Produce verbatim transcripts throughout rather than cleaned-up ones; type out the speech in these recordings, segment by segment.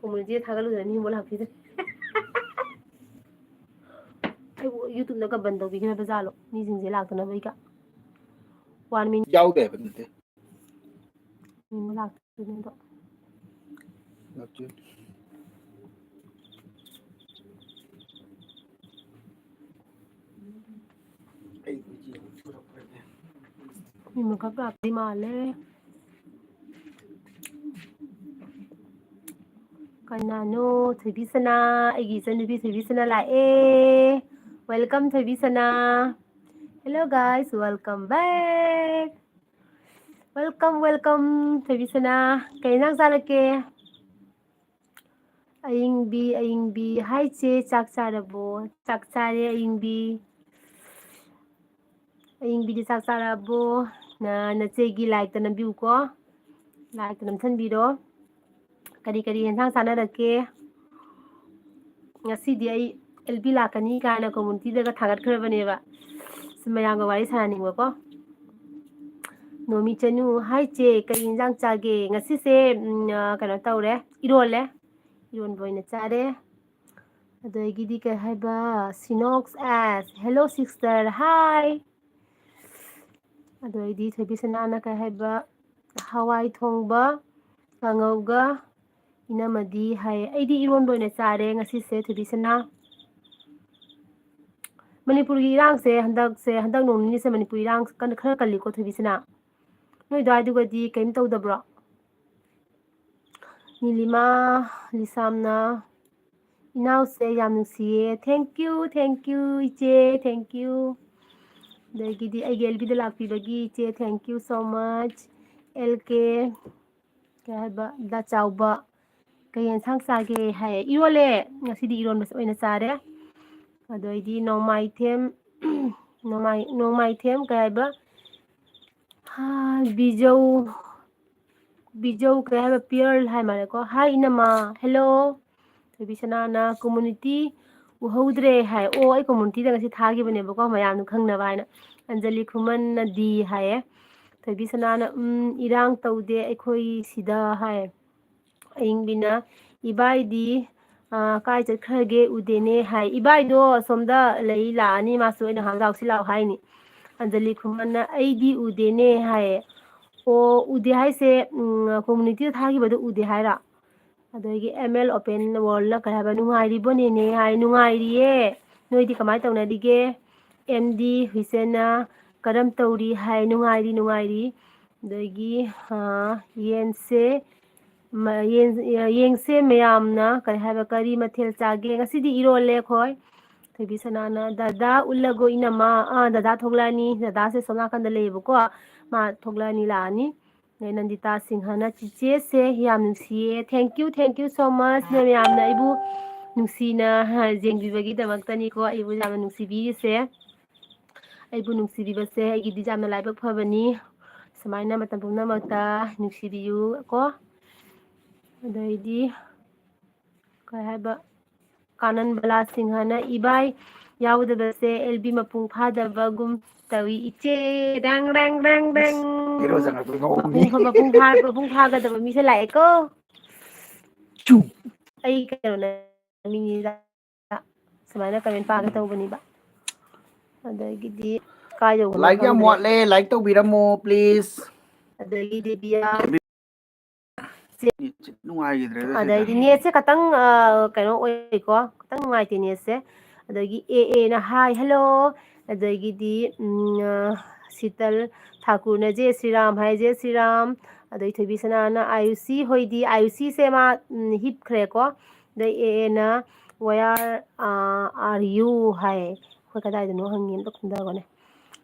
ꯀꯣꯃꯨꯅꯤꯇꯤꯗ ꯊꯥꯒꯠꯂꯨꯗꯅ ꯃꯤ ꯑꯃꯨꯛ ꯂꯥꯛꯄꯤꯗ꯭ꯔꯦ꯫ ꯑꯩꯕꯨ ꯌꯨꯇꯨꯕꯅꯒ ꯕꯟ ꯇꯧꯕꯤꯈꯤꯅꯕ ꯖꯥꯠꯂꯣ, ꯃꯤꯁꯤꯡꯁꯦ ꯂꯥꯛꯇꯅꯕ? ꯑꯩꯒ ꯋꯥꯟ ꯃꯤꯅꯤꯠ ꯌꯥꯎꯗꯦ ꯍꯥꯏꯕ ꯅꯠꯇꯦ꯫ ꯃꯤ ꯑꯃ ꯂꯥꯛꯇꯣꯏꯅꯦ ꯑꯗꯣ꯫ ꯂꯥꯛꯇꯣꯏꯅꯦ꯫ ꯑꯩ ꯋꯤꯗꯤꯑꯣ ꯄꯨꯔꯛꯄ꯭ꯔꯅꯦ? ꯃꯤ ꯑꯃꯈꯛ ꯂꯥꯛꯇꯣꯏ ꯃꯥꯜꯂꯦ꯫ ꯀꯅꯥꯅꯣ? ꯊꯣꯏꯕꯤꯁꯅꯥ, ꯑꯩꯒꯤ ꯏꯆꯟꯅꯨꯄꯤ ꯊꯣꯏꯕꯤꯁꯅꯥ ꯂꯥꯛꯑꯦ꯫ Welcome, ꯊꯣꯏꯕꯤꯁꯅꯥ꯫ Hello guys, welcome back. Welcome, welcome, ꯊꯣꯏꯕꯤꯁꯅꯥ꯫ ꯀꯩ ꯏꯟꯖꯥꯡ ꯆꯥꯔꯛꯀꯦ? ꯑꯌꯤꯡꯕꯤ, ꯑꯌꯤꯡꯕꯤ꯫ ꯍꯥꯏ ꯆꯦ, ꯆꯥꯛ ꯆꯥꯔꯕꯣ? ꯆꯥꯛ ꯆꯥꯔꯦ ꯑꯌꯤꯡꯕꯤ꯫ ꯑꯌꯤꯡꯕꯤꯗꯤ ꯆꯥꯛ ꯆꯥꯔꯕꯣ? ꯅ-, ꯅꯆꯦꯒꯤ ꯂꯥꯏꯛꯇ ꯅꯝꯕꯤꯌꯨꯀꯣ꯫ ꯂꯥꯏꯛꯇ ꯅꯝꯁꯟꯕꯤꯔꯣ꯫ ꯀꯔꯤ ꯀꯔꯤ ꯌꯦꯟꯁꯥꯡ ꯆꯥꯅꯔꯛꯀꯦ? ꯉꯁꯤꯗꯤ ꯑꯩ ꯑꯦꯜ ꯕꯤ ꯂꯥꯛꯀꯅꯤ ꯀꯥꯏꯅ ꯀꯣꯃꯨꯅꯤꯇꯤꯗꯒ ꯊꯥꯒꯠꯈ꯭ꯔꯕꯅꯦꯕ꯫ ꯁꯤ ꯃꯌꯥꯝꯒ ꯋꯥꯔꯤ ꯁꯥꯟꯅꯅꯤꯡꯕꯀꯣ꯫ ꯅꯣꯃꯤ ꯆꯅꯨ, ꯍꯥꯏ ꯆꯦ, ꯀꯔꯤ ꯌꯦꯟꯁꯥꯡ ꯆꯥꯒꯦ? ꯉꯁꯤꯁꯦ, ꯎꯝ, ꯑ, ꯀꯩꯅꯣ ꯇꯧꯔꯦ, ꯏꯔꯣꯜꯂꯦ꯫ ꯏꯔꯣꯟꯕ ꯑꯣꯏꯅ ꯆꯥꯔꯦ꯫ ꯑꯗꯒꯤꯗꯤ ꯀꯩ ꯍꯥꯏꯕ, ꯁꯤꯅꯣꯛꯁ ꯑꯦꯁ, hello sister, hi꯫ ꯑꯗꯩꯗꯤ ꯊꯣꯏꯕꯤꯁꯅꯥꯅ ꯀꯩ ꯍꯥꯏꯕ, ꯍꯋꯥꯏ ꯊꯣꯡꯕ, ꯀꯥꯡꯉꯧꯒ, ꯏꯅꯝꯃꯗꯤ ꯍꯥꯏ꯫ ꯑꯩꯗꯤ ꯏꯔꯣꯟꯕ ꯑꯣꯏꯅ ꯆꯥꯔꯦ ꯉꯁꯤꯁꯦ, ꯊꯣꯏꯕꯤꯁꯅꯥ꯫ ꯃꯅꯤꯄꯨꯔꯒꯤ ꯏꯔꯥꯡꯁꯦ ꯍꯟꯗꯛꯁꯦ, ꯍꯟꯗꯛ ꯅꯣꯡ ꯅꯤꯅꯤꯁꯦ ꯃꯅꯤꯄꯨꯔ ꯏꯔꯥꯡ ꯀꯟꯅ, ꯈꯔ ꯀꯜꯂꯤꯀꯣ, ꯊꯣꯏꯕꯤꯁꯅꯥ꯫ ꯅꯣꯏ ꯑꯗꯨꯋꯥꯏꯗꯨꯒꯗꯤ ꯀꯔꯤꯝ ꯇꯧꯗꯕ꯭ꯔꯣ? ꯅꯤꯂꯤꯃꯥ ꯂꯤꯁꯥꯝꯅ, "ꯏꯅꯥꯎꯁꯦ ꯌꯥꯝ ꯅꯨꯡꯁꯤꯌꯦ"꯫ Thank you, thank you, ꯏꯆꯦ, thank you꯫ ꯑꯗꯒꯤꯗꯤ ꯑꯩꯒꯤ ꯑꯦꯜ ꯕꯤꯗ ꯂꯥꯛꯄꯤꯕꯒꯤ ꯏꯆꯦ, thank you so much꯫ ꯑꯦꯜ ꯀꯦ, ꯀꯩ ꯍꯥꯏꯕ, ꯗꯥ ꯆꯥꯎꯕ, "ꯀꯩ ꯌꯦꯟꯁꯥꯡ ꯆꯥꯒꯦ?" ꯍꯥꯏ꯫ ꯏꯔꯣꯜꯂꯦ, ꯉꯁꯤꯗꯤ ꯏꯔꯣꯟꯕ ꯑꯣꯏꯅ ꯆꯥꯔꯦ꯫ ꯑꯗꯩꯗꯤ ꯅꯣꯡꯃꯥꯏꯊꯦꯝ, ꯅꯣꯡꯃꯥꯏ-, ꯅꯣꯡꯃꯥꯏꯊꯦꯝ, ꯀꯩ ꯍꯥꯏꯕ, ꯍꯥ, ꯕꯤꯖꯧ, ꯕꯤꯖꯧ ꯀꯩ ꯍꯥꯏꯕ, ꯄꯤꯌꯔ ꯍꯥꯏ ꯃꯥꯜꯂꯦꯀꯣ꯫ Hi ꯏꯅꯝꯃ, hello꯫ ꯊꯣꯏꯕꯤꯁꯅꯥꯅ, "ꯀꯝꯃꯨꯅꯤꯇꯤ ꯎꯍꯧꯗ꯭ꯔꯦ" ꯍꯥꯏ꯫ ꯑꯣ, ꯑꯩ ꯀꯝꯃꯨꯅꯤꯇꯤꯗ ꯉꯁꯤ ꯊꯥꯈꯤꯕꯅꯦꯕꯀꯣ, ꯃꯌꯥꯝꯅ ꯈꯪꯅꯕ ꯍꯥꯏꯅ꯫ ꯑꯟꯖꯂꯤ ꯈꯨꯃꯟꯅ ꯗꯤ ꯍꯥꯏꯌꯦ꯫ ꯊꯣꯏꯕꯤꯁꯅꯥꯅ, "ꯎꯝ, ꯏꯔꯥꯡ ꯇꯧꯗꯦ ꯑꯩꯈꯣꯏ ꯁꯤꯗ" ꯍꯥꯏ꯫ ꯑꯌꯤꯡꯕꯤꯅ, ꯏꯕꯥꯏꯗꯤ, ꯑ, ꯀꯥꯏ ꯆꯠꯈ꯭ꯔꯒꯦ, ꯎꯗꯦꯅꯦ ꯍꯥꯏ꯫ ꯏꯕꯥꯏꯗꯣ ꯑꯁꯣꯝꯗ ꯂꯩ, ꯂꯥꯛꯑꯅꯤ, ꯃꯥꯁꯨ ꯑꯩꯅ ꯍꯥꯡꯖꯥꯎꯁꯤ ꯂꯥꯛꯑꯣ ꯍꯥꯏꯅꯤ꯫ ꯑꯟꯖꯂꯤ ꯈꯨꯃꯟꯅ "ꯑꯩꯗꯤ ꯎꯗꯦꯅꯦ" ꯍꯥꯏꯌꯦ꯫ ꯑꯣ, ꯎꯗꯦ ꯍꯥꯏꯁꯦ, ꯎꯝ, community ꯗ ꯊꯥꯈꯤꯕꯗꯣ ꯎꯗꯦ ꯍꯥꯏꯔꯣ? ꯑꯗꯒꯤ M L Open World ꯅ ꯀꯩ ꯍꯥꯏꯕ, "ꯅꯨꯡꯉꯥꯏꯔꯤꯕꯣ ꯅꯦꯅꯦ?" ꯍꯥꯏ꯫ ꯅꯨꯡꯉꯥꯏꯔꯤꯌꯦ꯫ ꯅꯣꯏꯗꯤ ꯀꯃꯥꯏꯅ ꯇꯧꯅꯔꯤꯒꯦ? M D ꯍꯨꯏꯁꯦꯟꯅ "ꯀꯔꯝ ꯇꯧꯔꯤ?" ꯍꯥꯏ꯫ ꯅꯨꯡꯉꯥꯏꯔꯤ, ꯅꯨꯡꯉꯥꯏꯔꯤ꯫ ꯑꯗꯒꯤ, ꯑ, ꯌꯦꯟꯁꯦ, ꯃ-, ꯌꯦꯟ-, ꯌꯦꯡꯁꯦ ꯃꯌꯥꯝꯅ ꯀꯔꯤ ꯍꯥꯏꯕ, "ꯀꯔꯤ ꯃꯊꯦꯜ ꯆꯥꯒꯦ?" ꯉꯁꯤꯗꯤ ꯏꯔꯣꯜꯂꯦ ꯑꯩꯈꯣꯏ꯫ ꯊꯣꯏꯕꯤ ꯁꯅꯥꯅ, "ꯗꯗꯥ ꯎꯠꯂꯒꯣ ꯏꯅꯝꯃ"꯫ ꯑꯥ, ꯗꯗꯥ ꯊꯣꯛꯂꯛꯑꯅꯤ꯫ ꯗꯗꯥꯁꯦ ꯁꯣꯝ ꯅꯥꯀꯟꯗ ꯂꯩꯌꯦꯕꯀꯣ꯫ ꯃꯥ ꯊꯣꯛꯂꯛꯑꯅꯤ, ꯂꯥꯛꯑꯅꯤ꯫ ꯑꯗꯩ ꯅꯟꯗꯤꯇꯥ ꯁꯤꯡꯍꯅ, "ꯆꯤꯆꯦꯁꯦ ꯌꯥꯝ ꯅꯨꯡꯁꯤꯌꯦ"꯫ Thank you, thank you so much꯫ ꯅꯣꯏ ꯃꯌꯥꯝꯅ ꯑꯩꯕꯨ ꯅꯨꯡꯁꯤꯅ ꯌꯦꯡꯕꯤꯕꯒꯤꯗꯃꯛꯇꯅꯤꯀꯣ꯫ ꯑꯩꯕꯨ ꯌꯥꯝꯅ ꯅꯨꯡꯁꯤꯕꯤꯔꯤꯁꯦ꯫ ꯑꯩꯕꯨ ꯅꯨꯡꯁꯤꯕꯤꯕꯁꯦ ꯑꯩꯒꯤꯗꯤ ꯌꯥꯝꯅ ꯂꯥꯏꯕꯛ ꯐꯕꯅꯤ꯫ ꯁꯨꯃꯥꯏꯅ ꯃꯇꯝ ꯄꯨꯝꯅꯃꯛꯇ ꯅꯨꯡꯁꯤꯕꯤꯌꯨ ꯀꯣ꯫ ꯑꯗꯩꯗꯤ ꯀꯩ ꯍꯥꯏꯕ, ꯀꯥꯅꯟ ꯕꯂꯥ ꯁꯤꯡꯍꯅ, "ꯏꯕꯥꯏ ꯌꯥꯎꯗꯕꯁꯦ L B ꯃꯄꯨꯡ ꯐꯥꯗꯕꯒꯨꯝ ꯇꯧꯏ ꯏꯆꯦ"꯫ ꯗꯪ, ꯗꯪ, ꯗꯪ, ꯗꯪ꯫ ꯍꯦꯔꯣ ꯆꯪꯉꯛꯄꯩ ꯃꯑꯣꯡꯅꯤ꯫ ꯃꯄꯨꯡ ꯐꯥ-, ꯃꯄꯨꯡ ꯐꯥ-, ꯃꯄꯨꯡ ꯐꯥꯒꯗꯕ ꯃꯤꯁꯦ ꯂꯥꯛꯑꯦꯀꯣ꯫ ꯆꯨ꯫ ꯑꯩ ꯀꯩꯅꯣꯅꯦ, ꯃꯤꯅꯤꯗ꯫ ꯁꯨꯃꯥꯏꯅ comment ꯄꯥꯒꯦ ꯇꯧꯕꯅꯤꯕ꯫ ꯑꯗꯒꯤꯗꯤ ꯀꯥꯏ ꯌꯧꯈ꯭ꯔꯕ ꯂꯥꯏꯛ ꯌꯥꯝ ꯈꯪꯗ꯭ꯔꯦ꯫ ꯋꯥꯠꯂꯦ, ꯂꯥꯏꯛ ꯇꯧꯕꯤꯔꯝꯃꯣ, please꯫ ꯑꯗꯒꯤ ꯗꯦꯕꯤꯌꯥ꯫ ꯅꯦꯠꯁꯦ ꯅꯨꯡꯉꯥꯏꯈꯤꯗ꯭ꯔꯦꯗ ꯁꯤꯗ꯫ ꯑꯗꯩꯗꯤ ꯅꯦꯠꯁꯦ ꯈꯇꯪ, ꯑ, ꯀꯩꯅꯣ ꯑꯣꯏꯀꯣ, ꯈꯇꯪ ꯅꯨꯡꯉꯥꯏꯇꯦ ꯅꯦꯠꯁꯦ꯫ ꯑꯗꯒꯤ ꯑꯦ ꯑꯦꯅ hi, hello꯫ ꯑꯗꯒꯤꯗꯤ, ꯎꯝ, ꯑ, ꯁꯤꯇꯜ ꯊꯥꯀꯨꯔꯅ "ꯖꯦ ꯁ꯭ꯔꯤꯔꯥꯝ" ꯍꯥꯏ, "ꯖꯦ ꯁ꯭ꯔꯤꯔꯥꯝ"꯫ ꯑꯗꯩ ꯊꯣꯏꯕꯤ ꯁꯅꯥꯅ "ꯑꯥꯌꯨꯁꯤ ꯍꯣꯏꯗꯤ", ꯑꯥꯌꯨꯁꯤꯁꯦ ꯃꯥ, ꯎꯝ, ꯍꯤꯞꯈ꯭ꯔꯦꯀꯣ꯫ ꯑꯗꯩ ꯑꯦ ꯑꯦꯅ "Where, ꯑ, are you?" ꯍꯥꯏ꯫ ꯑꯩꯈꯣꯏ ꯀꯗꯥꯏꯗꯅꯣ ꯍꯪꯉꯤ, ꯑꯝꯇ ꯈꯨꯝꯊꯒꯣꯅꯦ꯫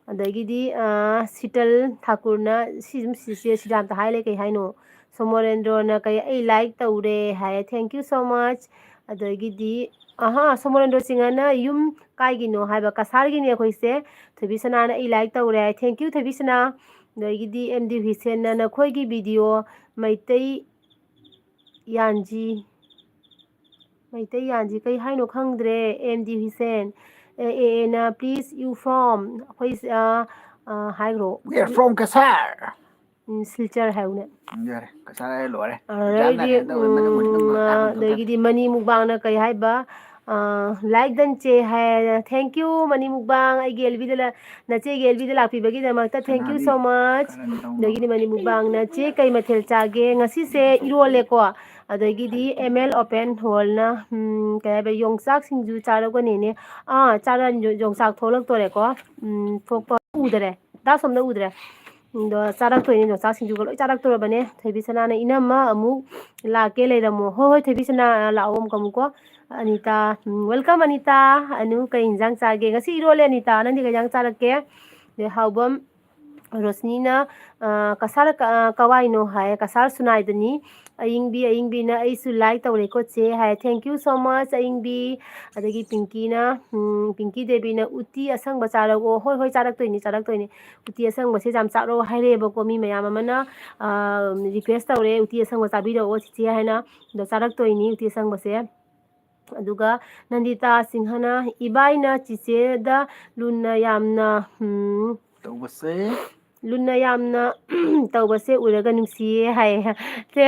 ꯑꯗꯒꯤꯗꯤ, ꯑ, ꯁꯤꯇꯜ ꯊꯥꯀꯨꯔꯅ ꯁꯤ ꯑꯗꯨꯝ ꯁꯤ-, ꯁꯤ-, ꯁꯤꯗꯥꯝꯇ ꯍꯥꯏ ꯂꯩ, ꯀꯩ ꯍꯥꯏꯅꯣ? ꯁꯣꯃꯣꯔꯦꯟꯗ꯭ꯔꯣꯅ ꯀꯩ, "ꯑꯩ ꯂꯥꯏꯛ ꯇꯧꯔꯦ" ꯍꯥꯏ꯫ Thank you so much꯫ ꯑꯗꯒꯤꯗꯤ, ꯑꯍꯥ, ꯁꯣꯃꯣꯔꯦꯟꯗ꯭ꯔꯣ ꯁꯤꯡꯍꯅ "ꯌꯨꯝ ꯀꯥꯏꯒꯤꯅꯣ?" ꯍꯥꯏꯕ, ꯀꯁꯥꯔꯒꯤꯅꯦ ꯑꯩꯈꯣꯏꯁꯦ꯫ ꯊꯣꯏꯕꯤ ꯁꯅꯥꯅ "ꯑꯩ ꯂꯥꯏꯛ ꯇꯧꯔꯦ" ꯍꯥꯏ꯫ Thank you, ꯊꯣꯏꯕꯤ ꯁꯅꯥ꯫ ꯑꯗꯒꯤꯗꯤ ꯑꯦꯝ ꯗꯤ ꯍꯨꯏꯁꯦꯟꯅ "ꯅꯈꯣꯏꯒꯤ video ꯃꯩꯇꯩ ꯌꯥꯟꯖꯤ", ꯃꯩꯇꯩ ꯌꯥꯟꯖꯤ ꯀꯩ ꯍꯥꯏꯅꯣ ꯈꯪꯗ꯭ꯔꯦ꯫ ꯑꯦꯝ ꯗꯤ ꯍꯨꯏꯁꯦꯟ꯫ ꯑꯦ, ꯑꯦ, ꯑꯦꯅ "Please, you from?" ꯑꯩꯈꯣꯏ, ꯑ, ꯑ, ꯍꯥꯏꯈ꯭ꯔꯣ꯫ We are from Kasar꯫ ꯎꯝ, ꯁꯤꯜꯆꯔ ꯍꯥꯏꯌꯨꯅꯦ꯫ ꯌꯥꯔꯦ, ꯀꯁꯥꯔ ꯍꯥꯏꯔ ꯂꯣꯏꯔꯦ꯫ ꯑꯗꯩꯗꯤ, ꯌꯥꯝꯅ ꯀꯩꯅꯣ ꯇꯧꯋꯦ, ꯃꯅꯨꯡ ꯃꯅꯨꯡ ꯎꯝ, ꯃꯈꯥ ꯑ, ꯍꯟꯗꯣꯛꯇꯅ꯫ ꯑꯗꯒꯤꯗꯤ ꯃꯅꯤ ꯃꯨꯛꯕꯥꯡꯅ ꯀꯩ ꯍꯥꯏꯕ? ꯑ, like done ꯆꯦ ꯍꯥꯏ꯫ Thank you, ꯃꯅꯤ ꯃꯨꯛꯕꯥꯡ, ꯑꯩꯒꯤ ꯑꯦꯜꯕꯤꯗ ꯂ-, ꯅꯆꯦꯒꯤ ꯑꯦꯜꯕꯤꯗ ꯂꯥꯛꯄꯤꯕꯒꯤꯗꯃꯛꯇ thank you so much꯫ ꯑꯗꯒꯤꯗꯤ ꯃꯅꯤ ꯃꯨꯛꯕꯥꯡꯅ, "ꯆꯦ, ꯀꯩ ꯃꯊꯦꯜ ꯆꯥꯒꯦ?" ꯉꯁꯤꯁꯦ ꯏꯔꯣꯜꯂꯦꯀꯣ꯫ ꯑꯗꯒꯤꯗꯤ M L Open Worldꯅ, ꯎꯝ, ꯀꯩ ꯍꯥꯏꯕ, "ꯌꯣꯡꯆꯥꯛ ꯁꯤꯡꯖꯨ ꯆꯥꯔꯛꯄꯅꯦꯅꯦ"꯫ ꯑꯥ, ꯆꯥꯔ-, ꯌꯣꯡꯆꯥꯛ ꯊꯣꯛꯂꯛꯇꯣꯔꯦꯀꯣ꯫ ꯎꯝ, ꯊꯣꯛꯄ ꯎꯗꯔꯦ꯫ ꯗꯥ ꯁꯣꯝꯗ ꯎꯗ꯭ꯔꯦ꯫ ꯑꯗꯣ ꯆꯥꯔꯛꯇꯣꯏꯅꯦ, ꯌꯣꯡꯆꯥꯛ ꯁꯤꯡꯖꯨꯒ ꯂꯣꯏ ꯆꯥꯔꯛꯇꯣꯔꯕꯅꯦ꯫ ꯊꯣꯏꯕꯤ ꯁꯅꯥꯅ, "ꯏꯅꯝꯃ ꯑꯃꯨꯛ ꯂꯥꯛꯀꯦ ꯂꯩꯔꯝꯃꯣ"꯫ ꯍꯣꯏ, ꯍꯣꯏ, ꯊꯣꯏꯕꯤ ꯁꯅꯥ, ꯂꯥꯛꯑꯣ ꯑꯃꯨꯛ, ꯑꯃꯨꯛꯀꯣ꯫ ꯑꯅꯤꯇꯥ, ꯎꯝ, welcome ꯑꯅꯤꯇꯥ꯫ "ꯑꯅꯨ, ꯀꯩ ꯏꯟꯖꯥꯡ ꯆꯥꯒꯦ?" "ꯉꯁꯤ ꯏꯔꯣꯜꯂꯦ ꯑꯅꯤꯇꯥ, ꯅꯪꯗꯤ ꯀꯩ ꯏꯟꯖꯥꯡ ꯆꯥꯔꯛꯀꯦ?" ꯑꯗꯩ ꯍꯥꯎꯕꯝ ꯔꯣꯁꯅꯤꯅ, ꯑ, "ꯀꯁꯥꯔ ꯀ-, ꯑ, ꯀꯋꯥꯏꯅꯣ?" ꯍꯥꯏ, "ꯀꯁꯥꯔ ꯁꯨꯅꯥꯏꯗꯅꯤ"꯫ ꯑꯏꯪꯕꯤ, ꯑꯏꯪꯕꯤꯅ, "ꯑꯩꯁꯨ like ꯇꯧꯔꯦꯀꯣ ꯆꯦ" ꯍꯥꯏ꯫ Thank you so much ꯑꯏꯪꯕꯤ꯫ ꯑꯗꯒꯤ ꯄꯤꯡꯀꯤꯅ, ꯎꯝ, ꯄꯤꯡꯀꯤ ꯗꯦꯕꯤꯅ, "ꯎꯇꯤ ꯑꯁꯪꯕ ꯆꯥꯔꯛꯑꯣ"꯫ ꯍꯣꯏ, ꯍꯣꯏ, ꯆꯥꯔꯛꯇꯣꯏꯅꯤ, ꯆꯥꯔꯛꯇꯣꯏꯅꯤ꯫ ꯎꯇꯤ ꯑꯁꯪꯕꯁꯦ ꯌꯥꯝ ꯆꯥꯔꯛꯑꯣ ꯍꯥꯏꯔꯛꯑꯦꯕꯀꯣ ꯃꯤ ꯃꯌꯥꯝ ꯑꯃꯅ, ꯑ, request ꯇꯧꯔꯦ, "ꯎꯇꯤ ꯑꯁꯪꯕ ꯆꯥꯕꯤꯔꯛꯑꯣ ꯆꯤꯆꯦ" ꯍꯥꯏꯅ꯫ ꯑꯗꯣ ꯆꯥꯔꯛꯇꯣꯏꯅꯤ ꯎꯇꯤ ꯑꯁꯪꯕꯁꯦ꯫ ꯑꯗꯨꯒ ꯅꯟꯗꯤꯇꯥ ꯁꯤꯡꯍꯅ, "ꯏꯕꯥꯏꯅ ꯆꯤꯆꯦꯗ ꯂꯨꯅ ꯌꯥꯝꯅ, ꯎꯝ, ꯇꯧꯕꯁꯦ꯫ ꯂꯨꯅ ꯌꯥꯝꯅ ꯇꯧꯕꯁꯦ ꯎꯔꯒ ꯅꯨꯡꯁꯤꯌꯦ" ꯍꯥꯏꯌꯦ꯫ ꯁꯦ,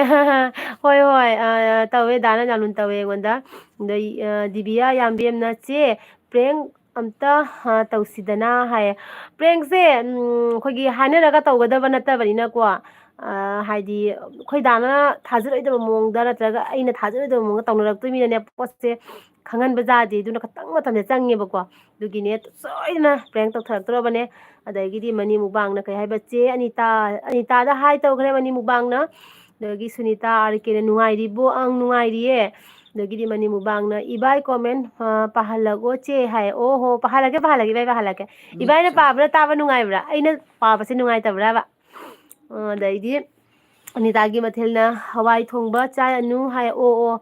ꯍꯣꯏ, ꯍꯣꯏ, ꯑ, ꯇꯧꯋꯦ, ꯗꯥꯅ ꯌꯥꯝ ꯂꯨꯅ ꯇꯧꯋꯦ ꯑꯩꯉꯣꯟꯗ꯫ ꯑꯗꯩ, ꯑ, ꯗꯤꯕꯤꯌꯥ ꯌꯥꯝꯕꯦꯝꯅ, "ꯆꯦ, prank ꯑꯝꯇ, ꯑ, ꯇꯧꯁꯤꯗꯅ" ꯍꯥꯏꯌꯦ꯫ Prankꯁꯦ, ꯎꯝ, ꯑꯩꯈꯣꯏꯒꯤ ꯍꯥꯏꯅꯔꯒ ꯇꯧꯒꯗꯕ ꯅꯠꯇꯕꯅꯤꯅꯀꯣ, ꯑ, ꯍꯥꯏꯗꯤ ꯑꯩꯈꯣꯏ ꯗꯥꯅ ꯊꯥꯖꯔꯣꯏꯗꯕ ꯃꯑꯣꯡꯗ ꯅꯠꯇ꯭ꯔꯒ ꯑꯩꯅ ꯊꯥꯖꯔꯣꯏꯗꯕ ꯃꯑꯣꯡꯗ ꯇꯧꯅꯔꯛꯇꯣꯏꯅꯤꯅꯅꯦ, ꯄꯣꯠꯁꯦ ꯈꯪꯍꯟꯕ ꯌꯥꯗꯦ꯫ ꯑꯗꯨꯅ ꯈꯤꯇꯪ ꯃꯇꯝꯁꯦ ꯆꯪꯉꯦꯕꯀꯣ꯫ ꯑꯗꯨꯒꯤꯅꯦ ꯁꯣꯏꯗꯅ prank ꯇꯧꯊꯔꯛꯇꯣꯔꯕꯅꯦ꯫ ꯑꯗꯒꯤꯗꯤ ꯃꯅꯤ ꯃꯨꯛꯕꯥꯡꯅ ꯀꯩ ꯍꯥꯏꯕ, "ꯆꯦ ꯑꯅꯤꯇꯥ", ꯑꯅꯤꯇꯥꯗ hi ꯇꯧꯈ꯭ꯔꯦ ꯃꯅꯤ ꯃꯨꯛꯕꯥꯡꯅ꯫ ꯑꯗꯒꯤ ꯁꯨꯅꯤꯇꯥ ꯑꯥꯔ ꯀꯦꯅ, "ꯅꯨꯡꯉꯥꯏꯔꯤꯕꯣ?" "ꯑꯪ, ꯅꯨꯡꯉꯥꯏꯔꯤꯌꯦ"꯫ ꯑꯗꯒꯤꯗꯤ ꯃꯅꯤ ꯃꯨꯛꯕꯥꯡꯅ, "ꯏꯕꯥꯏ comment, ꯑ, ꯄꯥꯍꯜꯂꯒꯣ ꯆꯦ" ꯍꯥꯏ꯫ ꯑꯣ ꯍꯣ, ꯄꯥꯍꯜꯂꯒꯦ, ꯄꯥꯍꯜꯂꯒꯦ, ꯏꯕꯥꯏ ꯄꯥꯍꯜꯂꯛꯀꯦ꯫ ꯏꯕꯥꯏꯅ ꯄꯥꯕꯅ ꯇꯥꯕ ꯅꯨꯡꯉꯥꯏꯕ꯭ꯔꯥ? ꯑꯩꯅ ꯄꯥꯕꯁꯦ ꯅꯨꯡꯉꯥꯏꯇꯕ꯭ꯔꯥꯕ? ꯑ, ꯑꯗꯩꯗꯤ ꯑꯅꯤꯇꯥꯒꯤ ꯃꯊꯦꯜꯅ ꯍꯋꯥꯏ ꯊꯣꯡꯕ ꯆꯥꯏ ꯑꯅꯨ ꯍꯥꯏ꯫ ꯑꯣ, ꯑꯣ꯫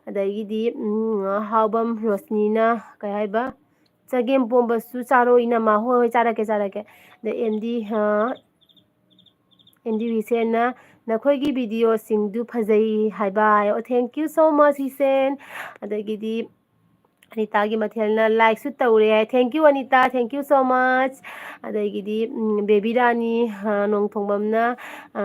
ꯑꯗꯒꯤꯗꯤ, ꯎꯝ, ꯍꯥꯎꯕꯝ ꯔꯣꯁꯅꯤꯅ ꯀꯩ ꯍꯥꯏꯕ? "ꯆꯒꯦꯝ ꯄꯣꯝꯕꯁꯨ ꯆꯥꯔꯣ ꯏꯅꯝꯃ"꯫ ꯍꯣꯏ, ꯍꯣꯏ, ꯆꯥꯔꯛꯀꯦ, ꯆꯥꯔꯛꯀꯦ꯫ ꯑꯗ ꯑꯦꯝꯗꯤ, ꯑ, ꯑꯦꯝꯗꯤ ꯍꯨꯏꯁꯦꯟꯅ, "ꯅꯈꯣꯏꯒꯤ videoꯁꯤꯡꯗꯨ ꯐꯖꯩ" ꯍꯥꯏꯕ꯫ ꯑꯣ, thank you so much, ꯍꯨꯏꯁꯦꯟ꯫ ꯑꯗꯒꯤꯗꯤ ꯑꯅꯤꯇꯥꯒꯤ ꯃꯊꯦꯜꯅ likeꯁꯨ ꯇꯧꯔꯦ ꯍꯥꯏ꯫ Thank you, Anita, thank you so much꯫ ꯑꯗꯒꯤꯗꯤ ꯎꯝ, ꯕꯦꯕꯤ ꯔꯥꯅꯤ, ꯑ, ꯅꯣꯡꯊꯣꯡꯕꯝꯅ, ꯑ,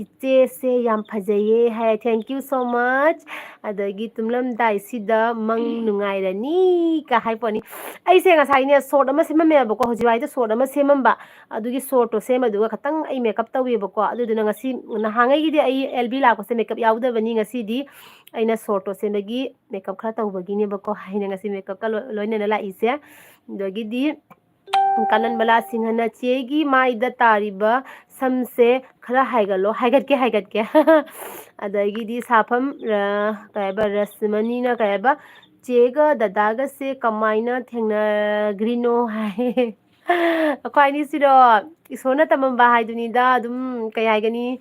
"ꯏꯆꯦꯁꯦ ꯌꯥꯝ ꯐꯖꯩꯌꯦ" ꯍꯥꯏ, "Thank you so much"꯫ ꯑꯗꯒꯤ ꯇꯨꯝꯂꯝꯗꯥꯏꯁꯤꯗ "ꯃꯪ ꯅꯨꯡꯉꯥꯏꯔꯅꯤ" ꯀ ꯍꯥꯏ ꯄꯣꯠꯅꯤ꯫ ꯑꯩꯁꯦ ꯉꯁꯥꯏꯅꯦ ꯁꯣꯔꯠ ꯑꯃ ꯁꯦꯝꯃꯝꯃꯦꯕꯀꯣ, ꯍꯧꯖꯤꯛ ꯋꯥꯏꯗ ꯁꯣꯔꯠ ꯑꯃ ꯁꯦꯝꯃꯝꯕ, ꯑꯗꯨꯒꯤ ꯁꯣꯔꯠꯇꯣ ꯁꯦꯝꯕꯗꯨꯒ ꯈꯇꯪ ꯑꯩ ꯃꯦꯀꯞ ꯇꯧꯋꯦꯕꯀꯣ꯫ ꯑꯗꯨꯗꯨꯅ ꯉꯁꯤ, ꯅꯍꯥꯟꯉꯩꯒꯤꯗꯤ ꯑꯩ ꯑꯦꯜ ꯕꯤ ꯂꯥꯛꯄꯁꯦ ꯃꯦꯀꯞ ꯌꯥꯎꯗꯕꯅꯤ, ꯉꯁꯤꯗꯤ ꯑꯩꯅ ꯁꯣꯔꯠꯇꯣ ꯁꯦꯝꯕꯒꯤ ꯃꯦꯀꯞ ꯈꯔ ꯇꯧꯕꯒꯤꯅꯦꯕꯀꯣ ꯑꯩꯅ ꯉꯁꯤ ꯃꯦꯀꯞꯀ ꯂꯣ-, ꯂꯣꯏꯅꯅ ꯂꯥꯛꯏꯁꯦ꯫ ꯑꯗꯒꯤꯗꯤ ꯀꯥꯅꯟꯕꯂꯥ ꯁꯤꯡꯍꯅ, "ꯆꯦꯒꯤ ꯃꯥꯏꯗ ꯇꯥꯔꯤꯕ ꯁꯝꯁꯦ ꯈꯔ ꯍꯥꯏꯒꯠꯂꯣ", ꯍꯥꯏꯒꯠꯀꯦ, ꯍꯥꯏꯒꯠꯀꯦ꯫ ꯑꯗꯒꯤꯗꯤ ꯁꯥꯐꯝ, ꯑ, ꯀꯩ ꯍꯥꯏꯕ, ꯔꯁꯃꯅꯤꯅ ꯀꯩ ꯍꯥꯏꯕ, "ꯆꯦꯒ ꯗꯗꯥꯒꯁꯦ ꯀꯃꯥꯏꯅ ꯊꯦꯡꯅꯈ꯭ꯔꯤꯅꯣ?" ꯍꯥꯏ꯫ ꯑꯩꯈꯣꯏ ꯑꯅꯤꯁꯤꯔꯣ, ꯏꯁꯣꯔꯅ ꯇꯝꯃꯝꯕ ꯍꯥꯏꯗꯨꯅꯤꯗ, ꯑꯗꯨꯝ ꯀꯩ ꯍꯥꯏꯒꯅꯤ,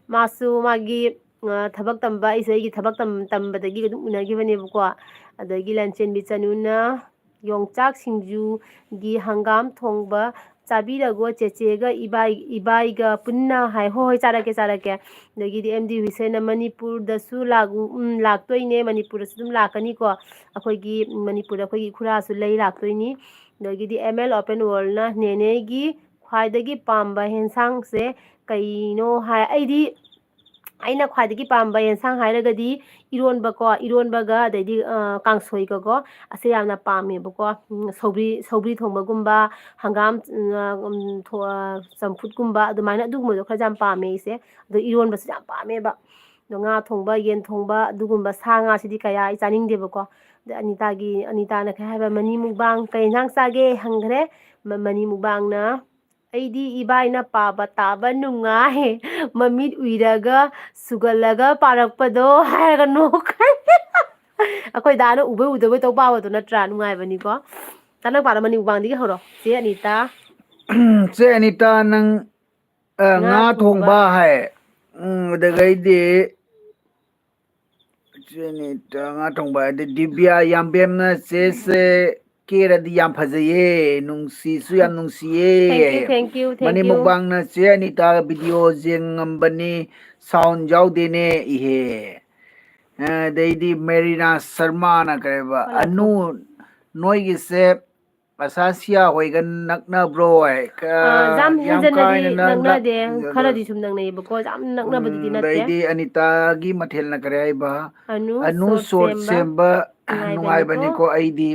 ꯃꯥꯁꯨ ꯃꯥꯒꯤ, ꯑ, ꯊꯕꯛ ꯇꯝꯕ, ꯑꯩꯁꯨ ꯑꯩꯒꯤ ꯊꯕꯛ ꯇꯝ-, ꯇꯝꯕꯗꯒꯤ ꯑꯗꯨꯝ ꯎꯅꯈꯤꯕꯅꯦꯕꯀꯣ꯫ ꯑꯗꯒꯤ ꯂꯟꯆꯦꯟꯕꯤ ꯆꯅꯨꯅ, "ꯌꯣꯡꯆꯥꯛ ꯁꯤꯡꯖꯨꯒꯤ ꯍꯪꯒꯥꯝ ꯊꯣꯡꯕ ꯆꯥꯕꯤꯔꯒꯣ ꯆꯦꯆꯦꯒ ꯏꯕꯥꯏ-, ꯏꯕꯥꯏꯒ ꯄꯨꯟꯅ" ꯍꯥꯏ꯫ "ꯍꯣꯏ, ꯍꯣꯏ, ꯆꯥꯔꯛꯀꯦ, ꯆꯥꯔꯛꯀꯦ"꯫ ꯑꯗꯒꯤꯗꯤ ꯑꯦꯝ ꯗꯤ ꯍꯨꯏꯁꯦꯟꯅ, "ꯃꯅꯤꯄꯨꯔꯗꯁꯨ ꯂꯥꯛꯎ-, ꯎꯝ, ꯂꯥꯛꯇꯣꯏꯅꯦ, ꯃꯅꯤꯄꯨꯔꯗꯁꯨ ꯑꯗꯨꯝ ꯂꯥꯛꯀꯅꯤꯀꯣ, ꯑꯩꯈꯣꯏꯒꯤ ꯃꯅꯤꯄꯨꯔꯗ ꯑꯩꯈꯣꯏꯒꯤ ꯏꯈꯨꯔꯥꯁꯨ ꯂꯩ, ꯂꯥꯛꯇꯣꯏꯅꯤ"꯫ ꯑꯗꯒꯤꯗꯤ ꯑꯦꯝ ꯑꯦꯜ ꯑꯣꯄꯦꯟ ꯋꯥꯔꯜꯅ, "ꯅꯦꯅꯦꯒꯤ ꯈ꯭ꯋꯥꯏꯗꯒꯤ ꯄꯥꯝꯕ ꯍꯦꯟꯁꯥꯡꯁꯦ ꯀꯩꯅꯣ?" ꯍꯥꯏ꯫ ꯑꯩꯗꯤ, ꯑꯩꯅ ꯈ꯭ꯋꯥꯏꯗꯒꯤ ꯄꯥꯝꯕ ꯌꯦꯟꯁꯥꯡ ꯍꯥꯏꯔꯒꯗꯤ ꯏꯔꯣꯟꯕꯀꯣ, ꯏꯔꯣꯟꯕꯒ ꯑꯗꯩꯗꯤ, ꯑ, ꯀꯥꯡꯁꯣꯏꯒꯀꯣ, ꯑꯁꯦ ꯌꯥꯝꯅ ꯄꯥꯝꯃꯦꯕꯀꯣ꯫ ꯎꯝ, ꯁꯧꯒ꯭ꯔꯤ, ꯁꯧꯒ꯭ꯔꯤ ꯊꯣꯡꯕꯒꯨꯝꯕ, ꯍꯪꯒꯥꯝ, ꯎꯝ, ꯊꯣ-, ꯑ, ꯆꯝꯐꯨꯠꯀꯨꯝꯕ, ꯑꯗꯨꯃꯥꯏꯅ ꯑꯗꯨꯒꯨꯝꯕꯗꯣ ꯈꯔ ꯌꯥꯝ ꯄꯥꯝꯃꯦ ꯑꯩꯁꯦ꯫ ꯑꯗꯣ ꯏꯔꯣꯟꯕꯁꯨ ꯌꯥꯝ ꯄꯥꯝꯃꯦꯕ꯫ ꯑꯗꯣ ꯉꯥ ꯊꯣꯡꯕ, ꯌꯦꯟ ꯊꯣꯡꯕ, ꯑꯗꯨꯒꯨꯝꯕ ꯁꯥ ꯉꯥꯁꯤꯗꯤ ꯀꯌꯥ ꯑꯩ ꯆꯥꯅꯤꯡꯗꯦꯕꯀꯣ꯫ ꯑꯗ ꯑꯅꯤꯇꯥꯒꯤ, ꯑꯅꯤꯇꯥꯅ ꯀꯩ ꯍꯥꯏꯕ, "ꯃꯅꯤ ꯃꯨꯛꯕꯥꯡ ꯀꯩ ꯌꯦꯟꯁꯥꯡ ꯆꯥꯒꯦ?" ꯍꯪꯈ꯭ꯔꯦ꯫ ꯃ-, ꯃꯅꯤ ꯃꯨꯛꯕꯥꯡꯅ, "ꯑꯩꯗꯤ ꯏꯕꯥꯏꯅ ꯄꯥꯕ ꯇꯥꯕ ꯅꯨꯡꯉꯥꯏ, ꯃꯃꯤꯠ ꯎꯏꯔꯒ ꯁꯨꯒꯜꯂꯒ ꯄꯥꯔꯛꯄꯗꯣ" ꯍꯥꯏꯔꯒ ꯅꯣꯛꯈ꯭ꯔꯦ꯫ ꯑꯩꯈꯣꯏ ꯗꯥꯅ ꯎꯕꯣꯏ ꯎꯗꯕꯣꯏ ꯇꯧ ꯄꯥꯕꯗꯣ ꯅꯠꯇ꯭ꯔꯥ? ꯅꯨꯡꯉꯥꯏꯕꯅꯤꯀꯣ꯫ ꯇꯅꯪ ꯄꯥꯔꯣ, ꯃꯅꯤ ꯃꯨꯛꯕꯥꯡꯗꯒꯤ ꯍꯧꯔꯣ, ꯆꯦ ꯑꯅꯤꯇꯥ꯫ ꯆꯦ ꯑꯅꯤꯇꯥ, ꯅꯪ, ꯑ, ꯉꯥ ꯉꯥ ꯊꯣꯡꯕ꯫ ꯊꯣꯡꯕ ꯍꯥꯏ꯫ ꯎꯝ, ꯑꯗꯨꯗꯒꯩꯗꯤ ꯆꯦ ꯑꯅꯤꯇꯥ ꯉꯥ ꯊꯣꯡꯕ ꯍꯥꯏꯗꯤ ꯗꯤꯕꯤꯌꯥ ꯌꯥꯝꯕꯦꯝꯅ, "ꯆꯦꯁꯦ ꯀꯦꯔꯗꯤ ꯌꯥꯝ ꯐꯖꯩꯌꯦ, ꯅꯨꯡꯁꯤꯁꯨ ꯌꯥꯝ ꯅꯨꯡꯁꯤꯌꯦ"꯫ Thank you, thank you, thank ꯃꯅꯤ you꯫ ꯃꯨꯛꯕꯥꯡꯅ, "ꯆꯦ ꯑꯅꯤꯇꯥ video ꯌꯦꯡꯉꯝꯕꯅꯤ, sound ꯌꯥꯎꯗꯦꯅꯦ ꯏꯍꯦ"꯫ ꯑꯗꯩꯗꯤ ꯃꯦꯔꯤꯅꯥ ꯁꯔꯃꯥꯅ ꯀꯩꯕ, ꯍꯣꯏ, "ꯑꯅꯨ, ꯂꯥꯛꯊꯣꯛ꯫ ꯅꯣꯏꯒꯤꯁꯦ ꯄꯁꯥꯁꯤꯌꯥ ꯍꯣꯏꯒ ꯅꯛꯅꯕ꯭ꯔꯣ ꯍꯥꯏ? ꯀ-, ꯑꯥ, ꯌꯥꯝ ꯌꯥꯝ ꯀꯥ ꯍꯦꯟꯖꯟꯅꯗꯤ ꯍꯦꯟꯅ ꯅꯛ-, ꯅꯛꯅꯗꯦ, ꯅꯛ-, ꯈꯔꯗꯤ ꯁꯨꯝ ꯅꯛꯅꯩꯌꯦꯕꯀꯣ, ꯌꯥꯝ ꯅꯛꯅꯕꯗꯨꯗꯤ ꯎꯝ, ꯅꯠꯇꯦ꯫ ꯑꯗꯩꯗꯤ ꯑꯅꯤꯇꯥꯒꯤ ꯃꯊꯦꯜꯅ ꯀꯔꯤ ꯍꯥꯏꯕ? ꯑꯅꯨ ꯑꯅꯨ ꯁꯣꯠ ꯁꯣꯠ ꯁꯦꯝꯕ ꯁꯦꯝꯕ ꯅꯨꯡꯉꯥꯏꯕꯅꯤꯀꯣ꯫ ꯅꯨꯡꯉꯥꯏꯕꯅꯤꯀꯣ꯫ ꯑꯩꯗꯤ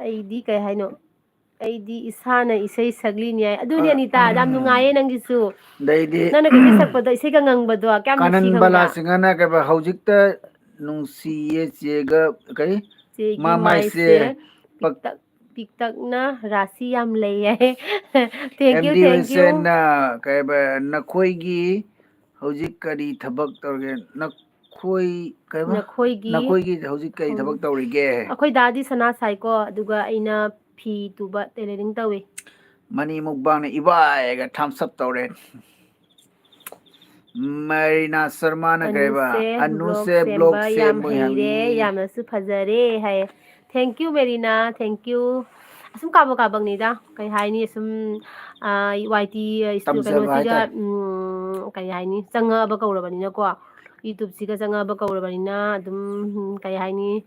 ꯑꯩꯗꯤ ꯀꯩ ꯍꯥꯏꯅꯣ? ꯑꯩꯗꯤ ꯏꯁꯥꯅ ꯏꯁꯩ ꯁꯛꯂꯤꯅꯤ ꯍꯥꯏ꯫ ꯑꯗꯨꯅꯦ ꯑ, ꯑꯅꯤꯇꯥ, ꯌꯥꯝ ꯅꯨꯡꯉꯥꯏꯌꯦ ꯅꯪꯒꯤꯁꯨ꯫ ꯑꯗꯩꯗꯤ ꯅꯪꯅ ꯏꯁꯩ ꯁꯛꯄꯗꯣ, ꯏꯁꯩꯒ ꯉꯪꯕꯗꯣ ꯀꯌꯥꯝ ꯀꯥꯅꯟ ꯅꯨꯡꯁꯤ ꯈꯪꯕ꯭ꯔꯥ? ꯕꯂꯥ ꯁꯤꯡꯍꯅ ꯀꯩꯕ, "ꯍꯧꯖꯤꯛꯇ ꯅꯨꯡꯁꯤꯌꯦ ꯆꯦꯒ", ꯀꯔꯤ? "ꯆꯦꯒꯤ ꯃꯃꯥꯏꯁꯦ ꯃꯥꯏꯁꯦ ꯄꯛ- ꯄꯤꯛꯇꯛ ꯄꯤꯛꯇꯛꯅ ꯔꯥꯁꯤ ꯌꯥꯝ ꯂꯩ" ꯍꯥꯏ꯫ Thank you, M D thank you꯫ ꯍꯨꯏꯁꯦꯟꯅ ꯀꯩꯕ, "ꯅꯈꯣꯏꯒꯤ ꯍꯧꯖꯤꯛ ꯀꯔꯤ ꯊꯕꯛ ꯇꯧꯔꯤꯒꯦ?" ꯅꯈꯣꯏ ꯀꯩꯕ? ꯅꯈꯣꯏꯒꯤ ꯅꯈꯣꯏꯒꯤ ꯍꯧꯖꯤꯛ ꯀꯔꯤ ꯊꯕꯛ ꯇꯧꯔꯤꯒꯦ? ꯑꯩꯈꯣꯏ ꯗꯥꯗꯤ ꯁꯅꯥ ꯁꯥꯏꯀꯣ, ꯑꯗꯨꯒ ꯑꯩꯅ ꯐꯤ ꯇꯨꯕ, tailoring ꯇꯧꯏ꯫ ꯃꯅꯤ ꯃꯨꯛꯕꯥꯡꯅ ꯏꯕꯥꯏꯒ thumbs up ꯇꯧꯔꯦ꯫ ꯃꯔꯤꯅꯥ ꯁꯔꯃꯥꯅ ꯀꯩꯕ? ꯑꯅꯨꯁꯦ ꯑꯅꯨꯁꯦ vlog vlog ꯁꯦꯝꯕ ꯌꯥꯝ ꯁꯦꯝꯕ ꯌꯥꯝ ꯍꯩꯔꯦ, ꯍꯩ꯫ ꯌꯥꯝꯅꯁꯨ ꯐꯖꯔꯦ ꯍꯥꯏꯌꯦ꯫ Thank you, Marina, thank you꯫ ꯑꯁꯨꯝ ꯀꯥꯕꯛ ꯀꯥꯕꯛꯅꯤꯗ, ꯀꯩ ꯍꯥꯏꯅꯤ, ꯁꯨꯝ, ꯑꯥ, ꯋꯥꯏ ꯇꯤ, ꯑ, ꯏꯁꯇꯨ-, ꯇꯝꯖꯕ ꯀꯩꯅꯣꯁꯤꯒ, ꯍꯥꯏꯇꯥꯔꯦ꯫ ꯎꯝ, ꯀꯩ ꯍꯥꯏꯅꯤ, ꯆꯪꯉꯛꯑꯕ ꯀꯧꯔꯕꯅꯤꯅꯀꯣ, YouTube-ꯁꯤꯒ ꯆꯪꯉꯛꯑꯕ ꯀꯧꯔꯕꯅꯤꯅ ꯑꯗꯨꯝ, ꯎꯝ, ꯀꯩ ꯍꯥꯏꯅꯤ,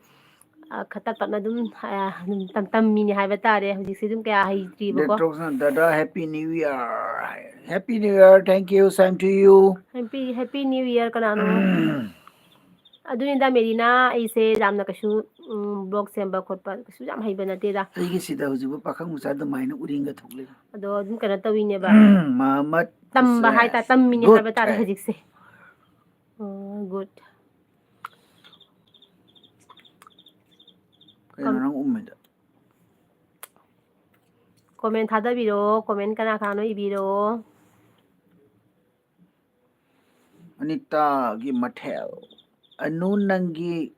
ꯑ, ꯈ-, ꯇꯞ ꯇꯞꯅ ꯑꯗꯨꯝ, ꯑ, ꯑꯗꯨꯝ ꯇꯝ-, ꯇꯝꯃꯤꯅꯦ ꯍꯥꯏꯕ ꯇꯥꯔꯦ꯫ ꯍꯧꯖꯤꯛꯁꯦ ꯑꯗꯨꯝ ꯀꯌꯥ ꯍꯩꯇ꯭ꯔꯤꯕꯀꯣ꯫ ꯗꯦꯇ꯭ꯔꯣꯛꯁꯅ, "ꯗꯥꯗꯥ, Happy New Year!" High. Happy New Year, thank you, same to you. Happy, Happy New Year, ꯀꯅꯥꯅꯣ? ꯑꯗꯨꯅꯤꯗ, ꯃꯦꯔꯤꯅꯥ, ꯑꯩꯁꯦ ꯌꯥꯝꯅ ꯀꯩꯁꯨ, ꯎꯝ, vlog ꯁꯦꯝꯕ ꯈꯣꯠꯄ ꯀꯩꯁꯨ ꯌꯥꯝ ꯍꯩꯕ ꯅꯠꯇꯦꯗ꯫ ꯑꯩꯒꯤꯁꯤꯗ ꯍꯧꯖꯤꯛꯐꯥꯎ ꯄꯥꯈꯪ ꯃꯆꯥ ꯑꯗꯨꯃꯥꯏꯅ ꯎꯔꯤꯡꯒ ꯊꯣꯛꯂꯦ꯫ ꯑꯗꯣ ꯑꯗꯨꯝ ꯀꯩꯅꯣ ꯇꯧꯋꯤꯅꯦꯕ꯫ ꯃꯍꯃꯗ ꯇꯝꯕ ꯍꯨꯁꯦꯟ꯫ ꯍꯥꯏꯇꯥ-, ꯇꯝꯃꯤꯅꯦ ꯍꯥꯏꯕ ꯇꯥꯔꯦ ꯍꯧꯖꯤꯛꯁꯦ꯫ ꯑꯣ, good꯫ ꯀꯩꯅꯣ ꯀꯝ-, ꯅꯪ ꯎꯝꯃꯤꯗꯣ? Comment ꯊꯥꯗꯕꯤꯔꯛꯑꯣ, comment ꯀꯅꯥ ꯀꯅꯥꯅꯣ ꯏꯕꯤꯔꯛꯑꯣ꯫ ꯑꯅꯤꯇꯥꯒꯤ ꯃꯊꯦꯜ꯫ ꯑꯅꯨ, ꯅꯪꯒꯤ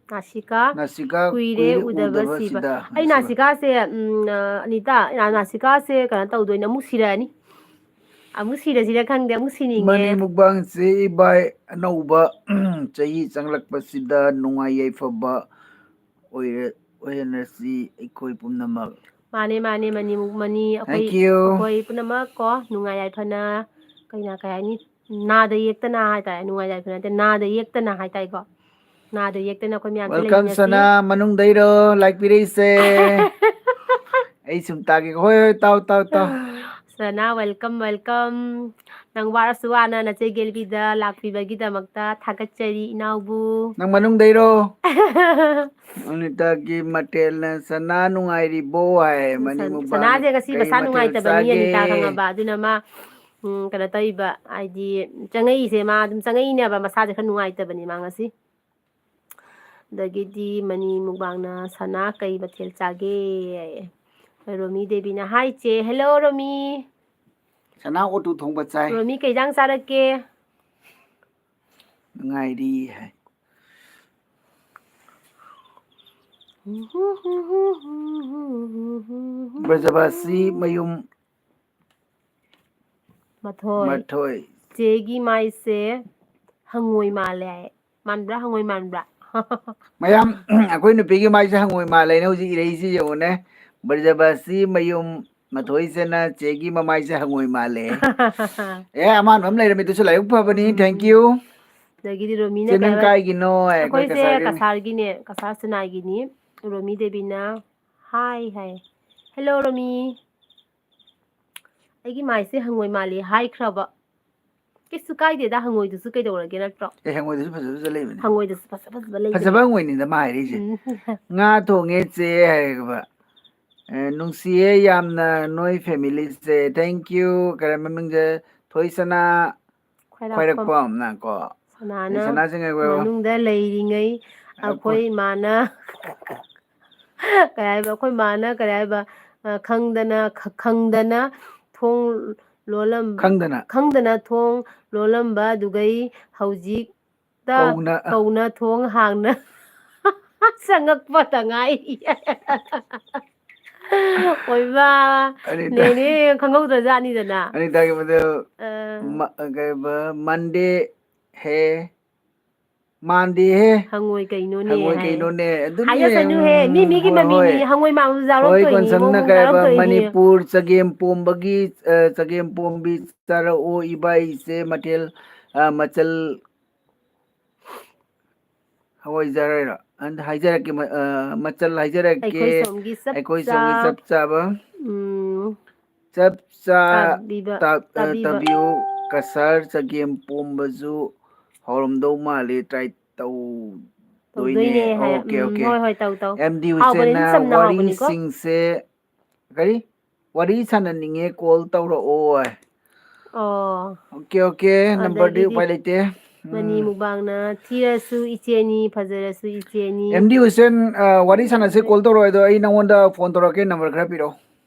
ꯅꯥꯁꯤꯀꯥ, ꯅꯥꯁꯤꯀꯥ ꯀꯨꯏꯔꯦ ꯀꯨꯏꯔꯦ ꯎꯗꯕ ꯎꯗꯕ ꯁꯤꯕ꯫ ꯁꯤꯗ꯫ ꯑꯩ ꯅꯥꯁꯤꯀꯥ꯫ ꯅꯥꯁꯤꯀꯥꯁꯦ, ꯎꯝ, ꯑ, ꯑꯅꯤꯇꯥ, ꯅꯥ-, ꯅꯥꯁꯤꯀꯥꯁꯦ ꯀꯩꯅꯣ ꯇꯧꯗꯣꯏꯅꯦ, ꯑꯃꯨꯛ ꯁꯤꯔꯛꯑꯅꯤ꯫ ꯑꯃꯨꯛ ꯁꯤꯔꯁꯤꯔ ꯈꯪꯗꯦ, ꯑꯃꯨꯛ ꯁꯤꯅꯤꯡꯉꯦ꯫ ꯃꯅꯤ ꯃꯨꯛꯕꯥꯡꯁꯦ ꯏꯕꯥꯏ ꯑꯅꯧꯕ ꯆꯍꯤ ꯆꯪꯂꯛꯄꯁꯤꯗ ꯅꯨꯡꯉꯥꯏ ꯌꯥꯏꯐꯕ ꯑꯣꯏꯔ-, ꯑꯣꯏꯍꯜꯂꯁꯤ ꯑꯩꯈꯣꯏ ꯄꯨꯝꯅꯃꯛ꯫ ꯃꯥꯅꯦ, ꯃꯥꯅꯦ, ꯃꯅꯤ, ꯃꯅꯤ, ꯑꯩꯈꯣꯏ, Thank you꯫ ꯑꯩꯈꯣꯏ ꯄꯨꯝꯅꯃꯛ ꯀꯣ ꯅꯨꯡꯉꯥꯏ ꯌꯥꯏꯐꯅ, ꯀꯩꯅ-, ꯀꯩ ꯍꯥꯏꯅꯤ, ꯅꯥꯗ ꯌꯦꯛꯇꯅ ꯍꯥꯏꯇꯥꯔꯦ, ꯅꯨꯡꯉꯥꯏ ꯌꯥꯏꯐꯅ ꯅꯠꯇꯦ, ꯅꯥꯗ ꯌꯦꯛꯇꯅ ꯍꯥꯏꯇꯥꯔꯦꯀꯣ, ꯅꯥꯗ ꯌꯦꯛꯇꯅ ꯑꯩꯈꯣꯏ ꯃꯌꯥꯝꯁꯦ Welcome, ꯂꯩꯃꯤꯟꯅꯁꯤ꯫ ꯁꯅꯥ, ꯃꯅꯨꯡꯗꯩꯔꯣ ꯂꯥꯏꯛ ꯄꯤꯔꯛꯏꯁꯦ? ꯑꯩ ꯁꯨꯝ ꯇꯥꯒꯦ꯫ ꯍꯣꯏ, ꯍꯣꯏ, ꯇꯥꯎ, ꯇꯥꯎ, ꯇꯥꯎ꯫ ꯁꯅꯥ, welcome, welcome. ꯅꯪ ꯋꯥꯔꯁꯨ ꯋꯥꯅ ꯅꯆꯦ ꯒꯦꯜꯕꯤꯗ ꯂꯥꯛꯄꯤꯕꯒꯤꯗꯃꯛꯇ ꯊꯥꯒꯠꯆꯔꯤ, ꯏꯅꯥꯎꯕꯨ꯫ ꯅꯪ ꯃꯅꯨꯡꯗꯩꯔꯣ? ꯑꯅꯤꯇꯥꯒꯤ ꯃꯊꯦꯜꯅ ꯁꯅꯥ ꯅꯨꯡꯉꯥꯏꯔꯤꯕꯣ ꯍꯥꯏ꯫ ꯃꯅꯤ ꯁꯟ-, ꯃꯨꯛꯕꯥꯡ ꯁꯅꯥꯁꯦ ꯉꯁꯤ ꯀꯩ ꯃꯁꯥ ꯃꯊꯦꯜ ꯅꯨꯡꯉꯥꯏꯇꯕꯅꯤ, ꯆꯥꯒꯦ? ꯑꯅꯤꯇꯥ ꯈꯪꯉꯕ꯫ ꯑꯗꯨꯅ ꯃꯥ, ꯎꯝ, ꯀꯩꯅꯣ ꯇꯧꯔꯤꯕ, ꯍꯥꯏꯗꯤ ꯆꯪꯉꯛꯏꯁꯦ, ꯃꯥ ꯑꯗꯨꯝ ꯆꯪꯉꯛꯏꯅꯦꯕ, ꯃꯁꯥꯁꯦ ꯈꯔ ꯅꯨꯡꯉꯥꯏꯇꯕꯅꯤ ꯃꯥ ꯉꯁꯤ꯫ ꯑꯗꯒꯤꯗꯤ ꯃꯅꯤ ꯃꯨꯛꯕꯥꯡꯅ ꯁꯅꯥ ꯀꯩ ꯃꯊꯦꯜ ꯆꯥꯒꯦ? ꯔꯣꯃꯤ ꯗꯦꯕꯤꯅ, "ꯍꯥꯏ ꯆꯦ, ꯍꯦꯜꯂꯣ ꯔꯣꯃꯤ꯫ ꯁꯅꯥ ꯑꯣꯇꯨ ꯊꯣꯡꯕ ꯆꯥꯏ꯫ ꯔꯣꯃꯤ ꯀꯩ ꯏꯟꯖꯥꯡ ꯆꯥꯔꯛꯀꯦ?" ꯅꯨꯡꯉꯥꯏꯔꯤ ꯍꯥꯏ꯫ ꯕ꯭ꯔꯖꯕꯥꯁꯤ ꯃꯌꯨꯝ ꯃꯊꯣꯏ꯫ ꯃꯊꯣꯏ꯫ ꯆꯦꯒꯤ ꯃꯥꯏꯁꯦ ꯍꯪꯉꯣꯏ ꯃꯥꯜꯂꯦ ꯍꯥꯏ꯫ ꯃꯥꯟꯕ꯭ꯔꯥ? ꯍꯪꯉꯣꯏ ꯃꯥꯟꯕ꯭ꯔꯥ? ꯃꯌꯥꯝ, ꯑꯩꯈꯣꯏ ꯅꯨꯄꯤꯒꯤ ꯃꯥꯏꯁꯦ ꯍꯪꯉꯣꯏ ꯃꯥꯜꯂꯦꯅ ꯍꯧꯖꯤꯛ ꯏꯔꯛꯏꯁꯤ ꯌꯦꯡꯉꯨꯅꯦ꯫ ꯕ꯭ꯔꯖꯕꯥꯁꯤ ꯃꯌꯨꯝ ꯃꯊꯣꯏꯁꯦꯅ ꯆꯦꯒꯤ ꯃꯃꯥꯏꯁꯦ ꯍꯪꯉꯣꯏ ꯃꯥꯜꯂꯦ꯫ ꯑꯦ, ꯑꯃꯥꯟꯕ ꯑꯃ ꯂꯩꯔꯝꯃꯤꯗꯨꯁꯨ ꯂꯥꯏꯕꯛ ꯐꯕꯅꯤ꯫ ꯎꯝ. Thank you꯫ ꯑꯗꯒꯤꯗꯤ ꯔꯣꯃꯤꯅ ꯆꯦ, ꯀꯩ ꯅꯪ ꯍꯥꯏꯕ? ꯀꯥꯏꯒꯤꯅꯣ? ꯑꯦ, ꯑꯩꯈꯣꯏ ꯑꯩꯈꯣꯏꯁꯦ ꯀꯁꯥꯔꯒꯤꯅꯤ꯫ ꯀꯁꯥꯔꯒꯤꯅꯦ, ꯀꯁꯥꯔ ꯁꯅꯥꯒꯤꯅꯤ꯫ ꯔꯣꯃꯤ ꯗꯦꯕꯤꯅ ꯍꯥꯏ ꯍꯥꯏ꯫ ꯍꯦꯜꯂꯣ ꯔꯣꯃꯤ꯫ ꯑꯩꯒꯤ ꯃꯥꯏꯁꯦ ꯍꯪꯉꯣꯏ ꯃꯥꯜꯂꯤ ꯍꯥꯏꯈ꯭ꯔꯕ? ꯀꯩꯁꯨ ꯀꯥꯏꯗꯦꯗ, ꯍꯪꯉꯣꯏꯗꯨꯁꯨ ꯀꯩꯗꯧꯔꯒꯦ, ꯅꯠꯇ꯭ꯔꯣ? ꯑꯦ, ꯍꯪꯉꯣꯏꯗꯨꯁꯨ ꯐꯖ ꯐꯖ ꯂꯩꯕꯅꯦ꯫ ꯍꯪꯉꯣꯏꯗꯨꯁꯨ ꯐꯖ ꯐꯖꯕ ꯂꯩꯕꯅꯦ꯫ ꯐꯖꯕ ꯍꯪꯉꯣꯏꯅꯤꯗ ꯃꯥ ꯍꯥꯏꯔꯛꯏꯁꯦ꯫ ꯎꯝ. "ꯉꯥ ꯊꯣꯡꯉꯦ ꯆꯦ" ꯍꯥꯏꯔꯒꯕ꯫ ꯑꯦ, ꯅꯨꯡꯁꯤꯌꯦ ꯌꯥꯝꯅ ꯅꯣꯏ ꯐꯦꯃꯤꯂꯤꯁꯦ꯫ Thank you꯫ ꯀꯔꯤ ꯃꯃꯤꯡꯁꯦ? ꯊꯣꯏꯁꯅꯥ ꯈ꯭ꯋꯥꯏꯔꯥꯛꯄꯝ꯫ ꯈ꯭ꯋꯥꯏꯔꯥꯛꯄꯝꯅ ꯀꯣ꯫ ꯁꯅꯥꯅ ꯁꯅꯥꯁꯤꯡ ꯑꯩꯈꯣꯏ ꯃꯅꯨꯡꯗ ꯂꯩꯔꯤꯉꯩ ꯑꯩꯈꯣꯏ ꯏꯃꯥꯅ ꯀꯩ ꯍꯥꯏꯕ, ꯑꯩꯈꯣꯏ ꯃꯥꯅ ꯀꯩ ꯍꯥꯏꯕ, ꯑ, ꯈꯪꯗꯅ, ꯈ-, ꯈꯪꯗꯅ ꯊꯣꯡ ꯂꯣꯜꯂꯝ-, ꯈꯪꯗꯅ꯫ ꯈꯪꯗꯅ ꯊꯣꯡ ꯂꯣꯜꯂꯝꯕ ꯑꯗꯨꯒꯩ ꯍꯧꯖꯤꯛꯇ ꯀꯧꯅ꯫ ꯀꯧꯅ ꯊꯣꯡ ꯍꯥꯡꯅ ꯆꯪꯉꯛꯄꯇ ꯉꯥꯏꯔꯤ꯫ ꯑꯣꯏꯃꯥ, ꯑꯅꯤꯇꯥ-, ꯅꯦꯅꯦ ꯈꯪꯍꯧꯗ꯭ꯔꯖꯥꯠꯅꯤꯗꯅ꯫ ꯑꯅꯤꯇꯥꯒꯤ ꯃꯗꯨ ꯑ, ꯃ-, ꯀꯩꯕ, ꯃꯟꯗꯦ ꯍꯦ, ꯃꯥꯟꯗꯦ ꯍꯦ꯫ ꯍꯪꯉꯣꯏ ꯀꯩꯅꯣꯅꯦ ꯍꯪꯉꯣꯏ ꯍꯥꯏ꯫ ꯀꯩꯅꯣꯅꯦ? ꯑꯗꯨꯅꯦ꯫ ꯍꯥꯏꯖꯁꯅꯨꯍꯦ, ꯃꯤ ꯃꯤꯒꯤ ꯍꯣꯏ, ꯃꯃꯤꯅꯤ, ꯍꯣꯏ꯫ ꯍꯪꯉꯣꯏ ꯃꯥꯟꯕꯁꯨ ꯌꯥꯎꯔꯛꯇꯣꯏꯅꯤ, ꯍꯣꯏ, ꯀꯣꯟꯁꯝꯅ ꯏꯕꯨꯡ, ꯀꯩ ꯍꯥꯏꯕ, ꯌꯥꯎꯔꯛꯇꯣꯏꯅꯤ꯫ ꯃꯅꯤꯄꯨꯔ ꯆꯒꯦꯝꯄꯣꯝꯕꯒꯤ, ꯑ, ꯆꯒꯦꯝꯄꯣꯝꯕꯤ ꯆꯥꯔꯛꯑꯣ ꯏꯕꯥꯏ ꯏꯆꯦ ꯃꯊꯦꯜ, ꯑ, ꯃꯆꯜ ꯍꯋꯥꯏꯖꯥꯔ ꯍꯥꯏꯔꯣ? ꯑꯗ ꯍꯥꯏꯖꯔꯛꯀꯦ, ꯃ-, ꯑ, ꯃꯆꯜ ꯍꯥꯏꯖꯔꯛꯀꯦ꯫ ꯑꯩꯈꯣꯏ ꯁꯣꯝꯒꯤ ꯆꯞ ꯑꯩꯈꯣꯏ ꯆꯥ-, ꯁꯣꯝꯒꯤ ꯆꯞ ꯆꯥꯕ꯫ ꯎꯝ, ꯆꯞ ꯆꯥ ꯇꯥꯕꯤꯕ, ꯇꯥ-, ꯑ, ꯇꯥꯕꯤꯕ꯫ ꯇꯥꯕꯤꯌꯨ꯫ ꯀꯁꯥꯔ ꯆꯒꯦꯝ ꯄꯣꯝꯕꯁꯨ ꯍꯧꯔꯝꯗꯧ ꯃꯥꯜꯂꯤ꯫ Try ꯇꯧꯗꯣꯏꯅꯦ꯫ ꯇꯧꯗꯣꯏꯅꯦ ꯍꯥꯏ꯫ Okay, ꯎꯝ, okay꯫ ꯍꯣꯏ, ꯍꯣꯏ, ꯇꯧ, ꯇꯧ꯫ ꯑꯦꯝ ꯗꯤ ꯍꯥꯎꯕꯅꯦ, ꯍꯨꯏꯁꯦꯟꯅ ꯑꯗꯨꯝ ꯆꯝꯅ ꯍꯥꯎꯕꯅꯤꯀꯣ꯫ ꯋꯥꯔꯤꯁꯤꯡꯁꯦ, ꯀꯔꯤ? ꯋꯥꯔꯤ ꯁꯥꯟꯅꯅꯤꯡꯉꯦ, call ꯇꯧꯔꯛꯑꯣ꯫ ꯑꯣ꯫ Okay, okay꯫ Number ꯗꯤ ꯑꯗꯒꯤꯗꯤ ꯎꯄꯥꯏ ꯂꯩꯇꯦ꯫ ꯃꯅꯤ ꯎꯝ꯫ ꯃꯨꯛꯕꯥꯡꯅ ꯊꯤꯔꯁꯨ ꯏꯆꯦꯅꯤ, ꯐꯖꯔꯁꯨ ꯏꯆꯦꯅꯤ꯫ ꯑꯦꯝ ꯗꯤ ꯍꯨꯏꯁꯦꯟ, ꯑ, ꯋꯥꯔꯤ ꯁꯥꯟꯅꯁꯦ, call ꯇꯧꯔꯛꯑꯣ꯫ ꯑꯗꯣ ꯑꯩ ꯅꯉꯣꯟꯗ phone ꯇꯧꯔꯛꯀꯦ, number ꯈꯔ ꯄꯤꯔꯛꯑꯣ꯫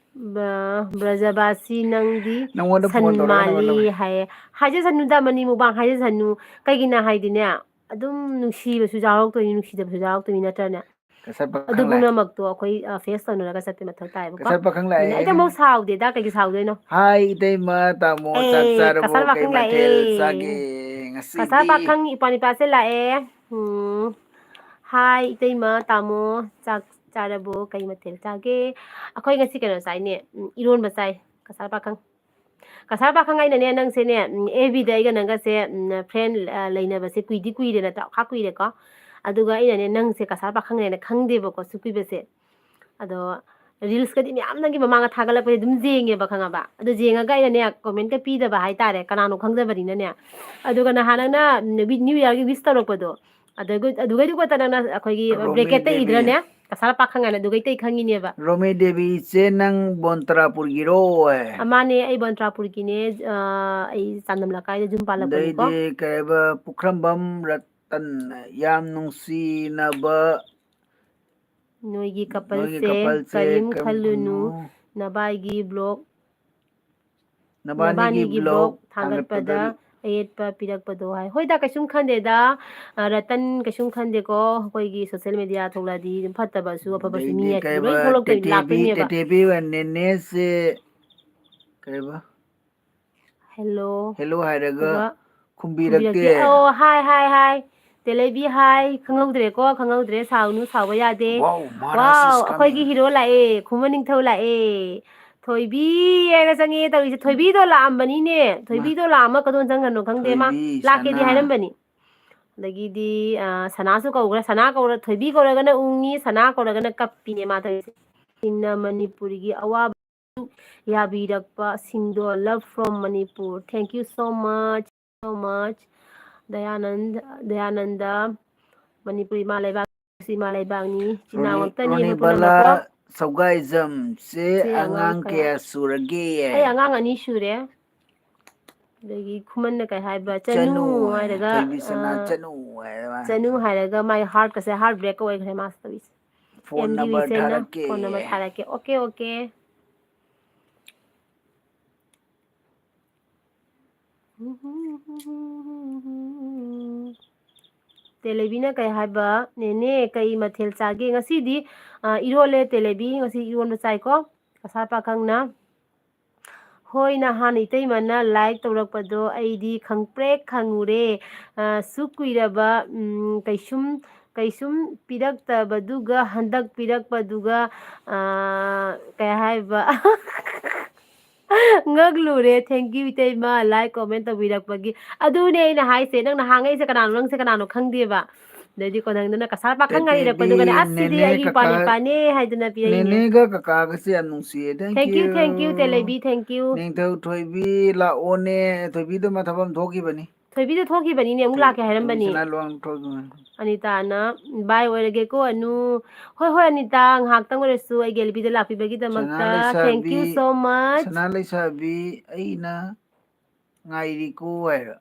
ꯕ-, ꯕ꯭ꯔꯖꯕꯥꯁꯤ ꯅꯪꯗꯤ ꯅꯉꯣꯟꯗ ꯁꯟ phone ꯇꯧꯔꯒ number ꯃꯥꯜꯂꯤ ꯂꯧꯔꯣ꯫ ꯍꯥꯏꯌꯦ꯫ ꯍꯥꯏꯖꯁꯅꯨꯗ, ꯃꯅꯤ ꯃꯨꯛꯕꯥꯡ ꯍꯥꯏꯖꯁꯅꯨ꯫ ꯀꯩꯒꯤꯅꯣ ꯍꯥꯏꯗꯤꯅꯦ, ꯑꯗꯨꯝ ꯅꯨꯡꯁꯤꯕꯁꯨ ꯌꯥꯎꯔꯛꯇꯣꯏꯅꯤ, ꯅꯨꯡꯁꯤꯗꯕꯁꯨ ꯌꯥꯎꯔꯛꯇꯣꯏꯅꯤ, ꯅꯠꯇ꯭ꯔꯅꯦ? ꯀꯁꯥꯔ ꯑꯗꯨ ꯄꯥꯈꯪ ꯂꯥꯛꯑꯦ꯫ ꯄꯨꯝꯅꯃꯛꯇꯣ ꯑꯩꯈꯣꯏ, ꯑ, face ꯇꯧꯅꯔꯒ ꯆꯠꯄꯩ ꯃꯊꯧ ꯇꯥꯏꯕꯀꯣ꯫ ꯀꯁꯥꯔ ꯄꯥꯈꯪ ꯑꯗꯨꯅ ꯑꯩ ꯂꯥꯛꯑꯦ꯫ ꯑꯃꯨꯛ ꯁꯥꯎꯗꯦꯗ, ꯀꯩꯒꯤ ꯁꯥꯎꯗꯣꯏꯅꯣ? ꯍꯥꯏ, ꯏꯇꯩꯃ, ꯇꯥꯃꯣ, ꯆꯥꯛ ꯑꯦ, ꯆꯥꯔꯕꯣ? ꯀꯁꯥꯔ ꯀꯩ ꯄꯥꯈꯪ ꯃꯊꯦꯜ ꯂꯥꯛꯑꯦ꯫ ꯆꯥꯒꯦ ꯉꯁꯤꯗꯤ? ꯀꯁꯥꯔ ꯄꯥꯈꯪ ꯏꯄ꯭ꯋꯥ ꯅꯤꯄꯥꯁꯦ ꯂꯥꯛꯑꯦ꯫ ꯎꯝ꯫ ꯍꯥꯏ, ꯏꯇꯩꯃ, ꯇꯥꯃꯣ, ꯆꯥꯛ ꯆꯥꯔꯕꯣ? ꯀꯩ ꯃꯊꯦꯜ ꯆꯥꯒꯦ? ꯑꯩꯈꯣꯏ ꯉꯁꯤ ꯀꯩꯅꯣ ꯆꯥꯏꯅꯦ, ꯎꯝ, ꯏꯔꯣꯟꯕ ꯆꯥꯏ, ꯀꯁꯥꯔ ꯄꯥꯈꯪ꯫ ꯀꯁꯥꯔ ꯄꯥꯈꯪ ꯑꯩꯅꯅꯦ, ꯅꯪꯁꯦꯅꯦ, ꯎꯝ, F B ꯗ ꯑꯩꯒ ꯅꯪꯒꯁꯦ, ꯎꯝ, friend, ꯑ, ꯂꯩꯅꯕꯁꯦ ꯀꯨꯏꯗꯤ ꯀꯨꯏꯔꯦ ꯅꯠꯇ꯭ꯔꯥ? ꯈꯥ ꯀꯨꯏꯔꯦꯀꯣ꯫ ꯑꯗꯨꯒ ꯑꯩꯅꯅꯦ, ꯅꯪꯁꯦ ꯀꯁꯥꯔ ꯄꯥꯈꯪꯅꯦꯅ ꯈꯪꯗꯦꯕꯀꯣ, ꯁꯨꯛ ꯀꯨꯏꯕꯁꯦ꯫ ꯑꯗꯣ reels ꯀꯗꯤ ꯃꯌꯥꯝ ꯅꯪꯒꯤ ꯃꯃꯥꯡꯗ ꯊꯥꯒꯠꯂꯛꯄꯁꯦ ꯑꯗꯨꯝ ꯌꯦꯡꯉꯦꯕ, ꯈꯪꯉꯕ? ꯑꯗꯨ ꯌꯦꯡꯉꯒ ꯑꯩꯅꯅꯦ, comment ꯀ ꯄꯤꯗꯕ ꯍꯥꯏꯇꯥꯔꯦ, ꯀꯅꯥꯅꯣ ꯈꯪꯗꯕꯅꯤꯅꯅꯦ꯫ ꯑꯗꯨꯒ ꯅꯍꯥꯟ ꯅꯪꯅ, ꯎꯝ, New Year ꯒꯤ wish ꯇꯧꯔꯛꯄꯗꯣ, ꯑꯗꯨꯒ-, ꯑꯗꯨꯒꯩꯗꯨꯒ ꯅꯪꯅ ꯑꯩꯈꯣꯏꯒꯤ ꯔꯣꯃꯤ bracket ꯇ ꯗꯦꯕꯤ꯫ ꯏꯗ꯭ꯔꯅꯦ, ꯀꯁꯥꯔ ꯄꯥꯈꯪ ꯍꯥꯏꯅ ꯑꯗꯨꯒꯩ ꯇꯩ ꯈꯪꯉꯤꯅꯦꯕ꯫ ꯔꯣꯃꯤ ꯗꯦꯕꯤ ꯏꯆꯦ, ꯅꯪ ꯕꯣꯟꯇ꯭ꯔꯥꯄꯨꯔꯒꯤꯔꯣ? ꯑ, ꯃꯥꯅꯦ, ꯑꯩ ꯕꯣꯟꯇ꯭ꯔꯥꯄꯨꯔꯒꯤꯅꯦ, ꯑ, ꯑꯩ ꯆꯥꯟꯗꯝ ꯂꯩꯀꯥꯏꯗ ꯌꯨꯝ ꯄꯥꯜꯂꯛꯄꯅꯤꯀꯣ꯫ ꯑꯗꯩꯗꯤ ꯀꯩ ꯍꯥꯏꯕ, ꯄꯨꯈ꯭ꯔꯝꯕꯝ ꯔꯇꯟ, ꯌꯥꯝ ꯅꯨꯡꯁꯤꯅꯕ ꯅꯣꯏꯒꯤ couple ꯅꯣꯏꯒꯤ ꯁꯦ couple ꯁꯦ ꯀꯔꯤꯝ ꯀꯔꯤꯝ ꯈꯜꯂꯨꯅꯨ, ꯈꯜꯂꯨꯅꯨ꯫ ꯅꯕꯥꯏꯒꯤ vlog, ꯅꯕꯥꯅꯤꯒꯤ ꯅꯕꯥꯅꯤꯒꯤ vlog vlog ꯊꯥꯒꯠꯄꯗ ꯊꯥꯒꯠꯄꯗ ꯑꯌꯦꯠꯄ ꯄꯤꯔꯛꯄꯗꯣ ꯍꯥꯏ꯫ ꯍꯣꯏꯗ, ꯀꯩꯁꯨꯝ ꯈꯟꯗꯦꯗ, ꯑ, ꯔꯇꯟ, ꯀꯩꯁꯨꯝ ꯈꯟꯗꯦꯀꯣ꯫ ꯑꯩꯈꯣꯏꯒꯤ social media ꯊꯣꯛꯂꯛꯑꯗꯤ ꯑꯗꯨꯝ ꯐꯠꯇꯕꯁꯨ ꯑꯐꯕꯁꯨ ꯃꯤ ꯑꯗꯩꯗꯤ ꯍꯥꯏꯁꯦ ꯂꯣꯏ ꯀꯩꯕ, ꯊꯣꯛꯂꯛꯇꯣꯏꯅꯤ, ꯇꯦꯇꯦꯕꯤ, ꯂꯥꯛꯇꯣꯏꯅꯦꯕ꯫ ꯇꯦꯇꯦꯕꯤꯒ ꯅꯦꯅꯦꯁꯦ ꯀꯩꯕ? Hello꯫ Hello ꯍꯥꯏꯔꯒ ꯑꯗꯨꯒ ꯈꯨꯝꯕꯤꯔꯛꯇꯦ꯫ ꯈꯨꯝꯕꯤꯔꯛꯇꯦ꯫ ꯑꯣ, ꯍꯥꯏ, ꯍꯥꯏ, ꯍꯥꯏ꯫ ꯇꯦꯂꯩꯕꯤ ꯍꯥꯏ, ꯈꯪꯍꯧꯗ꯭ꯔꯦꯀꯣ, ꯈꯪꯍꯧꯗ꯭ꯔꯦ, ꯁꯥꯎꯅꯨ, ꯁꯥꯎꯕ ꯌꯥꯗꯦ꯫ Wow, ꯃꯍꯥꯔꯥꯖ is ꯋꯥꯎ, ꯑꯩꯈꯣꯏꯒꯤ coming꯫ Hero ꯂꯥꯛꯑꯦ, ꯈꯨꯃꯟ ꯅꯤꯡꯊꯧ ꯂꯥꯛꯑꯦ꯫ ꯊꯣꯏꯕꯤ ꯍꯥꯏꯅ ꯆꯪꯉꯛꯑꯦ ꯇꯧꯔꯤꯁꯦ꯫ ꯊꯣꯏꯕꯤꯗꯣ ꯂꯥꯛꯑꯝꯕꯅꯤꯅꯦ꯫ ꯃꯥ꯫ ꯊꯣꯏꯕꯤꯗꯣ ꯂꯥꯛꯑꯝꯃ ꯀꯗꯣꯝ ꯆꯪꯈ꯭ꯔꯅꯣ ꯈꯪꯗꯦ꯫ ꯃꯥ ꯊꯣꯏꯕꯤ, ꯂꯥꯛꯀꯦꯗꯤ ꯁꯅꯥ꯫ ꯍꯥꯏꯔꯝꯕꯅꯤ꯫ ꯑꯗꯒꯤꯗꯤ, ꯑ, ꯁꯅꯥꯁꯨ ꯀꯧꯈ꯭ꯔꯦ꯫ ꯁꯅꯥ ꯀꯧꯔ-, ꯊꯣꯏꯕꯤ ꯀꯧꯔꯒꯅ ꯎꯪꯉꯤ, ꯁꯅꯥ ꯀꯧꯔꯒꯅ ꯀꯞꯄꯤꯅꯦ ꯃꯥ ꯇꯧꯔꯤꯁꯦ꯫ ꯁꯤꯡꯅ ꯃꯅꯤꯄꯨꯔꯤꯒꯤ ꯑꯋꯥꯕ ꯌꯥꯕꯤꯔꯛꯄ ꯁꯤꯡꯗꯣ, love from Manipur. Thank you so much, so much꯫ Dayananda, Dayananda, Manipur ꯏꯃꯥ ꯂꯩꯕꯥꯛ, ꯏꯃꯥ ꯂꯩꯕꯥꯛꯅꯤ꯫ ꯏꯆꯤꯟ ꯏꯅꯥꯎ ꯔꯣꯅꯤ-, ꯑꯝꯇꯅꯤ, ꯑꯩꯈꯣꯏ ꯔꯣꯅꯤꯕꯂꯥ ꯄꯨꯝꯅꯃꯛꯀꯣ꯫ ꯁꯧꯒꯥꯏꯖꯝꯁꯦ ꯁꯦ ꯑꯉꯥꯡ ꯑꯉꯥꯡ ꯀꯌꯥ ꯀꯌꯥ? ꯁꯨꯔꯒꯦ? ꯑꯩ ꯑꯉꯥꯡ ꯑꯅꯤ ꯁꯨꯔꯦ꯫ ꯑꯗꯒꯤ ꯈꯨꯃꯟꯅ ꯀꯩ ꯍꯥꯏꯕ? ꯆꯅꯨ ꯆꯅꯨ ꯍꯥꯏ, ꯍꯥꯏꯔꯒ, ꯊꯣꯏꯕꯤ ꯁꯅꯥ ꯑ, ꯆꯅꯨ ꯍꯥꯏꯔꯒ꯫ ꯆꯅꯨ ꯍꯥꯏꯔꯒ ꯃꯥꯏ heartꯀꯁꯦ heart break ꯑꯣꯏꯈ꯭ꯔꯦ ꯃꯥꯁ ꯇꯧꯔꯤꯁꯦ꯫ Phone ꯑꯦꯝ ꯗꯤ number ꯍꯨꯏꯁꯦꯟꯅ ꯊꯥꯔꯛꯀꯦ꯫ Phone number ꯊꯥꯔꯛꯀꯦ꯫ Okay, okay꯫ ꯇꯦꯂꯩꯕꯤꯅ ꯀꯩ ꯍꯥꯏꯕ? "ꯅꯦꯅꯦ, ꯀꯩ ꯃꯊꯦꯜ ꯆꯥꯒꯦ?" ꯉꯁꯤꯗꯤ, ꯑ, ꯏꯔꯣꯜꯂꯦ ꯇꯦꯂꯩꯕꯤ꯫ ꯉꯁꯤ ꯏꯔꯣꯟꯕ ꯆꯥꯏꯀꯣ, ꯀꯁꯥꯔ ꯄꯥꯈꯪꯅ꯫ ꯍꯣꯏ, ꯅꯍꯥꯟ ꯏꯇꯩꯃꯅ like ꯇꯧꯔꯛꯄꯗꯣ ꯑꯩꯗꯤ ꯈꯪꯄ꯭ꯔꯦꯛ ꯈꯪꯉꯨꯔꯦ꯫ ꯑ, ꯁꯨꯛ ꯀꯨꯏꯔꯕ, ꯎꯝ, ꯀꯩꯁꯨꯝ, ꯀꯩꯁꯨꯝ ꯄꯤꯔꯛꯇꯕꯗꯨꯒ ꯍꯟꯗꯛ ꯄꯤꯔꯛꯄꯗꯨꯒ, ꯑ, ꯀꯩ ꯍꯥꯏꯕ? ꯉꯛꯂꯨꯔꯦ꯫ Thank you, ꯏꯇꯩꯃ, like, comment ꯇꯧꯕꯤꯔꯛꯄꯒꯤ꯫ ꯑꯗꯨꯅꯦ ꯑꯩꯅ ꯍꯥꯏꯁꯦ, ꯅꯪ ꯅꯍꯥꯟꯉꯩꯁꯦ ꯀꯅꯥꯅꯣ, ꯅꯪꯁꯦ ꯀꯅꯥꯅꯣ ꯈꯪꯗꯦꯕ꯫ ꯑꯗꯩꯗꯤ ꯀꯣꯟꯊꯪꯗꯅ ꯀꯁꯥꯔ ꯄꯥꯈꯪ ꯍꯥꯏꯔꯛꯄꯗꯨꯒꯅꯦ, ꯇꯦꯇꯦꯕꯤ, "ꯑꯁ, ꯁꯤꯗꯤ ꯅꯦꯅꯦ, ꯑꯩꯒꯤ ꯏꯄ꯭ꯋꯥ ꯀꯀꯥ, ꯅꯨꯄꯥꯅꯦ" ꯍꯥꯏꯗꯅ ꯄꯤꯔꯛꯏꯅꯦ꯫ ꯅꯦꯅꯦꯒ ꯀꯀꯥꯒꯁꯦ ꯌꯥꯝ ꯅꯨꯡꯁꯤꯌꯦ꯫ Thank Thank you, you꯫ Thank you, ꯇꯦꯂꯩꯕꯤ, thank you꯫ ꯅꯤꯡꯊꯧ ꯊꯣꯏꯕꯤ ꯂꯥꯛꯑꯣꯅꯦ꯫ ꯊꯣꯏꯕꯤꯗꯣ ꯃꯥ ꯊꯕꯛ ꯑꯃ ꯊꯣꯛꯈꯤꯕꯅꯤ꯫ ꯊꯣꯏꯕꯤꯗꯣ ꯊꯣꯛꯈꯤꯕꯅꯤꯅꯦ, ꯑꯃꯨꯛ ꯊꯣꯏ-, ꯂꯥꯛꯀꯦ ꯊꯣꯏꯕꯤ ꯍꯥꯏꯔꯝꯕꯅꯤ꯫ ꯁꯅꯥ ꯂꯨꯋꯥꯡ ꯊꯣꯛꯈꯤꯕꯅꯤ꯫ ꯑꯅꯤꯇꯥꯅ, "Bye ꯑꯣꯏꯔꯒꯦꯀꯣ ꯑꯅꯨ"꯫ ꯍꯣꯏ, ꯍꯣꯏ, ꯑꯅꯤꯇꯥ, ꯉꯥꯏꯍꯥꯛꯇꯪ ꯑꯣꯏꯔꯁꯨ ꯑꯩꯒꯤ ꯑꯦꯜ ꯕꯤꯗ ꯂꯥꯛꯄꯤꯕꯒꯤꯗꯃꯛꯇ꯫ ꯁꯅꯥ ꯂꯩꯁꯥꯕꯤ, Thank you so much꯫ ꯁꯅꯥ ꯂꯩꯁꯥꯕꯤ, ꯑꯩꯅ ꯉꯥꯏꯔꯤꯀꯣ ꯍꯥꯏꯔꯣ꯫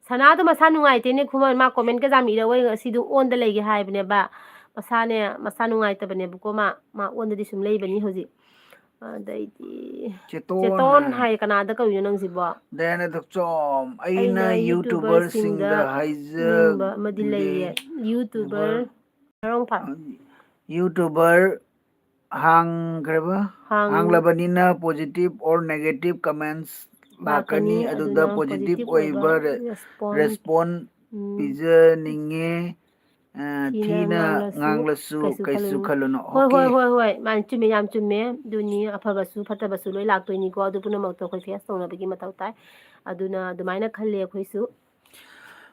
ꯁꯅꯥꯗꯣ ꯃꯁꯥ ꯅꯨꯡꯉꯥꯏꯇꯦꯅꯦ, ꯈꯨꯃꯟ꯫ ꯃꯥ comment ꯀ ꯌꯥꯝ ꯏꯔꯛꯑꯣꯏ, ꯉꯁꯤꯗꯣ ꯑꯣꯟꯗ ꯂꯩꯒꯦ ꯍꯥꯏꯕꯅꯦꯕ꯫ ꯃꯁꯥꯅꯦ, ꯃꯁꯥ ꯅꯨꯡꯉꯥꯏꯇꯕꯅꯦꯕꯀꯣ, ꯃꯥ, ꯃꯥ ꯑꯣꯟꯗꯗꯤ ꯁꯨꯝ ꯂꯩꯕꯅꯤ ꯍꯧꯖꯤꯛ꯫ ꯑꯗꯩꯗꯤ ꯆꯦꯇꯣꯟ ꯆꯦꯇꯣꯟ ꯍꯥꯏ꯫ ꯍꯥꯏ, ꯀꯅꯥꯗ ꯀꯧꯔꯤꯅꯣ ꯅꯪꯁꯤꯕꯣ? ꯗꯌꯥꯅꯟꯗ ꯊꯣꯛꯆꯣꯝ, ꯑꯩꯅ ꯑꯩꯅ YouTuber ꯁꯤꯡꯗ YouTuber ꯁꯤꯡꯗ ꯍꯥꯏꯖ-, ꯅꯤꯡꯕ ꯑꯃꯗꯤ ꯂꯩꯌꯦ꯫ ꯂꯦ-, YouTuber YouTuber ꯃꯔꯣꯡ ꯐꯥ-, YouTuber ꯍꯥꯡꯈ꯭ꯔꯕ? ꯍꯥꯡ-, ꯍꯥꯡꯂꯕꯅꯤꯅ positive or negative comments ꯂꯥꯛꯀꯅꯤ, ꯂꯥꯛꯀꯅꯤ, ꯑꯗꯨꯗ ꯑꯗꯨꯅ positive positive ꯑꯣꯏꯕ ꯑꯣꯏꯕ ꯔꯦ-, response, response ꯎꯝ, ꯄꯤꯖꯅꯤꯡꯉꯦ꯫ ꯑ, ꯊꯤꯅ ꯊꯤꯅ ꯉꯥꯡꯂꯁꯨ ꯉꯥꯡꯂꯁꯨ ꯀꯩꯁꯨ ꯀꯩꯁꯨ ꯈꯜꯂꯨꯅꯨ꯫ ꯈꯜꯂꯨꯅꯨ꯫ ꯍꯣꯏ, ꯍꯣꯏ, Okay꯫ ꯍꯣꯏ, ꯍꯣꯏ꯫ ꯃꯥꯅꯤ, ꯆꯨꯝꯃꯦ, ꯌꯥꯝ ꯆꯨꯝꯃꯦ꯫ ꯑꯗꯨꯅꯤ, ꯑꯐꯕꯁꯨ ꯐꯠꯇꯕꯁꯨ ꯂꯣꯏ ꯂꯥꯛꯇꯣꯏꯅꯤꯀꯣ꯫ ꯑꯗꯨ ꯄꯨꯝꯅꯃꯛꯇꯣ ꯑꯩꯈꯣꯏ face ꯇꯧꯅꯕꯒꯤ ꯃꯊꯧ ꯇꯥꯏ꯫ ꯑꯗꯨꯅ ꯑꯗꯨꯃꯥꯏꯅ ꯈꯜꯂꯦ ꯑꯩꯈꯣꯏꯁꯨ꯫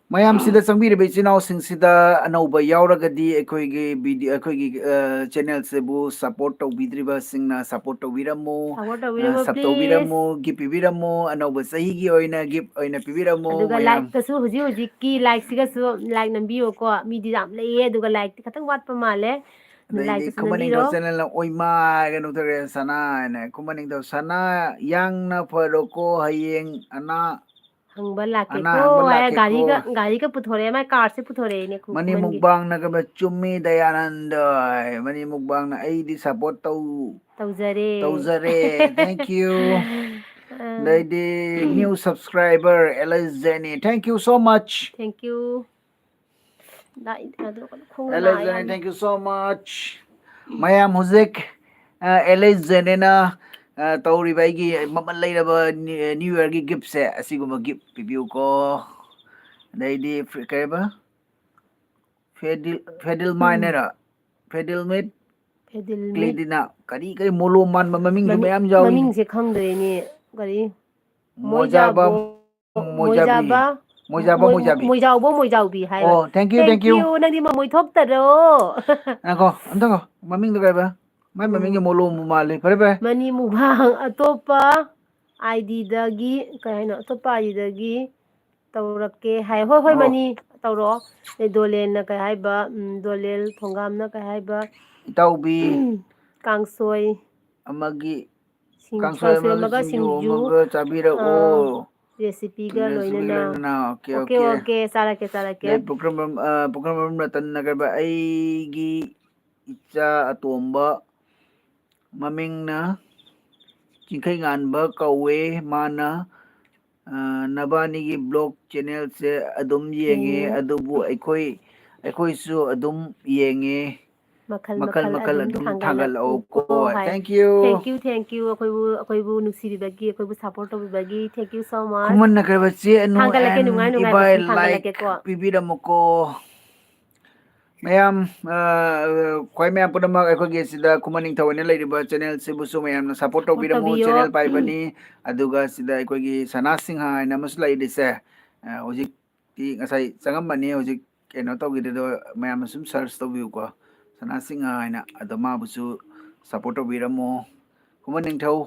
ꯃꯌꯥꯝꯁꯤꯗ ꯆꯪꯕꯤꯔꯤꯕ ꯏꯆꯤꯟ ꯏꯅꯥꯎꯁꯤꯡꯁꯤꯗ ꯑꯅꯧꯕ ꯌꯥꯎꯔꯒꯗꯤ ꯑꯩꯈꯣꯏꯒꯤ video, ꯑꯩꯈꯣꯏꯒꯤ, ꯑ, channel ꯁꯤꯕꯨ support ꯇꯧꯕꯤꯗ꯭ꯔꯤꯕꯁꯤꯡꯅ support ꯇꯧꯕꯤꯔꯝꯃꯨ, support ꯑ, ꯇꯧꯕꯤꯔꯝꯃꯨ, sub please. ꯇꯧꯕꯤꯔꯝꯃꯨ, gift ꯄꯤꯕꯤꯔꯝꯃꯨ, ꯑꯅꯧꯕ ꯆꯍꯤꯒꯤ ꯑꯣꯏꯅ gift ꯑꯣꯏꯅ ꯄꯤꯕꯤꯔꯝꯃꯨ ꯑꯗꯨꯒ ꯃꯌꯥꯝ꯫ Like ꯇꯁꯨ ꯍꯧꯖꯤꯛ ꯍꯧꯖꯤꯛꯀꯤ like ꯁꯤꯒꯁꯨ like ꯅꯝꯕꯤꯌꯨꯀꯣ, ꯃꯤꯗꯤ ꯌꯥꯝ ꯂꯩꯌꯦ, ꯑꯗꯨꯒ like ꯇꯤ ꯈꯤꯇꯪ ꯋꯥꯠꯄ ꯃꯥꯜꯂꯦ꯫ ꯑꯗꯩꯗꯤ like ꯇꯁꯨ ꯈꯨꯃꯟ ꯅꯝꯕꯤꯔꯣ꯫ ꯅꯤꯡꯊꯧ channel ꯅ ꯑꯣꯏꯃꯥ ꯍꯥꯏꯒꯅꯨ ꯇꯧꯔꯦ, ꯁꯅꯥ ꯍꯥꯏꯅ꯫ ꯈꯨꯃꯟ ꯅꯤꯡꯊꯧ, "ꯁꯅꯥ, ꯌꯥꯡꯅ ꯐꯔꯣꯀꯣ, ꯍꯌꯦꯡ ꯑꯅꯥ ꯍꯪꯕ ꯑꯅꯥ ꯂꯥꯛꯀꯦꯀꯣ" ꯍꯪꯕ ꯍꯥꯏꯔ ꯂꯥꯛꯀꯦꯀꯣ꯫ ꯒꯥꯔꯤꯒ, ꯒꯥꯔꯤꯒ ꯄꯨꯊꯣꯔꯛꯑꯦ, ꯃꯥꯏ car ꯁꯦ ꯄꯨꯊꯣꯔꯛꯑꯦꯅꯦ ꯈꯨ-, ꯃꯅꯤ ꯈꯨꯃꯟꯒꯤ꯫ ꯃꯨꯛꯕꯥꯡꯅ ꯀꯩꯕ, ꯆꯨꯝꯃꯤ ꯗꯌꯥꯅꯟꯗ꯫ ꯃꯅꯤ ꯃꯨꯛꯕꯥꯡꯅ ꯑꯩꯗꯤ support ꯇꯧ-, ꯇꯧꯖꯔꯦ꯫ ꯇꯧꯖꯔꯦ꯫ Thank you꯫ ꯑ꯫ ꯑꯗꯩꯗꯤ new subscriber, L S Jenny. Thank you so much꯫ Thank you꯫ ꯅꯥ-, ꯑꯗꯣ ꯈꯣꯡ ꯑꯦꯜ ꯑꯦꯁ ꯖꯦꯅꯤ, ꯅꯥꯏ ꯌꯥꯝꯅ꯫ Thank you so much꯫ ꯃꯌꯥꯝ ꯍꯧꯖꯤꯛ, ꯑ, ꯑꯦꯜ ꯑꯦꯁ ꯖꯦꯅꯤꯅ, ꯑ, ꯇꯧꯔꯤꯕ ꯑꯩꯒꯤ ꯃꯃꯜ ꯂꯩꯔꯕ ꯅꯤ-, New Year ꯒꯤ gift ꯁꯦ, ꯑꯁꯤꯒꯨꯝꯕ gift ꯄꯤꯕꯤꯌꯨꯀꯣ꯫ ꯑꯗꯩꯗꯤ ꯐ꯭ꯔꯤ-, ꯀꯩꯕ? ꯐꯦꯗꯤꯜ, ꯐꯦꯗꯤꯜ ꯎꯝ꯫ ꯃꯥꯏꯅꯦꯔ? ꯐꯦꯗꯤꯜ ꯃꯤꯠ? ꯐꯦꯗꯤꯜ ꯃꯤꯠ꯫ ꯀ꯭ꯂꯤꯗꯤꯅ? ꯀꯔꯤ ꯀꯔꯤ ꯃꯣꯂꯣꯝ ꯃꯥꯟꯕ ꯃꯃꯤꯡꯁꯨ ꯃꯃꯤꯡ-, ꯃꯌꯥꯝ ꯌꯥꯎꯏꯅꯦ꯫ ꯃꯃꯤꯡꯁꯦ ꯈꯪꯗ꯭ꯔꯦꯅꯦ꯫ ꯀꯔꯤ? ꯃꯣꯖꯥꯕ, ꯃꯣꯏꯖꯥꯕꯣ-, ꯃꯣꯏꯖꯥꯕꯤ꯫ ꯃꯣꯏꯖꯥꯕ, ꯃꯣꯏꯖꯥꯕ, ꯃꯣꯏ-, ꯃꯣꯏꯖꯥꯕꯤ꯫ ꯃꯣꯏꯖꯥꯎꯕ, ꯃꯣꯏꯖꯥꯎꯕꯤ ꯍꯥꯏꯕ꯫ ꯑꯣ, thank you, thank you꯫ Thank you, ꯅꯪꯗꯤ ꯃꯃꯣꯏ ꯊꯣꯛꯇꯔꯣ? ꯉꯥꯏꯈꯣ, ꯑꯝꯇ ꯉꯥꯏꯈꯣ꯫ ꯃꯃꯤꯡꯗꯣ ꯀꯩ ꯍꯥꯏꯕ? ꯃꯥꯏ ꯎꯝ꯫ ꯃꯃꯤꯡꯁꯦ ꯃꯣꯂꯣꯝꯕꯨ ꯃꯥꯜꯂꯤ꯫ ꯐꯔꯦ, ꯐꯔꯦ꯫ ꯃꯅꯤ ꯃꯨꯛꯕꯥꯡ ꯑꯇꯣꯞꯄ ID ꯗꯒꯤ, ꯀꯩ ꯍꯥꯏꯅꯣ? ꯑꯇꯣꯞꯄ ID ꯗꯒꯤ ꯇꯧꯔꯛꯀꯦ ꯍꯥꯏ꯫ ꯍꯣꯏ, ꯍꯣꯏ, ꯑꯣ꯫ ꯃꯅꯤ ꯇꯧꯔꯛꯑꯣ꯫ ꯑꯗꯩ ꯗꯣꯂꯦꯟꯅ ꯀꯩ ꯍꯥꯏꯕ? ꯎꯝ, ꯗꯣꯂꯦꯜ ꯊꯣꯡꯒꯥꯝꯅ ꯀꯩ ꯍꯥꯏꯕ? ꯏꯇꯥꯎꯕꯤ꯫ ꯀꯥꯡꯁꯣꯏ꯫ ꯑꯃꯒꯤ ꯁꯤꯡ-, ꯀꯥꯡꯁꯣꯏ ꯀꯥꯡꯁꯣꯏ ꯑꯃꯒ ꯑꯃꯒ ꯁꯤꯡꯖꯨ ꯁꯤꯡꯖꯨ, ꯑꯃꯒ ꯆꯥꯕꯤꯔꯛꯑꯣ꯫ ꯑ, recipe ꯒ recipe ꯒ ꯂꯣꯏꯅꯅ꯫ ꯂꯣꯏꯅꯅ꯫ OK, OK, OK꯫ OK, ꯆꯥꯔꯛꯀꯦ, ꯆꯥꯔꯛꯀꯦ꯫ ꯑꯗꯩ ꯄꯨꯈ꯭ꯔꯝꯕꯝ, ꯑ, ꯄꯨꯈ꯭ꯔꯝꯕꯝ ꯔꯇꯟꯅ ꯀꯩꯕ, ꯑꯩꯒꯤ ꯏꯆꯥ ꯑꯇꯣꯝꯕ ꯃꯃꯤꯡꯅ ꯆꯤꯡꯈꯩꯉꯥꯟꯕ ꯀꯧꯋꯦ꯫ ꯃꯥꯅ, ꯑ, ꯅꯕꯥꯅꯤꯒꯤ vlog channel ꯁꯦ ꯑꯗꯨꯝ ꯌꯦꯡꯉꯦ, ꯌꯦꯡꯉꯦ꯫ ꯑꯗꯨꯕꯨ ꯑꯩꯈꯣꯏ, ꯑꯩꯈꯣꯏꯁꯨ ꯑꯗꯨꯝ ꯌꯦꯡꯉꯦ꯫ ꯃꯈꯜ ꯃꯈꯜ ꯃꯈꯜ ꯃꯈꯜ ꯑꯗꯨꯝ ꯑꯗꯨꯝ ꯊꯥꯡꯒꯠꯂꯛꯎꯀꯣ ꯊꯥꯡꯒꯠꯂꯛꯎꯀꯣ ꯍꯥꯏ꯫ Thank you꯫ Thank you, thank you꯫ ꯑꯩꯈꯣꯏꯕꯨ, ꯑꯩꯈꯣꯏꯕꯨ ꯅꯨꯡꯁꯤꯕꯤꯕꯒꯤ, ꯑꯩꯈꯣꯏꯕꯨ support ꯇꯧꯕꯤꯕꯒꯤ thank you so much꯫ ꯈꯨꯃꯟ ꯅꯒꯔꯕ ꯆꯦ ꯑꯅꯨ ꯊꯥꯡꯒꯠꯂꯛꯀꯦ, and ꯅꯨꯡꯉꯥꯏ ꯅꯨꯡꯉꯥꯏꯕ ꯏꯕꯥꯏ ꯁꯨꯝ like ꯊꯥꯡꯒꯠꯂꯛꯀꯦꯀꯣ꯫ ꯄꯤꯕꯤꯔꯝꯃꯨꯀꯣ꯫ ꯃꯌꯥꯝ, ꯑ, ꯈ꯭ꯋꯥꯏ ꯃꯌꯥꯝ ꯄꯨꯝꯅꯃꯛ ꯑꯩꯈꯣꯏꯒꯤ ꯁꯤꯗ ꯈꯨꯃꯟ ꯅꯤꯡꯊꯧ ꯑꯣꯏꯅ ꯂꯩꯔꯤꯕ channel ꯁꯤꯕꯨꯁꯨ ꯃꯌꯥꯝꯅ support support ꯇꯧꯕꯤꯔꯝꯃꯨ꯫ ꯇꯧꯕꯤꯌꯣ꯫ Channel ꯄꯥꯏꯕꯅꯤ꯫ ꯑꯗꯨꯒ ꯁꯤꯗ ꯑꯩꯈꯣꯏꯒꯤ ꯁꯅꯥ ꯁꯤꯡꯍ ꯍꯥꯏꯅ ꯑꯃꯁꯨ ꯂꯩꯔꯤꯁꯦ꯫ ꯑ, ꯍꯧꯖꯤꯛ ꯇꯤ ꯉꯁꯥꯏ ꯆꯪꯉꯝꯕꯅꯤ, ꯍꯧꯖꯤꯛ ꯀꯩꯅꯣ ꯇꯧꯈꯤꯗꯦ꯫ ꯑꯗꯣ ꯃꯌꯥꯝꯅ ꯁꯨꯝ search ꯇꯧꯕꯤꯌꯨꯀꯣ, ꯁꯅꯥꯁꯤꯡꯍ ꯍꯥꯏꯅ꯫ ꯑꯗꯣ ꯃꯥꯕꯨꯁꯨ support ꯇꯧꯕꯤꯔꯝꯃꯣ꯫ ꯈꯨꯃꯟ ꯅꯤꯡꯊꯧ,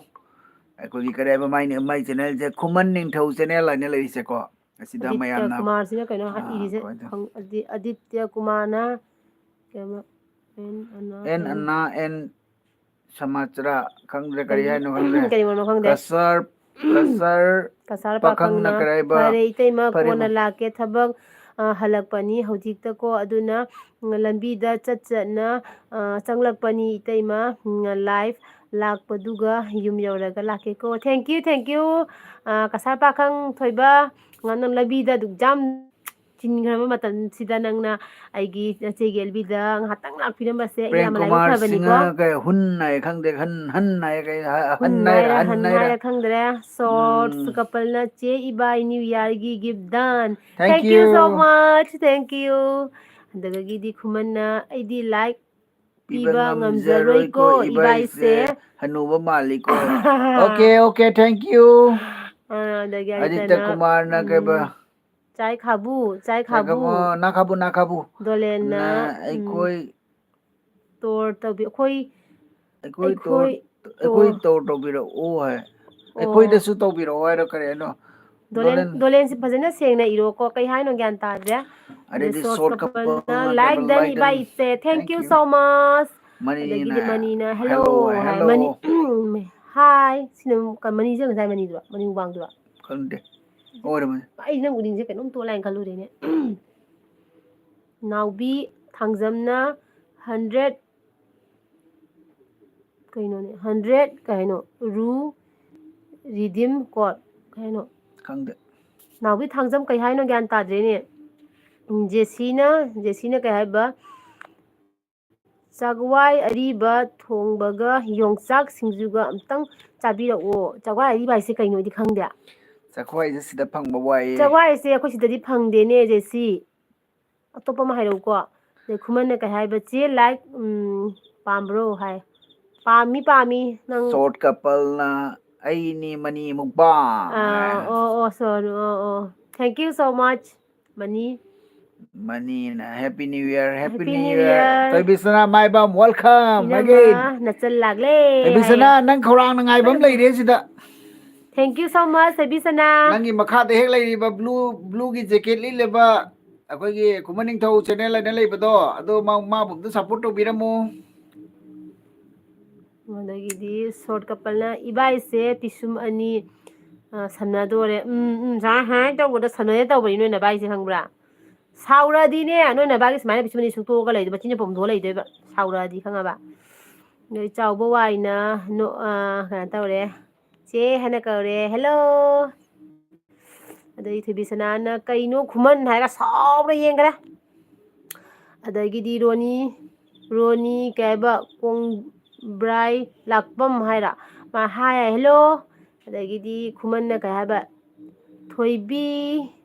ꯑꯩꯈꯣꯏꯒꯤ ꯀꯔꯤ ꯍꯥꯏꯕ, ꯃꯥꯏ, ꯃꯥꯏ channelꯁꯦ ꯈꯨꯃꯟ ꯅꯤꯡꯊꯧ channel ꯍꯥꯏꯅ ꯂꯩꯔꯤꯁꯦꯀꯣ꯫ ꯑꯁꯤꯗ ꯑꯗꯤꯇ꯭ꯌ ꯃꯌꯥꯝꯅ, ꯀꯨꯃꯥꯔꯁꯤꯅ ꯀꯩꯅꯣ ꯑꯥ, ꯏꯔꯤꯁꯦ? ꯀꯃꯥꯏꯅ ꯇꯧ-, ꯈꯪ-, ꯑꯗꯤ-, ꯑꯗꯤꯇ꯭ꯌ ꯀꯨꯃꯥꯔꯅ ꯀꯩꯅꯣ, ꯑꯦꯟ ꯑꯅꯥ, ꯑꯦꯟ ꯑꯦꯟ ꯑꯅꯥ, ꯑꯦꯟ ꯁꯃꯥꯆꯥꯔ, ꯈꯪꯗ꯭ꯔꯦ, ꯀꯔꯤ ꯀꯔꯤ, ꯍꯥꯏꯅꯣ ꯈꯪꯗ꯭ꯔꯦ꯫ ꯀꯔꯤ ꯃꯔꯣꯅꯣ ꯈꯪꯗꯦ꯫ ꯀꯁꯥꯔ, ꯀꯁꯥꯔ ꯀꯁꯥꯔ ꯄꯥꯈꯪꯅ ꯄꯥꯈꯪꯅ, ꯀꯔꯤ ꯍꯥꯏꯕ? "ꯐꯔꯦ ꯏꯇꯩꯃ, ꯐꯔꯦ ꯀꯣꯟꯅ ꯃ-, ꯂꯥꯛꯀꯦ, ꯊꯕꯛ, ꯑ, ꯍꯜꯂꯛꯄꯅꯤ ꯍꯧꯖꯤꯛꯇꯀꯣ, ꯑꯗꯨꯅ, ꯎꯝ, ꯂꯝꯕꯤꯗ ꯆꯠ ꯆꯠꯅ, ꯑ, ꯆꯪꯂꯛꯄꯅꯤ ꯏꯇꯩꯃ, ꯎꯝ, live ꯂꯥꯛꯄꯗꯨꯒ ꯌꯨꯝ ꯌꯧꯔꯒ ꯂꯥꯛꯀꯦꯀꯣ"꯫ Thank you, thank you꯫ ꯑ, ꯀꯁꯥꯔ ꯄꯥꯈꯪ ꯊꯣꯏꯕ, ꯅꯪ ꯂꯝꯕꯤꯗ ꯑꯗꯨꯛ ꯌꯥꯝ ꯆꯤꯟꯈ꯭ꯔꯕ ꯃꯇꯝꯁꯤꯗ ꯅꯪꯅ ꯑꯩꯒꯤ ꯅꯆꯦꯒꯤ ꯑꯦꯜꯕꯤꯗ ꯉꯥꯏꯍꯥꯛꯇꯪ ꯂꯥꯛꯄꯤꯔꯝꯕꯁꯦ ꯄ꯭ꯔꯦꯝ ꯌꯥꯝꯅ ꯂꯥꯏꯕꯛ ꯀꯨꯃꯥꯔ ꯐꯕꯅꯤꯀꯣ꯫ ꯁꯤꯡꯍ ꯀꯩ, ꯍꯨꯟ ꯍꯥꯏ ꯈꯪꯗꯦ, ꯍꯟ, ꯍꯟ ꯍꯥꯏ ꯀꯩ, ꯍ-, ꯍꯟ ꯍꯟ ꯍꯥꯏꯔ, ꯍꯥꯏꯔ, ꯍꯟ ꯍꯟ ꯍꯥꯏꯔ꯫ ꯍꯥꯏꯔ ꯈꯪꯗ꯭ꯔꯦ꯫ Shorts ꯎꯝ꯫ Coupleꯅ "ꯆꯦ ꯏꯕꯥꯏ New Yearꯒꯤ gift done"꯫ Thank Thank you so you꯫ Much, thank you꯫ ꯑꯗꯨꯗꯒꯤꯗꯤ ꯈꯨꯃꯟꯅ "ꯑꯩꯗꯤ like ꯄꯤꯕ ꯄꯤꯕ ꯉꯝꯖꯔꯣꯏꯀꯣ, ꯉꯝꯖꯔꯣꯏꯀꯣ, ꯏꯕꯥꯏꯁꯦ, ꯏꯕꯥꯏꯁꯦ꯫ ꯍꯅꯨꯕ ꯃꯥꯜꯂꯤꯀꯣ"꯫ Okay, okay, thank you꯫ ꯑ, ꯑꯗꯒꯤ ꯑꯗꯤꯇ꯭ꯌ ꯑꯗꯤꯇꯅ, ꯀꯨꯃꯥꯔꯅ ꯀꯩꯕ? ꯎꯝ, "ꯆꯥꯏ ꯈꯥꯕꯨ, ꯆꯥꯏ ꯈꯥꯕꯨ"꯫ ꯆꯥꯏꯈꯥꯕꯨ, ꯅꯥꯈꯥꯕꯨ, ꯅꯥꯈꯥꯕꯨ꯫ ꯗꯣꯂꯦꯟꯅ, ꯅ ꯎꯝ, ꯑꯩꯈꯣꯏ ꯇꯣꯔ ꯇꯧꯕꯤ-, ꯑꯩꯈꯣꯏ, ꯑꯩꯈꯣꯏ ꯇꯣꯔ, ꯑꯩꯈꯣꯏ ꯑꯩꯈꯣꯏ ꯇꯣꯔ꯫ ꯇꯣꯔ ꯇꯧꯕꯤꯔꯛꯑꯣ ꯍꯥꯏ꯫ ꯑꯣ꯫ ꯑꯩꯈꯣꯏꯗꯁꯨ ꯇꯧꯕꯤꯔꯛꯑꯣ ꯍꯥꯏꯔꯣ, ꯀꯔꯤ ꯍꯥꯏꯅꯣ? ꯗꯣꯂꯦꯟ, ꯗꯣꯂꯦꯟ꯫ ꯗꯣꯂꯦꯟꯁꯤ ꯐꯖꯅ ꯁꯦꯡꯅ ꯏꯔꯣꯀꯣ, ꯀꯩ ꯍꯥꯏꯅꯣ ꯒ꯭ꯌꯥꯟ ꯇꯥꯗ꯭ꯔꯦ꯫ ꯑꯗꯩꯗꯤ ꯑꯗꯩ short short coupleꯅ coupleꯅ "Like done, ꯀꯩꯕ, like ꯏꯕꯥꯏ done꯫ ꯏꯆꯦ, thank Thank you you꯫ So much"꯫ ꯃꯅꯤꯅ ꯑꯗꯒꯤꯗꯤ ꯃꯅꯤꯅ "Hello" hello ꯍꯥꯏ꯫ ꯍꯥꯏ, hello꯫ Mani, hi꯫ ꯁꯤꯅ ꯑꯃꯨꯛ ꯀ-, ꯃꯅꯤꯁꯦ ꯉꯁꯥꯏ ꯃꯅꯤꯗꯨꯔꯣ? ꯃꯅꯤꯡ ꯋꯥꯡꯗꯨꯔꯣ? ꯈꯪꯗꯦ꯫ ꯑꯣꯏꯔꯝꯃꯅꯤ꯫ ꯑꯩ ꯅꯪ ꯎꯅꯤꯡꯁꯦ ꯀꯩꯅꯣꯝ ꯇꯣꯛꯂꯥꯏꯅ ꯈꯜꯂꯨꯔꯦꯅꯦ꯫ ꯅꯥꯎꯕꯤ ꯊꯥꯡꯖꯝꯅ hundred, ꯀꯩꯅꯣꯅꯦ, hundred ꯀꯩ ꯍꯥꯏꯅꯣ? Ru redeem code ꯀꯩ ꯍꯥꯏꯅꯣ? ꯈꯪꯗꯦ꯫ ꯅꯥꯎꯕꯤ ꯊꯥꯡꯖꯝ ꯀꯩ ꯍꯥꯏꯅꯣ? ꯒ꯭ꯌꯥꯟ ꯇꯥꯗ꯭ꯔꯦꯅꯦ꯫ ꯎꯝ, ꯖꯦꯁꯤꯅ, ꯖꯦꯁꯤꯅ ꯀꯩ ꯍꯥꯏꯕ? "ꯆꯥꯛꯋꯥꯏ ꯑꯔꯤꯕ ꯊꯣꯡꯕꯒ ꯌꯣꯡꯆꯥꯛ ꯁꯤꯡꯖꯨꯒ ꯑꯝꯇꯪ ꯆꯥꯕꯤꯔꯛꯑꯣ"꯫ ꯆꯥꯛꯋꯥꯏ ꯑꯔꯤꯕ ꯍꯥꯏꯁꯦ ꯀꯩꯅꯣꯗꯤ ꯈꯪꯗꯦ꯫ ꯆꯥꯛꯋꯥꯏꯁꯦ ꯁꯤꯗ ꯐꯪꯕ ꯋꯥꯏꯌꯦ꯫ ꯆꯥꯛꯋꯥꯏꯁꯦ ꯑꯩꯈꯣꯏ ꯁꯤꯗꯗꯤ ꯐꯪꯗꯦꯅꯦ, ꯖꯦꯁꯤ꯫ ꯑꯇꯣꯞꯄ ꯑꯃ ꯍꯥꯏꯔꯛꯎꯀꯣ꯫ ꯑꯗꯩ ꯈꯨꯃꯟꯅ ꯀꯩ ꯍꯥꯏꯕ? "ꯆꯦ, like, ꯎꯝ, ꯄꯥꯝꯕ꯭ꯔꯣ?" ꯍꯥꯏ꯫ "ꯄꯥꯝꯃꯤ, ꯄꯥꯝꯃꯤ꯫ ꯅꯪ" Short coupleꯅ "ꯑꯩꯅꯤ ꯃꯅꯤ ꯃꯨꯛꯕꯥꯡ" ꯑꯥ, ꯍꯥꯏ꯫ ꯑꯣ, ꯑꯣ, sorry, ꯑꯣ, ꯑꯣ꯫ Thank you so much꯫ Mani. ꯃꯅꯤꯅ Happy New Year, Happy Happy New New Year. Year. Thoibisana, Maibam, welcome again. ꯏꯅꯝꯃ ꯅꯆꯜ ꯂꯥꯛꯂꯦ ꯊꯣꯏꯕꯤꯁꯅꯥ, ꯍꯥꯏꯌꯦ꯫ ꯅꯪ ꯈꯧꯔꯥꯡꯅ ꯉꯥꯏꯕ ꯑꯃ ꯂꯩꯔꯦ ꯁꯤꯗ꯫ Thank you so much, ꯊꯣꯏꯕꯤꯁꯅꯥ꯫ ꯅꯪꯒꯤ ꯃꯈꯥꯗ ꯍꯦꯛ ꯂꯩꯔꯤꯕ blue, blue ꯒꯤ jacket ꯂꯤꯠꯂꯤꯕ ꯑꯩꯈꯣꯏꯒꯤ ꯈꯨꯃꯟ ꯅꯤꯡꯊꯧ channel ꯍꯥꯏꯅ ꯂꯩꯕꯗꯣ, ꯑꯗꯣ ꯃꯥ-, ꯃꯥꯕꯨ ꯑꯝꯇ support ꯇꯧꯕꯤꯔꯝꯃꯨ꯫ ꯑꯗꯒꯤꯗꯤ short coupleꯅ, "ꯏꯕꯥꯏꯁꯦ ꯄꯤꯁꯨꯝ ꯑꯅꯤ, ꯑ, ꯁꯝꯅꯗꯣꯔꯦ꯫ ꯎꯝ, ꯎꯝ, ꯁꯨꯃꯥꯏꯅ ꯍꯥꯏ ꯇꯧꯕꯗ ꯁꯝꯅꯗꯦ ꯇꯧꯕꯅꯤ ꯅꯣꯏ ꯅꯕꯥꯏꯁꯦ, ꯈꯪꯕ꯭ꯔꯥ? ꯁꯥꯎꯔꯗꯤꯅꯦ, ꯅꯣꯏ ꯅꯕꯥꯏꯒꯤ ꯁꯨꯃꯥꯏꯅ ꯄꯤꯁꯨꯝ ꯑꯅꯤ ꯁꯨꯛꯇꯣꯛꯑꯒ ꯂꯩꯗꯣꯏꯕ, ꯃꯆꯤꯟꯁꯦ ꯄꯣꯝꯊꯣꯛꯑ ꯂꯩꯗꯣꯏꯕ, ꯁꯥꯎꯔꯗꯤ, ꯈꯪꯉꯕ?" ꯑꯗꯩ ꯆꯥꯎꯕ ꯋꯥꯏꯅ ꯅꯣ-, ꯑ, ꯀꯩꯅꯣ ꯇꯧꯔꯦ꯫ "ꯆꯦ" ꯍꯥꯏꯅ ꯀꯧꯔꯦ꯫ "Hello!" ꯑꯗꯩ ꯊꯣꯏꯕꯤꯁꯅꯥꯅ "ꯀꯩꯅꯣ ꯈꯨꯃꯟ?" ꯍꯥꯏꯔꯒ ꯁꯥꯎꯔ ꯌꯦꯡꯈ꯭ꯔꯦ꯫ ꯑꯗꯒꯤꯗꯤ ꯔꯣꯅꯤ, ꯔꯣꯅꯤ ꯀꯩ ꯍꯥꯏꯕ, ꯀꯣꯡꯕ꯭ꯔꯥꯏ ꯂꯥꯛꯄꯝ ꯍꯥꯏꯔ, ꯃꯥ "Hi" ꯍꯥꯏ, "Hello!" ꯑꯗꯒꯤꯗꯤ ꯈꯨꯃꯟꯅ ꯀꯩ ꯍꯥꯏꯕ, "ꯊꯣꯏꯕꯤ,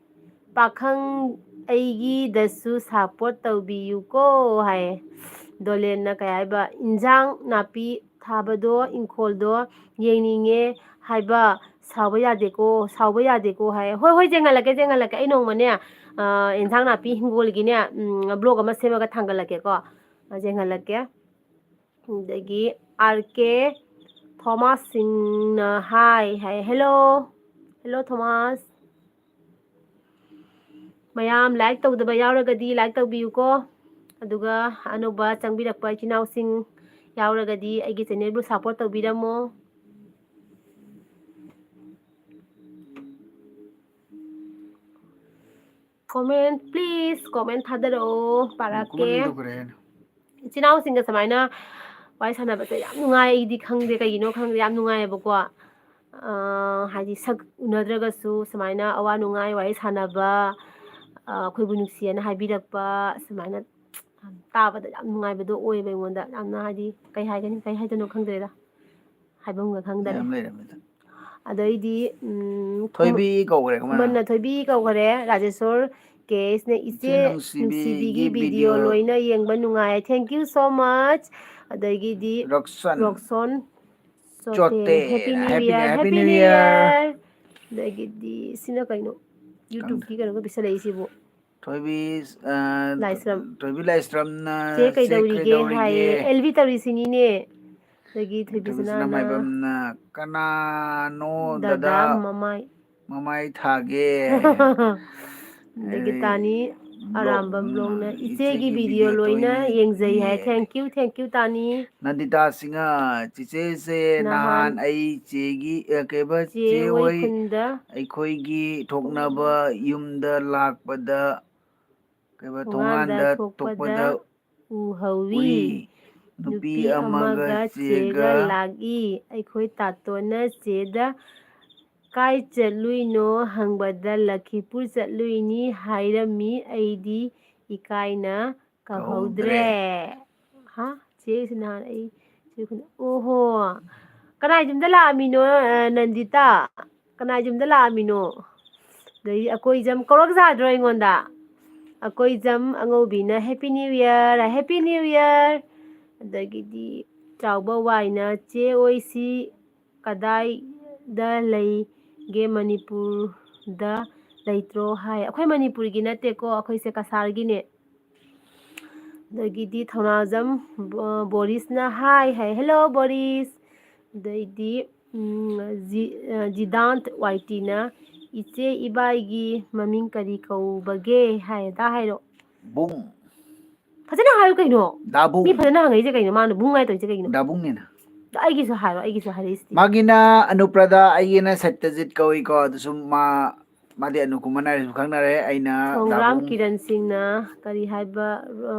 ꯄꯥꯈꯪ ꯑꯩꯒꯤꯗꯁꯨ support ꯇꯧꯕꯤꯌꯨꯀꯣ" ꯍꯥꯏꯌꯦ꯫ ꯗꯣꯂꯦꯟꯅ ꯀꯩ ꯍꯥꯏꯕ, "ꯏꯟꯖꯥꯡ ꯅꯥꯄꯤ ꯊꯥꯕꯗꯣ, ꯏꯪꯈꯣꯜꯗꯣ ꯌꯦꯡꯅꯤꯡꯉꯦ ꯍꯥꯏꯕ, ꯁꯥꯎꯕ ꯌꯥꯗꯦꯀꯣ, ꯁꯥꯎꯕ ꯌꯥꯗꯦꯀꯣ" ꯍꯥꯏꯌꯦ꯫ ꯍꯣꯏ, ꯍꯣꯏ, ꯌꯦꯡꯍꯜꯂꯛꯀꯦ, ꯌꯦꯡꯍꯜꯂꯛꯀꯦ꯫ ꯑꯩ ꯅꯣꯡꯃꯅꯦ, ꯑ, ꯏꯟꯖꯥꯡ ꯅꯥꯄꯤ ꯍꯤꯡꯒꯣꯜꯒꯤꯅꯦ, ꯎꯝ, vlog ꯑꯃ ꯁꯦꯝꯃꯒ ꯊꯥꯡꯒꯠꯂꯛꯀꯦꯀꯣ꯫ ꯑ, ꯌꯦꯡꯍꯜꯂꯛꯀꯦ꯫ ꯑꯗꯒꯤ ꯑꯥꯔ ꯀꯦ ꯊꯣꯃꯥꯁ ꯁꯤꯡꯅ "Hi" ꯍꯥꯏ꯫ "Hello!" "Hello, Thomas!" ꯃꯌꯥꯝ like ꯇꯧꯗꯕ ꯌꯥꯎꯔꯒꯗꯤ like ꯇꯧꯕꯤꯌꯨꯀꯣ꯫ ꯑꯗꯨꯒ ꯑꯅꯧꯕ ꯆꯪꯕꯤꯔꯛꯄ ꯏꯆꯤꯟ ꯏꯅꯥꯎꯁꯤꯡ ꯌꯥꯎꯔꯒꯗꯤ ꯑꯩꯒꯤ channelꯕꯨ support ꯇꯧꯕꯤꯔꯝꯃꯣ꯫ Comment, please, comment ꯊꯥꯗꯔꯛꯑꯣ, ꯄꯥꯔꯛꯀꯦ꯫ ꯀꯃꯥꯏꯅ ꯇꯧꯈ꯭ꯔꯦ ꯍꯥꯏꯅꯣ? ꯏꯆꯤꯟ ꯏꯅꯥꯎꯁꯤꯡꯒ ꯁꯨꯃꯥꯏꯅ ꯋꯥꯔꯤ ꯁꯥꯟꯅꯕꯁꯦ ꯌꯥꯝ ꯅꯨꯡꯉꯥꯏ, ꯑꯩꯗꯤ ꯈꯪꯗꯦ ꯀꯩꯒꯤꯅꯣ ꯈꯪꯗꯦ, ꯌꯥꯝ ꯅꯨꯡꯉꯥꯏꯌꯦꯕꯀꯣ꯫ ꯑ, ꯍꯥꯏꯗꯤ ꯁꯛ ꯎꯅꯗ꯭ꯔꯒꯁꯨ ꯁꯨꯃꯥꯏꯅ ꯑꯋꯥ ꯅꯨꯡꯉꯥꯏ ꯋꯥꯔꯤ ꯁꯥꯟꯅꯕ, ꯑ, ꯑꯩꯈꯣꯏꯕꯨ ꯅꯨꯡꯁꯤꯌꯦꯅ ꯍꯥꯏꯕꯤꯔꯛꯄ, ꯁꯨꯃꯥꯏꯅ ꯇꯥꯕꯗ ꯌꯥꯝ ꯅꯨꯡꯉꯥꯏꯕꯗꯣ ꯑꯣꯏꯌꯦꯕ ꯑꯩꯉꯣꯟꯗ꯫ ꯌꯥꯝꯅ ꯍꯥꯏꯗꯤ ꯀꯩ ꯍꯥꯏꯒꯅꯤ, ꯀꯩ ꯍꯥꯏꯗꯣꯏꯅꯣ ꯈꯪꯗ꯭ꯔꯦꯗ, ꯍꯥꯏꯐꯝꯒ ꯈꯪꯗꯔꯦ꯫ ꯃꯌꯥꯝ ꯂꯩꯔꯝꯃꯤꯗ꯫ ꯑꯗꯩꯗꯤ, ꯎꯝ, ꯊꯣꯏꯕꯤ ꯀꯧꯈ꯭ꯔꯦ ꯀꯃꯥꯏꯅ? ꯈꯨꯃꯟꯅ ꯊꯣꯏꯕꯤ ꯀꯧꯈ꯭ꯔꯦ꯫ ꯔꯥꯖꯦꯁꯣꯔ ꯀꯦ ꯑꯦꯁꯅ "ꯏꯆꯦ ꯏꯆꯦ ꯅꯨꯡꯁꯤꯕꯤꯒꯤ ꯅꯨꯡꯁꯤꯕꯤꯒꯤ video video ꯂꯣꯏꯅ ꯌꯦꯡꯕ ꯅꯨꯡꯉꯥꯏ꯫ Thank you so much." ꯑꯗꯒꯤꯗꯤ ꯔꯣꯛꯁꯟ꯫ ꯔꯣꯛꯁꯣꯟ Chote. Chote. Happy New Happy Year, New-, Happy Happy New New Year꯫ Year꯫ ꯑꯗꯒꯤꯗꯤ ꯁꯤꯅ ꯀꯩꯅꯣ? YouTubeꯀꯤ ꯀꯩꯅꯣꯒ ꯄꯤꯁꯜꯂꯛꯏꯁꯤꯕꯨ꯫ ꯊꯣꯏꯕꯤ, ꯑ, ꯂꯥꯏꯁ꯭ꯔꯝ꯫ ꯊꯣꯏꯕꯤ ꯂꯥꯏꯁ꯭ꯔꯝꯅ, "ꯆꯦ ꯀꯩꯗꯧꯔꯤꯒꯦ?" ꯍꯥꯏꯌꯦ꯫ ꯑꯦꯜ ꯕꯤ ꯇꯧꯔꯤꯁꯤꯅꯤꯅꯦ꯫ ꯑꯗꯒꯤ ꯊꯣꯏꯕꯤ ꯊꯣꯏꯕꯤ ꯁꯅꯥꯅ, ꯁꯅꯥꯃꯥꯏꯕꯝꯅ, "ꯀꯅꯥꯅꯣ "ꯗꯗꯥ ꯗꯗꯥ ꯃꯃꯥꯏ"꯫ ꯃꯃꯥꯏ ꯊꯥꯒꯦ?" ꯑꯗꯒꯤ ꯑꯩ ꯇꯥꯅꯤ vlog, ꯑꯔꯥꯝꯕꯝ ꯎꯝ, ꯕ꯭ꯂꯣꯛꯅ, "ꯏꯆꯦꯒꯤ ꯏꯆꯦꯒꯤ ꯚꯤꯗꯤꯑꯣ video ꯂꯣꯏꯅ ꯇꯣꯏꯅ ꯌꯦꯡꯖꯩ" ꯍꯥꯏ꯫ ꯌꯦꯡꯉꯦ꯫ Thank you, thank you ꯇꯥꯅꯤ꯫ ꯅꯟꯗꯤꯇꯥ ꯁꯤꯡꯍ, "ꯆꯤꯆꯦꯁꯦ, ꯅꯍꯥꯟ ꯅꯍꯥꯟ ꯑꯩ ꯆꯦꯒꯤ, ꯑ, ꯀꯩꯕ, ꯆꯦ ꯆꯦ ꯍꯣꯏ ꯍꯣꯏ ꯈꯨꯟꯗ ꯑꯩꯈꯣꯏꯒꯤ ꯊꯣꯛꯅꯕ ꯌꯨꯝꯗ ꯂꯥꯛꯄꯗ, ꯀꯩꯕ, ꯊꯣꯡꯒꯥꯟꯗ ꯊꯣꯡꯒꯥꯟꯗ ꯊꯣꯛꯄꯗ ꯊꯣꯛꯄꯗ ꯎꯍꯧꯋꯤ꯫ ꯎꯏ꯫ ꯅꯨꯄꯤ ꯅꯨꯄꯤ ꯑꯃꯒ ꯑꯃꯒ ꯆꯦꯒ ꯆꯦꯒ ꯂꯥꯛꯏ꯫ ꯑꯩꯈꯣꯏ ꯇꯥꯇꯣꯟꯅ ꯆꯦꯗ "ꯀꯥꯏ ꯆꯠꯂꯨꯏꯅꯣ?" ꯍꯪꯕꯗ "ꯂꯈꯤꯄꯨꯔ ꯆꯠꯂꯨꯏꯅꯤ" ꯍꯥꯏꯔꯝꯃꯤ꯫ ꯑꯩꯗꯤ ꯏꯀꯥꯏꯅ ꯀꯧꯍꯧꯗ꯭ꯔꯦ꯫ ꯀꯧꯍꯧꯗ꯭ꯔꯦ꯫ ꯍꯥ? ꯆꯦꯁꯤ ꯅꯍꯥꯟ ꯑꯩ ꯆꯦ ꯈꯨꯟ-, ꯑꯣꯍꯣ꯫ ꯀꯅꯥꯏ ꯌꯨꯝꯗ ꯂꯥꯛꯑꯝꯃꯤꯅꯣ, ꯑ, ꯅꯟꯗꯤꯇꯥ? ꯀꯅꯥꯏ ꯌꯨꯝꯗ ꯂꯥꯛꯑꯝꯃꯤꯅꯣ? ꯑꯗꯩꯗꯤ ꯑꯀꯣꯏꯖꯝ ꯀꯧꯔꯛ ꯌꯥꯗ꯭ꯔꯣ ꯑꯩꯉꯣꯟꯗ? Akoijam ꯑꯉꯧꯕꯤꯅ "Happy New Year", "Happy New Year"꯫ ꯑꯗꯒꯤꯗꯤ ꯆꯥꯎꯕ ꯋꯥꯏꯅ "ꯆꯦ ꯑꯣꯏꯁꯤ ꯀꯗꯥꯏꯗ ꯂꯩꯒꯦ? ꯃꯅꯤꯄꯨꯔꯗ ꯂꯩꯇ꯭ꯔꯣ?" ꯍꯥꯏ꯫ ꯑꯩꯈꯣꯏ ꯃꯅꯤꯄꯨꯔꯒꯤ ꯅꯠꯇꯦꯀꯣ, ꯑꯩꯈꯣꯏꯁꯦ ꯀꯁꯥꯔꯒꯤꯅꯦ꯫ ꯑꯗꯒꯤꯗꯤ ꯊꯧꯅꯥꯖꯝ, ꯑ, ꯕꯣꯔꯤꯁꯅ "ꯍꯥꯏ" ꯍꯥꯏ꯫ "Hello, ꯕꯣꯔꯤꯁ"꯫ ꯑꯗꯩꯗꯤ, ꯎꯝ, ꯖꯤ-, ꯑ, ꯖꯤꯗꯥꯟꯠ ꯋꯥꯏꯇꯤꯅ "ꯏꯆꯦ ꯏꯕꯥꯏꯒꯤ ꯃꯃꯤꯡ ꯀꯔꯤ ꯀꯧꯕꯒꯦ?" ꯍꯥꯏ꯫ ꯇꯥ ꯍꯥꯏꯔꯣ꯫ ꯕꯨꯡ꯫ ꯐꯖꯅ ꯍꯥꯏꯌꯨ ꯀꯩꯅꯣ꯫ ꯗꯥꯕꯨꯡ꯫ ꯃꯤ ꯐꯖꯅ ꯍꯪꯉꯛꯏꯁꯦ ꯀꯩꯅꯣ? ꯃꯥꯅ ꯕꯨꯡ ꯍꯥꯏ ꯇꯧꯔꯤꯁꯦ ꯀꯩꯅꯣ? ꯗꯥꯕꯨꯡꯅꯤꯅ꯫ ꯑꯩꯒꯤꯁꯨ ꯍꯥꯏꯔꯣ, ꯑꯩꯒꯤꯁꯨ ꯍꯥꯏꯔꯛꯏꯁꯤꯗꯤ꯫ ꯃꯥꯒꯤꯅ ꯑꯅꯨꯄ꯭ꯔꯗ, ꯑꯩꯒꯤꯅ ꯁꯠꯇꯖꯤꯠ ꯀꯧꯏꯀꯣ꯫ ꯑꯗꯨꯁꯨ ꯃꯥ, ꯃꯥꯗꯤ ꯑꯅꯨ ꯀꯨꯃꯟ ꯍꯥꯏꯔꯁꯨ ꯈꯪꯅꯔꯦ꯫ ꯑꯩꯅ ꯁꯣꯡꯒ꯭ꯔꯥꯝ ꯗꯥꯕꯨꯡ꯫ ꯀꯤꯔꯟ ꯁꯤꯡꯅ ꯀꯔꯤ ꯍꯥꯏꯕ? ꯑ,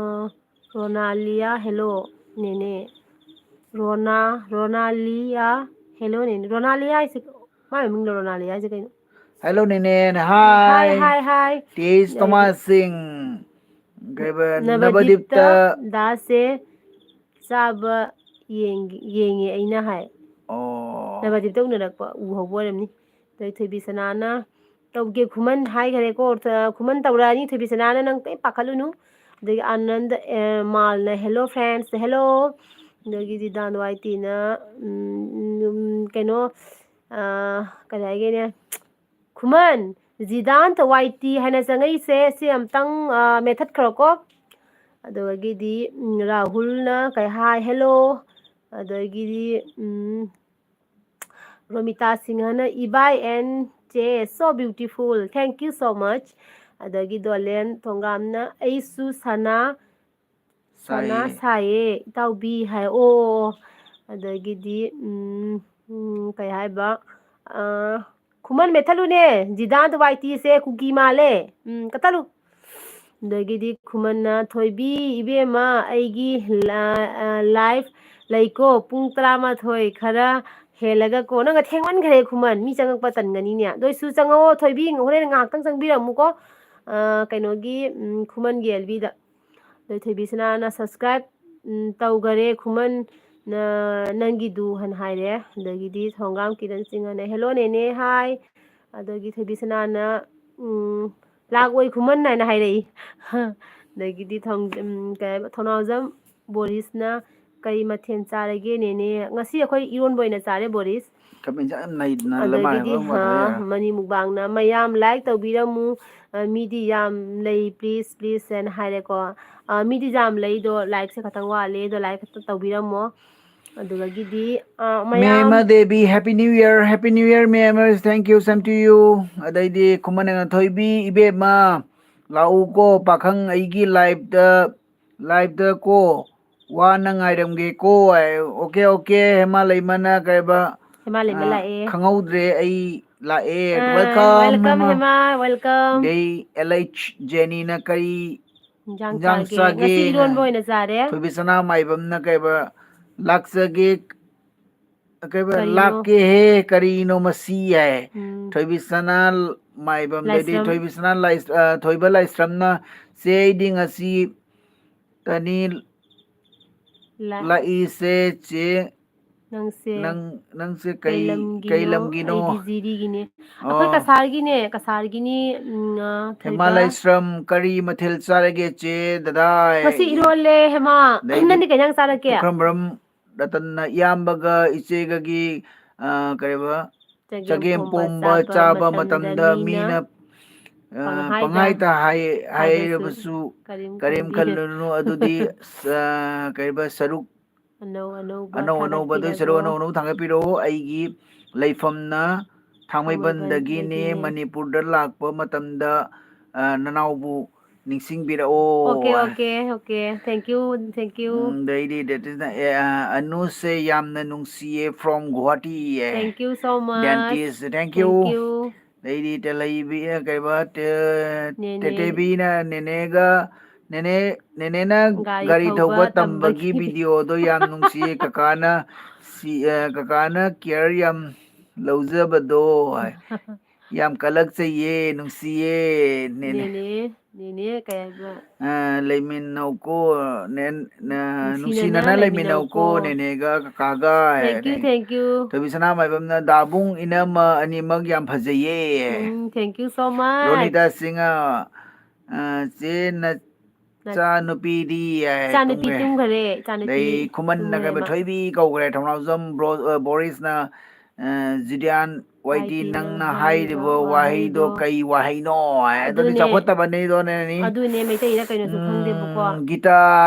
ꯔꯣꯅꯥꯂꯤꯌꯥ, "Hello, ꯅꯦꯅꯦ"꯫ ꯔꯣꯅꯥ-, ꯔꯣꯅꯥꯂꯤꯌꯥ, "Hello, ꯅꯦꯅꯦ"꯫ ꯔꯣꯅꯥꯂꯤꯌꯥ ꯍꯥꯏꯁꯦ, ꯃꯥꯏ ꯃꯃꯤꯡꯗꯣ ꯔꯣꯅꯥꯂꯤꯌꯥ ꯍꯥꯏꯁꯦ ꯀꯩꯅꯣ? "Hello, ꯅꯦꯅꯦ"ꯅ꯫ ꯍꯥꯏ, ꯍꯥꯏ꯫ ꯍꯥꯏ, ꯍꯥꯏ꯫ ꯇꯦꯖ ꯊꯣꯃꯥꯁ ꯁꯤꯡ꯫ ꯀꯩꯕ, "ꯅꯕꯗꯤꯞꯇ ꯅꯕꯗꯤꯞꯇ꯫ ꯗꯥꯁꯦ ꯆꯥꯕ ꯌꯦꯡ-, ꯌꯦꯡꯉꯦ ꯑꯩꯅ" ꯍꯥꯏ꯫ ꯑꯣ꯫ ꯅꯕꯗꯤꯞꯇ ꯎꯅꯔꯛꯄ, ꯎꯍꯧꯕ ꯑꯣꯏꯔꯝꯅꯤ꯫ ꯑꯗꯩ ꯊꯣꯏꯕꯤ ꯁꯅꯥꯅ "ꯇꯧꯒꯦ ꯈꯨꯃꯟ" ꯍꯥꯏꯈꯔꯦꯀꯣ꯫ ꯊ-, ꯈꯨꯃꯟ ꯇꯧꯔꯛꯑꯅꯤ ꯊꯣꯏꯕꯤ ꯁꯅꯥꯅ, ꯅꯪ ꯀꯩꯝ ꯄꯥꯈꯠꯂꯨꯅꯨ꯫ ꯑꯗꯒꯤ ꯑꯥꯅꯟꯗ, ꯑꯦ, ꯃꯥꯜꯅ "Hello friends, hello"꯫ ꯑꯗꯒꯤꯗꯤ ꯗꯥꯟ ꯋꯥꯏ ꯇꯤꯅ, ꯎꯝ, ꯎꯝ, ꯀꯩꯅꯣ, ꯑ, ꯀꯔꯤ ꯍꯥꯏꯒꯦꯅꯦ? "ꯈꯨꯃꯟ, ꯖꯤꯗꯥꯟ ꯋꯥꯏ ꯇꯤ ꯍꯥꯏꯅ ꯆꯪꯉꯛꯏꯁꯦ, ꯁꯤ ꯑꯝꯇꯪ, ꯑ, ꯃꯦꯠꯊꯠꯈ꯭ꯔꯣꯀꯣ꯫ ꯑꯗꯨꯗꯒꯤꯗꯤ, ꯎꯝ, ꯔꯥꯍꯨꯜꯅ ꯀꯩ ꯍꯥꯏ? Hello꯫ ꯑꯗꯒꯤꯗꯤ, ꯎꯝ, ꯔꯣꯃꯤꯇꯥ ꯁꯤꯡꯍꯅ "ꯏꯕꯥꯏ and ꯆꯦ, so beautiful, thank you so much"꯫ ꯑꯗꯒꯤ ꯗꯣꯂꯦꯟ ꯊꯣꯡꯒꯥꯝꯅ "ꯑꯩꯁꯨ ꯁꯅꯥ, ꯁꯅꯥ ꯁꯥꯏꯌꯦ꯫ ꯁꯥꯏꯌꯦ ꯏꯇꯥꯎꯕꯤ" ꯍꯥꯏ꯫ ꯑꯣ, ꯑꯗꯒꯤꯗꯤ, ꯎꯝ, ꯎꯝ, ꯀꯩ ꯍꯥꯏꯕ? ꯑ, ꯈꯨꯃꯟ ꯃꯦꯠꯊꯠꯂꯨꯅꯦ, ꯖꯤꯗꯥꯟ ꯋꯥꯏ ꯇꯤꯁꯦ ꯀꯨꯀꯤ ꯃꯥꯜꯂꯦ꯫ ꯎꯝ, ꯀꯠꯊꯠꯂꯨ꯫ ꯑꯗꯒꯤꯗꯤ ꯈꯨꯃꯟꯅ "ꯊꯣꯏꯕꯤ ꯏꯕꯦꯝꯃ, ꯑꯩꯒꯤ ꯂ-, ꯑ, live ꯂꯩꯀꯣ, ꯄꯨꯡ ꯇꯔꯥꯃꯥꯊꯣꯏ ꯈꯔ ꯍꯦꯜꯂꯒ ꯀꯣ"꯫ ꯅꯪꯒ ꯊꯦꯡꯃꯟꯈ꯭ꯔꯦ ꯈꯨꯃꯟ, ꯃꯤ ꯆꯪꯉꯛꯄ ꯇꯟꯒꯅꯤꯅꯦ꯫ ꯑꯗꯨ ꯑꯣꯏꯁꯨ ꯆꯪꯉꯛꯑꯣ ꯊꯣꯏꯕꯤ, ꯍꯣꯔꯦꯟ ꯉꯥꯏꯍꯥꯛꯇꯪ ꯆꯪꯕꯤꯔꯝꯃꯨꯀꯣ꯫ ꯑ, ꯀꯩꯅꯣꯒꯤ, ꯎꯝ, ꯈꯨꯃꯟꯒꯤ ꯑꯦꯜꯕꯤꯗ꯫ ꯑꯗꯩ ꯊꯣꯏꯕꯤ ꯁꯅꯥꯅ "subscribe, ꯎꯝ, ꯇꯧꯈꯔꯦ ꯈꯨꯃꯟ, ꯅ-, ꯅꯪꯒꯤꯗꯨ" ꯍꯥꯏꯅ ꯍꯥꯏꯔꯦ꯫ ꯑꯗꯒꯤꯗꯤ ꯊꯣꯡꯒꯥꯝ ꯀꯤꯔꯟ ꯁꯤꯡꯍꯅ "Hello ꯅꯦꯅꯦ, hi"꯫ ꯑꯗꯒꯤ ꯊꯣꯏꯕꯤ ꯁꯅꯥꯅ, ꯎꯝ, "ꯂꯥꯛꯑꯣꯏ ꯈꯨꯃꯟ" ꯍꯥꯏꯅ ꯍꯥꯏꯔꯛꯏ꯫ ꯑꯗꯒꯤꯗꯤ ꯊꯣꯡ-, ꯎꯝ, ꯀꯩ ꯍꯥꯏꯕ, ꯊꯧꯅꯥꯎꯖꯝ ꯕꯣꯔꯤꯁꯅ "ꯀꯔꯤ ꯃꯊꯦꯜ ꯆꯥꯔꯒꯦ ꯅꯦꯅꯦ?" "ꯉꯁꯤ ꯑꯩꯈꯣꯏ ꯏꯔꯣꯟꯕ ꯑꯣꯏꯅ ꯆꯥꯔꯦ ꯕꯣꯔꯤꯁ"꯫ ꯀꯃꯦꯟꯁꯦ ꯌꯥꯝ ꯅꯩꯗꯅ ꯂꯃꯥꯏ ꯑꯗꯒꯤꯗꯤ, ꯍꯣꯏ, ꯍꯣꯏ, ꯍꯥ, ꯍꯣꯏ꯫ ꯃꯅꯤ ꯃꯨꯛꯕꯥꯡꯅ "ꯃꯌꯥꯝ like ꯇꯧꯕꯤꯔꯝꯃꯨ, ꯑ, ꯃꯤꯗꯤ ꯌꯥꯝ ꯂꯩ, please, please" ꯍꯥꯏꯅ ꯍꯥꯏꯔꯦꯀꯣ꯫ ꯑ, ꯃꯤꯗꯤ ꯌꯥꯝ ꯂꯩꯗꯣ, like ꯁꯦ ꯈꯇꯪ ꯋꯥꯠꯂꯦ, ꯑꯗꯣ like ꯈꯛꯇ ꯇꯧꯕꯤꯔꯝꯃꯣ꯫ ꯑꯗꯨꯗꯒꯤꯗꯤ, ꯑ, ꯃꯌꯥꯝ ꯃꯦꯃ Devi, Happy New Year, Happy New Year, ꯃꯦꯃꯔꯁ, thank you, same to you꯫ ꯑꯗꯩꯗꯤ ꯈꯨꯃꯟ ꯊꯣꯏꯕꯤ ꯏꯕꯦꯝꯃ, ꯂꯥꯛꯎꯀꯣ ꯄꯥꯈꯪ ꯑꯩꯒꯤ live ꯇ, live ꯇ ꯀꯣ, ꯋꯥꯅ ꯉꯥꯏꯔꯝꯒꯦꯀꯣ꯫ ꯑꯣꯀꯦ, ꯑꯣꯀꯦ, ꯍꯦꯃꯥ ꯂꯩꯃꯅ ꯀꯩꯕ, ꯍꯦꯃꯥ ꯂꯩꯃ ꯑ, ꯂꯥꯛꯑꯦ꯫ ꯈꯪꯍꯧꯗ꯭ꯔꯦ ꯑꯩ ꯂꯥꯛꯑꯦ꯫ ꯑ, welcome, welcome, Hema. Hema, welcome꯫ ꯑꯗꯩ ꯑꯦꯜ ꯑꯩꯆ ꯖꯦꯅꯤꯅ ꯀꯔꯤ ꯏꯟꯖꯥꯡ ꯏꯟꯖꯥꯡ ꯆꯥꯒꯦ? ꯆꯥꯒꯦ? ꯉꯁꯤ ꯏꯔꯣꯟꯕ ꯑꯣꯏꯅ ꯆꯥꯔꯦ꯫ ꯊꯣꯏꯕꯤꯁꯅꯥ ꯃꯥꯏꯕꯝꯅ ꯀꯩꯕ, "ꯂꯥꯛꯆꯒꯦ", ꯀꯩꯕ, ꯀꯔꯤꯅꯣ? "ꯂꯥꯛꯀꯦꯍꯦ, ꯀꯔꯤꯅꯣ ꯃꯁꯤ?" ꯍꯥꯏ꯫ ꯎꯝ꯫ ꯊꯣꯏꯕꯤꯁꯅꯥ ꯃꯥꯏꯕꯝꯗꯩꯗꯤ ꯂꯥꯏꯁ꯭ꯔꯝ꯫ ꯊꯣꯏꯕꯤꯁꯅꯥ ꯂꯥꯏꯁ-, ꯑ, ꯊꯣꯏꯕ ꯂꯥꯏꯁ꯭ꯔꯝꯅ, "ꯆꯦ, ꯑꯩꯗꯤ ꯉꯁꯤ ꯇꯅꯤ ꯂꯥ-, ꯂꯥꯛꯏꯁꯦ, ꯆꯦ꯫ ꯅꯪꯁꯦ ꯅꯪ, ꯅꯪꯁꯦ ꯀꯩ ꯀꯩ, ꯂꯝꯒꯤꯅꯣ?" ꯀꯩ ꯂꯝꯒꯤꯅꯣ? ꯑꯩꯗꯤ ꯖꯤꯔꯤꯒꯤꯅꯦ꯫ ꯑꯣ꯫ ꯑꯩꯈꯣꯏ ꯀꯁꯥꯔꯒꯤꯅꯦ, ꯀꯁꯥꯔꯒꯤꯅꯤ, ꯎꯝ, ꯑ, ꯍꯦꯃꯥ ꯊꯣꯏꯕ꯫ ꯂꯥꯏꯁ꯭ꯔꯝ, ꯀꯔꯤ ꯃꯊꯦꯜ ꯆꯥꯔꯒꯦ, ꯆꯦ, ꯗꯗꯥ? ꯉꯁꯤ ꯏꯔꯣꯜꯂꯦ, ꯍꯦꯃꯥ꯫ ꯑꯗꯩꯗꯤ ꯅꯪꯗꯤ ꯀꯩ ꯏꯟꯖꯥꯡ ꯆꯥꯔꯛꯀꯦ? ꯄꯨꯈ꯭ꯔꯝꯕ꯭ꯔꯝ ꯔꯇꯟꯅ ꯏꯌꯥꯝꯕꯒ ꯏꯆꯦꯒꯒꯤ, ꯑ, ꯀꯔꯤꯕ, ꯆꯒꯦꯝ ꯄꯣꯝꯕ ꯆꯥꯕ ꯃꯇꯝꯗ ꯃꯤꯅ, ꯑ, ꯄꯪꯍꯥꯏꯗ ꯍꯥꯏ-, ꯍꯥꯏꯔꯕꯁꯨ ꯀꯔꯤꯝ ꯈꯜꯂꯨꯅꯨ꯫ ꯑꯗꯨꯗꯤ, ꯑ, ꯀꯩꯕ, ꯁꯔꯨꯛ ꯑꯅꯧ ꯑꯅꯧꯕ ꯑꯅꯧ ꯑꯅꯧꯕ, ꯑꯗꯨ ꯁꯔꯨꯛ ꯊꯥꯒꯠꯄꯤꯔꯛꯑꯣ꯫ ꯑꯅꯧ ꯑꯅꯧꯕ ꯊꯥꯡꯒꯠꯄꯤꯔꯛꯑꯣ꯫ ꯑꯩꯒꯤ ꯂꯩꯐꯝꯅ ꯊꯥꯡꯃꯩꯕꯟꯗꯒꯤꯅꯤ꯫ ꯊꯥꯡꯃꯩꯕꯟꯗꯒꯤꯅꯤ꯫ ꯃꯅꯤꯄꯨꯔꯗ ꯂꯥꯛꯄ ꯃꯇꯝꯗ, ꯑ, ꯅꯅꯥꯎꯕꯨ ꯅꯤꯡꯁꯤꯡꯕꯤꯔꯛꯑꯣ꯫ Okay, okay, okay. Thank you, thank you. ꯎꯝ, ꯑꯗꯩꯗꯤ that is the, ꯑꯦ, ꯑ, ꯑꯅꯨꯁꯦ ꯌꯥꯝꯅ ꯅꯨꯡꯁꯤꯌꯦ from ꯒꯨꯋꯥꯍꯥꯇꯤ ꯌꯦ꯫ Thank you so much. Dentist, thank you. Thank you. ꯑꯗꯩꯗꯤ ꯇꯦꯂꯩꯕꯤ, ꯑ, ꯀꯩꯕ, ꯇꯦ-, ꯅꯦꯅꯦ꯫ ꯇꯦꯇꯦꯕꯤꯅ ꯅꯦꯅꯦꯒ, ꯅꯦꯅꯦ, ꯅꯦꯅꯦꯅ ꯒꯥꯔꯤ ꯒꯥꯔꯤ ꯊꯧꯕ ꯊꯧꯕ ꯇꯝꯕꯒꯤ ꯇꯝꯕꯒꯤ video ꯗꯣ ꯌꯥꯝ ꯅꯨꯡꯁꯤꯌꯦ꯫ ꯀꯀꯥꯅ ꯁꯤ-, ꯑ, ꯀꯀꯥꯅ care ꯌꯥꯝ ꯂꯧꯖꯕꯗꯣ ꯍꯥꯏ꯫ ꯌꯥꯝ ꯀꯜꯂꯛꯆꯩꯌꯦ, ꯅꯨꯡꯁꯤꯌꯦ, ꯅꯦꯅꯦ꯫ ꯅꯦꯅꯦ, ꯅꯦꯅꯦ ꯀꯩ ꯍꯥꯏꯕ? ꯑ, ꯂꯩꯃꯤꯟꯅꯧꯀꯣ, ꯅꯦꯟ-, ꯅ-, ꯅꯨꯡꯁꯤꯅꯅ ꯅꯨꯡꯁꯤꯅꯅ ꯂꯩꯃꯤꯟꯅꯧꯀꯣ, ꯂꯩꯃꯤꯟꯅꯧꯀꯣ꯫ ꯅꯦꯅꯦꯒ ꯀꯀꯥꯒ ꯍꯥꯏ, Thank you, ꯅꯦ꯫ Thank you꯫ ꯊꯣꯏꯕꯤ ꯁꯅꯥ ꯃꯥꯏꯕꯝꯅ, "ꯗꯥꯕꯨꯡ ꯏꯅꯝꯃ ꯑꯅꯤꯃꯛ ꯌꯥꯝ ꯐꯖꯩꯌꯦ"꯫ ꯎꯝ, thank you so much꯫ ꯔꯣꯅꯤꯇꯥ ꯁꯤꯡ, ꯑ, ꯑ, ꯆꯦ ꯅ-, ꯅ-, ꯏꯆꯥ ꯅꯨꯄꯤꯗꯤ ꯌꯥꯏ, ꯏꯆꯥ ꯅꯨꯄꯤ ꯇꯨꯝꯈ꯭ꯔꯦ꯫ ꯇꯨꯝꯈꯔꯦ, ꯏꯆꯥ ꯅꯨꯄꯤ ꯑꯗꯩ ꯈꯨꯃꯟꯅ ꯀꯩꯕ ꯇꯨꯝꯈ꯭ꯔꯦꯕ꯫ ꯊꯣꯏꯕꯤ ꯀꯧꯈ꯭ꯔꯦ꯫ ꯊꯧꯅꯥꯎꯖꯝ ꯕ꯭ꯔꯣ-, ꯑ, ꯕꯣꯔꯤꯁꯅ, ꯑ, ꯖꯤꯗꯤꯌꯥꯟ ꯋꯥꯏꯇꯤ ꯋꯥꯏꯇꯤ ꯅꯪꯅ ꯅꯪꯅ ꯍꯥꯏꯔꯤꯕ ꯍꯥꯏꯔꯤꯕ ꯋꯥꯍꯩꯗꯣ ꯋꯥꯍꯩꯗꯣ ꯀꯩ ꯋꯥꯍꯩꯅꯣ ꯍꯥꯏ꯫ ꯑꯗꯨꯅꯤ ꯑꯗꯨꯅꯦ꯫ ꯆꯥꯎꯈꯠꯇꯕꯅꯤꯗꯣꯅꯦ꯫ ꯑꯗꯨꯅꯦ, ꯃꯩꯇꯩꯔ ꯀꯩꯅꯣꯁꯨ ꯈꯪꯗꯦꯕꯀꯣ꯫ ꯎꯝ, ꯒꯤꯇꯥ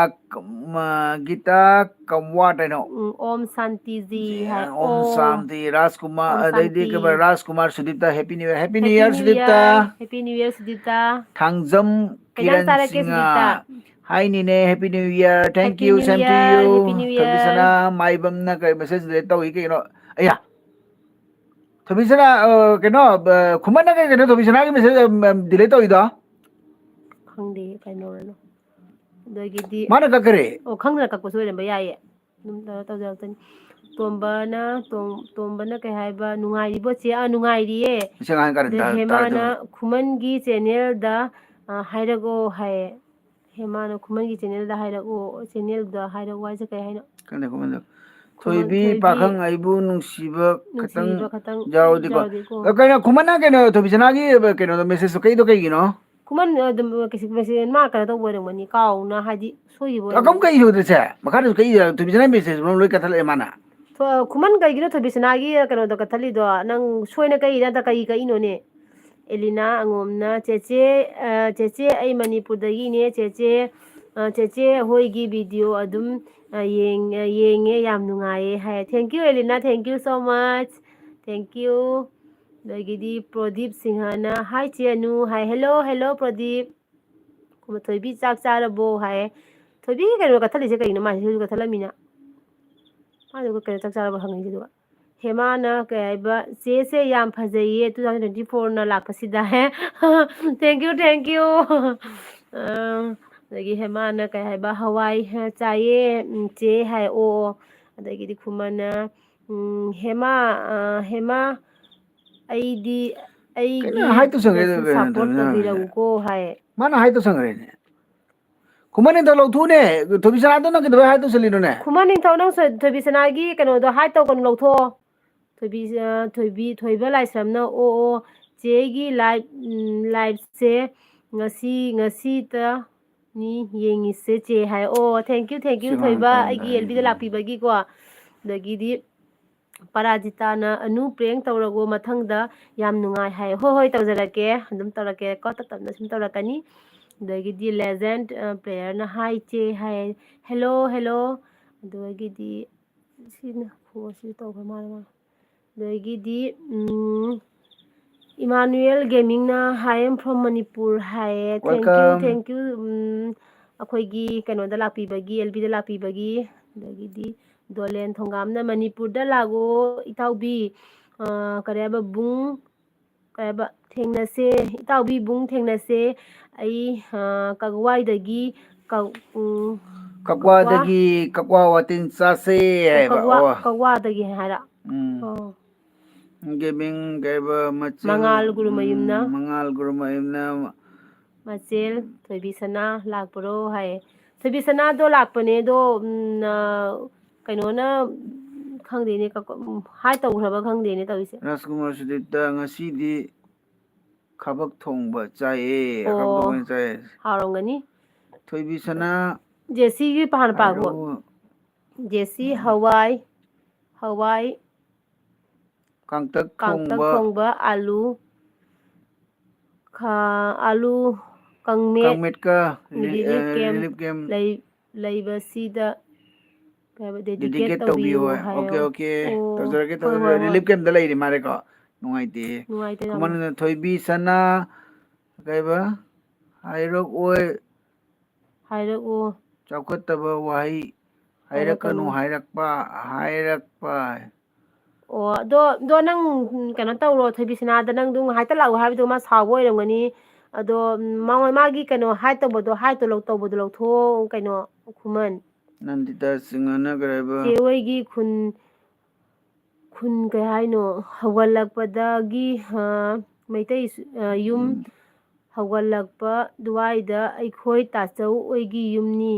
ꯀ-, ꯃ-, ꯒꯤꯇꯥ ꯀꯝꯋꯥꯠ ꯍꯥꯏꯅꯣ? ꯎꯝ, ꯑꯣꯝ ꯁꯥꯟꯇꯤꯖꯤ ꯍꯥꯏ꯫ ꯖꯤ-, ꯑꯣꯝ ꯑꯣ꯫ ꯁꯥꯟꯇꯤ꯫ ꯔꯥꯖꯀꯨꯃꯥꯔ, ꯑꯣꯝ ꯑꯗꯩꯗꯤ ꯁꯥꯟꯇꯤ꯫ ꯀꯩꯕ, ꯔꯥꯖꯀꯨꯃꯥꯔ ꯁꯨꯗꯤꯞꯇ, Happy New Year, Happy New Happy Year, New ꯁꯨꯗꯤꯞꯇ꯫ Year, Happy New Year, ꯁꯨꯗꯤꯞꯇ꯫ Thangjam ꯀꯩ ꯏꯟꯖꯥꯡ ꯀꯤꯔꯟ ꯆꯥꯔꯛꯀꯦ, ꯁꯤꯡꯍ꯫ ꯁꯨꯗꯤꯞꯇ? Hi ꯅꯦꯅꯦ, Happy New Year, thank Happy you, New same to Year, you꯫ Happy New ꯊꯣꯏꯕꯤꯁꯅꯥ Year꯫ ꯃꯥꯏꯕꯝꯅ ꯀꯔꯤ message delete ꯇꯧꯏ ꯀꯩꯅꯣ? ꯑꯌꯥ! ꯊꯣꯏꯕꯤꯁꯅꯥ, ꯑ, ꯀꯩꯅꯣ, ꯑ, ꯈꯨꯃꯟꯅ ꯀꯩ, ꯀꯩꯅꯣ ꯊꯣꯏꯕꯤꯁꯅꯥꯒꯤ message, ꯑ, ꯑ, delete ꯇꯧꯔꯤꯗꯣ? ꯈꯪꯗꯦ, ꯀꯩꯅꯣꯅꯣ꯫ ꯑꯗꯒꯤꯗꯤ ꯃꯥꯅ ꯀꯛꯈꯔꯦ? ꯑꯣ, ꯈꯪꯗꯅ ꯀꯛꯄꯁꯨ ꯑꯣꯏꯔꯝꯕ ꯌꯥꯏꯌꯦ꯫ ꯑꯗꯨꯝ ꯇꯧꯔ ꯇꯧꯖꯔꯛꯇꯣꯏꯅꯤ꯫ ꯇꯣꯝꯕꯅ, ꯇꯣꯝ-, ꯇꯣꯝꯕꯅ ꯀꯩ ꯍꯥꯏꯕ, "ꯅꯨꯡꯉꯥꯏꯔꯤꯕꯣ ꯆꯦ?" "ꯑꯥ, ꯅꯨꯡꯉꯥꯏꯔꯤꯌꯦ"꯫ ꯏꯁꯤꯡ ꯑꯍꯥꯟ ꯀꯔꯟ ꯑꯗ ꯇꯥ-, ꯍꯦꯃꯥꯅ ꯇꯥꯔꯗꯣꯏꯕ꯫ "ꯈꯨꯃꯟꯒꯤ channel ꯗ, ꯑ, ꯍꯥꯏꯔꯛꯑꯣ" ꯍꯥꯏꯌꯦ꯫ ꯍꯦꯃꯥꯅ "ꯈꯨꯃꯟꯒꯤ channel ꯗ ꯍꯥꯏꯔꯛꯑꯣ", channel ꯗ ꯍꯥꯏꯔꯛꯑꯣ ꯍꯥꯏꯁꯦ ꯀꯩ ꯍꯥꯏꯅꯣ? ꯈꯪꯗꯦ, ꯈꯨꯃꯟꯗꯣ꯫ ꯈꯨꯃꯟ ꯊꯣꯏꯕꯤ ꯊꯣꯏꯕꯤ ꯄꯥꯈꯪ ꯑꯩꯕꯨ ꯅꯨꯡꯁꯤꯕ ꯈꯇꯪ ꯅꯨꯡꯁꯤꯕ ꯈꯇꯪ ꯌꯥꯎꯔꯗꯤꯀꯣ꯫ ꯌꯥꯎꯔꯗꯤꯀꯣ꯫ ꯑ, ꯀꯩꯅꯣ, ꯈꯨꯃꯟꯅ ꯀꯩꯅꯣ, ꯊꯣꯏꯕꯤꯁꯅꯥꯒꯤ, ꯑ, ꯀꯩꯅꯣꯗꯣ, message ꯇꯣ ꯀꯩꯗꯣ ꯀꯩꯒꯤꯅꯣ? ꯈꯨꯃꯟ, ꯑ, ꯑꯗꯨꯝ, ꯑ, ꯀꯩꯁꯨ message ꯃꯥ ꯀꯩꯅꯣ ꯇꯧꯕ ꯑꯣꯏꯔꯝꯒꯅꯤ, ꯀꯥꯎꯅ ꯍꯥꯏꯗꯤ ꯁꯣꯏꯈꯤꯕ ꯑ, ꯀꯝ ꯑꯣꯏꯔꯝꯒꯅꯤ꯫ ꯀꯩ ꯁꯣꯏꯗ꯭ꯔꯁꯦ? ꯃꯈꯥꯗꯁꯨ ꯀꯩ, ꯑ, ꯊꯣꯏꯕꯤꯁꯅꯥ message ꯂꯣꯏ ꯀꯛꯊꯠꯂꯛꯑꯦ ꯃꯥꯅ꯫ ꯈꯨꯃꯟ, ꯀꯩꯒꯤꯅꯣ ꯊꯣꯏꯕꯤꯁꯅꯥꯒꯤ ꯀꯩꯅꯣꯗ ꯀꯠꯊꯠꯂꯤꯗꯣ? ꯅꯪ ꯁꯣꯏꯅ ꯀꯛꯏꯔ ꯅꯠꯇ꯭ꯔ ꯀꯔꯤ ꯀꯛꯏꯅꯣꯅꯦ? ꯑꯦꯂꯤꯅꯥ ꯑꯉꯣꯝꯅ, "ꯆꯦꯆꯦ, ꯑ, ꯆꯦꯆꯦ, ꯑꯩ ꯃꯅꯤꯄꯨꯔꯗꯒꯤꯅꯦ, ꯆꯦꯆꯦ, ꯑ, ꯆꯦꯆꯦ ꯍꯣꯏꯒꯤ video ꯑꯗꯨꯝ, ꯑ, ꯌꯦꯡ-, ꯑ, ꯌꯦꯡꯉꯦ, ꯌꯥꯝ ꯅꯨꯡꯉꯥꯏꯌꯦ" ꯍꯥꯏ꯫ Thank you, ꯑꯦꯂꯤꯅꯥ, thank you so much, thank you꯫ ꯑꯗꯒꯤꯗꯤ ꯄ꯭ꯔꯗꯤꯞ ꯁꯤꯡꯍꯅ, "Hi ꯆꯦ ꯑꯅꯨ" ꯍꯥꯏ꯫ "Hello, hello Pradeep. ꯊꯣꯏꯕꯤ ꯆꯥꯛ ꯆꯥꯔꯕꯣ?" ꯍꯥꯏ꯫ ꯊꯣꯏꯕꯤ ꯀꯩꯅꯣ ꯀꯠꯊꯠꯂꯤꯁꯦ ꯀꯩꯅꯣ? ꯃꯥꯁꯦ ꯁꯤꯁꯨ ꯀꯠꯊꯠꯂꯝꯃꯤꯅ꯫ ꯃꯥꯗꯨꯒ ꯀꯩꯅꯣ ꯆꯥꯛ ꯆꯥꯔꯕ ꯍꯪꯉꯤꯁꯤꯗꯨꯒ꯫ ꯍꯦꯃꯥꯅ ꯀꯩ ꯍꯥꯏꯕ, "ꯆꯦꯁꯦ ꯌꯥꯝ ꯐꯖꯩꯌꯦ, two thousand twenty four ꯅ ꯂꯥꯛꯄꯁꯤꯗ"꯫ Thank you, thank you꯫ ꯑ, ꯑꯗꯒꯤ ꯍꯦꯃꯥꯅ ꯀꯩ ꯍꯥꯏꯕ, "ꯍꯋꯥꯏ ꯆꯥꯏꯌꯦ, ꯎꯝ, ꯆꯦ" ꯍꯥꯏ꯫ ꯑꯣ, ꯑꯣ꯫ ꯑꯗꯒꯤꯗꯤ ꯈꯨꯃꯟꯅ, ꯎꯝ, "ꯍꯦꯃꯥ, ꯑ, ꯍꯦꯃꯥ, ꯑꯩꯗꯤ, ꯑꯩꯒꯤ ꯀꯩꯅꯣ ꯍꯥꯏ ꯇꯧꯁꯟꯈ꯭ꯔꯦ ꯗꯁꯨ ꯀꯩꯅꯣ support ꯇꯧꯔꯤꯁꯦ? ꯇꯧꯕꯤꯔꯛꯎꯀꯣ" ꯍꯥꯏ꯫ ꯃꯥꯅ ꯍꯥꯏ ꯇꯧꯁꯟꯈ꯭ꯔꯦꯅꯦ꯫ ꯈꯨꯃꯟ ꯅꯤꯡꯊꯧ ꯂꯧꯊꯣꯛꯎꯅꯦ꯫ ꯊꯣꯏꯕꯤꯁꯅꯥꯗꯣ ꯅꯪ ꯀꯩꯗꯧꯕꯩ ꯍꯥꯏ ꯇꯧꯁꯜꯂꯤꯅꯣꯅꯦ? ꯈꯨꯃꯟ ꯅꯤꯡꯊꯧ, ꯅꯪ ꯁꯣ-, ꯊꯣꯏꯕꯤꯁꯅꯥꯒꯤ ꯀꯩꯅꯣꯗꯣ ꯍꯥꯏ ꯇꯧꯒꯅꯨ, ꯂꯧꯊꯣꯛꯑꯣ꯫ ꯊꯣꯏꯕꯤ, ꯑ, ꯊꯣꯏꯕꯤ, ꯊꯣꯏꯕ ꯂꯥꯏꯁ꯭ꯔꯝꯅ, "ꯑꯣ, ꯑꯣ, ꯆꯦꯒꯤ live, ꯎꯝ, live ꯁꯦ ꯉꯁꯤ, ꯉꯁꯤꯇ ꯅꯤ ꯌꯦꯡꯉꯤꯁꯦ ꯆꯦ" ꯍꯥꯏ꯫ ꯑꯣ, thank you, thank you, ꯁꯤ ꯊꯣꯏꯕ, ꯃꯥꯅ ꯑꯩꯒꯤ ꯇꯥꯟꯅꯔꯦ ꯑꯦꯜ ꯕꯤꯗ ꯑꯩꯁꯦ꯫ ꯂꯥꯛꯄꯤꯕꯒꯤꯀꯣ꯫ ꯑꯗꯒꯤꯗꯤ ꯄꯔꯥꯖꯤꯇꯥꯅ, "ꯑꯅꯨ prank ꯇꯧꯔꯒꯣ ꯃꯊꯪꯗ, ꯌꯥꯝ ꯅꯨꯡꯉꯥꯏ" ꯍꯥꯏ꯫ "ꯍꯣꯏ, ꯍꯣꯏ, ꯇꯧꯖꯔꯛꯀꯦ, ꯑꯗꯨꯝ ꯇꯧꯔꯛꯀꯦꯀꯣ, ꯇꯞ ꯇꯞꯅ ꯁꯨꯝ ꯇꯧꯔꯛꯀꯅꯤ"꯫ ꯑꯗꯒꯤꯗꯤ Legend, ꯑ, player ꯅ, "Hi ꯆꯦ" ꯍꯥꯏ꯫ "Hello, hello"꯫ ꯑꯗꯨꯗꯒꯤꯗꯤ ꯁꯤꯅ ꯈꯣ-, ꯁꯤ ꯇꯧꯈ꯭ꯔ ꯃꯥꯜꯂꯦ ꯃꯥ꯫ ꯑꯗꯒꯤꯗꯤ, ꯎꯝ, Emmanuel Gaming ꯅ, "Hi, I'm from Manipur" ꯍꯥꯏꯌꯦ꯫ Thank you, welcome꯫ Thank you꯫ ꯎꯝ, ꯑꯩꯈꯣꯏꯒꯤ ꯀꯩꯅꯣꯗ ꯂꯥꯛꯄꯤꯕꯒꯤ, ꯑꯦꯜ ꯕꯤꯗ ꯂꯥꯛꯄꯤꯕꯒꯤ꯫ ꯑꯗꯒꯤꯗꯤ ꯗꯣꯂꯦꯟ ꯊꯣꯡꯒꯥꯝꯅ, "ꯃꯅꯤꯄꯨꯔꯗ ꯂꯥꯛꯑꯣ ꯏꯇꯥꯎꯕꯤ"꯫ ꯑ, ꯀꯔꯤ ꯍꯥꯏꯕ, ꯕꯨꯡ, ꯀꯩ ꯍꯥꯏꯕ, "ꯊꯦꯡꯅꯁꯦ, ꯏꯇꯥꯎꯕꯤ ꯕꯨꯡ ꯊꯦꯡꯅꯁꯦ꯫ ꯑꯩ, ꯑ, ꯀꯒꯋꯥꯏꯗꯒꯤ, ꯀ-, ꯎꯝ, ꯀꯛꯋꯥꯗꯒꯤ ꯀꯛꯋꯥ ꯋꯥꯇꯤꯟ ꯆꯥꯁꯦ" ꯑꯣ, ꯍꯥꯏꯕ꯫ ꯀꯛꯋꯥ, ꯑꯣ꯫ ꯀꯛꯋꯥꯗꯒꯤ ꯍꯥꯏꯔ? ꯎꯝ꯫ ꯑꯣ꯫ Gaming ꯀꯩꯕ, ꯃꯆꯤꯜ, ꯃꯉꯥꯜ ꯒꯨꯔꯨꯃꯌꯨꯝꯅ꯫ ꯎꯝ, ꯃꯉꯥꯜ ꯒꯨꯔꯨꯃꯌꯨꯝꯅ꯫ ꯃꯆꯦꯜ ꯊꯣꯏꯕꯤꯁꯅꯥ ꯂꯥꯛꯄ꯭ꯔꯣ ꯍꯥꯏꯌꯦ꯫ ꯊꯣꯏꯕꯤꯁꯅꯥꯗꯣ ꯂꯥꯛꯄꯅꯦ, ꯑꯗꯣ, ꯎꯝ, ꯑ, ꯀꯩꯅꯣꯅ, ꯎꯝ, ꯈꯪꯗꯦꯅꯦ, ꯀꯛ-, ꯎꯝ, ꯍꯥꯏ ꯇꯧꯈ꯭ꯔꯕ ꯈꯪꯗꯦꯅꯦ ꯇꯧꯔꯤꯁꯦ꯫ ꯔꯥꯖꯀꯨꯃꯥꯔ ꯁꯨꯗꯤꯞꯇ, "ꯉꯁꯤꯗꯤ ꯈꯥꯕꯛ ꯊꯣꯡꯕ ꯆꯥꯏꯌꯦ", ꯈꯥꯕꯛ ꯑꯣ, ꯊꯣꯡꯕ ꯆꯥꯏꯌꯦ꯫ ꯍꯥꯎꯔꯝꯒꯅꯤ꯫ ꯊꯣꯏꯕꯤꯁꯅꯥ ꯖꯦꯁꯤꯒꯤ ꯄꯥ-, ꯍꯥꯟꯅ ꯄꯥꯈꯣ꯫ ꯍꯥꯏꯔꯛꯑꯣ꯫ ꯖꯦꯁꯤ, ꯎꯝ꯫ "ꯍꯋꯥꯏ, ꯍꯋꯥꯏ, ꯀꯥꯡꯇꯛ ꯀꯥꯡꯇꯛ ꯊꯣꯡꯕ, ꯊꯣꯡꯕ, ꯑꯥꯂꯨ, ꯈꯥ-, ꯑꯥꯂꯨ ꯀꯥꯡꯃꯦꯠ, ꯀꯥꯡꯃꯦꯠꯀ ꯔꯤ-, relief ꯑ, camp relief camp ꯂꯩ-, ꯂꯩꯕꯁꯤꯗ ꯀꯩ ꯍꯥꯏꯕ, dedicate dedicate ꯇꯧꯕꯤꯌꯨ ꯇꯧꯕꯤꯌꯨ ꯍꯥꯏ꯫ ꯍꯥꯏꯌꯣ꯫ Okay, okay, ꯑꯣ, ꯇꯧꯖꯔꯒꯦ, ꯍꯣꯏ, ꯇꯧꯖꯔꯒꯦ꯫ ꯍꯣꯏ, ꯍꯣꯏ꯫ Relief campꯇ ꯂꯩꯔꯤ ꯃꯥꯜꯂꯦꯀꯣ꯫ ꯅꯨꯡꯉꯥꯏꯇꯦ꯫ ꯅꯨꯡꯉꯥꯏꯇꯦ ꯌꯥꯝꯅ꯫ ꯈꯨꯃꯟ ꯊꯣꯏꯕꯤ ꯁꯅꯥ, ꯀꯩꯕ? ꯍꯥꯏꯔꯛꯑꯣꯏ꯫ ꯍꯥꯏꯔꯛꯑꯣ꯫ ꯆꯥꯎꯈꯠꯇꯕ ꯋꯥꯍꯩ ꯍꯥꯏꯔꯛꯀꯅꯨ, ꯍꯥꯏꯔꯛꯀꯅꯨ꯫ ꯍꯥꯏꯔꯛꯄ, ꯍꯥꯏꯔꯛꯄ꯫ ꯑꯣ, ꯑꯗꯣ, ꯑꯗꯣ ꯅꯪ, ꯎꯝ, ꯀꯩꯅꯣ ꯇꯧꯔꯣ, ꯊꯣꯏꯕꯤꯁꯅꯥꯗ ꯅꯪꯗꯣ ꯉꯥꯏꯍꯥꯛꯇ ꯂꯥꯛꯑꯣ ꯍꯥꯏꯕꯗꯣ ꯃꯥ ꯁꯥꯎꯕ ꯑꯣꯏꯔꯝꯒꯅꯤ꯫ ꯑꯗꯣ, ꯎꯝ, ꯃꯉꯣꯟ-, ꯃꯥꯒꯤ ꯀꯩꯅꯣ hide ꯇꯧꯕꯗꯣ, hide ꯇꯣ ꯂꯧ-, ꯇꯧꯕꯗꯣ ꯂꯧꯊꯣꯛꯑꯣ, ꯀꯩꯅꯣ, ꯈꯨꯃꯟ꯫ ꯅꯟꯗꯤꯇꯥ ꯁꯤꯡꯍꯅ ꯀꯔꯤ ꯍꯥꯏꯕ? ꯆꯦ ꯍꯣꯏꯒꯤ ꯈꯨꯟ, ꯈꯨꯟ ꯀꯩ ꯍꯥꯏꯅꯣ, ꯍꯧꯒꯠꯂꯛꯄꯗꯒꯤ, ꯍꯥ, ꯃꯩꯇꯩ, ꯑ, ꯌꯨꯝ ꯍꯧꯒꯠꯂꯛꯄ ꯑꯗꯨꯋꯥꯏꯗ ꯑꯩꯈꯣꯏ ꯇꯥꯆꯧ ꯍꯣꯏꯒꯤ ꯌꯨꯝꯅꯤ꯫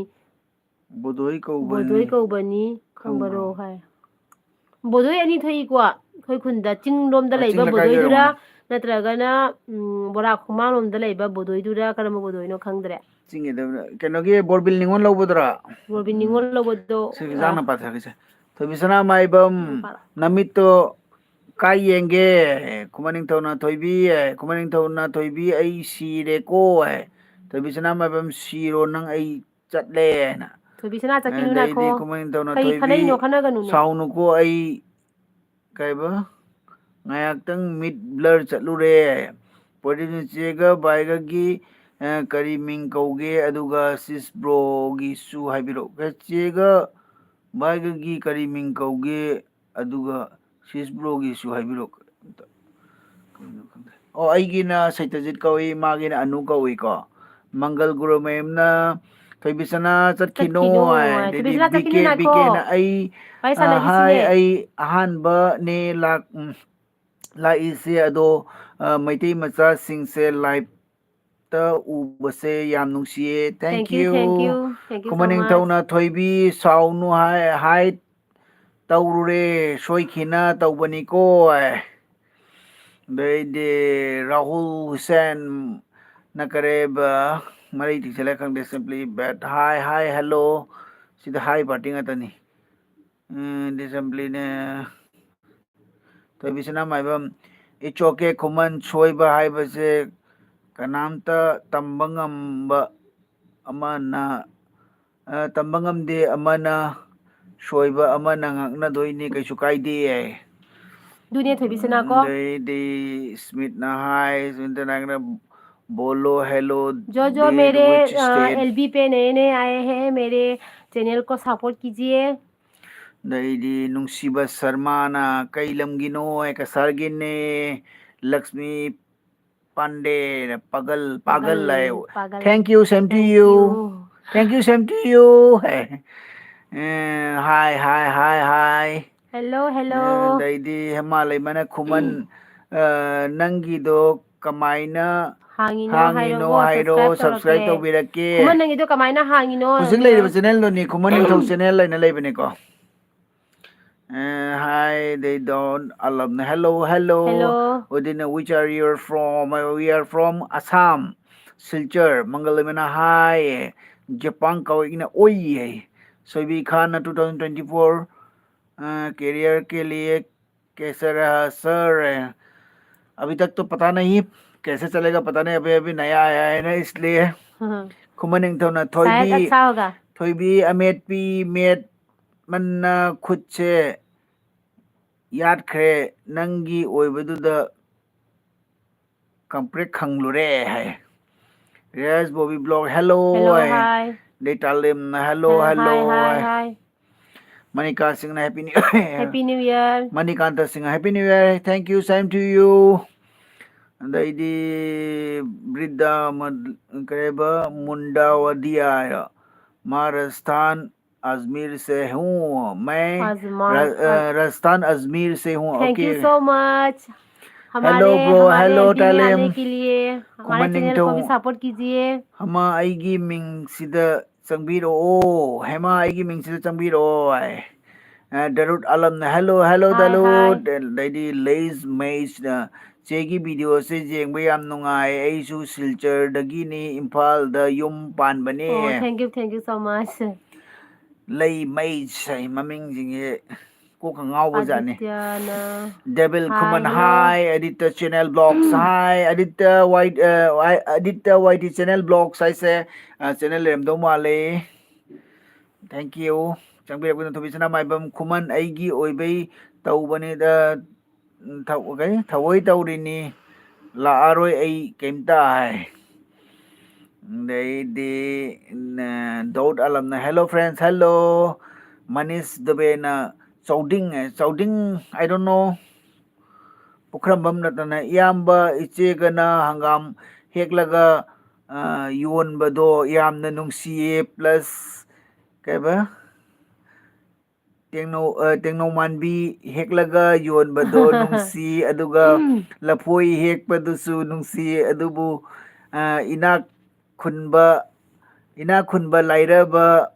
ꯕꯣꯗꯣꯏ ꯀꯧꯕꯅꯤ꯫ ꯕꯣꯗꯣꯏ ꯀꯧꯕꯅꯤ, ꯈꯪꯕ꯭ꯔꯣ? ꯈꯪꯕꯔꯣ ꯍꯥꯏ꯫ ꯕꯣꯗꯣꯏ ꯑꯅꯤ ꯊꯣꯛꯏꯀꯣ ꯑꯩꯈꯣꯏ ꯈꯨꯟꯗ, ꯆꯤꯡ ꯂꯣꯝꯗ ꯑ, ꯆꯤꯡ ꯂꯩꯕ ꯂꯩꯀꯥꯏꯒꯤ ꯕꯣꯗꯣꯏꯗꯨꯔ ꯑꯣꯏꯔꯝꯒꯅꯤ꯫ ꯅꯠꯇ꯭ꯔꯒꯅ, ꯎꯝ, ꯕꯣꯔꯥ ꯈꯣꯡꯃꯥꯡ ꯂꯣꯝꯗ ꯂꯩꯕ ꯕꯣꯗꯣꯏꯗꯨꯔ, ꯀꯔꯝꯕ ꯕꯣꯗꯣꯏꯅꯣ ꯈꯪꯗ꯭ꯔꯦ꯫ ꯆꯤꯡꯒꯤꯗ, ꯀꯩꯅꯣꯒꯤ ꯕꯣꯔꯕꯤꯜ ꯅꯤꯉꯣꯜ ꯂꯧꯕꯗꯨꯔꯥ? ꯕꯣꯔꯕꯤꯜ ꯅꯤꯉꯣꯜ ꯂꯧꯕꯗꯣ, ꯁꯤ ꯏꯟꯖꯥꯡꯅ ꯄꯥꯊꯔꯛꯀꯁꯦ꯫ ꯊꯣꯏꯕꯤ ꯁꯅꯥ ꯃꯥꯏꯕꯝ, ꯎꯝ, ꯄꯥꯔꯣ꯫ ꯅꯃꯤꯠꯇꯣ ꯀꯥꯏ ꯌꯦꯡꯒꯦ? ꯈꯨꯃꯟ ꯅꯤꯡꯊꯧꯅ ꯊꯣꯏꯕꯤ, ꯈꯨꯃꯟ ꯅꯤꯡꯊꯧꯅ ꯊꯣꯏꯕꯤ, "ꯑꯩ ꯁꯤꯔꯦꯀꯣ" ꯍꯥꯏ꯫ ꯊꯣꯏꯕꯤ ꯁꯅꯥ ꯃꯥꯏꯕꯝ, "ꯁꯤꯔꯣ ꯅꯪ, ꯑꯩ ꯆꯠꯂꯦ" ꯍꯥꯏꯅ꯫ ꯊꯣꯏꯕꯤ ꯁꯅꯥ ꯆꯠꯈꯤꯅꯨ, ꯑꯗꯩꯗꯤ ꯅꯥꯈꯣ꯫ ꯈꯨꯃꯟ ꯅꯤꯡꯊꯧꯅ ꯀꯩ ꯊꯣꯏꯕꯤ, ꯈꯟꯅꯩꯅꯣ ꯈꯟꯅꯒꯅꯨꯅꯦ꯫ "ꯁꯥꯎꯅꯨꯀꯣ, ꯑꯩ ꯀꯩꯕ? ꯉꯥꯏꯍꯥꯛꯇꯪ ꯃꯤꯠ blur ꯆꯠꯂꯨꯔꯦ꯫ ꯄ꯭ꯔꯗꯤꯞꯅ ꯆꯦꯒ ꯚꯥꯏꯒꯒꯤ, ꯑ, ꯀꯔꯤ ꯃꯤꯡ ꯀꯧꯒꯦ? ꯑꯗꯨꯒ ꯁꯤꯁ ꯕ꯭ꯔꯣꯒꯤꯁꯨ ꯍꯥꯏꯕꯤꯔꯛꯑꯣ꯫ ꯆꯦꯒ ꯚꯥꯏꯒꯒꯤ ꯀꯔꯤ ꯃꯤꯡ ꯀꯧꯒꯦ? ꯑꯗꯨꯒ ꯁꯤꯁ ꯕ꯭ꯔꯣꯒꯤꯁꯨ ꯍꯥꯏꯕꯤꯔꯛꯑꯣ꯫ ꯑꯝꯇ ꯀꯩꯅꯣ ꯈꯪꯗꯦ꯫ ꯑꯣ, ꯑꯩꯒꯤꯅ ꯁꯩꯇꯖꯤꯠ ꯀꯧꯏ, ꯃꯥꯒꯤꯅ ꯑꯅꯨ ꯀꯧꯏꯀꯣ꯫ ꯃꯪꯒꯜ ꯒꯨꯔꯨꯃꯌꯨꯝꯅ ꯊꯣꯏꯕꯤꯁꯅꯥ ꯆꯠꯈꯤꯅꯣ ꯆꯠꯈꯤꯅꯣ ꯍꯥꯏ꯫ ꯍꯥꯏ꯫ ꯑꯗꯩꯗꯤ ꯊꯣꯏꯕꯤꯁꯅꯥ ꯕꯤ ꯀꯦ, ꯆꯠꯈꯤꯅꯨ, ꯅꯥꯈꯣ꯫ ꯕꯤ ꯀꯦꯅ ꯑꯩ, ꯋꯥꯔꯤ ꯑ, ꯁꯥꯟꯅꯈꯤꯁꯤꯅꯦ꯫ ꯍꯥꯏ, ꯑꯩ ꯑꯍꯥꯟꯕꯅꯦ ꯂꯥꯛ-, ꯎꯝ, ꯂꯥꯛꯏꯁꯦ, ꯑꯗꯣ, ꯑ, ꯃꯩꯇꯩ ꯃꯆꯥꯁꯤꯡꯁꯦ live ꯇ ꯎꯕꯁꯦ ꯌꯥꯝ ꯅꯨꯡꯁꯤꯌꯦ꯫ Thank Thank you, you꯫ thank you, thank you so ꯈꯨꯃꯟ ꯅꯤꯡꯊꯧꯅ much꯫ ꯊꯣꯏꯕꯤ ꯁꯥꯎꯅꯨ ꯍꯥꯏ, ꯍꯥꯏ ꯇꯧꯔꯨꯔꯦ, ꯁꯣꯏꯈꯤꯅ ꯇꯧꯕꯅꯤꯀꯣ꯫ ꯑꯗꯩꯗꯤ ꯔꯥꯍꯨꯜ ꯍꯨꯁꯦꯟꯅ ꯀꯔꯦꯕ, ꯃꯔꯩ ꯊꯤꯡꯁꯤꯜꯂꯦ ꯈꯪꯗꯦ, simply but hi, hi, hello꯫ ꯁꯤꯗ hi party ꯉꯥꯛꯇꯅꯤ꯫ ꯎꯝ, ꯗꯤꯁꯦꯝꯕ꯭ꯂꯤꯅꯦ꯫ ꯊꯣꯏꯕꯤꯁꯅꯥ ꯃꯥꯏꯕꯝ, "It's okay, ꯈꯨꯃꯟ, ꯁꯣꯏꯕ ꯍꯥꯏꯕꯁꯦ ꯀꯅꯥꯝꯇ ꯇꯝꯕ ꯉꯝꯕ ꯑꯃꯅ, ꯑ, ꯇꯝꯕ ꯉꯝꯗꯦ, ꯑꯃꯅ ꯁꯣꯏꯕ ꯑꯃꯅ ꯉꯥꯛꯅꯗꯣꯏꯅꯤ, ꯀꯩꯁꯨ ꯀꯥꯏꯗꯦ" ꯍꯥꯏ꯫ ꯑꯗꯨꯅꯦ ꯊꯣꯏꯕꯤꯁꯅꯥ ꯀꯣ꯫ ꯑꯗꯩꯗꯤ ꯁ꯭ꯃꯤꯠꯅ ꯍꯥꯏ, ꯁ꯭ꯃꯤꯠꯅ ꯍꯥꯏꯔꯒꯅ, "बोलो hello, जो जो मेरे, अ, एलबी पे नए नए आए हैं, मेरे चैनल को सपोर्ट कीजिए। ꯑꯗꯩꯗꯤ ꯅꯨꯡꯁꯤꯕ ꯁꯔꯃꯥꯅ, "ꯀꯩ ꯂꯝꯒꯤꯅꯣ?" ꯍꯥꯏ, "ꯀꯁꯥꯔꯒꯤꯅꯦ"꯫ ꯂꯛꯁꯃꯤ ꯄꯥꯟꯗꯦꯅ, "ꯄꯥꯒꯜ, ꯄꯥꯒꯜ" ꯍꯥꯏ꯫ ꯄꯥꯒꯜ꯫ Thank you, same to you. Thank you, same to you ꯍꯥꯏ꯫ ꯑꯦ, ꯍꯥꯏ, ꯍꯥꯏ, ꯍꯥꯏ, ꯍꯥꯏ꯫ Hello, hello. ꯑꯗꯩꯗꯤ ꯍꯦꯃꯥ ꯂꯩꯃꯅ, "ꯈꯨꯃꯟ, ꯑ, ꯅꯪꯒꯤꯗꯣ ꯀꯃꯥꯏꯅ ꯍꯥꯡꯉꯤꯅꯣ ꯍꯥꯡꯉꯤꯅꯣ ꯍꯥꯏꯔꯣ, ꯍꯥꯏꯔꯣ, subscribe ꯁꯕꯁꯀ꯭ꯔꯥꯏꯕ ꯇꯧꯔꯛꯀꯦ꯫ ꯇꯧꯕꯤꯔꯛꯀꯦ"꯫ ꯈꯨꯃꯟ, ꯅꯪꯒꯤꯗꯣ ꯀꯃꯥꯏꯅ ꯍꯥꯡꯉꯤꯅꯣ? ꯍꯧꯖꯤꯛ ꯂꯩꯔꯤꯕ ꯆꯦꯅꯦꯜꯗꯨꯅꯤ, ꯈꯨꯃꯟ ꯅꯤꯡꯊꯧ ꯆꯦꯅꯦꯜ ꯍꯥꯏꯅ ꯂꯩꯕꯅꯤꯀꯣ꯫ ꯑꯦ, ꯍꯥꯏ, ꯗꯦꯗꯣꯟ ꯑꯂꯝꯅ, "Hello, hello." ꯍꯦꯜꯂꯣ꯫ ꯑꯗꯨꯅ, "Which are you from?" "We are from Assam, Silchar." Mangal ꯂꯩꯃꯅ, "ꯍꯥꯏ"꯫ ꯖꯄꯥꯟ ꯀꯧꯏꯅ, "ꯑꯣꯏ" ꯍꯥꯏ꯫ ꯁꯣꯏꯕꯤ ꯈꯥꯟꯅ, "two thousand twenty-four, ꯑ, career के लिए कैसा रहा, sir?" अभी तक तो पता नहीं कैसे चलेगा, पता नहीं, अभी अभी नया आया है ना, इसलिए। हाँ। ꯈꯨꯃꯟ ꯅꯤꯡꯊꯧꯅ, ꯊꯣꯏꯕꯤ, शायद अच्छा होगा। ꯊꯣꯏꯕꯤ ꯑꯃꯦꯠꯄꯤ ꯃꯦꯠꯃꯟꯅ ꯈꯨꯠꯁꯦ ꯌꯥꯠꯈ꯭ꯔꯦ, ꯅꯪꯒꯤ ꯑꯣꯏꯕꯗꯨꯗ ꯀꯪꯄ꯭ꯔꯦꯛ ꯈꯪꯂꯨꯔꯦ ꯍꯥꯏ꯫ Riyas Bobby vlog, "hello" hello, ꯍꯥꯏ꯫ ꯍꯥꯏ꯫ ꯗꯦꯇꯥꯂꯤꯝꯅ, "ꯍꯦꯜꯂꯣ, ꯍꯦꯜꯂꯣ" ꯍꯥꯏ, ꯍꯥꯏ, ꯍꯥꯏ꯫ ꯍꯥꯏ꯫ ꯃꯅꯤꯀꯥ ꯁꯤꯡꯅ, "happy new year". Happy new year. ꯃꯅꯤꯀꯥꯟꯇ ꯁꯤꯡꯅ, "happy new year, thank you, same to you"꯫ ꯑꯗꯩꯗꯤ ꯕ꯭ꯔꯤꯗꯥ ꯃ-, ꯀꯔꯤꯕ, ꯃꯨꯟꯗꯥꯋꯥꯗꯤꯌꯥ, "मैं राजस्थान अजमेर से हूँ, मैं आजमा-, रा-, अ, आज राजस्थान अजमेर से हूँ"꯫ Thank you OK। So much। Hello, bro. हमारे, हमारे hello, एलपी में आने के लिए, हमारे चैनल को भी सपोर्ट कीजिए। ꯈꯨꯃꯟ ꯅꯤꯡꯊꯧ꯫ ꯍꯦꯃꯥ, ꯑꯩꯒꯤ ꯃꯤꯡꯁꯤꯗ ꯆꯪꯕꯤꯔꯛꯑꯣ꯫ ꯍꯦꯃꯥ, ꯑꯩꯒꯤ ꯃꯤꯡꯁꯤꯗ ꯆꯪꯕꯤꯔꯛꯑꯣ ꯍꯥꯏ꯫ ꯑ, ꯗꯔꯨꯠ ꯑꯂꯝꯅ, "ꯍꯦꯜꯂꯣ, ꯍꯦꯜꯂꯣ, ꯍꯥꯏ, ꯗꯔꯨꯠ"꯫ ꯍꯥꯏ꯫ ꯑꯗꯩꯗꯤ ꯂꯩꯁ ꯃꯩꯁꯅ, "ꯆꯦꯒꯤ ꯚꯤꯗꯤꯑꯣꯁꯦ ꯌꯦꯡꯕ ꯌꯥꯝ ꯅꯨꯡꯉꯥꯏ꯫ ꯑꯩꯁꯨ ꯁꯤꯜꯆꯔꯗꯒꯤꯅꯤ, ꯏꯝꯐꯥꯜꯗ ꯌꯨꯝ ꯄꯥꯟꯕꯅꯦ"꯫ ꯑꯣ, thank you, thank you so much꯫ ꯂꯩ ꯃꯩ ꯁꯩ ꯃꯃꯤꯡꯁꯤꯡꯁꯦ ꯀꯣꯛꯀ ꯉꯥꯎꯕꯖꯥꯠꯅꯤ꯫ ꯑꯗꯤꯇ꯭ꯌꯅ ꯗꯦꯕꯤꯜ ꯈꯨꯃꯟ ꯍꯥꯏꯅ ꯍꯥꯏ, ꯑꯗꯤꯇ꯭ꯌ ꯆꯦꯅꯦꯜ ꯕ꯭ꯂꯣꯛꯁ ꯍꯥꯏ, ꯑꯗꯤꯇ꯭ꯌ ꯋꯥꯏ, ꯑ, ꯋꯥꯏ-, ꯑꯗꯤꯇ꯭ꯌ ꯋꯥꯏ ꯇꯤ ꯆꯦꯅꯦꯜ ꯕ꯭ꯂꯣꯛꯁ ꯍꯥꯏꯁꯦ, ꯑ, ꯆꯦꯅꯦꯜ ꯂꯩꯔꯝꯗꯧ ꯃꯥꯜꯂꯦ꯫ Thank you꯫ ꯆꯪꯕꯤꯔꯛꯄꯗ ꯊꯣꯏꯕꯤ ꯁꯅꯥꯃꯥꯏꯕꯝ ꯈꯨꯃꯟ ꯑꯩꯒꯤ ꯑꯣꯏꯕꯩ ꯇꯧꯕꯅꯤꯗ꯫ ꯎꯝ, ꯊꯧ-, ꯀꯩ? ꯊꯧꯑꯣꯏ ꯇꯧꯔꯤꯅꯤ꯫ ꯂꯥꯛꯑꯔꯣꯏ ꯑꯩ ꯀꯩꯝꯇ ꯍꯥꯏ꯫ ꯑꯗꯩꯗꯤ, ꯅ-, ꯗꯥꯎꯗ ꯑꯂꯝꯅ, "Hello friends, hello." Manish ꯗꯨꯕꯦꯅ, "ꯆꯧꯗꯤꯡ" high. ꯆꯧꯗꯤꯡ, I don't know꯫ ꯄꯨꯈ꯭ꯔꯝꯕꯝ ꯔꯇꯅ, "ꯏꯌꯥꯝꯕ ꯏꯆꯦꯒꯅ ꯍꯪꯒꯥꯝ ꯍꯦꯛꯂꯒ, ꯑ, ꯌꯣꯟꯕꯗꯣ ꯌꯥꯝꯅ ꯅꯨꯡꯁꯤꯌꯦ, plus ꯀꯩꯕ? ꯇꯦꯡꯅꯧ-, ꯑ, ꯇꯦꯡꯅꯧ ꯃꯥꯟꯕꯤ ꯍꯦꯛꯂꯒ ꯌꯣꯟꯕꯗꯣ ꯅꯨꯡꯁꯤ, ꯑꯗꯨꯒ ꯂꯐꯣꯏ ꯍꯦꯛꯄꯗꯨꯁꯨ ꯅꯨꯡꯁꯤ, ꯑꯗꯨꯕꯨ, ꯑ, ꯏꯅꯥꯛ ꯈꯨꯟꯕ, ꯏꯅꯥꯛ ꯈꯨꯟꯕ ꯂꯥꯏꯔꯕ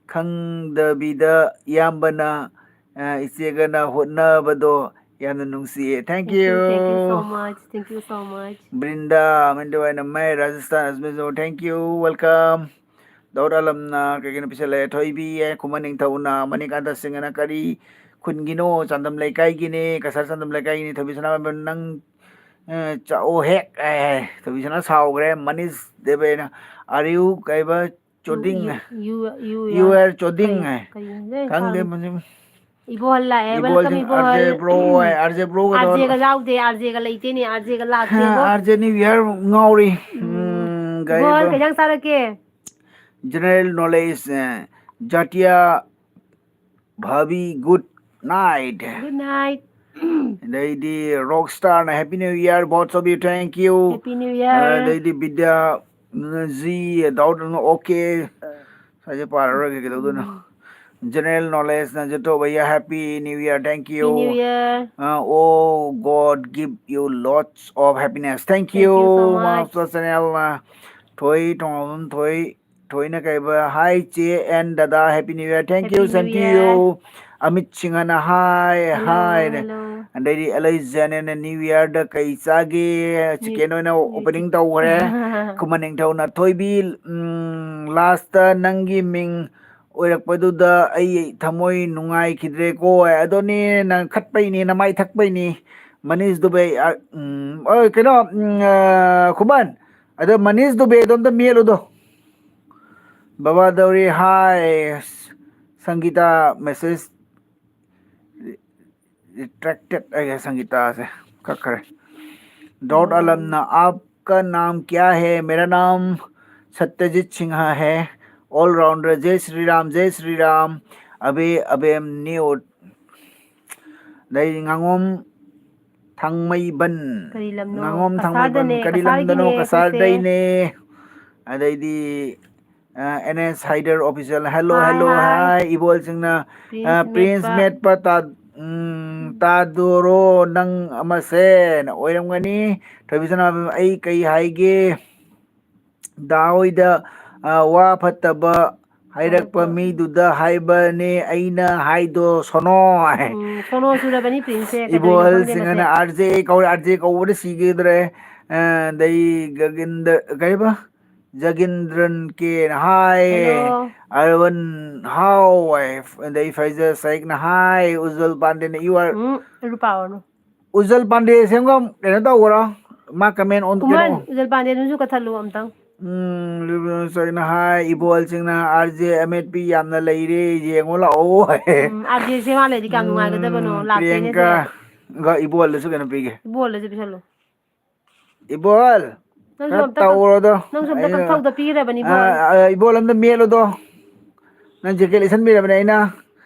ꯈꯪꯗꯕꯤꯗ ꯏꯌꯥꯝꯕꯅ, ꯑ, ꯏꯆꯦꯒꯅ ꯍꯣꯠꯅꯕꯗꯣ ꯌꯥꯝꯅ ꯅꯨꯡꯁꯤꯌꯦ꯫ Thank you꯫ Thank you, thank you so much, thank you so much. ꯕ꯭ꯔꯤꯟꯗꯥ, ꯃꯦꯟꯗꯨꯋꯥꯏꯅ ꯃꯩ, Rajasthan, Ajmer, thank you, welcome꯫ ꯗꯥꯎꯗ ꯑꯂꯝꯅ ꯀꯩ ꯀꯩꯅꯣ ꯄꯤꯁꯜꯂꯛꯑꯦ꯫ ꯊꯣꯏꯕꯤ, ꯑꯦ, ꯈꯨꯃꯟ ꯅꯤꯡꯊꯧꯅ, ꯃꯅꯤꯀꯥꯟꯇ ꯁꯤꯡꯍꯅ ꯀꯔꯤ ꯈꯨꯟꯒꯤꯅꯣ? ꯆꯥꯟꯗꯝ ꯂꯩꯀꯥꯏꯒꯤꯅꯦ, ꯀꯁꯥꯔ ꯆꯥꯟꯗꯝ ꯂꯩꯀꯥꯏꯒꯤꯅꯦ꯫ ꯊꯣꯏꯕꯤ ꯁꯅꯥꯃꯍꯤꯃ, ꯅꯪ, ꯑꯦ, ꯆꯥꯛꯑꯣ ꯍꯦꯛ, ꯑꯦ, ꯊꯣꯏꯕꯤ ꯁꯅꯥ ꯁꯥꯎꯈ꯭ꯔꯦ꯫ ꯃꯅꯤꯁ ꯗꯦꯕꯦꯅ, ꯑꯥꯔꯤꯌꯨ ꯀꯩꯕ, ꯆꯣꯗꯤꯡ, ꯌꯨ, ꯌꯨ, ꯌꯨ ꯑꯥꯔ ꯆꯣꯗꯤꯡ ꯍꯥꯏ꯫ ꯈꯪꯗꯦ, ꯃꯁꯤ ꯏꯕꯣꯍꯜ ꯂꯥꯛꯑꯦ, ꯏꯕꯣꯍꯜ welcome ꯁꯤꯡ, ꯏꯕꯣꯍꯜ꯫ ꯑꯥꯔ ꯖꯦ ꯕ꯭ꯔꯣ ꯍꯥꯏ, ꯑꯥꯔ ꯖꯦ ꯕ꯭ꯔꯣꯒ ꯇꯧꯔ ꯑꯥꯔ ꯖꯦꯒ ꯌꯥꯎꯗꯦ, ꯑꯥꯔ ꯖꯦꯒ ꯂꯩꯇꯦꯅꯦ, ꯑꯥꯔ ꯖꯦꯒ ꯂꯥꯛꯇꯦꯕꯣ꯫ ꯑꯥꯔ ꯖꯦ ꯅ꯭ꯌꯨ ꯏꯌꯥꯔ ꯉꯥꯎꯔꯤ꯫ ꯎꯝ, ꯒꯥꯔꯤ ꯏꯕꯣꯍꯜ, ꯕ꯭ꯔꯣ꯫ ꯀꯩ ꯏꯟꯖꯥꯡ ꯆꯥꯔꯛꯀꯦ? General knowledge, ꯑ, ꯖꯥꯇꯤꯌꯥ ꯚꯥꯕꯤ, good night꯫ Good night. ꯑꯗꯩꯗꯤ ꯔꯣꯛ ꯁ꯭ꯇꯥꯔꯅ, "Happy New Year, both of you, thank you." Happy New Year. ꯑꯗꯩꯗꯤ ꯕꯤꯗ꯭ꯌꯥ, ꯖꯤ, ꯗꯥꯎꯗ, okay꯫ ꯁ꯭ꯋꯥꯏꯁꯦ ꯄꯥꯔꯔꯣꯏꯒꯦ, ꯀꯩꯗꯧꯗꯣꯏꯅꯣ? General knowledgeꯅ, "ꯖꯤꯇꯣ ꯚꯩꯌꯥ, Happy New Year, thank you." Happy New Year. ꯑ, "Oh, God give you lots of happiness, thank Thank you, you so much. Master Channel." ꯑ, ꯊꯣꯏ, ꯊꯣꯡꯕꯝ ꯊꯣꯏ, ꯊꯣꯏꯅ ꯀꯩꯕ, "Hi, ꯆꯦ and ꯗꯗꯥ, Happy New Year, thank you, Happy New same to Year. you." Amit ꯁꯤꯡꯍꯅ, "Hi, Hello, hi." hello. ꯑꯗꯩꯗꯤ ꯑꯦꯂꯩꯁ ꯖꯦꯅꯦꯅ, "New Yearꯗ ꯀꯩ ꯆꯥꯒꯦ?" Chicken ꯑꯣꯏꯅ opening ꯇꯧꯈ꯭ꯔꯦ꯫ ꯈꯨꯃꯟ ꯅꯤꯡꯊꯧꯅ, "ꯊꯣꯏꯕꯤ, ꯎꯝ, lastꯇ ꯅꯪꯒꯤ ꯃꯤꯡ ꯑꯣꯏꯔꯛꯄꯗꯨꯗ ꯑꯩ ꯊꯃꯣꯏ ꯅꯨꯡꯉꯥꯏꯈꯤꯗ꯭ꯔꯦꯀꯣ꯫ ꯑꯗꯣꯅꯦ, ꯅꯪ ꯈꯠꯄꯩꯅꯦ, ꯅꯃꯥꯏ ꯊꯛꯄꯩꯅꯦ꯫ ꯃꯅꯤꯁ ꯗꯨꯕꯦ, ꯑ, ꯎꯝ, ꯑ, ꯀꯩꯅꯣ, ꯎꯝ, ꯑ, ꯈꯨꯃꯟ, ꯑꯗꯣ ꯃꯅꯤꯁ ꯗꯨꯕꯦꯗꯣ ꯑꯝꯇ ꯃꯦꯠꯂꯨꯗꯣ꯫ ꯕꯕꯥ ꯗꯧꯔꯤ, ꯍꯥꯏ꯫ ꯁꯪꯒꯤꯇꯥ, message retracted ꯍꯥꯏꯒꯦ, ꯁꯪꯒꯤꯇꯥꯁꯦ ꯀꯛꯈ꯭ꯔꯦ꯫ ꯗꯥꯎꯠ ꯑꯂꯝꯅ, "आपका नाम क्या है?" "मेरा नाम सत्यजीत सिंह है, ऑलराउंडर, जय श्री राम, जय श्री राम, अबे अबेम न्यू"꯫ ꯑꯗꯩ ꯉꯥꯉꯣꯝ ꯊꯥꯡꯃꯩꯕꯟ꯫ ꯀꯔꯤ ꯂꯝꯅꯣ? ꯉꯥꯉꯣꯝ ꯊꯥꯡꯃꯩꯕꯟ, ꯀꯁꯥꯔꯗꯅꯦ, ꯀꯔꯤ ꯂꯝꯗꯅꯣ? ꯀꯁꯥꯔꯒꯤꯅꯦ, ꯑꯩꯈꯣꯏꯁꯦ꯫ ꯀꯁꯥꯔꯗꯩꯅꯦ꯫ ꯑꯗꯩꯗꯤ, ꯑ, N S Haider official, hello, hi, hello, hi. Hi. ꯏꯕꯣꯜꯁꯤꯡꯅ, ꯑ, ꯄ꯭ꯔꯤꯟꯁ ꯄ꯭ꯔꯤꯟꯁ ꯃꯦꯠꯄ꯫ ꯃꯦꯠꯄ ꯇꯥ-, ꯎꯝ, ꯇꯥꯗꯣꯔꯣ ꯅꯪ ꯑꯃꯁꯦꯅ ꯑꯣꯏꯔꯝꯒꯅꯤ꯫ ꯊꯣꯏꯕꯤꯁꯅꯥ, ꯑꯩ ꯀꯩ ꯍꯥꯏꯒꯦ? ꯗꯥ ꯍꯣꯏꯗ, ꯑ, ꯋꯥ ꯐꯠꯇꯕ ꯍꯥꯏꯔꯛꯄ ꯃꯤꯗꯨꯗ ꯍꯥꯏꯕꯅꯦ ꯑꯩꯅ ꯍꯥꯏꯗꯣ, ꯁꯣꯅꯣ꯫ ꯎꯝ, ꯁꯣꯅꯣ ꯁꯨꯔꯕꯅꯤ ꯄ꯭ꯔꯤꯟꯁꯁꯦ, ꯀꯩꯗꯧꯔꯤꯅꯣ ꯈꯪꯗꯦ ꯃꯁꯦ꯫ ꯏꯕꯣꯍꯜꯁꯤꯡ ꯑꯅ ꯑꯥꯔ ꯖꯦ ꯀꯧꯔꯦ, ꯑꯥꯔ ꯖꯦ ꯀꯧꯕꯗ ꯁꯤꯈꯤꯗ꯭ꯔꯦ꯫ ꯑ, ꯑꯗꯩ ꯒꯒꯤꯟꯗ-, ꯀꯩꯕ? ꯖꯒꯤꯟꯗ꯭ꯔꯟ ꯀꯦꯅ ꯍꯥꯏ꯫ ꯍꯦꯂꯣ꯫ ꯑꯔꯕꯟ ꯍꯥꯎ ꯍꯥꯏ꯫ ꯑꯗꯩ ꯐꯩꯖ ꯁꯥꯏꯛꯅ ꯍꯥꯏ꯫ ꯎꯖ꯭ꯋꯜ ꯄꯥꯟꯗꯦꯅ, "You are" ꯎꯝ, ꯑꯗꯨ ꯄꯥꯎꯔꯅꯨ꯫ ꯎꯖ꯭ꯋꯜ ꯄꯥꯟꯗꯦ ꯁꯦꯝꯒ ꯀꯩꯅꯣ ꯇꯧꯈ꯭ꯔꯣ꯫ ꯃꯥ comment on ꯀꯩꯅꯣ꯫ ꯎꯖ꯭ꯋꯜ ꯄꯥꯟꯗꯦꯗꯨꯁꯨ ꯀꯠꯊꯠꯂꯨ ꯑꯝꯇꯪ꯫ ꯎꯝ, ꯁꯥꯏꯛꯅ ꯍꯥꯏ꯫ ꯏꯕꯣꯍꯜꯁꯤꯡꯅ, "ꯑꯥꯔ ꯖꯦ ꯑꯃꯦꯠꯄꯤ ꯌꯥꯝꯅ ꯂꯩꯔꯦ, ꯌꯦꯡꯉꯣ ꯂꯥꯛꯑꯣ" ꯍꯥꯏ꯫ ꯎꯝ, ꯑꯥꯔ ꯖꯦꯁꯦ ꯃꯥ ꯂꯩꯔꯗꯤ ꯀꯌꯥꯝ ꯅꯨꯡꯉꯥꯏꯒꯗꯕꯅꯣ, ꯎꯝ, ꯂꯥꯛꯇꯦꯅꯦ ꯁꯦ꯫ ꯄ꯭ꯔꯤꯌꯥꯡꯀꯥꯒ ꯏꯕꯣꯍꯜꯗꯁꯨ ꯀꯩꯅꯣ ꯄꯤꯒꯦ꯫ ꯏꯕꯣꯍꯜꯗꯁꯨ ꯄꯤꯁꯜꯂꯨ꯫ ꯏꯕꯣꯍꯜ, ꯅꯪꯁꯨ ꯈꯔ ꯑꯝꯇ ꯀꯛ-, ꯇꯧꯔꯣꯗꯣ꯫ ꯅꯪꯁꯨ ꯑꯝꯇ ꯑꯩꯅ, ꯀꯛꯊꯧꯗ ꯄꯤꯒꯗꯕꯅꯤ, ꯏꯕꯣꯍꯜ꯫ ꯑ, ꯑ, ꯏꯕꯣꯍꯜ ꯑꯝꯇ ꯃꯦꯠꯂꯣꯗꯣ꯫ ꯅꯪ ꯖꯦꯀꯦꯠ ꯂꯤꯠꯁꯟꯕꯤꯔꯕꯅꯦ ꯑꯩꯅ꯫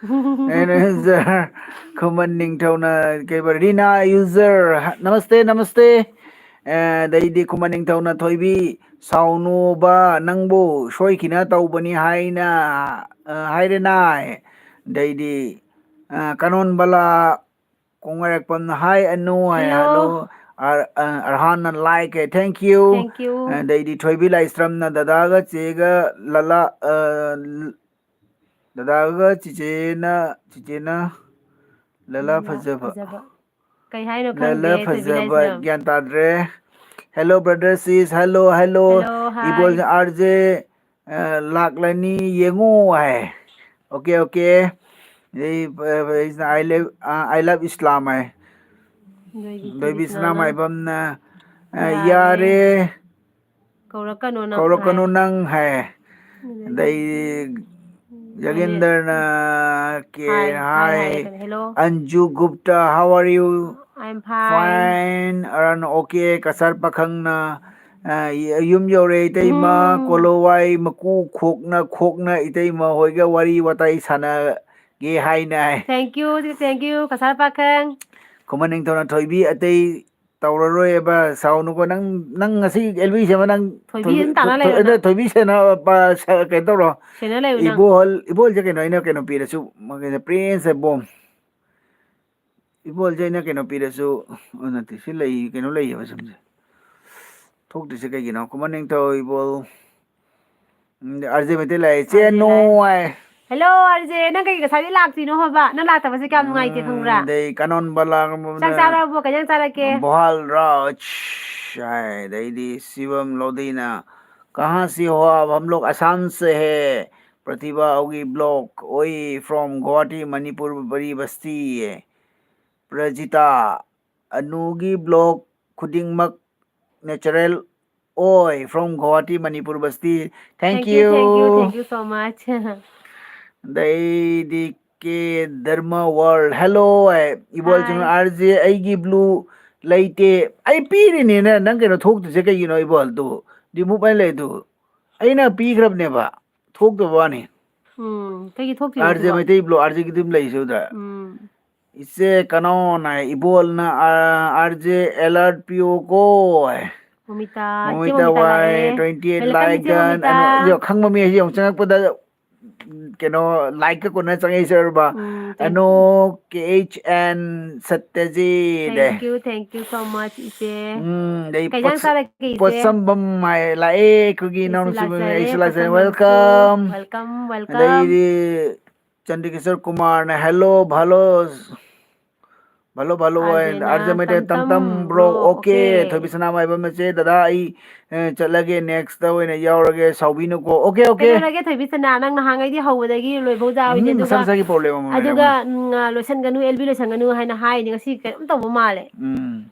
ꯑꯩꯅ ꯖ-, ꯈꯨꯃꯟ ꯅꯤꯡꯊꯧꯅ ꯀꯩꯕ, ꯔꯤꯅꯥ ꯌꯨꯖꯔ, ꯅꯃꯁꯇꯦ, ꯅꯃꯁꯇꯦ꯫ ꯑ, ꯑꯗꯩꯗꯤ ꯈꯨꯃꯟ ꯅꯤꯡꯊꯧꯅ, "ꯊꯣꯏꯕꯤ, ꯁꯥꯎꯅꯨꯕ, ꯅꯪꯕꯨ ꯁꯣꯏꯈꯤꯅ ꯇꯧꯕꯅꯤ" ꯍꯥꯏꯅ, ꯑ, ꯍꯥꯏꯔꯦꯅꯥꯏ꯫ ꯑꯗꯩꯗꯤ, ꯑ, ꯀꯅꯣꯟꯕꯂꯥ, ꯀꯣꯡꯉꯥꯏꯔꯛꯄꯝꯅ, "Hi, ꯑꯅꯨ" ꯍꯥꯏ, hello꯫ Hello꯫ ꯑꯔ-, ꯑ, ꯑꯔꯍꯥꯟꯅ like high, "Thank you"꯫ Thank you꯫ ꯑꯗꯩꯗꯤ ꯊꯣꯏꯕꯤ ꯂꯥꯏꯁ꯭ꯔꯝꯅ, "ꯗꯗꯥꯒ ꯆꯦꯒ ꯂꯂꯥ-, ꯑ, ꯗꯗꯥꯒ ꯆꯤꯆꯦꯅ, ꯆꯤꯆꯦꯅ ꯂꯂꯥ ꯂꯂꯥ ꯐꯖꯕ"꯫ ꯐꯖꯕ꯫ ꯀꯩ ꯍꯥꯏꯅꯣ ꯂꯂꯥ ꯈꯪꯗꯦ, ꯊꯣꯏꯕꯤ ꯐꯖꯕ ꯂꯥꯏꯁ꯭ꯔꯝ꯫ ꯒ꯭ꯌꯥꯟ ꯇꯥꯗ꯭ꯔꯦ꯫ "Hello, brother, sis, hello, hello"꯫ Hello, hi꯫ Ibol R J, ꯑ, ꯂꯥꯛꯂꯅꯤ, ꯌꯦꯡꯉꯨ ꯍꯥꯏ꯫ Okay, okay. ꯑꯗꯩ, ꯑ, ꯑ, I love, ꯑ, I love Islam ꯍꯥꯏ꯫ ꯂꯣꯏꯕꯤ ꯂꯣꯏꯕꯤ ꯁꯅꯥ ꯁꯅꯥ ꯃꯥꯏꯕꯝꯅ, ꯑ, ꯌꯥꯔꯦ꯫ ꯌꯥꯔꯦ꯫ ꯀꯧꯔꯛꯀꯅꯨ ꯅꯪ ꯀꯧꯔꯛꯀꯅꯨ ꯍꯥꯏ꯫ ꯅꯪ ꯍꯥꯏ꯫ ꯑꯗꯩ ꯑꯗꯩ ꯖꯒꯦꯟꯗ꯭ꯔꯅ ꯀꯦ ꯍꯥꯏ, ꯍꯥꯏ ꯍꯥꯏ꯫ ꯍꯥꯏꯔꯛꯀꯅꯤ, "Hello." Anju Gupta, "How are you?" I'm fine. Fine. ꯑꯔꯟ, okay꯫ Cachar ꯄꯥꯈꯪꯅ, ꯑ, ꯌꯨꯝ ꯌꯧꯔꯦ ꯏꯇꯩꯃ꯫ ꯎꯝ꯫ ꯀꯣꯂꯣꯋꯥꯏ ꯃꯀꯨ ꯈꯣꯛꯅ ꯈꯣꯛꯅ ꯏꯇꯩꯃ ꯍꯣꯏꯒ ꯋꯥꯔꯤ ꯋꯥꯇꯥꯏ ꯁꯥꯟꯅꯒꯦ ꯍꯥꯏꯅ ꯍꯥꯏ꯫ Thank you, thank you, Cachar ꯄꯥꯈꯪ꯫ ꯈꯨꯃꯟ ꯅꯤꯡꯊꯧꯅ, "ꯊꯣꯏꯕꯤ, ꯑꯇꯩ ꯇꯧꯔꯔꯣꯏꯕ, ꯁꯥꯎꯅꯨꯀꯣ꯫ ꯅꯪ, ꯅꯪ ꯉꯁꯤ ꯑꯦꯜꯕꯤ ꯁꯦꯝꯕ ꯅꯪ ꯊꯣꯏꯕꯤ ꯊꯣꯏꯕꯤ, ꯑꯗꯨꯝ ꯇꯥꯟꯅ ꯊꯣꯏ-, ꯂꯩꯔꯣ ꯊꯣꯏ-, ꯅꯪ꯫ ꯊꯣꯏꯕꯤ ꯁꯦꯟꯅ-, ꯄ-, ꯁ-, ꯀꯩꯅꯣ ꯇꯧꯔꯣ꯫ ꯁꯦꯟꯅ ꯂꯩꯌꯨ ꯅꯪ꯫ ꯏꯕꯣꯍꯜ, ꯏꯕꯣꯍꯜꯁꯦ ꯀꯩꯅꯣ, ꯑꯩꯅ ꯀꯩꯅꯣ ꯄꯤꯔꯁꯨ, ꯃ-, ꯀꯩꯅꯣ, ꯄ꯭ꯔꯤꯟꯁ ꯕꯣꯝ꯫ ꯏꯕꯣꯍꯜꯁꯦ ꯑꯩꯅ ꯀꯩꯅꯣ ꯄꯤꯔꯁꯨ, ꯑꯣ, ꯅꯠꯇꯦ, ꯁꯤ ꯂꯩ, ꯀꯩꯅꯣ ꯂꯩꯌꯦꯕ ꯁꯨꯝꯁꯦ꯫ ꯊꯣꯛꯇ꯭ꯔꯤꯁꯦ ꯀꯩꯒꯤꯅꯣ? ꯈꯨꯃꯟ ꯅꯤꯡꯊꯧ ꯏꯕꯣꯜ꯫ ꯎꯝ, ꯑꯥꯔ ꯖꯦ ꯃꯩꯇꯩ ꯂꯥꯛꯑꯦ꯫ ꯆꯦ ꯑꯥꯔ ꯖꯦ ꯅꯣ ꯂꯥꯛꯑꯦ꯫ ꯍꯥꯏ꯫ Hello, ꯑꯥꯔ ꯖꯦ, ꯅꯪ ꯀꯩ ꯉꯁꯥꯏꯗꯩ ꯂꯥꯛꯇ꯭ꯔꯤꯅꯣ ꯍꯥꯏꯕ? ꯅꯪ ꯂꯥꯛꯇꯕꯁꯦ ꯀꯌꯥꯝ ꯅꯨꯡꯉꯥꯏꯇꯦ ꯎꯝ, ꯈꯪꯕ꯭ꯔꯥ? ꯑꯗꯩ ꯀꯥꯅꯣꯟ ꯕꯂꯥ ꯆꯥꯛ ꯆꯥꯔꯕꯣ? ꯀꯩ ꯏꯟꯖꯥꯡ ꯆꯥꯔꯛꯀꯦ? ꯕꯣꯍꯥꯜ ꯔꯥꯖ ꯍꯥꯏ, ꯑꯗꯩꯗꯤ ꯁꯤꯕꯝ ꯂꯧꯗꯩꯅ, "ꯀꯍꯥꯟ ꯁꯦ ꯍꯣ ꯑꯥꯞ?" "ꯍꯝ ꯂꯣꯒ ꯑꯁꯥꯝ ꯁꯦ ꯍꯦ, ꯄ꯭ꯔꯇꯤꯚꯥ ꯑꯣꯒꯤ ꯕ꯭ꯂꯣꯛ, ꯑꯣꯏ ꯐ꯭ꯔꯣꯝ ꯒꯨꯋꯥꯍꯥꯇꯤ, ꯃꯅꯤꯄꯨꯔ, ꯕꯔꯤ ꯕꯁꯇꯤ ꯍꯦ꯫ ꯄ꯭ꯔꯖꯤꯇꯥ, ꯑꯅꯨꯒꯤ ꯕ꯭ꯂꯣꯛ ꯈꯨꯗꯤꯡꯃꯛ ꯅꯦꯆꯔꯦꯜ ꯑꯣꯏ, ꯐ꯭ꯔꯣꯝ ꯒꯨꯋꯥꯍꯥꯇꯤ, ꯃꯅꯤꯄꯨꯔ ꯕꯁꯇꯤ꯫ Thank you, thank you, thank you so much꯫ ꯑꯗꯩꯗꯤ ꯀꯦ ꯙꯔꯃ ꯋꯥꯔꯜ, "Hello" ꯍꯥꯏ꯫ ꯏꯕꯣꯜ ꯆꯨꯝꯅ, hi꯫ "ꯑꯥꯔ ꯖꯦ, ꯑꯩꯒꯤ ꯕ꯭ꯂꯨ ꯂꯩꯇꯦ꯫" ꯑꯩ ꯄꯤꯔꯤꯅꯤꯅ, ꯅꯪ ꯀꯩꯅꯣ ꯊꯣꯛꯇ꯭ꯔꯤꯁꯦ ꯀꯩꯒꯤꯅꯣ, ꯏꯕꯣꯜ? ꯑꯗꯨ remove ꯍꯥꯏ ꯂꯩ ꯑꯗꯨ꯫ ꯑꯩꯅ ꯄꯤꯈ꯭ꯔꯕꯅꯦꯕ, ꯊꯣꯛꯇꯕ ꯋꯥꯅꯤ꯫ ꯎꯝ, ꯀꯩꯒꯤ ꯊꯣꯛꯇ꯭ꯔꯤꯅꯣ ꯑꯥꯔ ꯖꯦ ꯁꯤꯕꯣ? ꯃꯩꯇꯩ ꯕ꯭ꯂꯣꯛ, ꯑꯥꯔ ꯖꯦꯒꯤ ꯑꯗꯨꯝ ꯂꯩꯁꯦ ꯑꯗꯨꯗ꯫ ꯎꯝ꯫ ꯏꯆꯦ ꯀꯅꯥꯅ, ꯏꯕꯣꯜꯅ, ꯑꯥ, "ꯑꯥꯔ ꯖꯦ ꯑꯦꯂꯔꯠ ꯄꯤꯌꯣꯀꯣ" ꯍꯥꯏ꯫ ꯃꯣꯃꯤꯇꯥ, ꯏꯆꯦ ꯃꯣꯃꯤꯇꯥ ꯃꯣꯃꯤꯇꯥ ꯋꯥꯏ, ꯂꯥꯛꯑꯦ꯫ Twenty eight like like gun, gun, Anu-, ꯌꯣ, ꯈꯪꯕ ꯃꯤ ꯍꯥꯏꯁꯦ ꯌꯦꯡꯉꯨ, ꯆꯪꯉꯛꯄꯗ, ꯎꯝ, ꯀꯩꯅꯣ, ꯂꯥꯏꯛꯀ ꯀꯣꯟꯅ ꯆꯪꯉꯛꯏꯁꯦ ꯑꯣꯏꯔꯕ? ꯎꯝ, thank ꯑꯅꯣ, K H N Satyajit. Thank you, thank you so much, ꯏꯆꯦ꯫ ꯎꯝ, ꯑꯗꯩ ꯀꯩ ꯏꯟꯖꯥꯡ ꯄꯣꯠꯁ-, ꯆꯥꯔꯛꯀꯦ, ꯏꯆꯦ? ꯄꯣꯠꯁꯝꯕꯝ ꯍꯥꯏ ꯂꯥꯛꯑꯦ, ꯑꯩꯈꯣꯏꯒꯤ ꯑꯩꯁꯨ ꯏꯅꯥꯎꯅꯨꯄꯤ, ꯂꯥꯛꯆꯔꯦ, ꯑꯩꯁꯨ ꯂꯥꯛꯆꯔꯦ꯫ ꯄꯣꯠꯁꯝꯕꯝꯁꯨ꯫ Welcome꯫ Welcome, welcome꯫ ꯑꯗꯩꯗꯤ ꯆꯟꯗ꯭ꯔꯀꯤꯁꯣꯔ ꯀꯨꯃꯥꯔꯅ, "Hello, hello, ꯚꯂꯣ ꯚꯂꯣ ꯑꯣꯏ, ꯑꯥꯔꯖꯦ ꯃꯩꯇꯩ, ꯇꯝ ꯇꯝ ꯕ꯭ꯔꯣ, ꯑꯣꯀꯦ꯫ ꯊꯣꯏꯕꯤꯁꯅꯥ ꯃꯥꯏꯕꯝ ꯃꯆꯦ, ꯗꯗꯥ ꯑꯩ, ꯑꯦ, ꯆꯠꯂꯒꯦ, ꯅꯦꯛꯁꯇ ꯑꯣꯏꯅ ꯌꯥꯎꯔꯒꯦ, ꯁꯥꯎꯕꯤꯅꯨꯀꯣ꯫ Okay, okay. ꯀꯩꯗꯧꯔꯒꯦ ꯊꯣꯏꯕꯤꯁꯅꯥ, ꯅꯪ ꯅꯍꯥꯟꯉꯩꯗꯤ ꯍꯧꯕꯗꯒꯤ ꯂꯣꯏꯐꯥꯎ ꯌꯥꯎꯔꯤꯅꯦ, ꯃꯤ ꯃꯁꯥ ꯑꯗꯨꯒ, ꯃꯁꯥꯒꯤ ꯄ꯭ꯔꯣꯕ꯭ꯂꯦꯝ ꯑꯃ ꯑꯗꯨꯒ, ꯂꯩꯔꯝꯒꯅꯤ꯫ ꯎꯝ, ꯑ, ꯂꯣꯏꯁꯟꯒꯅꯨ, ꯑꯦꯜ ꯕꯤ ꯂꯣꯏꯁꯟꯒꯅꯨ ꯍꯥꯏꯅ ꯍꯥꯏꯅꯤ, ꯉꯁꯤ ꯀꯩꯅꯣꯝ ꯇꯧꯕ ꯃꯥꯜꯂꯦ꯫ ꯎꯝ꯫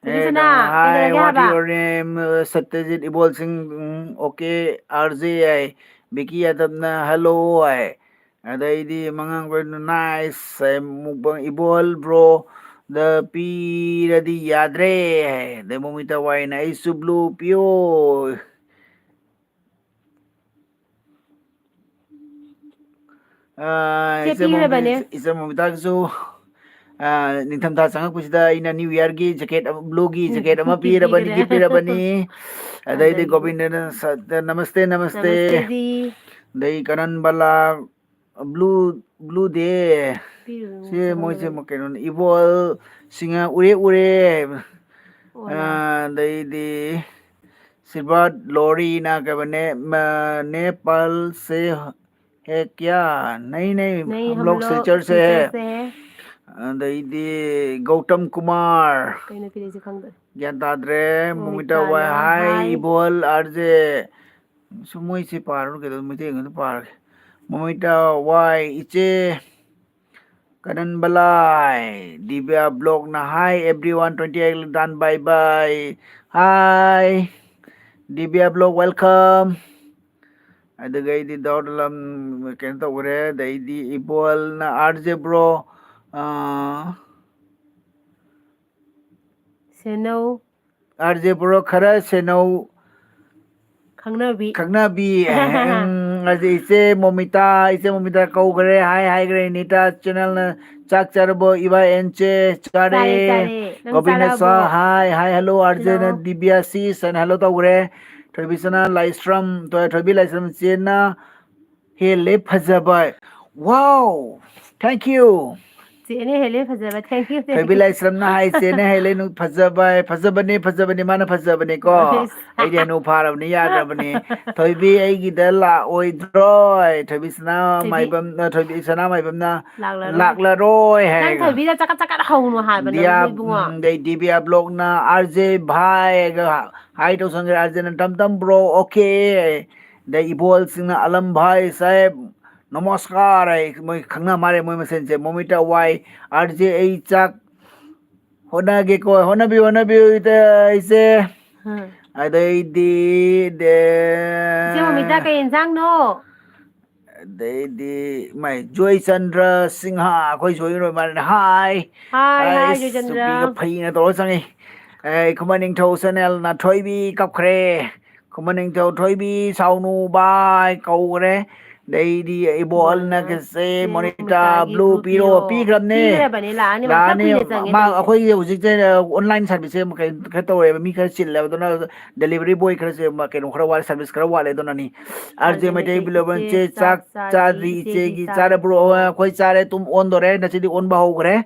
ꯊꯣꯏꯕꯤꯁꯅꯥ, ꯑꯦ, hi, ꯀꯩꯗꯧꯔꯒꯦ what ꯍꯥꯏꯕ? Your name? ꯑ, ꯁꯇ꯭ꯌꯖꯤꯠ ꯏꯕꯣꯜ ꯁꯤꯡ, ꯎꯝ, ꯑꯣꯀꯦ, ꯑꯥꯔ ꯖꯦ ꯍꯥꯏ꯫ ꯕꯤꯀꯤ ꯌꯥꯗꯕꯅ hello ꯍꯥꯏ꯫ ꯑꯗꯩꯗꯤ ꯃꯉꯥꯡꯈꯣꯏꯅ nice ꯍꯥꯏ, ꯃꯨꯛꯕꯥꯡ ꯏꯕꯣꯜ bro ꯗ ꯄꯤꯔꯗꯤ ꯌꯥꯗ꯭ꯔꯦ ꯍꯥꯏ꯫ ꯑꯗꯩ ꯃꯣꯃꯤꯇꯥ ꯋꯥꯏꯅ ꯑꯩꯁꯨ blue ꯄꯤꯌꯣ꯫ ꯑꯥ, ꯆꯦ ꯏꯆꯦ ꯃꯣꯃꯤ-, ꯄꯤꯈ꯭ꯔꯕꯅꯦ꯫ ꯏꯆꯦ ꯃꯣꯃꯤꯇꯥꯒꯤꯁꯨ, ꯑꯥ, ꯅꯤꯡꯊꯝꯊꯥ ꯆꯪꯉꯛꯄꯁꯤꯗ ꯑꯩꯅ New Yearꯒꯤ jacket ꯑꯃ, blueꯒꯤ jacket ꯑꯃ ꯄꯤꯔꯕꯅꯤ, ꯄꯤꯈ꯭ꯔꯦ꯫ Gift ꯄꯤꯔꯕꯅꯤ꯫ ꯑꯗꯩꯗꯤ ꯑꯗꯒꯤꯗꯤ ꯒꯣꯕꯤꯟꯗꯅ ꯁ-, ꯅꯃꯁꯇꯦ, ꯅꯃꯁꯇꯦ꯫ ꯅꯃꯁꯇꯦꯗꯤ꯫ ꯑꯗꯩ ꯀꯅꯟ ꯕꯂꯥ, blue, blue day꯫ ꯄꯤꯔꯨꯔꯣ, ꯁꯤ ꯃꯣꯏꯁꯦ ꯆꯠꯂꯝꯗꯕꯅꯤ꯫ ꯀꯩꯅꯣꯅꯤ, ꯏꯕꯣꯜ ꯁꯤꯡꯍ ꯎꯔꯦ ꯎꯔꯦ꯫ ꯑꯣ, ꯑꯥ, ꯑꯗꯩꯗꯤ ꯁꯤꯜꯚꯔ ꯂꯣꯔꯤꯅ ꯀꯩꯕ ꯅꯦ-, ꯃ-, ꯅꯦꯄꯥꯜ ꯁꯦ ꯍꯦ ꯀ꯭ꯌꯥ? ꯅꯍꯤ ꯅꯍꯤ, ꯅꯍꯤ, ꯍꯝ ꯍꯝ ꯂꯣꯒ ꯂꯣꯒ ꯁꯤꯜꯆꯔ ꯁꯦ ꯍꯦ꯫ ꯁꯤꯜꯆꯔ ꯁꯦ ꯍꯦ꯫ ꯑꯗꯩꯗꯤ ꯒꯧꯇꯝ ꯀꯨꯃꯥꯔ꯫ ꯀꯩꯅꯣ ꯄꯤꯔꯛꯏꯁꯦ ꯈꯪꯗ꯭ꯔꯦ꯫ ꯒ꯭ꯌꯥꯟ ꯇꯥꯗ꯭ꯔꯦ꯫ ꯃꯣꯃꯤꯇꯥ ꯃꯣꯃꯤꯇꯥ ꯋꯥꯏ, ꯋꯥꯏ, ꯍꯥꯏ, ꯍꯥꯏ꯫ ꯏꯕꯣꯜ, ꯑꯥꯔ ꯖꯦ꯫ ꯁꯨꯝ ꯃꯣꯏꯁꯦ ꯄꯥꯔꯨꯔ ꯀꯩꯗꯧ, ꯃꯩꯇꯩ ꯉꯥꯛꯇ ꯄꯥꯔꯒꯦ꯫ ꯃꯣꯃꯤꯇꯥ ꯋꯥꯏ, ꯏꯆꯦ ꯀꯅꯟ ꯕꯂꯥꯏ, ꯗꯤꯕ꯭ꯌꯥ ꯕ꯭ꯂꯣꯛꯅ hi everyone, twenty eight ꯗꯥꯟ bye bye꯫ Hi, Divya vlog, welcome꯫ ꯑꯗꯨꯒ ꯑꯩꯗꯤ ꯗꯥꯎꯠ ꯑꯂꯝ ꯀꯩꯅꯣ ꯇꯧꯈ꯭ꯔꯦ, ꯑꯗꯩꯗꯤ ꯏꯕꯣꯜꯅ ꯑꯥꯔ ꯖꯦ ꯕ꯭ꯔꯣ, ꯑꯥ, ꯁꯦꯅꯧ꯫ ꯑꯥꯔ ꯖꯦ ꯕ꯭ꯔꯣ ꯈꯔ ꯁꯦꯅꯧ꯫ ꯈꯪꯅꯕꯤ꯫ ꯈꯪꯅꯕꯤ꯫ ꯎꯝ, ꯑꯗꯩ ꯏꯆꯦ ꯃꯣꯃꯤꯇꯥ, ꯏꯆꯦ ꯃꯣꯃꯤꯇꯥ ꯀꯧꯈ꯭ꯔꯦ꯫ Hi ꯍꯥꯏꯈ꯭ꯔꯦ꯫ ꯅꯤꯇꯥ ꯆꯦꯅꯦꯜꯅ ꯆꯥꯛ ꯆꯥꯔꯕꯣ? ꯏꯕꯥ ꯑꯦꯟ ꯆꯦ, ꯆꯥꯔꯦ꯫ ꯆꯥꯔꯦ, ꯆꯥꯔꯦ꯫ ꯅꯪ ꯒꯣꯕꯤꯟꯗꯁ, ꯆꯥꯔꯕꯣ? Hi, hi, hello, ꯑꯥꯔ ꯖꯦꯅ ꯍꯜꯂꯣ꯫ ꯗꯤꯕ꯭ꯌꯥ ꯁꯤ ꯁꯟ hello ꯇꯧꯈ꯭ꯔꯦ꯫ ꯊꯣꯏꯕꯤꯁꯅꯥ ꯂꯥꯏꯁ꯭ꯔꯝ, ꯊꯣꯏ-, ꯊꯣꯏꯕꯤ ꯂꯥꯏꯁ꯭ꯔꯝ ꯆꯦꯅ ꯍꯦꯜꯂꯦ ꯐꯖꯕ꯫ Wow! Thank you. ꯆꯦꯅ ꯍꯦꯜꯂꯦ ꯐꯖꯕ꯫ Thank you, thank you. ꯊꯣꯏꯕꯤ ꯂꯥꯏꯁ꯭ꯔꯝꯅ ꯍꯥꯏ, "ꯆꯦꯅ ꯍꯦꯜꯂꯦ ꯅꯨ-, ꯐꯖꯕ, ꯐꯖꯕꯅꯦ, ꯐꯖꯕꯅꯦ, ꯃꯥꯅ ꯐꯖꯕꯅꯦꯀꯣ꯫ ꯑꯁ꯫ ꯑꯩꯗꯤ ꯍꯅꯨ ꯐꯥꯔꯕꯅꯤ, ꯌꯥꯗ꯭ꯔꯕꯅꯤ꯫ ꯊꯣꯏꯕꯤ ꯑꯩꯒꯤꯗ ꯂꯥꯛꯑꯣꯏꯗ꯭ꯔꯣꯏ?" ꯊꯣꯏꯕꯤ ꯁꯅꯥ ꯊꯣꯏꯕꯤ꯫ ꯃꯥꯏꯕꯝ, ꯑ, ꯊꯣꯏꯕꯤ ꯁꯅꯥ ꯃꯥꯏꯕꯝꯅ ꯂꯥꯛꯂꯔꯣꯏ꯫ "ꯂꯥꯛꯂꯔꯣꯏ" ꯅꯪ ꯍꯥꯏ꯫ ꯊꯣꯏꯕꯤꯗ ꯆꯀꯠ ꯆꯀꯠ ꯍꯧꯅꯨ ꯍꯥꯏꯕ ꯅꯪ ꯗꯤꯌꯥ, ꯏꯕꯨꯡꯉꯣ꯫ ꯎꯝ, ꯑꯗꯩ ꯗꯤꯕꯤꯌꯥ ꯕ꯭ꯂꯣꯛꯅ, "ꯑꯥꯔ ꯖꯦ ꯚꯥꯏꯒ ꯍꯥꯏ ꯇꯧꯁꯟꯈ꯭ꯔꯦ, ꯑꯥꯔ ꯖꯦꯅ "ꯇꯝ ꯇꯝ ꯕ꯭ꯔꯣ, ꯑꯣꯀꯦ"꯫ ꯑꯗꯩ ꯏꯕꯣꯜꯁꯤꯡꯅ "ꯑꯂꯝ ꯚꯥꯏ ꯁꯥꯍꯦꯕ, ꯅꯃꯁꯀꯥꯔ" ꯍꯥꯏ, ꯃꯣꯏ ꯈꯪꯅ ꯃꯥꯜꯂꯦ ꯃꯣꯏ ꯃꯁꯦꯟꯁꯦ꯫ ꯃꯣꯃꯤꯇꯥ ꯋꯥꯏ, "ꯑꯥꯔ ꯖꯦ ꯑꯩ ꯆꯥꯛ ꯍꯣꯠꯅꯒꯦꯀꯣ", ꯍꯣꯠꯅꯕꯤꯌꯨ, ꯍꯣꯠꯅꯕꯤꯌꯨ, ꯏꯇ-, ꯏꯆꯦ꯫ ꯎꯝ꯫ ꯑꯗꯩꯗꯤ, ꯗꯦ-, ꯏꯆꯦ ꯃꯣꯃꯤꯇꯥ, ꯀꯩ ꯌꯦꯟꯁꯥꯡꯅꯣ? ꯑꯗꯩꯗꯤ, ꯃꯥꯏ ꯖꯣꯏꯆꯟꯗ꯭ꯔ ꯁꯤꯡꯍ, ꯑꯩꯈꯣꯏ ꯖꯣꯏꯔꯣꯏ ꯃꯥꯅ, "ꯍꯥꯏ"꯫ ꯍꯥꯏ, ꯍꯥꯏ, ꯑꯩꯁ, ꯖꯣꯏꯆꯟꯗ꯭ꯔ꯫ ꯅꯨꯄꯤꯒ ꯐꯩꯅ ꯇꯧꯔ ꯆꯪꯉꯤ꯫ ꯑꯦ, ꯈꯨꯃꯟ ꯅꯤꯡꯊꯧ ꯆꯦꯅꯦꯜꯅ "ꯊꯣꯏꯕꯤ ꯀꯞꯈ꯭ꯔꯦ"꯫ ꯈꯨꯃꯟ ꯅꯤꯡꯊꯧ "ꯊꯣꯏꯕꯤ ꯁꯥꯎꯅꯨ ꯚꯥꯏ" ꯀꯧꯈ꯭ꯔꯦ꯫ ꯑꯗꯩꯗꯤ ꯏꯕꯣꯜꯅ ꯏꯕꯣꯜꯅ ꯀꯩꯁꯦ, ꯏꯆꯦ "ꯃꯣꯅꯤꯇꯥ ꯃꯣꯅꯤꯇꯥꯒꯤ ꯕ꯭ꯂꯨ ꯕ꯭ꯂꯨ ꯄꯤꯔꯣ", ꯄꯤꯔꯣ꯫ ꯄꯤꯈ꯭ꯔꯕꯅꯦ꯫ ꯄꯤꯈ꯭ꯔꯕꯅꯦ, ꯂꯥꯛꯑꯅꯤ, ꯃꯇꯝ ꯂꯥꯛꯑꯅꯤ꯫ ꯀꯨꯏꯅ ꯆꯪꯉꯦ ꯃꯥ, ꯇꯧꯔꯤꯁꯦ꯫ ꯑꯩꯈꯣꯏꯒꯤ ꯍꯧꯖꯤꯛꯁꯦ online service ꯁꯦ ꯀꯩ-, ꯀꯩꯅꯣ ꯇꯧꯔꯦꯕ, ꯃꯤ ꯈꯔ ꯆꯤꯜꯂꯦꯕ, ꯑꯗꯨꯅ delivery boy ꯈꯔꯁꯦ ꯃ-, ꯀꯩꯅꯣ ꯈꯔ ꯋꯥꯠꯂꯦ, service ꯈꯔ ꯋꯥꯠꯂꯦ, ꯑꯗꯨꯅꯅꯤ꯫ ꯑꯥꯔ ꯖꯦ ꯃꯩꯇꯩ ꯕꯤꯂꯣꯕꯟ ꯆꯦ, ꯆꯥꯛ ꯆꯥꯗ꯭ꯔꯤ, ꯏꯆꯦꯒꯤ ꯆꯥꯔꯕ꯭ꯔꯣ? ꯑꯣ, ꯑꯩꯈꯣꯏ ꯆꯥꯔꯦ, ꯇꯨꯝ ꯑꯣꯟꯗꯣꯔꯦ, ꯉꯁꯤꯗꯤ ꯑꯣꯟꯕ ꯍꯧꯈ꯭ꯔꯦ꯫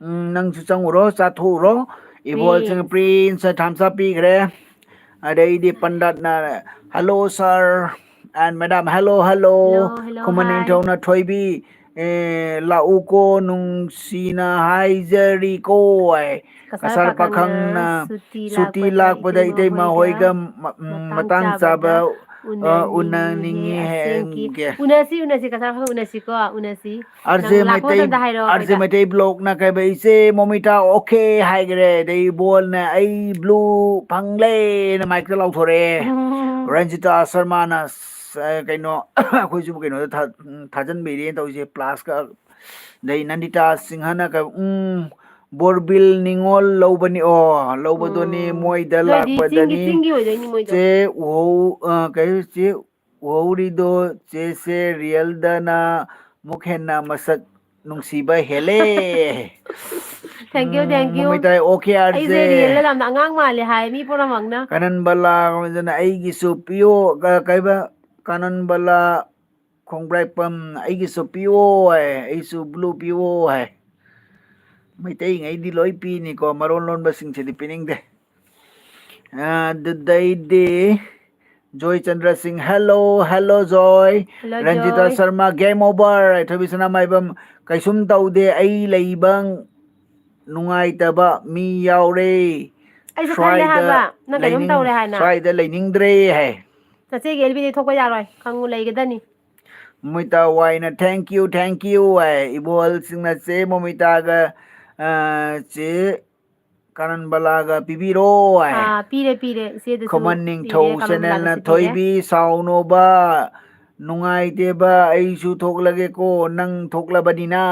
ꯎꯝ, ꯅꯪꯁꯨ ꯆꯪꯉꯨꯔꯣ, ꯆꯥꯊꯣꯛꯎꯔꯣ꯫ ꯏꯕꯣꯜꯁꯤꯡ ꯄ꯭ꯔꯤꯟꯁ꯫ Prince ꯅ thumbs up ꯄꯤꯈ꯭ꯔꯦ꯫ ꯑꯗꯩꯗꯤ ꯄꯟꯗꯠꯅ, "Hello sir and madam, hello, hello." Hello, hello, Khuman hi꯫ ꯅꯤꯡꯊꯧꯅ, "ꯊꯣꯏꯕꯤ, ꯑꯦ, ꯂꯥꯛꯎꯀꯣ ꯅꯨꯡꯁꯤꯅ ꯍꯥꯏꯖꯔꯤꯀꯣ" ꯍꯥꯏ꯫ ꯀꯁꯥꯔ ꯄꯥꯈꯪꯅ, "ꯁꯨꯇꯤ ꯂꯥꯛꯄꯗ ꯏꯇꯩꯃ ꯍꯣꯏꯒ ꯃ-, ꯎꯝ, ꯃꯇꯥꯡ ꯆꯥꯕ, ꯑ, ꯎꯅꯅꯤꯡꯉꯤ" ꯍꯥꯏꯒꯦ꯫ ꯎꯅꯁꯤ, ꯎꯅꯁꯤ, ꯀꯁꯥꯔ ꯄꯥꯈꯪ ꯎꯅꯁꯤꯀꯣ, ꯎꯅꯁꯤ꯫ ꯑꯥꯔ ꯖꯦ ꯅꯪ ꯂꯥꯛꯄ ꯃꯩꯇꯩ, ꯃꯇꯝꯗ ꯍꯥꯏꯔꯛꯑꯣ ꯑꯥꯔ ꯖꯦ ꯑꯩꯈꯣꯏꯗ꯫ ꯃꯩꯇꯩ ꯕ꯭ꯂꯣꯛꯅ ꯀꯩꯕ, "ꯏꯆꯦ ꯃꯣꯃꯤꯇꯥ okay" ꯍꯥꯏꯈ꯭ꯔꯦ꯫ ꯑꯗꯩ ꯏꯕꯣꯜꯅ, "ꯑꯩ blue ꯐꯪꯂꯦꯅ" ꯃꯥꯏꯛꯇ ꯂꯥꯎꯊꯣꯔꯛꯑꯦ꯫ ꯔꯟꯖꯤꯇꯥ ꯁꯔꯃꯅ, ꯑꯁ, ꯀꯩꯅꯣ, ꯑꯩꯈꯣꯏꯁꯤꯕꯨ ꯀꯩꯅꯣꯗ ꯊꯥ-, ꯊꯥꯖꯤꯟꯕꯤꯔꯦꯅ ꯇꯧꯔꯤꯁꯦ, ꯄ꯭ꯂꯥꯁꯀ꯫ ꯑꯗꯩ ꯅꯟꯗꯤꯇꯥ ꯁꯤꯡꯍꯅ ꯀꯩ, ꯎꯝ, "ꯕꯣꯔꯕꯤꯜ ꯅꯤꯉꯣꯜ ꯂꯧꯕꯅꯤ", ꯑꯣ, ꯂꯧꯕꯗꯨꯅꯤ, ꯎꯝ꯫ ꯃꯣꯏꯗ ꯑꯗꯨ ꯑꯣꯏꯗꯤ ꯂꯥꯛꯄꯗꯅꯤ꯫ ꯆꯤꯡꯒꯤ, ꯆꯤꯡꯒꯤ ꯑꯣꯏꯗꯣꯏꯅꯤ ꯃꯣꯏꯗꯣ꯫ ꯆꯦ ꯎꯍꯧ-, ꯑ, ꯀꯩ, ꯆꯦ ꯎꯍꯧꯔꯤꯗꯣ ꯆꯦꯁꯦ ꯔꯤꯌꯦꯜꯗꯅ ꯑꯃꯨꯛ ꯍꯦꯟꯅ ꯃꯁꯛ ꯅꯨꯡꯁꯤꯕ ꯍꯦꯜꯂꯦ꯫ Thank you, thank you꯫ ꯃꯃꯩꯇꯥꯏ, okay, ꯑꯩꯁꯦ ꯑꯥꯔ ꯖꯦ꯫ ꯔꯤꯌꯦꯜꯗ ꯌꯥꯝꯅ ꯑꯉꯥꯡ ꯃꯥꯜꯂꯦ ꯍꯥꯏ ꯃꯤ ꯄꯨꯝꯅꯃꯛꯅ꯫ ꯀꯥꯅꯟꯕꯂꯥ ꯀꯩꯅꯣꯗꯅ "ꯑꯩꯒꯤꯁꯨ ꯄꯤꯌꯣ", ꯀ-, ꯀꯩꯕ, ꯀꯥꯅꯟꯕꯂꯥ ꯈꯣꯡꯕ꯭ꯔꯥꯏꯄꯝ, "ꯑꯩꯒꯤꯁꯨ ꯄꯤꯌꯣ" ꯍꯥꯏ, "ꯑꯩꯁꯨ blue ꯄꯤꯌꯣ" ꯍꯥꯏ꯫ ꯃꯩꯇꯩꯉꯩꯗꯤ ꯂꯣꯏ ꯄꯤꯅꯤꯀꯣ, ꯃꯔꯣꯟ ꯂꯣꯟꯕꯁꯤꯡꯁꯤꯗꯤ ꯄꯤꯅꯤꯡꯗꯦ꯫ ꯑꯗꯨꯗꯩꯗꯤ ꯖꯣꯏ ꯆꯟꯗ꯭ꯔ ꯁꯤꯡ, hello, hello ꯖꯣꯏ꯫ Hello, ꯔꯟꯖꯤꯇꯥ ꯖꯣꯏ꯫ Sharma, game over꯫ ꯊꯣꯏꯕꯤ ꯁꯅꯥꯃꯥꯏꯕꯝ, ꯀꯩꯁꯨꯝ ꯇꯧꯗꯦ, ꯑꯩ ꯂꯩꯕ ꯅꯨꯡꯉꯥꯏꯇꯕ ꯃꯤ ꯌꯥꯎꯔꯦ꯫ ꯑꯩꯁꯨ ꯈꯜꯂꯦ ꯁ꯭ꯋꯥꯏꯗ ꯍꯥꯏꯕ, ꯅꯪ ꯀꯩꯅꯣꯝ ꯂꯩꯅꯤꯡ-, ꯇꯧꯔꯦ ꯍꯥꯏꯅ꯫ ꯁ꯭ꯋꯥꯏꯗ ꯂꯩꯅꯤꯡꯗ꯭ꯔꯦ ꯍꯥꯏ꯫ ꯅꯆꯦꯒꯤ ꯑꯦꯜ ꯕꯤꯗꯤ ꯊꯣꯛꯄ ꯌꯥꯔꯣꯏ, ꯈꯪꯉꯨ, ꯂꯩꯒꯗꯅꯤ꯫ ꯃꯣꯃꯤꯇꯥ ꯋꯥꯏꯅ, "Thank you, thank you" ꯍꯥꯏ꯫ ꯏꯕꯣꯍꯜꯁꯤꯡꯅ ꯆꯦ ꯃꯣꯃꯤꯇꯥꯒ, ꯑ, ꯆꯦ ꯀꯥꯅꯟꯕꯂꯥꯒ ꯄꯤꯕꯤꯔꯣ ꯍꯥꯏ꯫ ꯑꯥ, ꯄꯤꯔꯦ, ꯄꯤꯔꯦ꯫ ꯏꯆꯦꯗꯁꯨ ꯈꯨꯃꯟ ꯅꯤꯡꯊꯧ ꯄꯤꯔꯦ, ꯀꯥꯅꯟꯕꯂꯥꯗꯁꯨ ꯆꯦꯅꯦꯜꯅ, ꯄꯤꯔꯦ꯫ "ꯊꯣꯏꯕꯤ ꯁꯥꯎꯅꯣꯕ, ꯅꯨꯡꯉꯥꯏꯇꯦꯕ, ꯑꯩꯁꯨ ꯊꯣꯛꯂꯒꯦꯀꯣ, ꯅꯪ ꯊꯣꯛꯂꯕꯅꯤꯅ"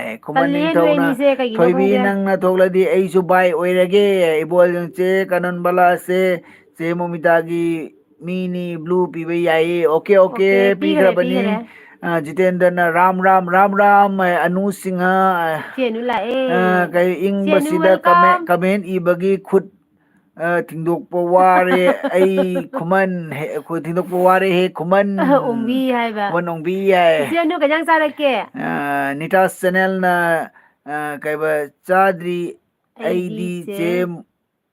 ꯍꯥꯏ꯫ ꯈꯨꯃꯟ ꯇꯜꯂꯤꯍꯦ, ꯅꯣꯏ ꯅꯤꯡꯊꯧꯅ, ꯑꯅꯤꯁꯦ ꯀꯩꯒꯤꯅꯣ "ꯊꯣꯏꯕꯤ, ꯈꯪꯗꯦ꯫ ꯅꯪꯅ ꯊꯣꯛꯂꯗꯤ ꯑꯩꯁꯨ ꯕꯥꯏ ꯑꯣꯏꯔꯒꯦ"꯫ ꯏꯕꯣꯍꯜ ꯆꯦ ꯀꯥꯅꯟꯕꯂꯥꯁꯦ, ꯆꯦ ꯃꯣꯃꯤꯇꯥꯒꯤ ꯃꯤꯅꯤ, blue ꯄꯤꯕ ꯌꯥꯏꯌꯦ꯫ ꯑꯣꯀꯦ, ꯑꯣꯀꯦ, ꯑꯣꯀꯦ, ꯄꯤꯈ꯭ꯔꯦ, ꯄꯤꯈ꯭ꯔꯕꯅꯤ꯫ ꯄꯤꯈ꯭ꯔꯦ꯫ ꯑ, ꯖꯤꯇꯦꯟꯗ꯭ꯔꯅ "ꯔꯥꯝ, ꯔꯥꯝ, ꯔꯥꯝ, ꯔꯥꯝ" ꯍꯥꯏ꯫ ꯑꯅꯨ ꯁꯤꯡꯍ, ꯏꯆꯦ ꯑꯅꯨ ꯂꯥꯛꯑꯦ꯫ ꯑ, ꯀꯩ, ꯏꯆꯦ ꯑꯅꯨ "ꯏꯪꯕꯁꯤꯗ welcome꯫ Comment, comment ꯏꯕꯒꯤ ꯈꯨꯠ, ꯑ, ꯊꯤꯡꯗꯣꯛꯄ ꯋꯥꯔꯦ ꯑꯩ ꯈꯨꯃꯟ ꯍꯦ, ꯈꯨꯠ ꯊꯤꯡꯗꯣꯛꯄ ꯋꯥꯔꯦ ꯍꯦ ꯈꯨꯃꯟ"꯫ ꯑꯣꯡꯕꯤ ꯍꯥꯏꯕ꯫ ꯈꯨꯃꯟ ꯑꯣꯡꯕꯤ ꯍꯥꯏ꯫ ꯏꯆꯦ ꯑꯅꯨ ꯀꯩ ꯏꯟꯖꯥꯡ ꯆꯥꯔꯛꯀꯦ? ꯑ, ꯅꯤꯇꯥꯁ ꯆꯦꯅꯦꯜꯅ, ꯑ, ꯀꯩꯕ, "ꯆꯥꯗ꯭ꯔꯤ ꯑꯩꯗꯤ ꯑꯩꯗꯤ ꯆꯦ ꯆꯦ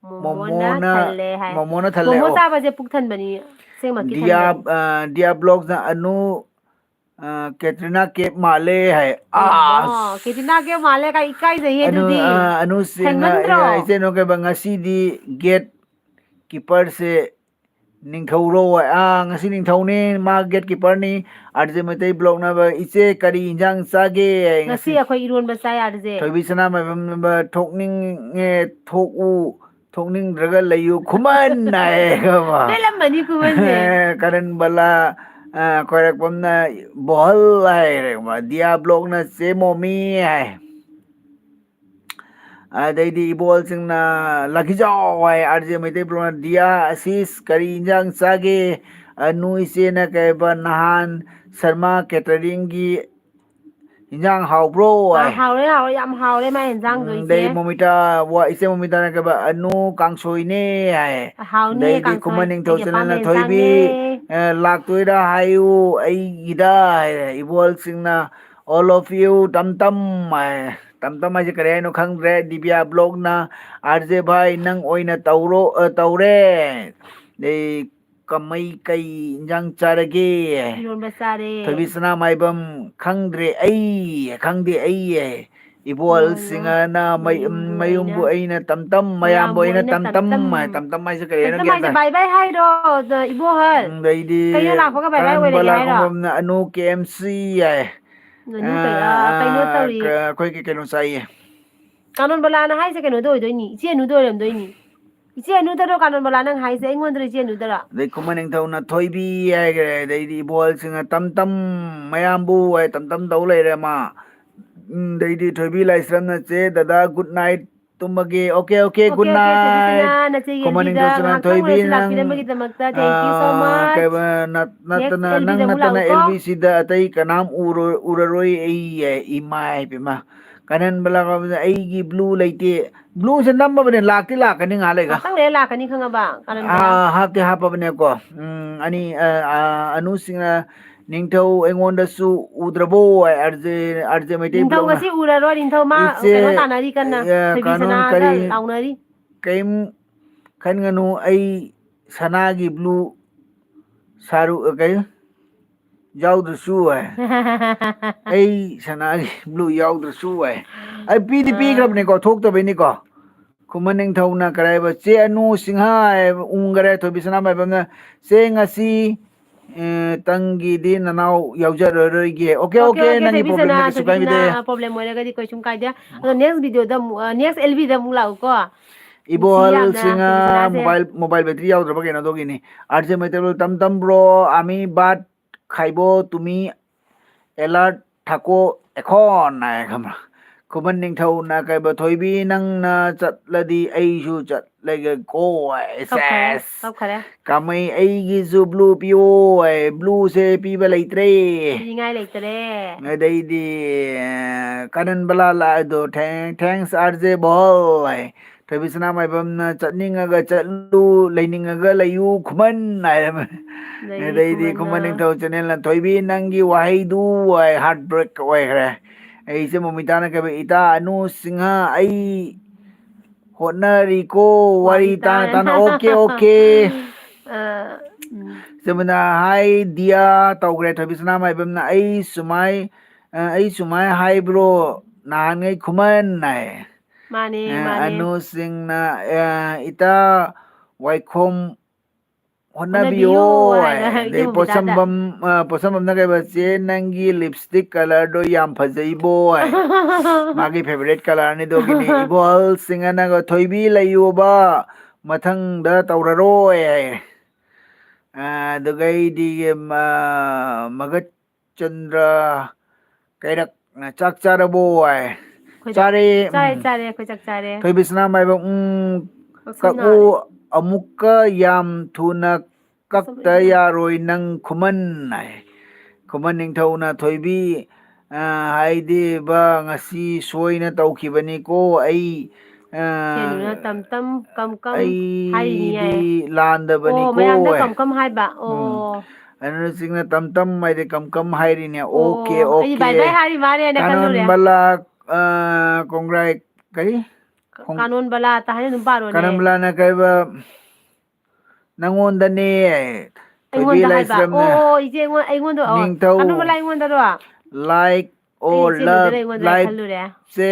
ꯃꯣꯃꯣꯅ ꯃꯣꯃꯣꯅ, ꯊꯜꯂꯦ ꯍꯥꯏ꯫ ꯃꯣꯃꯣꯅ ꯊꯜꯂꯦ, ꯃꯣꯃꯣ ꯑꯣ꯫ ꯆꯥꯕꯁꯦ ꯄꯨꯛ ꯊꯟꯕꯅꯤ, ꯑꯁꯦꯡꯕꯀꯤ ꯗꯤꯌꯥ, ꯊꯟꯕꯅꯤ꯫ ꯑ, ꯗꯤꯌꯥ ꯕ꯭ꯂꯣꯛꯅ "ꯑꯅꯨ, ꯑ, ꯀꯦꯇ꯭ꯔꯤꯅꯥ ꯀꯦꯞ ꯃꯥꯜꯂꯦ" ꯍꯥꯏ꯫ ꯑꯣ, ꯑꯁ! ꯀꯦꯇ꯭ꯔꯤꯅꯥ ꯀꯦꯞ ꯃꯥꯜꯂꯦ ꯀꯥꯏ, ꯏꯀꯥꯏꯖꯩꯌꯦ ꯑꯅꯨ, ꯑꯗꯨꯗꯤ꯫ ꯑ, ꯑꯅꯨ ꯁꯤꯡ, ꯍꯦꯟꯃꯟꯗ꯭ꯔꯣ? ꯑ, ꯏꯆꯦ ꯅꯨ ꯀꯩꯕ, ꯉꯁꯤꯗꯤ gate keeperꯁꯦ ꯅꯤꯡꯊꯧꯔꯣ? ꯑꯥ, ꯉꯁꯤ ꯅꯤꯡꯊꯧꯅꯤ, ꯃꯥ gate keeperꯅꯤ꯫ ꯑꯥꯔ ꯖꯦ ꯃꯩꯇꯩ ꯕ꯭ꯂꯣꯛꯅꯕ, "ꯏꯆꯦ, ꯀꯔꯤ ꯏꯟꯖꯥꯡ ꯆꯥꯒꯦ?" ꯉꯁꯤ ꯉꯁꯤ ꯑꯩꯈꯣꯏ ꯏꯔꯣꯟꯕ ꯆꯥꯏ, ꯑꯥꯔ ꯖꯦ꯫ ꯊꯣꯏꯕꯤ ꯁꯅꯥꯃꯥꯏꯕꯝꯅꯕ, "ꯊꯣꯛꯅꯤꯡꯉꯦ, ꯊꯣꯛꯎ, ꯊꯣꯛꯅꯤꯡꯗ꯭ꯔꯒ ꯂꯩꯌꯨ, ꯈꯨꯃꯟ" ꯍꯥꯏ꯫ ꯄꯦꯜꯂꯝꯃꯅꯤ ꯈꯨꯃꯟꯁꯦ꯫ ꯀꯔꯟ ꯕꯂꯥ, ꯑ, ꯈꯣꯏꯔꯛꯄꯝꯅ "ꯕꯣꯍꯜ" ꯍꯥꯏꯔꯦ, ꯗꯤꯌꯥ ꯕ꯭ꯂꯣꯛꯅ "ꯆꯦ ꯃꯣꯃꯤ" ꯍꯥꯏ꯫ ꯑꯗꯩꯗꯤ ꯏꯕꯣꯜꯁꯤꯡꯅ "ꯂꯥꯈꯤꯖꯥꯎ" ꯍꯥꯏ, ꯑꯥꯔ ꯖꯦ ꯃꯩꯇꯩ ꯕ꯭ꯂꯣꯛꯅ "ꯗꯤꯌꯥ ꯑꯁꯤꯁ ꯀꯔꯤ ꯏꯟꯖꯥꯡ ꯆꯥꯒꯦ?" ꯑꯅꯨ ꯏꯆꯦꯅ ꯀꯩꯕ, "ꯅꯍꯥꯟ ꯁꯔꯃ ꯀꯦꯇꯔꯤꯡꯒꯤ ꯏꯟꯖꯥꯡ ꯍꯥꯎꯕ꯭ꯔꯣ?" ꯑꯥ, ꯍꯥꯏ꯫ ꯍꯥꯎꯔꯦ, ꯍꯥꯎꯔꯦ, ꯌꯥꯝ ꯍꯥꯎꯔꯦ ꯃꯥꯏ ꯏꯟꯖꯥꯡꯗꯣ, ꯎꯝ, ꯏꯆꯦ꯫ ꯑꯗꯩ ꯃꯣꯃꯤꯇꯥ, ꯋꯥ-, ꯏꯆꯦ ꯃꯣꯃꯤꯇꯥꯅ ꯀꯩꯕ, "ꯑꯅꯨ ꯀꯥꯡꯁꯣꯏꯅꯦ" ꯍꯥꯏ꯫ ꯍꯥꯎꯅꯤꯌꯦ ꯑꯗꯩꯗꯤ ꯀꯥꯡꯁꯣꯏ, ꯈꯨꯃꯟ ꯅꯤꯡꯊꯧ ꯑꯩꯒꯤ ꯑꯄꯥꯝꯕ ꯆꯦꯅꯦꯜꯅ, "ꯊꯣꯏꯕꯤ, ꯏꯟꯖꯥꯡꯅꯦ꯫ ꯑ, ꯂꯥꯛꯇꯣꯏꯔꯥ ꯍꯥꯏꯌꯨ ꯑꯩꯒꯤꯗ" ꯍꯥꯏ꯫ ꯏꯕꯣꯜꯁꯤꯡꯅ "All of you, ꯇꯝ ꯇꯝ" ꯍꯥꯏ꯫ ꯇꯝ ꯇꯝ ꯍꯥꯏꯁꯦ ꯀꯔꯤ ꯍꯥꯏꯅꯣ ꯈꯪꯗ꯭ꯔꯦ꯫ ꯗꯤꯕꯤꯌꯥ ꯕ꯭ꯂꯣꯛꯅ, "ꯑꯥꯔ ꯖꯦ ꯚꯥꯏ, ꯅꯪ ꯑꯣꯏꯅ ꯇꯧꯔꯣ, ꯑ, ꯇꯧꯔꯦ꯫ ꯑꯗꯩ ꯀꯃꯩ ꯀꯩ ꯏꯟꯖꯥꯡ ꯆꯥꯔꯒꯦ?" ꯏꯔꯣꯟꯕ ꯆꯥꯔꯦ꯫ ꯊꯣꯏꯕꯤ ꯁꯅꯥꯃꯥꯏꯕꯝ, "ꯈꯪꯗ꯭ꯔꯦ ꯑꯩ, ꯈꯪꯗꯦ ꯑꯩ"꯫ ꯏꯕꯣꯍꯜ ꯏꯕꯣꯍꯜꯅ ꯁꯤꯡꯍꯅ ꯃꯩ-, ꯃꯌꯨꯝꯕꯨ ꯃꯌꯨꯝꯕꯨ ꯑꯩꯅ ꯑꯩꯅ ꯇꯝ ꯇꯝ, ꯃꯌꯥꯝꯕꯨ ꯃꯌꯥꯝꯕꯨ ꯑꯩꯅ ꯑꯩꯅ ꯇꯝ ꯇꯝ ꯇꯝ ꯇꯝ꯫ ꯍꯥꯏ꯫ ꯇꯝ ꯇꯝ ꯍꯥꯏꯁꯦ ꯀꯔꯤ ꯍꯥꯏꯅꯣ ꯇꯝ ꯇꯝ ꯒ꯭ꯌꯥꯟ ꯍꯥꯏꯁꯦ ꯇꯥꯏ꯫ ꯕꯥꯏ ꯕꯥꯏ ꯍꯥꯏꯔꯣ, ꯑꯗ ꯏꯕꯣꯍꯜ? ꯎꯝ, ꯑꯗꯩꯗꯤ ꯀꯩꯅꯣ ꯂꯥꯛꯄꯒ ꯕꯥꯏ ꯕꯥꯏ ꯀꯔꯟ ꯑꯣꯏꯔꯒꯦ ꯕꯂꯥ ꯍꯥꯏꯔꯣ? ꯈꯣꯡꯕꯝꯅ ꯑꯅꯨ ꯀꯦ ꯑꯦꯝ ꯁꯤ ꯌꯥꯏ꯫ ꯉꯥꯅꯨ ꯀꯩ-, ꯑꯥ, ꯑꯥ, ꯀꯩꯅꯣ ꯑꯥ, ꯇꯧꯔꯤ꯫ ꯀ-, ꯑꯩꯈꯣꯏꯒꯤ ꯀꯩꯅꯣ ꯆꯥꯏꯌꯦ꯫ ꯀꯥꯅꯣꯟ ꯕꯂꯥꯅ ꯍꯥꯏꯁꯦ ꯀꯩꯅꯣꯗꯣ ꯑꯣꯏꯗꯣꯏꯅꯤ, ꯏꯆꯦ ꯑꯅꯨꯗꯣ ꯑꯣꯏꯔꯝꯗꯣꯏꯅꯤ꯫ ꯏꯆꯦ ꯑꯅꯨꯗꯔꯣ ꯀꯥꯅꯣꯟ ꯕꯂꯥ ꯅꯪ ꯍꯥꯏꯁꯦ? ꯑꯩꯉꯣꯟꯗꯔꯣ ꯏꯆꯦ ꯑꯅꯨꯗꯔꯣ? ꯑꯗꯩ ꯈꯨꯃꯟ ꯅꯤꯡꯊꯧꯅ ꯊꯣꯏꯕꯤ ꯍꯥꯏꯈ꯭ꯔꯦ, ꯑꯗꯩꯗꯤ ꯏꯕꯣꯍꯜꯁꯤꯡꯅ ꯇꯝ ꯇꯝ, ꯃꯌꯥꯝꯕꯨ ꯍꯥꯏ ꯇꯝ ꯇꯝ ꯇꯧ ꯂꯩꯔꯦ ꯃꯥ꯫ ꯎꯝ, ꯑꯗꯩꯗꯤ ꯊꯣꯏꯕꯤ ꯂꯥꯏꯁ꯭ꯔꯝꯅ, "ꯆꯦ, ꯗꯗꯥ, good night, ꯇꯨꯝꯃꯒꯦ"꯫ "Okay, okay, good night"꯫ Okay, okay, Thoibisana, ꯅꯆꯦꯒꯤ ꯈꯨꯃꯟ ꯂꯝꯕꯤꯗ ꯅꯤꯡꯊꯧꯁꯤꯅ, ꯉꯥꯏꯍꯥꯛꯇꯪ "ꯊꯣꯏꯕꯤ, ꯑꯣꯏꯔꯁꯨ ꯅꯪ, ꯂꯥꯛꯄꯤꯔꯝꯕꯒꯤꯗꯃꯛꯇ thank you so ah, much꯫ ꯀꯩꯕ, ꯅꯠ-, Next ꯅꯠꯇꯅ, ꯅꯪ ꯑꯦꯜ ꯕꯤꯗ ꯑꯃꯨꯛ ꯅꯠꯇꯅ ꯂꯥꯛꯎꯀꯣ꯫ ꯑꯦꯜ ꯕꯤ ꯁꯤꯗ ꯑꯇꯩ ꯀꯅꯥꯝ ꯎꯔꯣ-, ꯎꯔꯔꯣꯏ ꯑꯩ", ꯏꯃꯥ ꯏꯄꯦꯝꯃ꯫ ꯀꯥꯅꯟ ꯕꯂꯥ ꯀꯧꯕꯗ ꯑꯩꯒꯤ blue ꯂꯩꯇꯦ꯫ Blueꯁꯦ ꯅꯝꯃꯕꯅꯦ, ꯂꯥꯛꯇꯤ ꯂꯥꯛꯀꯅꯤ ꯉꯥꯏꯍꯥꯛ ꯂꯩꯒ꯫ ꯉꯥꯛꯇꯪ ꯂꯩꯔ ꯂꯥꯛꯀꯅꯤ ꯈꯪꯉꯕ, ꯀꯥꯅꯟ ꯕꯂꯥ꯫ ꯑꯥ, ꯍꯥꯞꯇꯤ ꯍꯥꯞꯄꯕꯅꯦꯀꯣ꯫ ꯎꯝ, ꯑꯅꯤ, ꯑ, ꯑ, ꯑꯅꯨꯁꯤꯡꯅ ꯅꯤꯡꯊꯧ ꯑꯩꯉꯣꯟꯗꯁꯨ ꯎꯗ꯭ꯔꯕꯣ? R J, R J Meitei ꯅꯤꯡꯊꯧ ꯕ꯭ꯂꯣꯛꯅ꯫ ꯉꯁꯤ ꯎꯔꯔꯣꯏ, ꯅꯤꯡꯊꯧ ꯃꯥ ꯏꯆꯦ, ꯀꯩꯅꯣ ꯇꯥꯟꯅꯔꯤ ꯀꯟꯅ, ꯑ, ꯊꯣꯏꯕꯤ ꯀꯥꯅꯣꯟ ꯁꯅꯥꯒ ꯀꯔꯤ, ꯂꯥꯎꯅꯔꯤ꯫ ꯀꯩꯝ ꯈꯟꯒꯅꯨ, ꯑꯩ ꯁꯅꯥꯒꯤ blue ꯁꯥꯔꯨ-, ꯑ, ꯀꯩ? ꯌꯥꯎꯗ꯭ꯔꯁꯨ ꯌꯥꯏ꯫ ꯑꯩ ꯁꯅꯥꯒꯤ blue ꯌꯥꯎꯗ꯭ꯔꯁꯨ ꯌꯥꯏ꯫ ꯑꯩ ꯄꯤꯗꯤ ꯑꯥ꯫ ꯄꯤꯈ꯭ꯔꯕꯅꯤꯀꯣ, ꯊꯣꯛꯇꯕꯩꯅꯤꯀꯣ꯫ ꯈꯨꯃꯟ ꯅꯤꯡꯊꯧꯅ ꯀꯔꯤ ꯍꯥꯏꯕ? ꯆꯦ ꯑꯅꯨ ꯁꯤꯡꯍ ꯍꯥꯏꯕ ꯎꯪꯈꯔꯦ꯫ ꯊꯣꯏꯕꯤ ꯁꯅꯥꯃꯥꯏꯕꯝꯅ, "ꯆꯦ, ꯉꯁꯤ, ꯑꯦ, ꯇꯪꯒꯤꯗꯤ ꯅꯅꯥꯎ ꯌꯥꯎꯖꯔꯔꯣꯏꯒꯦ"꯫ ꯑꯣꯀꯦ, ꯑꯣꯀꯦ, ꯑꯣꯀꯦ, ꯑꯣꯀꯦ, ꯅꯪꯒꯤ ꯊꯣꯏꯕꯤ ꯁꯅꯥ, problemꯗ ꯀꯩꯁꯨ ꯊꯣꯏꯕꯤ ꯀꯥꯏꯗꯦ꯫ ꯁꯅꯥ, problem ꯑꯣꯏꯔꯒꯗꯤ ꯀꯩꯁꯨꯝ ꯀꯥꯏꯗꯦ꯫ ꯑꯗꯣ next videoꯗ ꯑꯃꯨꯛ, ꯑ, next ꯑꯦꯜ ꯕꯤꯗ ꯑꯃꯨꯛ ꯂꯥꯛꯎꯀꯣ꯫ ꯏꯕꯣꯍꯜ ꯅꯨꯡꯁꯤ ꯌꯥꯝꯅ ꯁꯤꯡꯍ ꯊꯣꯏꯕꯤ ꯁꯅꯥꯁꯦ꯫ Mobile, mobile battery ꯌꯥꯎꯗ꯭ꯔꯕ ꯀꯩꯅꯣ ꯑꯗꯨꯒꯤꯅꯤ꯫ ꯑꯥꯔ ꯖꯦ ꯃꯩꯇꯩꯂꯣꯟ ꯇꯝ ꯇꯝꯕ꯭ꯔꯣ? ꯑꯃꯤ ꯕꯥꯠ ꯈꯥꯏꯕꯣ ꯇꯨꯃꯤ ꯑꯦꯂꯥꯔꯠ ꯊꯥꯀꯣ ꯑꯦꯈꯣꯟ ꯍꯥꯏ ꯈꯪꯕ꯭ꯔꯥ? ꯈꯨꯃꯟ ꯅꯤꯡꯊꯧꯅ ꯀꯩꯕ, "ꯊꯣꯏꯕꯤ ꯅꯪꯅ ꯆꯠꯂꯗꯤ ꯑꯩꯁꯨ ꯆꯠꯂꯒꯦꯀꯣ" ꯍꯥꯏ꯫ ꯀꯞꯈꯔꯦ, ꯁꯦꯁ꯫ ꯀꯞꯈꯔꯦ꯫ ꯀꯥꯃꯩ, "ꯑꯩꯒꯤꯁꯨ blue ꯄꯤꯌꯣ" ꯍꯥꯏ꯫ Blueꯁꯦ ꯄꯤꯕ ꯂꯩꯇ꯭ꯔꯦ꯫ ꯄꯤꯅꯤꯡꯉꯥꯏ ꯂꯩꯇꯔꯦ꯫ ꯑꯗꯩꯗꯤ, ꯀꯥꯅꯟ ꯕꯂꯥ ꯂꯥꯛꯑꯗꯣ, "Thank-, thanks ꯑꯥꯔ ꯖꯦ ꯕꯣꯜ" ꯍꯥꯏ꯫ ꯊꯣꯏꯕꯤ ꯁꯅꯥꯃꯥꯏꯕꯝꯅ, "ꯆꯠꯅꯤꯡꯉꯒ ꯆꯠꯂꯨ, ꯂꯩꯅꯤꯡꯉꯒ ꯂꯩꯌꯨ ꯈꯨꯃꯟ" ꯍꯥꯏꯔꯝꯃꯦ꯫ ꯑꯗꯩꯗꯤ ꯑꯗꯩꯗꯤ ꯈꯨꯃꯟꯅ ꯈꯨꯃꯟ ꯅꯤꯡꯊꯧ ꯆꯦꯅꯦꯜꯅ, "ꯊꯣꯏꯕꯤ, ꯅꯪꯒꯤ ꯋꯥꯍꯩꯗꯨ" ꯍꯥꯏ, heartbreak ꯑꯣꯏꯈ꯭ꯔꯦ꯫ ꯑꯩꯁꯦ ꯃꯣꯃꯤꯇꯥꯅ ꯀꯩꯕ, "ꯏꯇꯥ ꯑꯅꯨ ꯁꯤꯡꯍ, ꯑꯩ ꯍꯣꯠꯅꯔꯤꯀꯣ, ꯋꯥꯔꯤ ꯋꯥꯔꯤ ꯇꯥꯅ ꯇꯥꯅ꯫" ꯇꯥꯅ꯫ Okay, okay. ꯑ, ꯎꯝ꯫ ꯆꯨꯝꯅ ꯍꯥꯏ ꯗꯤꯌꯥ ꯇꯧꯈ꯭ꯔꯦ꯫ ꯊꯣꯏꯕꯤꯁꯅꯥ ꯃꯥꯏꯕꯝꯅ, "ꯑꯩ ꯁꯨꯃꯥꯏ, ꯑ, ꯑꯩ ꯁꯨꯃꯥꯏ ꯍꯥꯏꯕ꯭ꯔꯣ ꯅꯍꯥꯟꯉꯩ ꯈꯨꯃꯟ?" ꯍꯥꯏ꯫ ꯃꯥꯅꯦ, ꯑ, ꯃꯥꯅꯦ꯫ ꯑꯅꯨꯁꯤꯡꯅ, ꯑ, "ꯏꯇꯥ ꯋꯥꯏꯈꯣꯝ ꯍꯣꯠꯅꯕꯤꯌꯣ" ꯍꯣꯠꯅꯕꯤꯌꯣ ꯍꯥꯏ꯫ ꯍꯥꯏꯅ ꯑꯗꯩ ꯏꯆꯦ ꯃꯣꯃꯤꯇꯥꯗ꯫ ꯄꯣꯠꯁꯝꯕꯝ, ꯑ, ꯄꯣꯠꯁꯝꯕꯝꯅ ꯀꯩꯕ, "ꯆꯦ, ꯅꯪꯒꯤ lipstick colourꯗꯣ ꯌꯥꯝ ꯐꯖꯩꯕꯣ" ꯍꯥꯏ꯫ ꯃꯥꯒꯤ favourite colourꯅꯤ ꯑꯗꯨꯒꯤꯅꯤ꯫ ꯏꯕꯣꯍꯜ ꯁꯤꯡꯍꯅꯒ, "ꯊꯣꯏꯕꯤ ꯂꯩꯌꯣꯕ, ꯃꯊꯪꯗ ꯇꯧꯔꯔꯣꯏ" ꯍꯥꯏ꯫ ꯑ, ꯑꯗꯨꯒꯩꯗꯤ, ꯃ-, ꯃꯒꯠ ꯆꯟꯗ꯭ꯔ ꯀꯩꯔꯛꯅ, "ꯆꯥꯛ ꯆꯥꯔꯕꯣ?" ꯍꯥꯏ꯫ ꯑꯩꯈꯣꯏꯗ ꯆꯥꯔꯦ, ꯆꯥꯔꯦ, ꯎꯝ꯫ ꯆꯥꯔꯦ, ꯑꯩꯈꯣꯏ ꯆꯥꯛ ꯆꯥꯔꯦ꯫ ꯊꯣꯏꯕꯤꯁꯅꯥ ꯃꯥꯏꯕꯝ, "ꯎꯝ, ꯀꯛꯁꯝ ꯀꯛꯎ, ꯅꯥꯔꯦ꯫ ꯑꯃꯨꯛꯀ ꯌꯥꯝ ꯊꯨꯅ ꯀꯛꯇ ꯀꯛꯁꯝ ꯌꯥꯔꯣꯏ ꯅꯪ ꯈꯨꯃꯟ" ꯍꯥꯏ꯫ ꯈꯨꯃꯟ ꯅꯤꯡꯊꯧꯅ, "ꯊꯣꯏꯕꯤ, ꯑ, ꯍꯥꯏꯗꯤꯕ ꯉꯁꯤ ꯁꯣꯏꯅ ꯇꯧꯈꯤꯕꯅꯤꯀꯣ, ꯑꯩ, ꯑ, ꯁꯦꯟꯗꯨꯅ ꯇꯝ ꯇꯝ ꯀꯝ ꯀꯝ ꯍꯥꯏꯔꯤꯅꯤ ꯑꯩꯗꯤ ꯍꯥꯏ꯫ ꯑꯣ, ꯂꯥꯟꯗꯕꯅꯤꯀꯣ" ꯃꯌꯥꯝꯗ ꯍꯥꯏ꯫ ꯀꯝ ꯀꯝ ꯍꯥꯏꯕ꯫ ꯎꯝ꯫ ꯑꯣ꯫ ꯑꯅꯨ ꯁꯤꯡꯅ ꯇꯝ ꯇꯝ ꯍꯥꯏꯗꯤ ꯀꯝ ꯀꯝ ꯍꯥꯏꯔꯤꯅꯦ꯫ ꯑꯣ, ꯑꯣꯀꯦ, ꯑꯩꯗꯤ ꯑꯣꯀꯦ꯫ ꯕꯥꯏ ꯕꯥꯏ ꯍꯥꯏꯔꯤ ꯃꯥꯜꯂꯦꯅ ꯀꯥꯅꯣꯟ ꯈꯜꯂꯨꯔꯦ꯫ ꯕꯂꯥ, ꯑ, ꯀꯣꯡꯒ꯭ꯔꯥꯏ, ꯀꯔꯤ? ꯀ-, ꯈꯣꯡ-, ꯀꯥꯅꯣꯟ ꯕꯂꯥ ꯇꯥ ꯍꯥꯏꯅ ꯑꯗꯨꯝ ꯄꯥꯔꯣꯅꯦ꯫ ꯀꯥꯅꯣꯟ ꯕꯂꯥꯅ ꯀꯩꯕ, ꯅꯪꯉꯣꯟꯗꯅꯦ, ꯊꯣꯏꯕꯤ ꯑꯩꯉꯣꯟꯗ ꯍꯥꯏꯕ? ꯂꯥꯏꯁ꯭ꯔꯝꯅ꯫ ꯑꯣ, ꯏꯆꯦ ꯑꯩꯉꯣꯟ-, ꯑꯩꯉꯣꯟꯗ, ꯑꯣ, ꯅꯤꯡꯊꯧ ꯀꯥꯅꯣꯟ ꯕꯂꯥ ꯑꯩꯉꯣꯟꯗꯔꯣ? Like ꯑꯩ or ꯏꯆꯦ ꯃꯤꯗꯨꯗ love, ꯑꯩꯉꯣꯟꯗ ꯍꯥꯏ ꯈꯜꯂꯨꯔꯦ꯫ Lifeꯁꯦ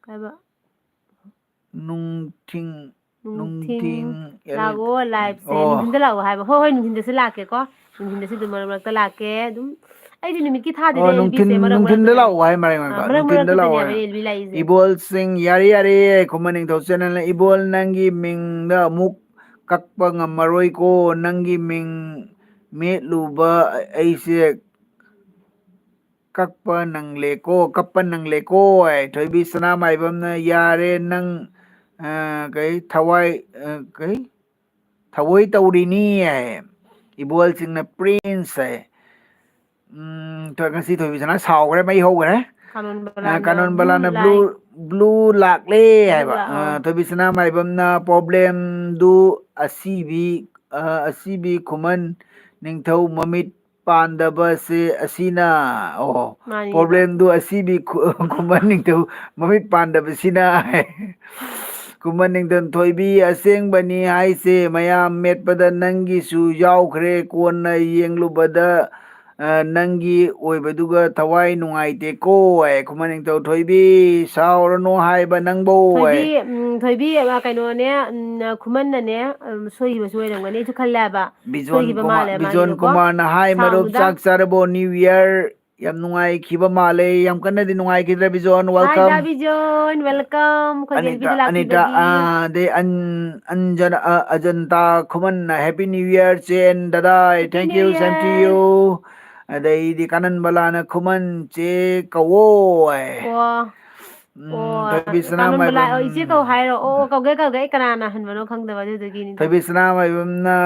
ꯀꯩꯕ? ꯅꯨꯡꯊꯤꯡ-, ꯅꯨꯡꯊꯤꯟ ꯅꯨꯡꯊꯤꯟ ꯑꯦꯜ-, ꯂꯥꯛꯑꯣ, lifeꯁꯦ ꯑꯣ꯫ ꯅꯨꯡꯊꯤꯟꯗ ꯂꯥꯛꯑꯣ ꯍꯥꯏꯕ꯫ ꯍꯣꯏ, ꯍꯣꯏ, ꯅꯨꯡꯊꯤꯟꯗꯁꯨ ꯂꯥꯛꯀꯦꯀꯣ꯫ ꯅꯨꯡꯊꯤꯟꯗꯁꯨ ꯑꯗꯨꯝ ꯃꯔꯛ ꯃꯔꯛꯇ ꯂꯥꯛꯀꯦ꯫ ꯑꯗꯨꯝ ꯑꯩꯗꯤ ꯅꯨꯃꯤꯠꯀꯤ ꯊꯥꯗꯦꯗ ꯑꯣ, ꯅꯨꯡꯊꯤꯟ, ꯑꯦꯜ ꯕꯤꯁꯦ ꯃꯔꯛ ꯅꯨꯡꯊꯤꯟꯗ ꯃꯔꯛꯇꯅꯦ꯫ ꯂꯥꯛꯑꯣ ꯍꯥꯏ ꯃꯔꯛ ꯑꯥ, ꯃꯔꯛꯇ꯫ ꯃꯔꯛ ꯅꯨꯡꯊꯤꯟꯗ ꯂꯥꯛꯑꯣ ꯃꯔꯛꯇꯅꯦꯕ ꯍꯥꯏ꯫ L B ꯂꯥꯛꯏꯁꯦ꯫ ꯏꯕꯣꯜꯁꯤꯡ, ꯌꯥꯔꯦ, ꯌꯥꯔꯦ, ꯈꯨꯃꯟ ꯅꯤꯡꯊꯧ channelꯅ, "ꯏꯕꯣꯜ, ꯅꯪꯒꯤ ꯃꯤꯡꯗ ꯑꯃꯨꯛ ꯀꯛꯄ ꯉꯝꯃꯔꯣꯏꯀꯣ, ꯅꯪꯒꯤ ꯃꯤꯡ ꯃꯦꯠꯂꯨꯕ ꯑꯩꯁꯦ ꯀꯛꯄ ꯅꯪꯂꯦꯀꯣ, ꯀꯞꯄ ꯅꯪꯂꯦꯀꯣ" ꯍꯥꯏ꯫ ꯊꯣꯏꯕꯤ ꯁꯅꯥꯃꯥꯏꯕꯝꯅ, "ꯌꯥꯔꯦ ꯅꯪ, ꯑ, ꯀꯩ, ꯊꯋꯥꯏ, ꯑ, ꯀꯩ? ꯊꯋꯣꯏ ꯇꯧꯔꯤꯅꯤ" ꯍꯥꯏ꯫ ꯏꯕꯣꯜꯁꯤꯡꯅ, "Prince" ꯍꯥꯏ꯫ ꯎꯝ, ꯊꯣꯏ-, ꯉꯁꯤ ꯊꯣꯏꯕꯤꯁꯅꯥ ꯁꯥꯎꯈ꯭ꯔꯦ, ꯃꯩ ꯍꯧꯈ꯭ꯔꯦ꯫ ꯀꯥꯅꯣꯟ ꯑ, ꯕꯂꯥꯅ ꯀꯥꯅꯣꯟ blue ꯕꯂꯥꯅ blue, light꯫ Blue ꯂꯥꯛꯂꯦ blue ꯍꯥꯏꯕ꯫ ꯂꯥꯛ-, ꯑ, ꯑꯣ꯫ ꯊꯣꯏꯕꯤꯁꯅꯥ ꯃꯥꯏꯕꯝꯅ, "Problemꯗꯨ ꯑꯁꯤꯕꯤ, ꯑ, ꯑꯁꯤꯕꯤ ꯈꯨꯃꯟ ꯅꯤꯡꯊꯧ ꯃꯃꯤꯠ ꯄꯥꯟꯗꯕꯁꯦ ꯑꯁꯤꯅ, ꯑꯣ, ꯃꯥꯅꯤꯕ꯫ Problem ꯗꯨ ꯑꯁꯤꯕꯤ ꯈꯨ-, ꯈꯨꯃꯟ ꯅꯤꯡꯊꯧ ꯃꯃꯤꯠ ꯄꯥꯟꯗꯕꯁꯤꯅ꯫ ꯈꯨꯃꯟ ꯅꯤꯡꯊꯧ ꯊꯣꯏꯕꯤ, ꯑꯁꯦꯡꯕꯅꯤ ꯍꯥꯏꯁꯦ, ꯃꯌꯥꯝ ꯃꯦꯠꯄꯗ ꯅꯪꯒꯤꯁꯨ ꯌꯥꯎꯈ꯭ꯔꯦ, ꯀꯣꯟꯅ ꯌꯦꯡꯂꯨꯕꯗ, ꯑ, ꯅꯪꯒꯤ ꯑꯣꯏꯕꯗꯨꯒ ꯊꯋꯥꯏ ꯅꯨꯡꯉꯥꯏꯇꯦꯀꯣ, ꯑꯦ, ꯈꯨꯃꯟ ꯅꯤꯡꯊꯧ ꯊꯣꯏꯕꯤ, ꯁꯥꯎꯔꯅꯨ ꯍꯥꯏꯕ ꯅꯪꯕꯣ, ꯊꯣꯏꯕꯤ, ꯑꯦ꯫ ꯎꯝ, ꯊꯣꯏꯕꯤ, ꯑ, ꯀꯩꯅꯣꯅꯦ, ꯎꯝ, ꯈꯨꯃꯟꯅꯅꯦ, ꯎꯝ, ꯁꯣꯏꯈꯤꯕꯁꯨ ꯑꯣꯏꯔꯝꯒꯅꯤ, ꯑꯩꯁꯨ ꯈꯜꯂꯦ ꯍꯥꯏꯕ꯫ ꯕꯤꯖꯣꯟ ꯁꯣꯏꯈꯤꯕ ꯀꯨꯃꯥꯔ, ꯃꯥꯜꯂꯦ ꯕꯤꯖꯣꯟ ꯃꯥꯒꯤꯗꯣꯀꯣ꯫ ꯀꯨꯃꯥꯔꯅ ꯍꯥꯏ, "ꯃꯔꯨꯞ, ꯁꯥꯎꯅꯨꯗ꯫ ꯆꯥꯛ ꯆꯥꯔꯕꯣ? New Year ꯌꯥꯝ ꯅꯨꯡꯉꯥꯏꯈꯤꯕ ꯃꯥꯜꯂꯦ꯫" ꯌꯥꯝ ꯀꯟꯅꯗꯤ ꯅꯨꯡꯉꯥꯏꯈꯤꯗ꯭ꯔꯦ, ꯕꯤꯖꯣꯟ꯫ Hi ꯗꯥ welcome꯫ ꯕꯤꯖꯣꯟ, welcome꯫ ꯑꯩꯈꯣꯏꯒꯤ ꯑꯦꯜ ꯄꯤꯗ ꯑꯅꯤꯇꯥ, ꯑꯅꯤꯇꯥ, ꯂꯥꯛꯄꯤꯕꯒꯤ꯫ ꯑꯥ, ꯑꯗꯩ ꯑꯟ-, ꯑꯟꯖꯅ-, ꯑ, ꯑꯖꯟꯇꯥ ꯈꯨꯃꯟꯅ Happy New Year, ꯆꯦꯟ ꯗꯗꯥꯏ꯫ Happy Thank New you, same to Year꯫ You꯫ ꯑꯗꯩꯗꯤ ꯀꯥꯅꯟ ꯕꯂꯥꯅ ꯈꯨꯃꯟ ꯆꯦ ꯀꯧꯋꯣ ꯍꯥꯏ꯫ ꯑꯣ꯫ ꯎꯝ, ꯑꯣ, ꯊꯣꯏꯕꯤ ꯀꯥꯅꯟ ꯕꯂꯥ, ꯑꯣ, ꯁꯅꯥꯃꯥꯏꯕꯝ꯫ ꯏꯆꯦ ꯀꯧ ꯍꯥꯏꯔꯣ? ꯑꯣ, ꯑꯣ, ꯀꯧꯒꯦ, ꯀꯧꯒꯦ꯫ ꯑꯩ ꯀꯅꯥꯅ ꯍꯟꯕꯅꯣ ꯈꯪꯗꯕ ꯑꯗꯨꯗꯨꯒꯤꯅꯤꯗ꯫ ꯊꯣꯏꯕꯤ ꯁꯅꯥꯃꯥꯏꯕꯝꯅ,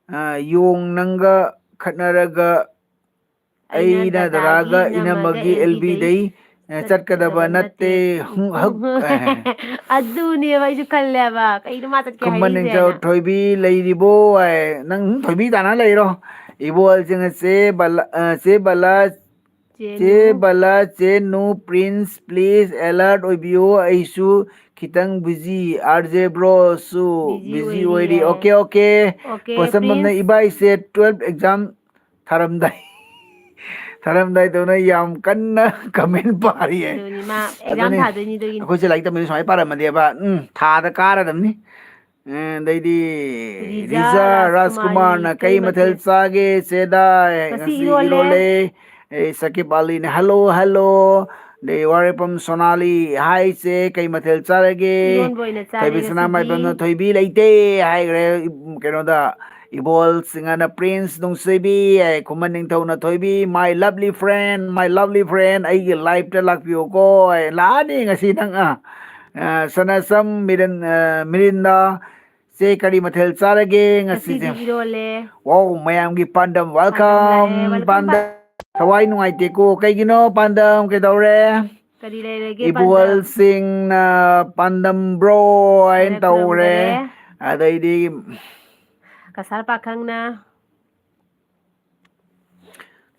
ꯑ, "ꯌꯣꯡ ꯅꯪꯒ ꯈꯠꯅꯔꯒ ꯑꯩꯅ ꯑꯩꯅ ꯗꯗꯥꯒꯤ ꯗꯗꯥꯒ ꯏꯅꯝꯃꯒ ꯏꯅꯝꯃꯒꯤ ꯑꯦꯜ ꯕꯤꯗꯩ, ꯑꯦꯜ ꯕꯤꯗꯩ, ꯑ, ꯆꯠꯀꯗꯕ ꯆꯠꯀꯗꯕ ꯅꯠꯇꯦ꯫ ꯅꯠꯇꯦ꯫" ꯍꯨꯝ, ꯍꯛ, ꯑꯦ꯫ ꯑꯗꯨꯅꯦꯕ ꯑꯩꯁꯨ ꯈꯜꯂꯦꯕ꯫ ꯀꯩꯅꯣ ꯃꯥ ꯆꯠꯀꯦ ꯈꯨꯃꯟ ꯍꯥꯏꯔꯛꯏꯁꯦ ꯅꯤꯡꯊꯧ ꯍꯥꯏꯅ꯫ ꯊꯣꯏꯕꯤ ꯂꯩꯔꯤꯕꯣ ꯍꯥꯏ꯫ ꯅꯪ ꯊꯣꯏꯕꯤ ꯇꯥꯅ ꯂꯩꯔꯣ꯫ ꯏꯕꯣꯜꯁꯤꯡ ꯑꯁꯦ ꯕꯂ-, ꯑ, ꯆꯦ ꯕꯂꯥ, ꯆꯦ ꯆꯦ ꯅꯨ꯫ ꯕꯂꯥ, ꯆꯦ ꯅꯨ, Prince, please alert ꯑꯣꯏꯕꯤꯌꯨ꯫ ꯑꯩꯁꯨ ꯈꯤꯇꯪ busy꯫ ꯑꯥꯔ ꯖꯦ ꯕ꯭ꯔꯣꯁꯨ busy busy ꯑꯣꯏꯔꯤ ꯑꯣꯏꯔꯤ꯫ ꯍꯥꯏ꯫ Okay, okay꯫ Okay, ꯄꯣꯠꯁꯝꯕꯝꯅ Prince꯫ ꯏꯕꯥꯏꯁꯦ twelve exam ꯊꯥꯔꯝꯗꯥꯏ, ꯊꯥꯔꯝꯗꯥꯏꯗꯧꯅ ꯌꯥꯝ ꯀꯟꯅ comment ꯄꯥꯔꯤꯌꯦ꯫ ꯑꯗꯨꯅꯤ, ꯃꯥ exam ꯑꯗꯨꯅꯤ, ꯊꯥꯗꯣꯏꯅꯤ ꯑꯗꯨꯒꯤꯅꯤ꯫ ꯑꯩꯈꯣꯏꯁꯦ ꯂꯥꯏꯔꯤꯛ ꯇꯝꯕꯗꯤ ꯁꯨꯃꯥꯏꯅ ꯄꯥꯔꯝꯃꯗꯤꯕ, ꯎꯝ, ꯊꯥꯗ ꯀꯥꯔꯗꯕꯅꯤ꯫ ꯑꯦ, ꯑꯗꯩꯗꯤ ꯔꯤꯖꯥ ꯔꯤꯖꯥ ꯔꯥꯖꯀꯨꯃꯥꯔꯅꯤ, ꯔꯥꯖꯀꯨꯃꯥꯔꯅ, "ꯀꯩ "ꯀꯩ ꯃꯊꯦꯜ ꯃꯊꯦꯜ?" ꯆꯥꯒꯦ ꯆꯦꯗꯥ?" ꯉꯁꯤ ꯉꯁꯤ ꯏꯔꯣꯜꯂꯦ꯫ ꯏꯔꯣꯜꯂꯦ꯫ ꯑꯦ, ꯁꯀꯤꯞ ꯑꯂꯤꯅ, "Hello, hello꯫" ꯑꯗꯩ ꯋꯥꯔꯦꯄꯝ ꯁꯣꯅꯥꯂꯤ, "Hi ꯆꯦ, ꯀꯩ ꯃꯊꯦꯜ ꯆꯥꯔꯒꯦ?" ꯏꯔꯣꯟꯕ ꯑꯣꯏꯅ ꯆꯥꯔꯦ ꯊꯣꯏꯕꯤ ꯉꯁꯤꯗꯤ꯫ ꯁꯅꯥꯃꯥꯏꯕꯝꯅ, "ꯊꯣꯏꯕꯤ ꯂꯩꯇꯦ" ꯍꯥꯏꯈ꯭ꯔꯦ, ꯏ-, ꯀꯩꯅꯣꯗ꯫ ꯏꯕꯣꯜ ꯁꯤꯡꯍꯅ, "Prince ꯅꯨꯡꯁꯤꯕꯤ" ꯍꯥꯏ, ꯈꯨꯃꯟ ꯅꯤꯡꯊꯧꯅ, "ꯊꯣꯏꯕꯤ, my lovely friend, my lovely friend, ꯑꯩꯒꯤ life ꯇ ꯂꯥꯛꯄꯤꯌꯨꯀꯣ" ꯍꯥꯏ, ꯂꯥꯛꯑꯅꯤ ꯉꯁꯤ ꯅꯪ, ꯑ, ꯑ, ꯁꯅꯥꯁꯝ ꯃꯤꯔꯟ-, ꯑ, ꯃꯤꯔꯤꯟꯗ, "ꯆꯦ, ꯀꯔꯤ ꯃꯊꯦꯜ ꯆꯥꯔꯒꯦ ꯉꯁꯤꯁꯦ?" ꯉꯁꯤꯗꯤ ꯏꯔꯣꯜꯂꯦ꯫ Wow, ꯃꯌꯥꯝꯒꯤ ꯄꯥꯟꯗꯝ, ꯄꯥꯟꯗꯝ welcome, ꯂꯥꯛꯑꯦ, welcome ꯄꯥꯟꯗꯝ꯫ ꯄꯥꯟ-, ꯊꯋꯥꯏ ꯅꯨꯡꯉꯥꯏꯇꯦꯀꯣ, ꯀꯩꯒꯤꯅꯣ ꯄꯥꯟꯗꯝ, ꯀꯩꯗꯧꯔꯦ? ꯀꯔꯤ ꯂꯩꯔꯒꯦ ꯄꯥꯟꯗꯝ? ꯏꯕꯣꯜꯁꯤꯡꯅ ꯄꯥꯟꯗꯝ bro ꯍꯥꯏꯅ ꯍꯥꯏꯅ ꯇꯧꯔꯦ꯫ ꯈꯨꯔꯨꯝꯖꯔꯦ꯫ ꯑꯗꯩꯗꯤ ꯀꯁꯥꯔ ꯄꯥꯈꯪꯅ꯫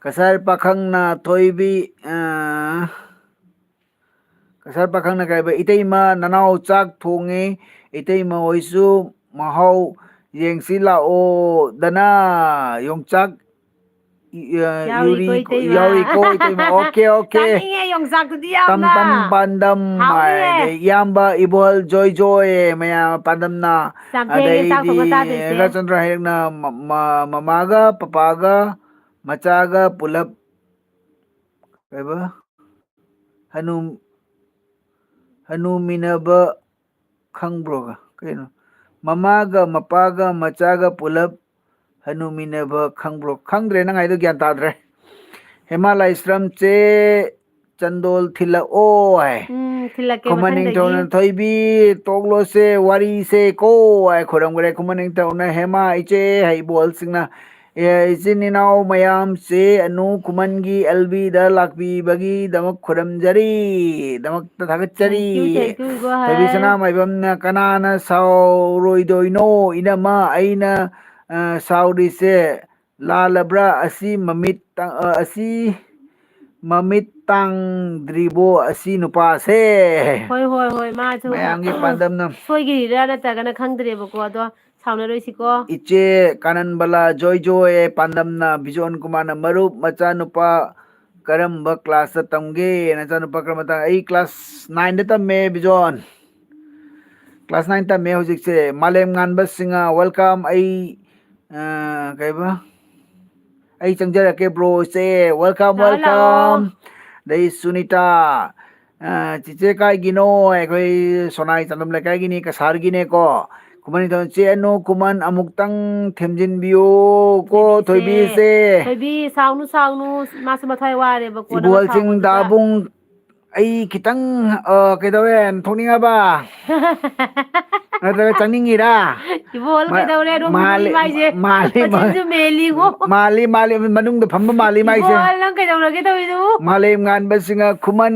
ꯀꯁꯥꯔ ꯄꯥꯈꯪꯅ ꯊꯣꯏꯕꯤ, ꯑ, ꯀꯁꯥꯔ ꯄꯥꯈꯪꯅ ꯀꯩꯕ, "ꯏꯇꯩꯃ, ꯅꯅꯥꯎ ꯆꯥꯛ ꯊꯣꯡꯉꯦ, ꯏꯇꯩꯃ ꯍꯣꯏꯁꯨ ꯃꯍꯥꯎ ꯌꯦꯡꯁꯤ ꯂꯥꯛꯑꯣꯗꯅ, ꯌꯣꯡꯆꯥꯛ ꯏ-, ꯑ, ꯌꯥꯎꯔꯤꯀꯣ, ꯌꯨꯔꯤ ꯀꯣ-, ꯏꯇꯩꯃ꯫ ꯌꯥꯎꯔꯤꯀꯣ, ꯏꯇꯩꯃ꯫ Okay, okay. ꯆꯥꯅꯤꯡꯉꯦ ꯌꯣꯡꯆꯥꯛꯇꯨꯗꯤ ꯇꯝ ꯌꯥꯝꯅ꯫ ꯇꯝ ꯄꯥꯟꯗꯝ ꯍꯥꯎꯅꯤꯌꯦ꯫ ꯍꯥꯏꯗꯤ ꯏꯌꯥꯝꯕ ꯏꯕꯣꯜ ꯖꯣꯏ ꯖꯣꯏ ꯃꯌꯥꯝ ꯄꯥꯟꯗꯝꯅ꯫ ꯌꯥꯝ ꯊꯦꯡꯉꯦ ꯆꯥꯛ ꯑꯗꯩꯗꯤ ꯊꯣꯡꯕ ꯆꯥꯗꯣꯏꯁꯦ꯫ ꯔꯆꯟꯗ꯭ꯔ ꯍꯦꯛꯅ ꯃ-, ꯃ-, ꯃꯃꯥꯒ ꯄꯄꯥꯒ ꯃꯆꯥꯒ ꯄꯨꯂꯞ ꯀꯩꯕ? ꯍꯅꯨ-, ꯍꯅꯨꯃꯤꯟꯅꯕ ꯈꯪꯕ꯭ꯔꯣꯒ? ꯀꯩꯅꯣ? ꯃꯃꯥꯒ ꯃꯄꯥꯒ ꯃꯆꯥꯒ ꯄꯨꯂꯞ ꯍꯅꯨꯃꯤꯟꯅꯕ ꯈꯪꯕ꯭ꯔꯣ? ꯈꯪꯗ꯭ꯔꯦ, ꯅꯪ ꯍꯥꯏꯗꯣ ꯒ꯭ꯌꯥꯟ ꯇꯥꯗ꯭ꯔꯦ꯫ ꯍꯦꯃꯥ ꯂꯥꯏꯁ꯭ꯔꯝꯁꯦ ꯆꯟꯗꯣꯜ ꯊꯤꯜꯂꯛꯑꯣ ꯍꯥꯏ꯫ ꯎꯝ, ꯊꯤꯜꯂꯛꯀꯦ ꯈꯨꯃꯟ ꯃꯊꯪꯗꯒꯤ꯫ ꯅꯤꯡꯊꯧꯅ ꯊꯣꯏꯕꯤ ꯇꯣꯛꯂꯣꯁꯦ ꯋꯥꯔꯤꯁꯦ ꯀꯣ ꯍꯥꯏ ꯈꯣꯏꯔꯝꯈ꯭ꯔꯦ꯫ ꯈꯨꯃꯟ ꯅꯤꯡꯊꯧꯅ ꯍꯦꯃꯥ ꯏꯆꯦ ꯍꯩꯕꯣꯜꯁꯤꯡꯅ ꯑꯦ, ꯏꯆꯤꯟ ꯏꯅꯥꯎ ꯃꯌꯥꯝꯁꯦ ꯑꯅꯨ ꯈꯨꯃꯟꯒꯤ ꯑꯦꯜ ꯕꯤꯗ ꯂꯥꯛꯄꯤꯕꯒꯤꯗꯃꯛ ꯈꯨꯔꯝꯖꯔꯤ꯫ ꯗꯃꯛꯇ ꯊꯥꯒꯠꯆꯔꯤ꯫ Thank you, thank you, ꯏꯕꯣ ꯊꯣꯏꯕꯤ ꯍꯥꯏ꯫ ꯁꯅꯥꯃꯥꯏꯕꯝꯅ ꯀꯅꯥꯅ ꯁꯥꯎꯔꯣꯏꯗꯣꯏꯅꯣ? ꯏꯅꯝꯃ, ꯑꯩꯅ, ꯑ, ꯁꯥꯎꯔꯤꯁꯦ ꯂꯥꯜꯂꯕ꯭ꯔꯥ? ꯑꯁꯤ ꯃꯃꯤꯠ ꯇ-, ꯑ, ꯑꯁꯤ ꯃꯃꯤꯠ ꯇꯥꯡꯗ꯭ꯔꯤꯕꯣ ꯑꯁꯤ ꯅꯨꯄꯥꯁꯦ? ꯍꯣꯏ, ꯍꯣꯏ, ꯍꯣꯏ, ꯃꯥꯁꯨ ꯃꯌꯥꯝꯒꯤ ꯄꯥꯟꯗꯝꯅ꯫ ꯁꯣꯏꯈꯤꯔꯤꯔꯥ ꯅꯠꯇ꯭ꯔꯒꯅ ꯈꯪꯗ꯭ꯔꯦꯕꯀꯣ, ꯑꯗꯣ ꯁꯥꯎꯅꯔꯣꯏꯁꯤꯀꯣ꯫ ꯏꯆꯦ ꯀꯥꯅꯟꯕꯂꯥ ꯖꯣꯏ ꯖꯣꯏ ꯄꯥꯟꯗꯝꯅ ꯕꯤꯖꯣꯟ ꯀꯨꯃꯥꯔꯅ ꯃꯔꯨꯞ ꯃꯆꯥꯅꯨꯄꯥ ꯀꯔꯝꯕ class ꯇ ꯇꯝꯒꯦ? ꯅꯆꯥꯅꯨꯄꯥ ꯀꯔꯝꯕ ꯇꯝ-, ꯑꯩ class nine ꯗ ꯇꯝꯃꯦ ꯕꯤꯖꯣꯟ꯫ Class nine ꯇꯝꯃꯦ ꯍꯧꯖꯤꯛꯁꯦ꯫ ꯃꯥꯂꯦꯝ ꯉꯥꯟꯕ ꯁꯤꯡꯍ, welcome꯫ ꯑꯩ, ꯑ, ꯀꯩꯕ? "ꯑꯩ ꯆꯪꯖꯔꯛꯀꯦ bro ꯁꯦ꯫ Welcome, ꯂꯥꯛꯑꯣ, ꯂꯥꯛꯑꯣ꯫ Welcome." ꯑꯗꯩ ꯁꯨꯅꯤꯇꯥ, ꯑ, "ꯆꯤꯆꯦ ꯀꯥꯏꯒꯤꯅꯣ?" ꯑꯩꯈꯣꯏ ꯁꯣꯅꯥꯏ ꯆꯥꯟꯗꯝ ꯂꯩꯀꯥꯏꯒꯤꯅꯤ, ꯀꯁꯥꯔꯒꯤꯅꯦꯀꯣ꯫ ꯈꯨꯃꯟ ꯅꯤꯡꯊꯧ, "ꯆꯦ ꯑꯅꯨ ꯈꯨꯃꯟ ꯑꯃꯨꯛꯇꯪ ꯊꯦꯝꯖꯤꯟꯕꯤꯌꯨ ꯀꯣ, ꯊꯣꯏꯕꯤꯁꯦ꯫ ꯊꯣꯏꯕꯤꯁꯦ꯫ ꯊꯣꯏꯕꯤ, ꯁꯥꯎꯅꯨ, ꯁꯥꯎꯅꯨ, ꯃꯥꯁꯨ ꯃꯊ꯭ꯋꯥꯏ ꯋꯥꯔꯦꯕꯀꯣ, ꯅꯪꯅ ꯏꯕꯣꯜꯁꯤꯡ ꯁꯥꯎꯕꯗꯨꯗ꯫ ꯗꯥꯕꯨꯡ ꯑꯩ ꯈꯤꯇꯪ, ꯑ, ꯀꯩꯗꯧꯋꯦ, ꯊꯣꯛꯅꯤꯡꯉꯕ? ꯅꯠꯇ꯭ꯔꯒ ꯆꯪꯅꯤꯡꯉꯤꯔꯥ? ꯏꯕꯣꯜ ꯃꯥ-, ꯀꯩꯗꯧꯔꯦ? ꯑꯗꯣ ꯃꯥꯜꯂꯤ, ꯃꯥꯏꯁꯦ ꯃꯥꯜꯂꯤ, ꯃꯆꯤꯟꯁꯨ ꯃꯥꯜꯂꯤ꯫ ꯃꯦꯜꯂꯤꯉꯣ꯫ ꯃꯥꯜꯂꯤ, ꯃꯥꯜꯂꯤ, ꯃꯅꯨꯡꯗ ꯐꯝꯕ ꯃꯥꯜꯂꯤ ꯃꯥꯏꯁꯦ꯫ ꯏꯕꯣꯜ, ꯅꯪ ꯀꯩꯗꯧꯔꯒꯦ ꯇꯧꯔꯤꯗꯨꯕꯨ? ꯃꯥꯂꯦꯝ ꯉꯥꯟꯕꯁꯤꯡꯅ ꯈꯨꯃꯟ,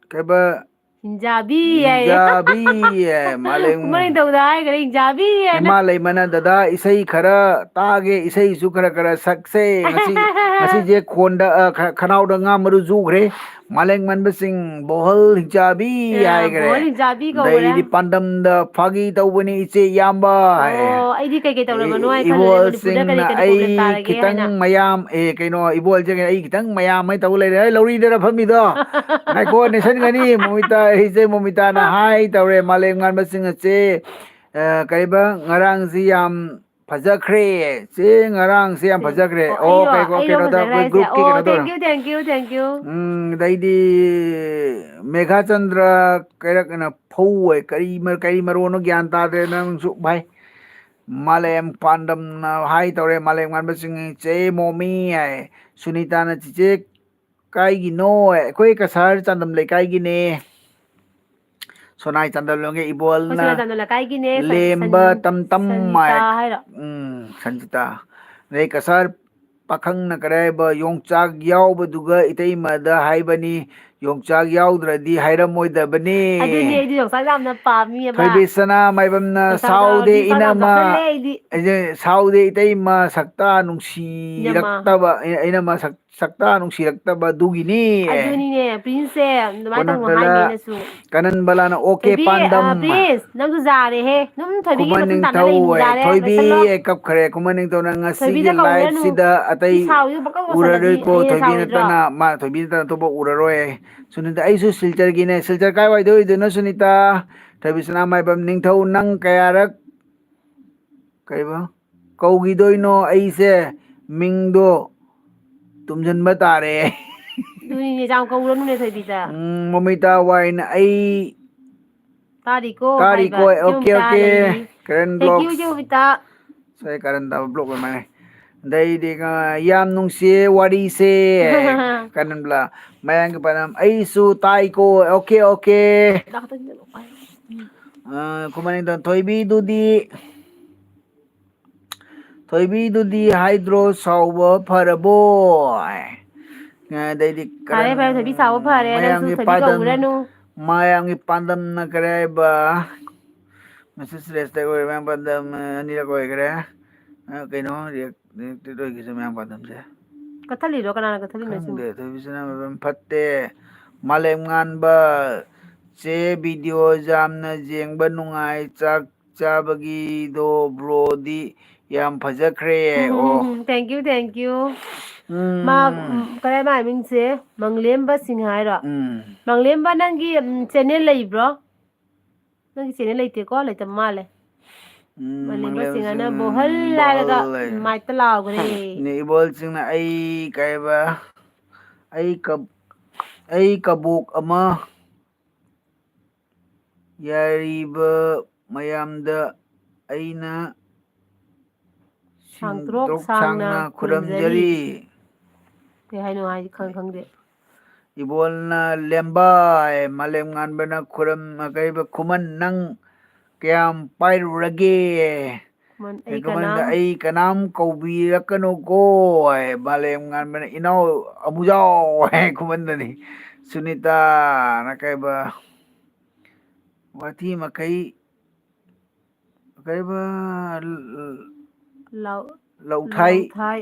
ꯀꯩꯕ? ꯍꯤꯡꯖꯥꯕꯤ ꯍꯥꯏꯌꯦ꯫ ꯍꯤꯡꯖꯥꯕꯤ ꯍꯥꯏ, ꯃꯥꯂꯦꯝ꯫ ꯈꯨꯃꯟ ꯅꯤꯡꯊꯧꯗ ꯍꯥꯏꯈ꯭ꯔꯦ ꯍꯤꯡꯖꯥꯕꯤ ꯍꯥꯏꯅ꯫ ꯏꯃꯥ ꯂꯩꯃꯅ, "ꯗꯗꯥ, ꯏꯁꯩ ꯈꯔ ꯇꯥꯒꯦ, ꯏꯁꯩꯁꯨ ꯈꯔ ꯈꯔ ꯁꯛꯁꯦ꯫ ꯉꯁꯤ, ꯉꯁꯤꯁꯦ ꯈꯣꯟꯗ, ꯑ, ꯈ-, ꯈꯅꯥꯎꯗ ꯉꯥ ꯃꯔꯨ ꯆꯨꯈ꯭ꯔꯦ꯫ ꯃꯥꯂꯦꯝ ꯉꯥꯟꯕꯁꯤꯡ, ꯕꯣꯍꯜ ꯍꯤꯡꯆꯥꯕꯤ ꯑ, ꯍꯥꯏꯈ꯭ꯔꯦ꯫ ꯕꯣꯍꯜ ꯍꯤꯡꯆꯥꯕꯤ ꯀꯧꯈ꯭ꯔꯦ꯫ ꯑꯗꯩꯗꯤ ꯄꯥꯟꯗꯝꯗ ꯐꯥꯒꯤ ꯇꯧꯕꯅꯤ ꯏꯆꯦ ꯏꯌꯥꯝꯕ ꯍꯥꯏ꯫ ꯑꯣ, ꯑꯩꯗꯤ ꯀꯩꯀꯩ ꯇꯧꯔꯕꯅꯣ ꯍꯥꯏ ꯈꯜꯂꯨꯔꯦ, ꯃꯅꯤꯄꯨꯔꯗ ꯏꯕꯣꯍꯜꯁꯤꯡꯅ ꯀꯔꯤ ꯀꯔꯤ problem ꯑꯩ ꯇꯥꯔꯒꯦ ꯈꯤꯇꯪ ꯍꯥꯏꯅ꯫ ꯃꯌꯥꯝ, ꯑꯦ, ꯀꯩꯅꯣ, ꯏꯕꯣꯍꯜꯁꯦ ꯑꯩ ꯈꯤꯇꯪ ꯃꯌꯥꯝ ꯍꯥꯏ ꯇꯧ ꯂꯩꯔꯦ꯫ ꯑꯩ ꯂꯧꯔꯤꯗꯔ ꯐꯝꯃꯤꯗꯣ? ꯉꯥꯏꯈꯣ, ꯅꯦꯠꯁꯟꯒꯅꯤ, ꯃꯣꯃꯤꯇꯥ, ꯑꯩꯁꯦ ꯃꯣꯃꯤꯇꯥꯅ ꯑ꯫ ꯍꯥꯏ ꯇꯧꯔꯦ, ꯃꯥꯂꯦꯝ ꯉꯥꯟꯕꯁꯤꯡ ꯑꯁꯦ, ꯑ, ꯀꯔꯤꯕ, ꯉꯔꯥꯡꯁꯤ ꯌꯥꯝ ꯐꯖꯈ꯭ꯔꯦ꯫ ꯆꯦ, ꯉꯔꯥꯡꯁꯦ ꯌꯥꯝ ꯁꯦ-, ꯐꯖꯈ꯭ꯔꯦ꯫ ꯑꯣ, ꯑꯣ, ꯑꯩꯔꯣ? ꯀꯩꯀꯣ, ꯑꯩꯔꯣ ꯀꯩꯅꯣꯗ, ꯐꯖꯈ꯭ꯔꯦ ꯑꯩꯈꯣꯏ ꯍꯥꯏꯁꯦ? Group ꯀꯤ ꯑꯣ, ꯀꯩꯅꯣ ꯇꯧꯔꯣ꯫ Thank you, thank you, thank you꯫ ꯎꯝ, ꯑꯗꯩꯗꯤ ꯃꯦꯘꯥꯆꯟꯗ꯭ꯔ ꯀꯩꯔꯛ ꯑꯅ ꯐꯧ ꯍꯥꯏ, ꯀꯔꯤ ꯃ-, ꯀꯔꯤ ꯃꯔꯣꯟꯅꯣ ꯒ꯭ꯌꯥꯟ ꯇꯥꯗ꯭ꯔꯦ ꯅꯪꯁꯨ ꯚꯥꯏ꯫ ꯃꯥꯂꯦꯝ ꯄꯥꯟꯗꯝꯅ ꯍꯥꯏ ꯇꯧꯔꯦ, ꯃꯥꯂꯦꯝ ꯉꯥꯟꯕꯁꯤꯡ, ꯆꯦ ꯃꯣꯃꯤ ꯍꯥꯏ꯫ ꯁꯨꯅꯤꯇꯥꯅ ꯆꯤꯆꯦ ꯀꯥꯏꯒꯤꯅꯣ? ꯑꯩꯈꯣꯏ ꯀꯁꯥꯔ ꯆꯥꯟꯗꯝ ꯂꯩꯀꯥꯏꯒꯤꯅꯦ꯫ ꯁꯣꯅꯥꯏ ꯆꯥꯟꯗꯝ ꯂꯣꯝꯒꯤ ꯑꯩꯈꯣꯏ ꯏꯕꯣꯜꯅ ꯁꯣꯅꯥꯏ ꯆꯥꯟꯗꯝ ꯂꯩꯀꯥꯏꯒꯤꯅꯦ, ꯁꯟ-, ꯂꯦꯝꯕ ꯁꯟ-, ꯇꯝ ꯇꯝ ꯁꯟꯖꯤꯇꯥ ꯃꯥꯏ-, ꯍꯥꯏꯔꯣ? ꯎꯝ, ꯁꯟꯖꯤꯇꯥ꯫ ꯑꯗꯩ ꯀꯁꯥꯔ ꯄꯥꯈꯪꯅ ꯀꯔꯤ ꯍꯥꯏꯕ, ꯌꯣꯡꯆꯥꯛ ꯌꯥꯎꯕꯗꯨꯒ ꯏꯇꯩꯃꯗ ꯍꯥꯏꯕꯅꯤ, ꯌꯣꯡꯆꯥꯛ ꯌꯥꯎꯗ꯭ꯔꯗꯤ ꯍꯥꯏꯔꯝꯃꯣꯏꯗꯕꯅꯤ꯫ ꯑꯗꯨꯅꯦ, ꯑꯩꯗꯤ ꯌꯣꯡꯆꯥꯛ ꯌꯥꯝꯅ ꯄꯥꯝꯃꯤꯑꯕ꯫ ꯊꯣꯏꯕꯤ ꯁꯅꯥ ꯃꯥꯏꯕꯝꯅ, ꯌꯣꯡꯆꯥꯛ ꯁꯥꯎꯗꯦ ꯌꯥꯎꯔꯗꯤ ꯌꯣꯡꯆꯥꯛ ꯌꯥꯝ ꯄꯥꯝꯖꯜꯂꯦ ꯑꯩꯗꯤ꯫ ꯑꯩꯁꯦ ꯁꯥꯎꯗꯦ ꯏꯇꯩꯃ ꯁꯛꯇ ꯏꯅꯝꯃ꯫ ꯅꯨꯡꯁꯤꯔꯛꯇꯕ, ꯑꯩ-, ꯑꯩꯅ ꯃꯁꯛ ꯁꯛꯇ ꯅꯨꯡꯁꯤꯔꯛꯇꯕ ꯑꯗꯨꯒꯤꯅꯤ꯫ ꯑꯗꯨꯅꯤꯅꯦ, Prince ꯁꯦ ꯑꯗꯨꯃꯥꯏꯅ ꯇꯧꯅꯣ ꯀꯣꯅꯟꯗꯂ-, ꯍꯥꯏꯅꯦꯅꯁꯨ꯫ ꯀꯅꯟꯕꯂꯥꯅ, "ꯑꯣꯀꯦ, ꯊꯣꯏꯕꯤ, ꯑ, ꯄꯥꯟꯗꯝ"꯫ Prince, ꯅꯪꯁꯨ ꯌꯥꯔꯦꯍꯦ꯫ ꯑꯗꯨꯝ ꯊꯣꯏꯕꯤꯒꯤ ꯈꯨꯃꯟ ꯃꯇꯨꯡ ꯇꯥꯟꯅ ꯅꯤꯡꯊꯧ ꯂꯩꯅꯤꯡ ꯑꯣꯏ-, ꯌꯥꯔꯦ, ꯊꯣꯏꯕꯤ ꯂꯣꯏꯁꯜꯂꯣ꯫ ꯑꯦ ꯀꯞꯈ꯭ꯔꯦ꯫ ꯈꯨꯃꯟ ꯅꯤꯡꯊꯧꯅ ꯉꯁꯤꯒꯤ ꯊꯣꯏꯕꯤꯗ ꯀꯧꯔꯨꯔꯅꯨ꯫ Live ꯁꯤꯗ ꯑꯇꯩ ꯏ ꯁꯥꯎꯁꯤꯗ ꯄꯪꯀꯧ ꯀꯧꯁꯜꯂꯗꯤ ꯎꯔꯔꯣꯏꯀꯣ, ꯍꯦꯟꯅ ꯊꯣꯏꯕꯤ ꯁꯥꯎꯔꯣꯏꯗ꯭ꯔꯣ? ꯅꯠꯇꯅ, ꯃꯥ ꯊꯣꯏꯕꯤ ꯅꯠꯇꯅ ꯑꯇꯣꯞꯄ ꯎꯔꯔꯣꯏ꯫ ꯁꯨꯅꯤꯇꯥ, ꯑꯩꯁꯨ ꯁꯤꯜꯆꯔꯒꯤꯅꯦ꯫ ꯁꯤꯜꯆꯔ ꯀꯥꯏꯋꯥꯏꯗ ꯑꯣꯏꯗꯣꯏꯅꯣ, ꯁꯨꯅꯤꯇꯥ? ꯊꯣꯏꯕꯤ ꯁꯅꯥꯃꯥꯏꯕꯝ ꯅꯤꯡꯊꯧ, ꯅꯪ ꯀꯌꯥꯔꯛ, ꯀꯩꯕ? ꯀꯧꯈꯤꯗꯣꯏꯅꯣ? ꯑꯩꯁꯦ ꯃꯤꯡꯗꯣ ꯇꯨꯝꯁꯤꯟꯕ ꯇꯥꯔꯦ꯫ ꯑꯗꯨꯅꯤꯅꯦ, ꯌꯥꯝ ꯀꯧꯔꯅꯨꯅꯦ ꯊꯣꯏꯕꯤꯗ꯫ ꯎꯝ, ꯃꯣꯃꯤꯇꯥ ꯋꯥꯏꯅ ꯑꯩ ꯇꯥꯔꯤꯀꯣ ꯇꯥꯔꯤꯀꯣ, ꯍꯥꯏꯕ꯫ ꯑꯣꯀꯦ, ꯏꯆꯦ ꯑꯣꯀꯦ꯫ ꯃꯣꯃꯤꯇꯥ ꯂꯩꯔꯤ꯫ ꯀꯔꯟ Thank you, ꯕ꯭ꯂꯣꯛꯁ꯫ ꯏꯆꯦ ꯃꯣꯃꯤꯇꯥ꯫ ꯁꯣꯏ, ꯀꯔꯟ ꯇꯥꯕ ꯕ꯭ꯂꯣꯛ ꯑꯣꯏ ꯃꯥꯜꯂꯦ꯫ ꯑꯗꯩꯗꯤ, ꯑ, ꯌꯥꯝ ꯅꯨꯡꯁꯤꯌꯦ ꯋꯥꯔꯤꯁꯦ꯫ ꯀꯔꯟ ꯕ꯭ꯂꯥ-, ꯃꯌꯥꯡꯒꯤ ꯄꯥꯏꯅꯝ, ꯑꯩꯁꯨ ꯇꯥꯏꯀꯣ, ꯑꯣꯀꯦ, ꯑꯣꯀꯦ꯫ ꯑ, ꯈꯨꯃꯟ ꯅꯤꯡꯊꯧ ꯊꯣꯏꯕꯤꯗꯨꯗꯤ ꯊꯣꯏꯕꯤꯗꯨꯗꯤ ꯍꯥꯏꯗ꯭ꯔꯣ ꯁꯥꯎꯕ ꯐꯔꯕꯣ? ꯑꯗꯩꯗꯤ ꯐꯔꯦ, ꯀꯔꯟ ꯐꯔꯦ, ꯊꯣꯏꯕꯤ ꯁꯥꯎꯕ ꯐꯔꯦ, ꯅꯪꯁꯨ ꯃꯌꯥꯝꯒꯤ ꯊꯣꯏꯕꯤ ꯄꯥꯗꯜ ꯀꯧꯔꯨꯔꯅꯨ꯫ ꯃꯌꯥꯝꯒꯤ ꯄꯥꯟꯗꯝꯅ ꯀꯔꯤ ꯍꯥꯏꯕ? ꯃꯦꯁꯦꯖ ꯔꯦꯁꯇꯦꯛ ꯑꯣꯏꯔꯦ, ꯃꯌꯥꯝ ꯄꯥꯟꯗꯝ ꯑꯅꯤꯔꯛ ꯑꯣꯏꯈ꯭ꯔꯦ꯫ ꯑ, ꯀꯩꯅꯣ ꯔꯤꯌꯦꯛ-, ꯔꯤꯌꯦꯛꯇꯦꯠ ꯑꯣꯏꯈꯤꯁꯦ ꯃꯌꯥꯝ ꯄꯥꯟꯗꯝꯁꯦ꯫ ꯀꯠꯊꯠꯂꯤꯔꯣ? ꯀꯅꯥꯅ ꯀꯠꯊꯠꯂꯤꯅꯣ ꯁꯤꯕꯨ? ꯈꯪꯗꯦ, ꯊꯣꯏꯕꯤꯁꯅꯥ ꯃꯔꯝ ꯐꯠꯇꯦ꯫ ꯃꯥꯂꯦꯝ ꯉꯥꯟꯕ, ꯆꯦ ꯚꯤꯗꯤꯑꯣ ꯌꯥꯝꯅ ꯌꯦꯡꯕ ꯅꯨꯡꯉꯥꯏ, ꯆꯥꯛ ꯆꯥꯕꯒꯤꯗꯣ ꯕ꯭ꯔꯣꯗꯤ ꯌꯥꯝ ꯐꯖꯈ꯭ꯔꯦ꯫ ꯑꯣ꯫ ꯎꯝ, thank you, thank you꯫ ꯎꯝ꯫ ꯃꯥ, ꯎꯝ, ꯀꯔꯤ ꯃꯥꯏ ꯃꯤꯡꯁꯦ? ꯃꯪꯂꯦꯝꯕ ꯁꯤꯡ ꯍꯥꯏꯔꯣ? ꯎꯝ꯫ ꯃꯪꯂꯦꯝꯕ ꯅꯪꯒꯤ, ꯎꯝ, ꯆꯦꯅꯦꯜ ꯂꯩꯕ꯭ꯔꯣ? ꯅꯪꯒꯤ ꯆꯦꯅꯦꯜ ꯂꯩꯇꯦꯀꯣ? ꯂꯩꯇꯕ ꯃꯥꯜꯂꯦ꯫ ꯎꯝ, ꯃꯪꯂꯦꯝꯕ ꯃꯪꯂꯦꯝꯕ ꯁꯤꯡ ꯍꯥꯏꯅ ꯁꯤꯡ ꯕꯣꯍꯜ ꯍꯥꯏꯔꯒ ꯕꯣꯍꯜ ꯂꯩ꯫ ꯃꯥꯏꯛꯇ ꯂꯥꯎꯈ꯭ꯔꯦ꯫ ꯅꯦ ꯏꯕꯣꯜꯁꯤꯡꯅ ꯑꯩ ꯀꯩꯕ, ꯑꯩ ꯀꯞ-, ꯑꯩ ꯀꯕꯣꯛ ꯑꯃ ꯌꯥꯏꯔꯤꯕ ꯃꯌꯥꯝꯗ ꯑꯩꯅ ꯁꯥꯡꯇ꯭ꯔꯣꯛ ꯁꯤꯡꯇ꯭ꯔꯣꯛ ꯁꯥꯡꯅ ꯁꯥꯡꯅ ꯈꯨꯔꯨꯝꯖꯔꯤ꯫ ꯈꯨꯔꯨꯝꯖꯔꯤ꯫ ꯀꯩ ꯍꯥꯏꯅꯣ ꯍꯥꯏꯗꯤ ꯈꯪ-, ꯈꯪꯗꯦ꯫ ꯏꯕꯣꯜꯅ ꯂꯦꯝꯕꯥꯏ, ꯃꯥꯂꯦꯝ ꯉꯥꯟꯕꯅ ꯈꯨꯔꯝ-, ꯀꯩꯕ, ꯈꯨꯃꯟ ꯅꯪ ꯀꯌꯥꯝ ꯄꯥꯏꯔꯨꯔꯒꯦ? ꯈꯨꯃꯟ, ꯑꯩ ꯈꯨꯃꯟꯗ ꯀꯅꯥꯝ ꯑꯩ ꯀꯅꯥꯝ ꯀꯧꯕꯤꯔꯛꯀꯅꯨꯀꯣ ꯍꯥꯏ, ꯃꯥꯂꯦꯝ ꯉꯥꯟꯕꯅ ꯏꯅꯥꯎ ꯑꯃꯨꯖꯥꯎ ꯍꯥꯏ ꯈꯨꯃꯟꯗꯅꯤ꯫ ꯁꯨꯅꯤꯇꯥꯅ ꯀꯩꯕ, ꯋꯥꯊꯤ ꯃꯈꯩ ꯀꯩꯕ, ꯂ-, ꯂꯧ-, ꯂꯧꯊꯥꯏ꯫ ꯂꯧꯊꯥꯏ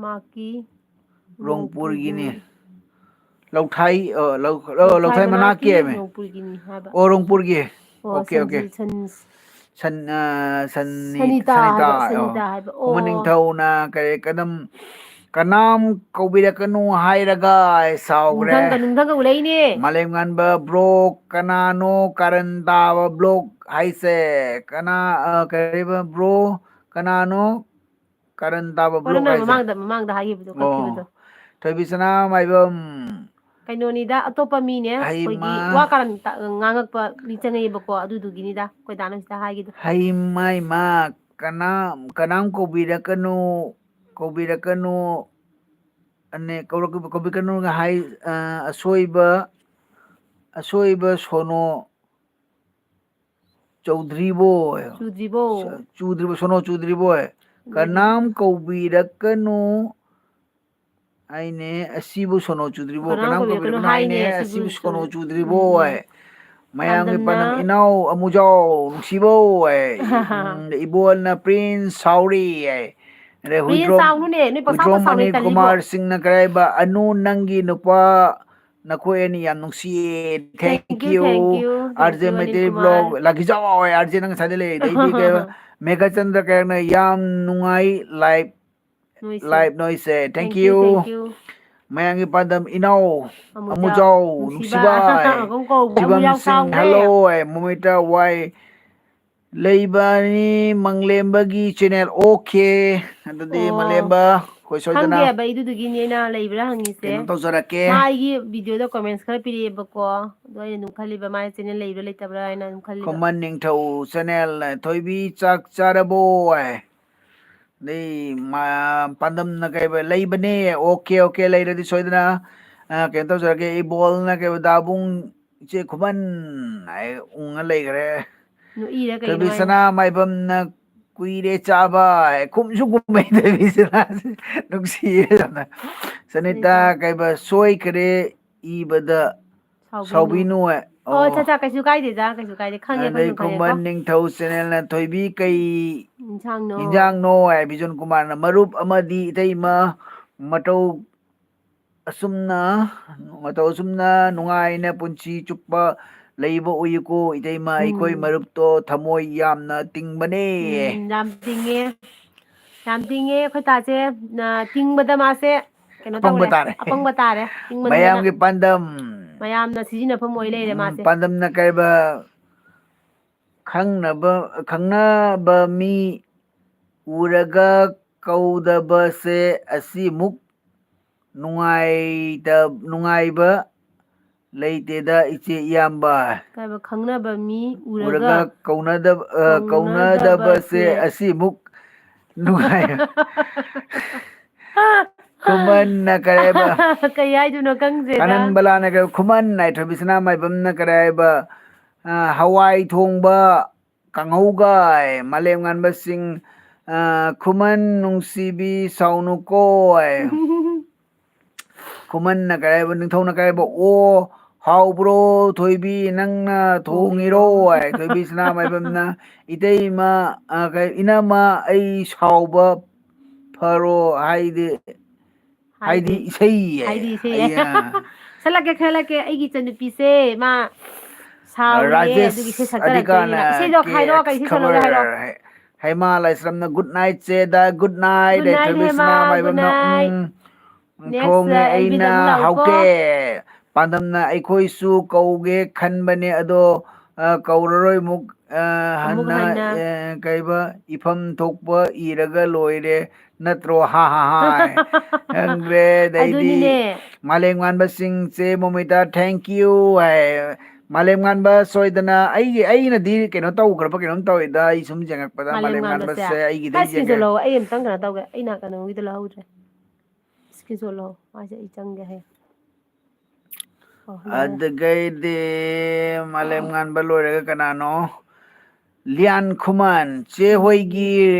ꯃꯥꯀꯤ ꯔꯣꯡꯄꯨꯔꯒꯤꯅꯤ꯫ ꯔꯣꯡꯄꯨꯔꯒꯤꯅꯤ꯫ ꯂꯧꯊꯥꯏ, ꯑ, ꯂꯧ-, ꯑ, ꯂꯧꯊꯥꯏ ꯂꯧꯊꯥꯏ ꯃꯅꯥꯛꯀꯤ ꯃꯅꯥꯛꯀꯤ ꯍꯥꯏꯃꯦ꯫ ꯔꯣꯡꯄꯨꯔꯒꯤꯅꯤ ꯍꯥꯏꯕ꯫ ꯑꯣ, ꯔꯣꯡꯄꯨꯔꯒꯤ꯫ ꯑꯣ, ꯑꯣꯀꯦ, ꯑꯣꯀꯦ꯫ ꯁꯟꯖꯤ-, ꯁꯟ-, ꯁꯟ-, ꯑ, ꯁꯟꯅꯤ-, ꯁꯅꯤꯇꯥ ꯁꯅꯤꯇꯥ, ꯍꯥꯏꯕ, ꯑꯣ꯫ ꯁꯅꯤꯇꯥ ꯍꯥꯏꯕ꯫ ꯈꯨꯃꯟ ꯑꯣ꯫ ꯅꯤꯡꯊꯧꯅ ꯀꯔꯤ ꯀꯗꯝ ꯀꯅꯥꯝ ꯀꯧꯕꯤꯔꯛꯀꯅꯨ ꯍꯥꯏꯔꯒ ꯁꯥꯎꯈ꯭ꯔꯦ꯫ ꯅꯨꯡꯊꯪꯒ, ꯅꯨꯡꯊꯪꯒ ꯎꯔꯛꯏꯅꯦ꯫ ꯃꯥꯂꯦꯝ ꯉꯥꯟꯕ ꯕ꯭ꯔꯣ, ꯀꯅꯥꯅꯣ ꯀꯥꯔꯟ ꯇꯥꯕ ꯕ꯭ꯂꯣꯛ ꯍꯥꯏꯁꯦ? ꯀꯅꯥ, ꯑ, ꯀꯔꯤꯕ ꯕ꯭ꯔꯣ? ꯀꯅꯥꯅꯣ ꯀꯥꯔꯟ ꯇꯥꯕ ꯑꯣ, ꯕ꯭ꯂꯣꯛ ꯅꯪꯅ ꯍꯥꯏꯁꯦ? ꯃꯃꯥꯡꯗ, ꯃꯃꯥꯡꯗ ꯍꯥꯏꯈꯤꯕꯗꯣ ꯑꯣ꯫ ꯀꯛꯈꯤꯕꯗꯣ꯫ ꯊꯣꯏꯕꯤꯁꯅꯥ ꯃꯥꯏꯕꯝ꯫ ꯀꯩꯅꯣꯅꯤꯗ, ꯑꯇꯣꯞꯄ ꯃꯤꯅꯦ꯫ ꯍꯩꯃꯥ꯫ ꯑꯩꯈꯣꯏꯒꯤ ꯋꯥ ꯀꯥꯔꯟ ꯇ-, ꯉꯥꯡꯉꯛꯄ ꯃꯤ ꯆꯪꯉꯛꯑꯦꯕꯀꯣ, ꯑꯗꯨꯗꯨꯒꯤꯅꯤꯗ ꯑꯩꯈꯣꯏ ꯗꯥꯅ ꯁꯤꯗ ꯍꯥꯏꯒꯤꯗꯣ꯫ ꯍꯩꯃꯥ, ꯏꯃꯥ, ꯀꯅꯥꯝ, ꯀꯅꯥꯝ ꯀꯧꯕꯤꯔꯛꯀꯅꯨ, ꯀꯧꯕꯤꯔꯛꯀꯅꯨ꯫ ꯑꯅꯦ, ꯀꯧꯔꯛ-, ꯀꯧꯕꯤꯔꯛꯀꯅꯨꯒ ꯍꯥꯏ, ꯑ, ꯑꯁꯣꯏꯕ, ꯑꯁꯣꯏꯕ ꯁꯣꯅꯣ ꯆꯧꯗ꯭ꯔꯤꯕꯣ꯫ ꯆꯨꯗ꯭ꯔꯤꯕꯣ꯫ ꯆ-, ꯆꯨꯗ꯭ꯔꯤꯕꯣ, ꯁꯣꯅꯣ ꯆꯨꯗ꯭ꯔꯤꯕꯣ꯫ ꯎꯝ꯫ ꯀꯅꯥꯝ ꯀꯧꯕꯤꯔꯛꯀꯅꯨ꯫ ꯍꯥꯏꯅꯦ, ꯑꯁꯤꯕꯨ ꯁꯣꯅꯣ ꯆꯨꯗ꯭ꯔꯤꯕꯣ? ꯀꯅꯥꯝ ꯀꯅꯥꯝ comment ꯀꯃꯦꯟ ꯀꯅꯥꯝ ꯀꯩꯅꯣ ꯍꯥꯏꯅꯦ, ꯍꯥꯏꯅꯦ, ꯑꯁꯤꯕꯨ ꯑꯁꯤꯕꯨ ꯁꯣꯅꯣ ꯁꯣꯅꯣ-, ꯆꯨꯗ꯭ꯔꯤꯕꯣ ꯎꯝ, ꯎꯝ꯫ ꯍꯥꯏ꯫ ꯃꯌꯥꯝꯒꯤ ꯄꯥꯟꯗꯝ ꯄꯥꯟꯗꯝꯅ ꯏꯅꯥꯎ ꯑꯃꯨꯖꯥꯎ ꯅꯨꯡꯁꯤꯕꯧ ꯍꯥꯏ꯫ ꯎꯝ, ꯏꯕꯣꯜꯅ Prince ꯁꯥꯎꯔꯤ ꯍꯥꯏ꯫ ꯑꯗꯩ Prince ꯍꯨꯏꯗ꯭ꯔꯣꯝ, ꯁꯥꯎꯅꯨꯅꯦ, ꯅꯣꯏ ꯄꯥꯁꯥ ꯍꯨꯏꯗ꯭ꯔꯣꯝ ꯄꯥꯁꯥꯎꯅꯦ, ꯃꯅꯤ ꯇꯜꯂꯤꯀꯣ꯫ ꯀꯨꯃꯥꯔ ꯁꯤꯡꯅ ꯀꯔꯥꯏꯕ, "ꯑꯅꯨ ꯅꯪꯒꯤ ꯅꯨꯄꯥ ꯅꯈꯣꯏ ꯑꯅꯤ ꯌꯥꯝ ꯅꯨꯡꯁꯤꯌꯦ꯫ Thank Thank you, you, thank you, thank R J you, Anil Meitei Kumar. Vlog꯫ ꯂꯥꯛꯈꯤꯖꯥꯎ ꯍꯥꯏ ꯑꯥꯔ ꯖꯦ ꯅꯪ ꯉꯁꯥꯏꯗꯩ ꯂꯩ꯫ ꯑꯗꯩꯗꯤ ꯀꯩꯕ, ꯃꯦꯘꯆꯟꯗ꯭ꯔ ꯀꯌꯥꯛꯅ ꯌꯥꯝ ꯅꯨꯡꯉꯥꯏ live ꯅꯣꯏꯁꯦ꯫ Live ꯅꯣꯏꯁꯦ꯫ Thank Thank you, you꯫ Thank you꯫ ꯃꯌꯥꯝꯒꯤ ꯄꯥꯟꯗꯝ ꯏꯅꯥꯎ ꯑꯃꯨꯖꯥꯎ, ꯑꯃꯨꯖꯥꯎ ꯅꯨꯡꯁꯤꯕ꯫ ꯅꯨꯡꯁꯤꯕ꯫ ꯀꯧ ꯀꯧ, ꯁꯤꯕꯝ ꯑꯃꯨꯖꯥꯎ ꯁꯤꯡ ꯁꯥꯎꯈ꯭ꯔꯦ꯫ Hello꯫ ꯃꯣꯃꯤꯇꯥ ꯋꯥꯏ ꯂꯩꯕꯅꯤ ꯃꯪꯂꯦꯝꯕꯒꯤ channel꯫ Okay꯫ ꯑꯗꯨꯗꯤ ꯑꯣ꯫ ꯃꯪꯂꯦꯝꯕ, ꯑꯩꯈꯣꯏ ꯁꯣꯏꯗꯅ ꯈꯪꯗꯦꯕ, ꯑꯩ ꯑꯗꯨꯗꯨꯒꯤꯅꯦ ꯑꯩꯅ ꯂꯩꯕ꯭ꯔꯥ ꯍꯪꯉꯤꯁꯦ꯫ ꯀꯩꯅꯣ ꯇꯧꯖꯔꯛꯀꯦ꯫ ꯃꯥ ꯑꯩꯒꯤ videoꯗ comments ꯈꯔ ꯄꯤꯔꯛꯑꯦꯕꯀꯣ꯫ ꯑꯗꯣ ꯑꯩꯅ ꯑꯗꯨꯝ ꯈꯜꯂꯤꯕ ꯃꯥꯏ channel ꯂꯩꯕ꯭ꯔꯥ ꯂꯩꯇꯕ꯭ꯔꯥ ꯍꯥꯏꯅ ꯑꯗꯨꯝ ꯈꯜꯂꯤꯕ꯫ ꯈꯨꯃꯟ ꯅꯤꯡꯊꯧ channelꯅ, "ꯊꯣꯏꯕꯤ ꯆꯥꯛ ꯆꯥꯔꯕꯣ?" ꯍꯥꯏ꯫ ꯑꯗꯩ ꯃꯥ-, ꯄꯥꯟꯗꯝꯅ ꯀꯩꯕ, "ꯂꯩꯕꯅꯦ, okay, okay, ꯂꯩꯔꯗꯤ ꯁꯣꯏꯗꯅ, ꯑ, ꯀꯩꯅꯣ ꯇꯧꯖꯔꯛꯀꯦ꯫" ꯏꯕꯣꯜꯅ ꯀꯩꯕ, "ꯗꯥꯕꯨꯡ, ꯏꯆꯦ ꯈꯨꯃꯟ" ꯍꯥꯏ ꯎꯪꯉ ꯂꯩꯈ꯭ꯔꯦ꯫ ꯅꯣꯛꯏꯔ ꯀꯩꯅꯣ ꯊꯣꯏꯕꯤ ꯍꯥꯏꯁꯦ? ꯁꯅꯥ ꯃꯥꯏꯕꯝꯅ, "ꯀꯨꯏꯔꯦ ꯆꯥꯕ" ꯍꯥꯏ, ꯈꯨꯝꯁꯨ ꯈꯨꯝꯃꯦ ꯊꯣꯏꯕꯤ ꯁꯅꯥꯁꯦ꯫ ꯅꯨꯡꯁꯤꯌꯦ ꯌꯥꯝꯅ꯫ ꯁꯅꯤꯇꯥ ꯁꯅꯤꯇꯥ꯫ ꯀꯩꯕ, "ꯁꯣꯏꯈ꯭ꯔꯦ ꯏꯕꯗ ꯁꯥꯎꯕꯤꯅꯨ꯫ ꯁꯥꯎꯕꯤꯅꯨ" ꯍꯥꯏ꯫ ꯑꯣ, ꯑꯣ꯫ ꯑꯠꯆꯥ, ꯑꯠꯆꯥ, ꯀꯩꯁꯨ ꯀꯥꯏꯗꯦꯗ, ꯀꯩꯁꯨ ꯀꯥꯏꯗꯦ꯫ ꯈꯪꯉꯦ, ꯑꯗꯩ ꯈꯪꯉꯦ, ꯈꯪꯉꯦꯀꯣ꯫ ꯈꯨꯃꯟ ꯅꯤꯡꯊꯧ channelꯅ, "ꯊꯣꯏꯕꯤ ꯀꯩ ꯏꯟꯁꯥꯡꯅꯣ? ꯏꯟꯖꯥꯡꯅꯣ?" ꯍꯥꯏ꯫ ꯕꯤꯖꯟ ꯀꯨꯃꯥꯔꯅ, "ꯃꯔꯨꯞ ꯑꯃꯗꯤ ꯏꯇꯩꯃ ꯃꯇꯧ ꯑꯁꯨꯝꯅ, ꯃꯇꯧ ꯑꯁꯨꯝꯅ ꯅꯨꯡꯉꯥꯏꯅ ꯄꯨꯟꯁꯤ ꯆꯨꯞꯄ ꯂꯩꯕ ꯑꯣꯏꯌꯨꯀꯣ ꯏꯇꯩꯃ, ꯑꯩꯈꯣꯏ ꯎꯝ꯫ ꯃꯔꯨꯞꯇꯣ ꯊꯃꯣꯏ ꯌꯥꯝꯅ ꯇꯤꯡꯕꯅꯦ"꯫ ꯎꯝ, ꯌꯥꯝ ꯇꯤꯡꯉꯦ꯫ ꯌꯥꯝ ꯇꯤꯡꯉꯦ ꯑꯩꯈꯣꯏ ꯇꯥꯁꯦ꯫ ꯅ-, ꯇꯤꯡꯕꯗ ꯃꯥꯁꯦ ꯀꯩꯅꯣ ꯑꯄꯪꯕ ꯇꯧꯔꯦ꯫ ꯇꯥꯔꯦ꯫ ꯑꯄꯪꯕ ꯇꯥꯔꯦ꯫ ꯇꯤꯡꯃꯟꯗꯅ ꯃꯌꯥꯝꯒꯤ ꯄꯥꯟꯗꯝ꯫ ꯃꯌꯥꯝꯅ ꯁꯤꯖꯤꯟꯅꯐꯝ ꯑꯣꯏ ꯂꯩꯔꯦ ꯎꯝ, ꯃꯥꯁꯦ꯫ ꯄꯥꯟꯗꯝꯅ ꯀꯩꯕ, ꯈꯪꯅꯕ, ꯈꯪꯅꯕ ꯃꯤ ꯎꯔꯒ ꯀꯧꯗꯕꯁꯦ ꯑꯁꯤꯃꯨꯛ ꯅꯨꯡꯉꯥꯏꯇ-, ꯅꯨꯡꯉꯥꯏꯕ ꯂꯩꯇꯦꯗ ꯏꯆꯦ ꯏꯌꯥꯝꯕ꯫ ꯀꯩꯕ, ꯈꯪꯅꯕ ꯃꯤ ꯎꯔꯒ ꯎꯔꯒ ꯀꯧꯅꯗꯕ-, ꯑ, ꯀꯧꯅꯗꯕꯁꯦ ꯀꯧꯅꯗꯕꯁꯦ ꯑꯁꯤꯃꯨꯛ ꯅꯨꯡꯉꯥꯏ-, ꯈꯨꯃꯟꯅ ꯀꯔꯤ ꯍꯥꯏꯕ? ꯀꯩ ꯍꯥꯏꯗꯣꯏꯅꯣ ꯈꯪꯗ꯭ꯔꯦꯗ꯫ ꯀꯥꯅꯟꯕꯂꯥꯅ ꯀꯔꯤ, ꯈꯨꯃꯟ ꯅꯥꯏꯊꯣꯏꯕꯤ ꯁꯅꯥꯃꯥꯏꯕꯝꯅ ꯀꯔꯤ ꯍꯥꯏꯕ? ꯑ, ꯍꯋꯥꯏ ꯊꯣꯡꯕ ꯀꯥꯡꯍꯧꯒ, ꯃꯥꯂꯦꯝ ꯉꯥꯟꯕꯁꯤꯡ, ꯑ, ꯈꯨꯃꯟ ꯅꯨꯡꯁꯤꯕꯤ ꯁꯥꯎꯅꯨꯀꯣ꯫ ꯈꯨꯃꯟꯅ ꯀꯔꯤ ꯍꯥꯏꯕ, ꯅꯤꯡꯊꯧꯅ ꯀꯔꯤ ꯍꯥꯏꯕ? "ꯑꯣ, ꯍꯥꯎꯕ꯭ꯔꯣ, ꯊꯣꯏꯕꯤ, ꯅꯪꯅ ꯊꯣꯡꯉꯤꯔꯣ?" ꯍꯥꯏ꯫ ꯊꯣꯏꯕꯤ ꯁꯅꯥꯃꯥꯏꯕꯝꯅ, "ꯏꯇꯩꯃ, ꯑ, ꯀꯩ, ꯏꯅꯝꯃ, ꯑꯩ ꯁꯥꯎꯕ ꯐꯔꯣ ꯍꯥꯏꯗꯤ, ꯍꯥꯏꯗꯤ ꯍꯥꯏꯗꯤ, ꯏꯁꯩ ꯍꯥꯏ꯫ ꯍꯥꯏꯗꯤ ꯏꯁꯩ ꯍꯥꯏ꯫ ꯑꯩ, ꯑ, ꯁꯛꯂꯛꯀꯦ, ꯁꯛꯂꯛꯀꯦ꯫ ꯑꯩꯒꯤ ꯏꯆꯟꯅꯨꯄꯤꯁꯦ, ꯃꯥ ꯁꯥꯎꯔꯤꯌꯦ, ꯑꯗꯨꯒꯤ ꯏꯁꯩ ꯔꯥꯖꯦꯁ ꯁꯛꯊꯔꯛꯇꯣꯏꯅꯦ꯫ ꯑꯙꯤꯀꯥꯅ ꯏꯁꯩꯗꯣ ꯀꯦ ꯈꯥꯏꯔꯣ, ꯀꯩ ꯑꯦꯛꯁ ꯏꯁꯩ ꯁꯛꯂꯛꯑꯣꯒꯦ ꯍꯥꯏꯔꯣ? ꯈꯕꯔ꯫ ꯍꯦ-, ꯍꯦꯃꯥ ꯂꯥꯏꯁ꯭ꯔꯝꯅ good night ꯆꯦꯗ, good night, good night, ꯊꯣꯏꯕꯤ ꯍꯦꯃꯥ, ꯁꯅꯥꯃꯥꯏꯕꯝꯅ, good night꯫ ꯎꯝ, Next, ꯈꯣꯡꯉꯦ ꯑ, ꯑꯦꯜꯕꯤꯟꯗ ꯑꯩꯅ ꯑꯃꯨꯛ ꯂꯥꯛꯎꯀꯣ꯫ ꯍꯥꯎꯀꯦ꯫ ꯄꯥꯟꯗꯝꯅ ꯑꯩꯈꯣꯏꯁꯨ ꯀꯧꯒꯦ ꯈꯟꯕꯅꯦ, ꯑꯗꯣ, ꯑ, ꯀꯧꯔꯔꯣꯏ ꯑꯃꯨꯛ, ꯑ, ꯑꯃꯨꯛ ꯍꯟꯅ, ꯍꯟꯅ꯫ ꯑ, ꯀꯩꯕ, ꯏꯐꯝ ꯊꯣꯛꯄ ꯏꯔꯒ ꯂꯣꯏꯔꯦ ꯅꯠꯇ꯭ꯔꯣ? ꯍꯥ, ꯍꯥ, ꯍꯥ꯫ ꯈꯪꯗ꯭ꯔꯦ, ꯑꯗꯩꯗꯤ ꯑꯗꯨꯅꯤꯅꯦ꯫ ꯃꯥꯂꯦꯝ ꯉꯥꯟꯕꯁꯤꯡ, ꯆꯦ ꯃꯣꯃꯤꯇꯥ, thank you ꯍꯥꯏ꯫ ꯃꯥꯂꯦꯝ ꯉꯥꯟꯕ ꯁꯣꯏꯗꯅ ꯑꯩꯒꯤ, ꯑꯩꯅꯗꯤ ꯀꯩꯅꯣ ꯇꯧꯈ꯭ꯔꯕ ꯀꯩꯅꯣꯝ ꯇꯧꯋꯤꯗ, ꯑꯩ ꯁꯨꯝ ꯌꯦꯡꯉꯛꯄꯗ ꯃꯥꯂꯦꯝ ꯃꯥꯂꯦꯝ ꯉꯥꯟꯕꯁꯦ꯫ ꯉꯥꯟꯕꯁꯦ ꯑꯩꯒꯤꯗ ꯈꯔ screenshot ꯌꯦꯡꯉꯦ꯫ ꯂꯧ, ꯑꯩ ꯑꯝꯇꯪ ꯀꯩꯅꯣ ꯇꯧꯒꯦ, ꯑꯩ ꯅꯥꯀꯟ ꯅꯣꯡꯒꯤꯗ ꯂꯧꯍꯧꯗ꯭ꯔꯦ꯫ Screenshot ꯂꯧ, ꯃꯥꯁꯦ ꯑꯩ ꯆꯪꯒꯦ ꯍꯥꯏ꯫ ꯑꯣ, ꯂꯣꯏꯔꯦ꯫ ꯑꯗꯨꯗꯒꯤꯗꯤ ꯃꯥꯂꯦꯝ ꯉꯥꯟꯕ ꯂꯣꯏꯔꯒ ꯀꯅꯥꯅꯣ? ꯂꯤꯌꯥꯟ ꯈꯨꯃꯟ, "ꯆꯦ ꯍꯣꯏꯒꯤ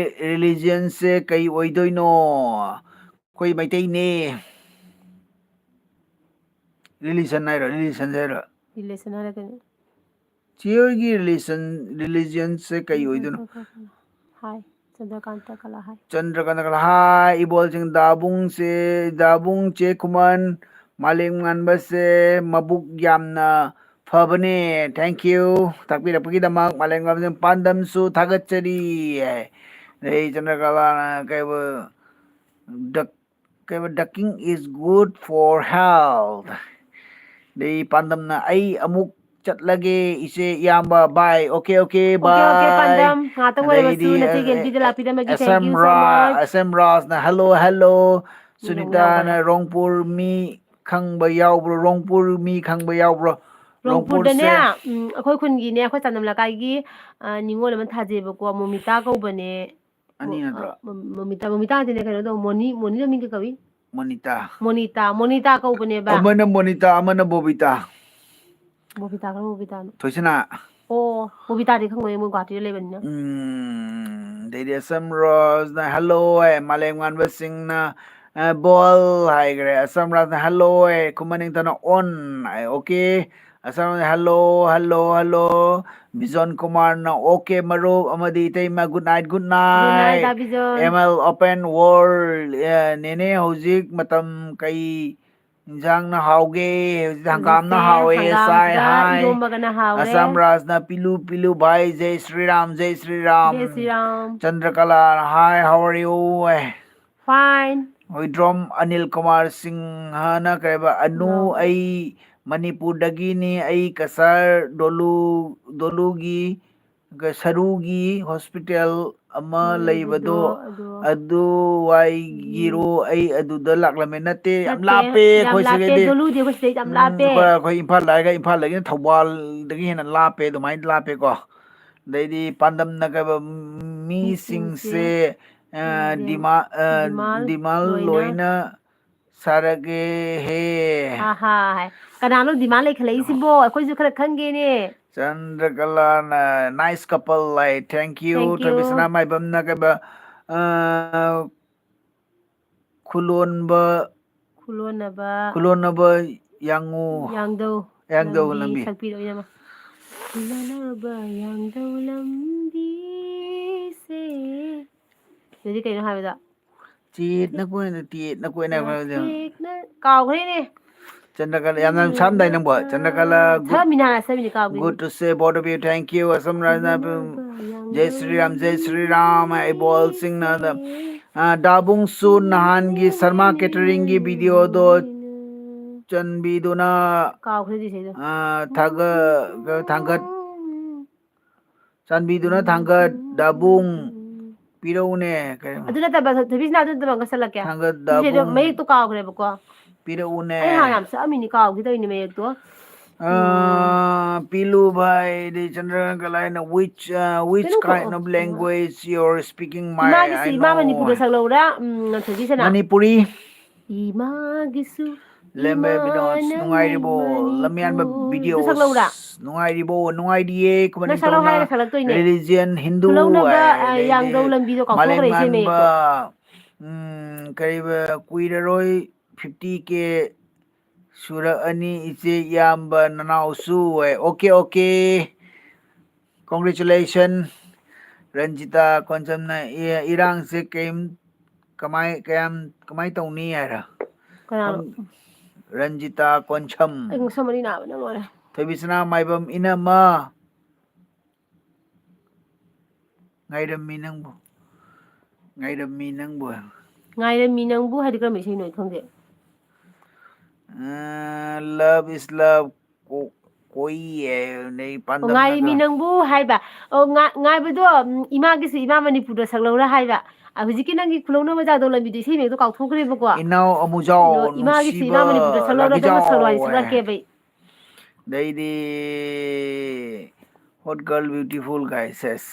ꯔꯤꯂꯤꯖꯟꯁꯦ ꯀꯩ ꯑꯣꯏꯗꯣꯏꯅꯣ?" ꯑꯩꯈꯣꯏ ꯃꯩꯇꯩꯅꯦ꯫ ꯔꯤꯂꯤꯖꯟ ꯍꯥꯏꯔꯣ, ꯔꯤꯂꯤꯖꯟ ꯍꯥꯏꯔꯣ? ꯔꯤꯂꯦꯁꯟ ꯍꯥꯏꯔ ꯀꯩꯅꯣ? ꯆꯦ ꯍꯣꯏꯒꯤ ꯔꯤꯂꯤꯖꯟ, ꯔꯤꯂꯤꯖꯟꯁꯦ ꯀꯩ ꯑꯣꯏꯗꯣꯏꯅꯣ? ꯍꯥꯏ, ꯆꯟꯗ꯭ꯔꯀꯥꯟꯇ ꯀꯂꯥ ꯍꯥꯏ꯫ ꯆꯟꯗ꯭ꯔꯀꯥꯟꯇ ꯀꯂꯥ ꯍꯥꯏ, ꯏꯕꯣꯜꯁꯤꯡ, ꯗꯥꯕꯨꯡꯁꯦ, ꯗꯥꯕꯨꯡ ꯆꯦ ꯈꯨꯃꯟ, ꯃꯥꯂꯦꯝ ꯉꯥꯟꯕꯁꯦ ꯃꯕꯨꯛ ꯌꯥꯝꯅ ꯐꯕꯅꯦ꯫ Thank you꯫ ꯇꯥꯛꯄꯤꯔꯛꯄꯒꯤꯗꯃꯛ ꯃꯥꯂꯦꯝ ꯉꯥꯟꯕꯁꯦ ꯄꯥꯟꯗꯝꯁꯨ ꯊꯥꯒꯠꯆꯔꯤ꯫ ꯑꯗꯩ ꯆꯟꯗ꯭ꯔꯀꯂꯥꯅ ꯀꯩꯕ, ꯗꯛ-, ꯀꯩꯕ, "Ducking is good for health"꯫ ꯑꯗꯩ ꯄꯥꯟꯗꯝꯅ, "ꯑꯩ ꯑꯃꯨꯛ ꯆꯠꯂꯒꯦ, ꯏꯆꯦ, ꯏꯌꯥꯝꯕ, bye꯫ Okay, okay, okay, bye, okay, ꯄꯥꯟꯗꯝ꯫ ꯉꯥꯛꯇꯪ ꯑꯣꯏꯔꯕꯁꯨ ꯑꯗꯩꯗꯤ, ꯅꯆꯦꯒꯤ ꯑꯦ, ꯑꯦꯜꯕꯤꯗ ꯑꯦ, ꯂꯥꯛꯄꯤꯔꯝꯕꯒꯤ ꯑꯦꯁ ꯑꯦꯝ thank you so ꯔꯥ-, much꯫ ꯑꯦꯁ ꯑꯦꯝ ꯔꯥꯖꯅ, "Hello, hello꯫ ꯃꯤꯅ ꯑꯃꯨꯛ ꯁꯨꯅꯤꯇꯥꯅ ꯌꯥꯎꯈ꯭ꯔꯦ꯫ ꯔꯣꯡꯄꯨꯔ ꯃꯤ ꯈꯪꯕ ꯌꯥꯎꯕ꯭ꯔꯣ? ꯔꯣꯡꯄꯨꯔ ꯃꯤ ꯈꯪꯕ ꯌꯥꯎꯕ꯭ꯔꯣ?" ꯔꯣꯡꯄꯨꯔꯗꯅꯦ, ꯔꯣꯡꯄꯨꯔꯁꯦ ꯎꯝ, ꯑꯩꯈꯣꯏ ꯈꯨꯟꯒꯤꯅꯦ, ꯑꯩꯈꯣꯏ ꯆꯥꯟꯗꯝ ꯂꯩꯀꯥꯏꯒꯤ, ꯑ, ꯅꯤꯉꯣꯜ ꯑꯃ ꯊꯥꯖꯩꯕꯀꯣ, ꯃꯣꯃꯤꯇꯥ ꯀꯧꯕꯅꯦ꯫ ꯑꯅꯤ ꯅꯠꯇ꯭ꯔꯣ? ꯃꯣ-, ꯃꯣꯃꯤꯇꯥ, ꯃꯣꯃꯤꯇꯥ ꯅꯠꯇꯦꯅꯦ, ꯀꯩꯅꯣ ꯇꯧ, ꯃꯣꯅꯤ, ꯃꯣꯅꯤꯗꯣ ꯃꯤꯡ ꯀꯩ ꯀꯧꯏ? ꯃꯣꯅꯤꯇꯥ꯫ ꯃꯣꯅꯤꯇꯥ, ꯃꯣꯅꯤꯇꯥ ꯀꯧꯕꯅꯦꯕ꯫ ꯑꯃꯅ ꯃꯣꯅꯤꯇꯥ, ꯑꯃꯅ ꯕꯣꯕꯤꯇꯥ꯫ ꯕꯣꯕꯤꯇꯥ, ꯀꯔꯝꯕ ꯕꯣꯕꯤꯇꯥꯅꯣ? ꯊꯣꯏꯁꯅꯥ꯫ ꯑꯣ, ꯕꯣꯕꯤꯇꯥꯗꯤ ꯈꯪꯉꯣꯏꯌꯦ, ꯃꯣꯏ ꯒꯨꯍꯥꯇꯤꯗ ꯂꯩꯕꯅꯤꯅ꯫ ꯎꯝ, ꯑꯗꯩꯗꯤ ꯑꯦꯁ ꯑꯦꯝ ꯔꯣꯁꯅ "Hello" ꯍꯥꯏ, ꯃꯥꯂꯦꯝ ꯉꯥꯟꯕꯁꯤꯡꯅ ꯑ, ꯕꯣꯜ ꯍꯥꯏꯈ꯭ꯔꯦ꯫ ꯑꯁꯝ ꯔꯥꯖꯅ hello ꯍꯥꯏ, ꯈꯨꯃꯟ ꯅꯤꯡꯊꯧꯅ on high, okay꯫ Assam Rajan hello, hello, hello꯫ ꯕꯤꯖꯣꯟ ꯀꯨꯃꯥꯔꯅ okay ꯃꯔꯨꯞ, ꯑꯃꯗꯤ ꯏꯇꯩꯃ good night, good night꯫ Good night, ꯗꯥ ꯕꯤꯖꯣꯟ꯫ M L Open World, ꯑ, ꯅꯦꯅꯦ ꯍꯧꯖꯤꯛ ꯃꯇꯝ ꯀꯩ ꯏꯟꯖꯥꯡꯅ ꯍꯥꯎꯒꯦ? ꯍꯧꯖꯤꯛ ꯍꯪꯒꯥꯝꯅ ꯍꯧꯖꯤꯛꯁꯦ ꯍꯥꯎꯋꯦ, ꯆꯥꯏ ꯍꯪꯒꯥꯝꯒ ꯍꯥꯏ꯫ ꯏꯔꯣꯝꯕꯒꯅ ꯍꯥꯎꯔꯦ꯫ ꯑꯁꯝ ꯔꯥꯖꯅ ꯄꯤꯂꯨ ꯄꯤꯂꯨ ꯚꯥꯏ, ꯖꯩ Shri Ram, ꯖꯩ Shri Ram. ꯖꯩ Shri Ram. ꯆꯟꯗ꯭ꯔꯀꯂꯥꯅ hi, how are you? Fine꯫ Huidrom Anil Kumar ꯁꯤꯡꯍꯅ ꯀꯩꯕ, ꯑꯅꯨ, ꯅꯣ꯫ ꯑꯩ ꯃꯅꯤꯄꯨꯔꯗꯒꯤꯅꯤ, ꯑꯩ ꯀꯁꯥꯔ ꯗꯣꯂꯨ, ꯗꯣꯂꯨꯒꯤ, ꯀ-, ꯁꯔꯨꯒꯤ ꯍꯣꯁꯄꯤꯇꯥꯜ ꯑꯃ ꯂꯩꯕꯗꯣ, ꯂꯩꯕꯗꯣ, ꯑꯗꯣ꯫ ꯑꯗꯨꯋꯥꯏꯒꯤꯔꯣ? ꯎꯝ꯫ ꯑꯩ ꯑꯗꯨꯗ ꯂꯥꯛꯂꯝꯃꯦ꯫ ꯅꯠꯇꯦ, ꯌꯥꯝ ꯅꯠꯇꯦ, ꯂꯥꯞꯄꯦ ꯌꯥꯝ ꯑꯩꯈꯣꯏ ꯂꯥꯞꯄꯦ, ꯁꯤꯒꯗꯤ꯫ ꯗꯣꯂꯨꯗꯤ ꯑꯩꯈꯣꯏ ꯁꯤꯗꯩ ꯌꯥꯝ ꯎꯝ, ꯂꯥꯞꯄꯦ꯫ ꯑꯩꯈꯣꯏ, ꯑꯩꯈꯣꯏ ꯏꯝꯐꯥꯜ ꯂꯥꯛꯑꯒ ꯏꯝꯐꯥꯜꯗꯒꯤꯅ ꯊꯧꯕꯥꯜꯗꯒꯤ ꯍꯦꯟꯅ ꯂꯥꯞꯄꯦ, ꯑꯗꯨꯃꯥꯏꯅ ꯂꯥꯞꯄꯦꯀꯣ꯫ ꯑꯗꯩꯗꯤ ꯄꯥꯟꯗꯝꯅ ꯀꯩꯕ ꯃꯤꯁꯤꯡꯁꯦ, ꯃꯤꯁꯤꯡꯁꯦ, ꯑ, ꯗꯤꯃꯥ-, ꯑ, ꯗꯤꯃꯥꯜ ꯗꯤꯃꯥꯜ ꯂꯣꯏꯅ ꯂꯣꯏꯅ ꯁꯥꯔꯒꯦ ꯍꯦ꯫ ꯑꯍꯥ, ꯍꯥꯏ꯫ ꯀꯅꯥꯅꯣ ꯗꯤꯃꯥꯜ ꯂꯩꯈꯠꯂꯛꯏꯁꯤꯕꯣ? ꯑꯩꯈꯣꯏꯁꯨ ꯈꯔ ꯈꯪꯒꯦꯅꯦ꯫ ꯆꯟꯗ꯭ꯔꯀꯂꯥꯅ nice couple high, thank you꯫ Thank you꯫ ꯊꯣꯏꯕꯤꯁꯅꯥ ꯃꯥꯏꯕꯝꯅ ꯀꯩꯕ, ꯑ, ꯈꯨꯂꯣꯟꯕ, ꯈꯨꯂꯣꯟꯅꯕ, ꯈꯨꯂꯣꯟꯅꯕ ꯌꯥꯡꯉꯨ꯫ ꯌꯥꯡꯗꯧ ꯌꯥꯡꯗꯧ ꯂꯝꯕꯤ ꯂꯝꯕꯤ꯫ ꯁꯛꯄꯤꯔꯛꯑꯣ, ꯏꯅꯝꯃ꯫ ꯈꯨꯂꯣꯟꯅꯕ ꯌꯥꯡꯗꯧ ꯂꯝꯕꯤꯁꯦ꯫ ꯑꯗꯨꯗꯤ ꯀꯩꯅꯣ ꯍꯥꯏꯕꯗ? ꯆꯦꯠꯅ ꯀꯣꯏꯅ, ꯇꯦꯠꯅ ꯀꯣꯏꯅ ꯍꯥꯏꯕꯗꯣ꯫ ꯅꯥꯇꯦꯛꯅ-, ꯀꯥꯎꯈ꯭ꯔꯦꯅꯦ꯫ ꯆꯟꯗ꯭ꯔꯀꯂꯥ, ꯌꯥꯝꯅ ꯁꯛꯑꯝꯗꯥꯏ ꯅꯪꯕꯣ? ꯆꯟꯗ꯭ꯔꯀꯂꯥ, good, ꯁꯛꯑꯝꯃꯤꯅ ꯍꯥꯟꯅ ꯁꯛꯑꯝꯃꯤꯅꯦ, ꯀꯥꯎꯈ꯭ꯔꯦꯅꯦ꯫ Good to see both of you, thank you꯫ ꯑꯁꯝ ꯔꯥꯖꯅ, ꯈꯨꯂꯣꯟꯅꯕ ꯌꯥꯡꯗꯧ ꯖꯩ ꯁ꯭ꯔꯤ ꯔꯥꯝ, ꯖꯩ ꯁ꯭ꯔꯤ ꯔꯥꯝ꯫ ꯑꯩ ꯕꯣꯜ ꯁꯤꯡꯅ ꯑꯗ, ꯂꯝꯕꯤꯁꯦ꯫ ꯑ, ꯗꯥꯕꯨꯡꯁꯨ ꯅꯍꯥꯟꯒꯤ ꯁꯔꯃꯥ ꯀꯦꯇꯔꯤꯡꯒꯤ ꯚꯤꯗꯤꯑꯣꯗꯣ ꯆꯟꯕꯤꯗꯨꯅ, ꯀꯥꯎꯈ꯭ꯔꯦ ꯑꯗꯨꯏꯁꯦ ꯑꯩꯗꯣ꯫ ꯑ, ꯊꯥꯒ-, ꯊꯥꯡꯒꯠ-, ꯆꯥꯟꯕꯤꯗꯨꯅ ꯊꯥꯡꯒꯠ ꯗꯥꯕꯨꯡ ꯄꯤꯔꯛꯎꯅꯦ꯫ ꯀꯩꯅꯣ? ꯑꯗꯨ ꯅꯠꯇꯕ, ꯊꯣꯏꯕꯤꯁꯅꯥ, ꯑꯗꯨ ꯅꯠꯇꯕ ꯑꯃꯒ ꯁꯛꯂꯛꯀꯦ꯫ ꯊꯥꯡꯒꯠ ꯏꯁꯩꯗꯣ ꯗꯥꯕꯨꯡ ꯃꯌꯦꯛꯇꯣ ꯀꯥꯎꯈ꯭ꯔꯦꯕꯀꯣ꯫ ꯄꯤꯔꯛꯎꯅꯦ꯫ ꯑꯩ ꯍꯥꯟꯅ ꯌꯥꯝ ꯁꯛꯑꯝꯃꯤꯅꯤ, ꯀꯥꯎꯈꯤꯗꯧꯅꯤ ꯃꯌꯦꯛꯇꯣ꯫ ꯑ, ꯎꯝ꯫ ꯄꯤꯂꯨ ꯚꯥꯏ, ꯗꯤ ꯆꯟꯗ꯭ꯔꯀꯂꯥꯅ which, uh, which ꯀꯩꯅꯣ kind of ꯀꯧ-, language you're speaking? My, ꯏꯃꯥꯒꯤꯁꯤ, I ꯏꯃꯥ know꯫ ꯃꯅꯤꯄꯨꯔꯗ ꯁꯛꯂꯧꯔꯥ? ꯎꯝ, ꯊꯣꯏꯕꯤꯁꯅꯥ꯫ ꯃꯅꯤꯄꯨꯔꯤ꯫ ꯏꯃꯥꯒꯤꯁꯨ ꯂꯦꯝꯕ ꯏꯕꯤꯗꯣꯟꯁ, ꯏꯃꯥꯅ ꯅꯨꯡꯉꯥꯏꯔꯤꯕꯣ? ꯂꯝꯌꯥꯟꯕ ꯃꯅꯤꯄꯨꯔ꯫ ꯚꯤꯗꯤꯑꯣꯁ꯫ ꯑꯗꯨ ꯁꯛꯂꯧꯔꯥ? ꯅꯨꯡꯉꯥꯏꯔꯤꯕꯣ? ꯅꯨꯡꯉꯥꯏꯔꯤꯌꯦ꯫ ꯈꯨꯃꯟ ꯅꯪ ꯁꯛꯂꯧ ꯅꯤꯡꯊꯧꯅ ꯍꯥꯏꯔꯒ ꯁꯛꯂꯛꯇꯣꯏꯅꯦ꯫ Religion ꯍꯤꯟꯗꯨ ꯈꯨꯂꯧꯅꯕ, ꯍꯥꯏ꯫ ꯑ, ꯑꯗꯩꯗꯤ ꯌꯥꯡꯗꯧ ꯂꯝꯕꯤꯗꯣ ꯀꯥꯎꯊꯣꯛꯈ꯭ꯔꯦ, ꯏꯁꯩ ꯃꯥꯂꯦꯝꯉꯥꯟꯕ, ꯃꯌꯦꯛꯇꯣ꯫ ꯎꯝ, ꯀꯔꯤꯕ, ꯀꯨꯏꯔꯔꯣꯏ fifty K ꯁꯨꯔꯛꯑꯅꯤ ꯏꯆꯦ, ꯏꯌꯥꯝꯕ, ꯅꯅꯥꯎꯁꯨ ꯍꯥꯏ꯫ Okay, okay, congratulation꯫ Ranjita ꯀꯣꯟꯆꯝꯅ, "E-, ꯏꯔꯥꯡꯁꯦ ꯀꯩꯝ, ꯀꯃꯥꯏ, ꯀꯌꯥꯝ, ꯀꯃꯥꯏ ꯇꯧꯅꯤ?" ꯍꯥꯏꯔ꯫ ꯀꯅꯥꯅꯣ? ꯈꯪ-, ꯔꯟꯖꯤꯇꯥ ꯀꯣꯟꯁꯝ꯫ ꯑꯩ ꯉꯛꯁꯝ ꯃꯔꯤ ꯅꯥꯕꯅ ꯂꯣꯏꯔꯦ꯫ ꯊꯣꯏꯕꯤꯁꯅꯥ ꯃꯥꯏꯕꯝ ꯏꯅꯝꯃ꯫ ꯉꯥꯏꯔꯝꯃꯤ ꯅꯪꯕꯨ꯫ ꯉꯥꯏꯔꯝꯃꯤ ꯅꯪꯕꯨ꯫ ꯉꯥꯏꯔꯝꯃꯤ ꯅꯪꯕꯨ ꯍꯥꯏꯗꯤ ꯀꯔꯝꯕ ꯏꯁꯩꯅꯣ? ꯑꯩ ꯈꯪꯗꯦ꯫ ꯑ, love is love꯫ ꯀꯣ-, ꯀꯣꯏꯌꯦ, ꯅꯩ ꯑꯣ, ꯄꯥꯟꯗꯝꯅꯒ꯫ ꯉꯥꯏꯔꯝꯃꯤ ꯅꯪꯕꯨ ꯍꯥꯏꯕ꯫ ꯑꯣ, ꯉꯥ-, ꯉꯥꯏꯕꯗꯣ, ꯎꯝ, ꯏꯃꯥꯒꯤꯁꯨ ꯏꯃꯥ ꯃꯅꯤꯄꯨꯔꯗ ꯁꯛꯂꯧꯔ ꯍꯥꯏꯕ꯫ ꯑ, ꯍꯧꯖꯤꯛꯀꯤ ꯅꯪꯒꯤ ꯈꯨꯂꯧꯅꯕ ꯖꯥꯗꯧ ꯂꯝꯕꯤꯗꯣ ꯏꯁꯩ ꯃꯌꯦꯛꯇꯣ ꯀꯥꯎꯊꯣꯛꯈ꯭ꯔꯦꯕꯀꯣ꯫ ꯏꯅꯥꯎ ꯑꯃꯨꯖꯥꯎ, ꯑꯗꯣ ꯏꯃꯥꯒꯤꯁꯨ ꯅꯨꯡꯁꯤꯕ ꯏꯃꯥ ꯃꯅꯤꯄꯨꯔꯗ ꯁꯛꯂꯧꯔ ꯅꯪꯅ ꯂꯥꯒꯤꯖꯥꯎ ꯁꯛꯂꯣ ꯍꯥꯏꯗꯤ ꯍꯥꯏ꯫ ꯁꯛꯂꯛꯀꯦꯕ ꯑꯩ꯫ ꯑꯗꯩꯗꯤ hot girl beautiful guy says,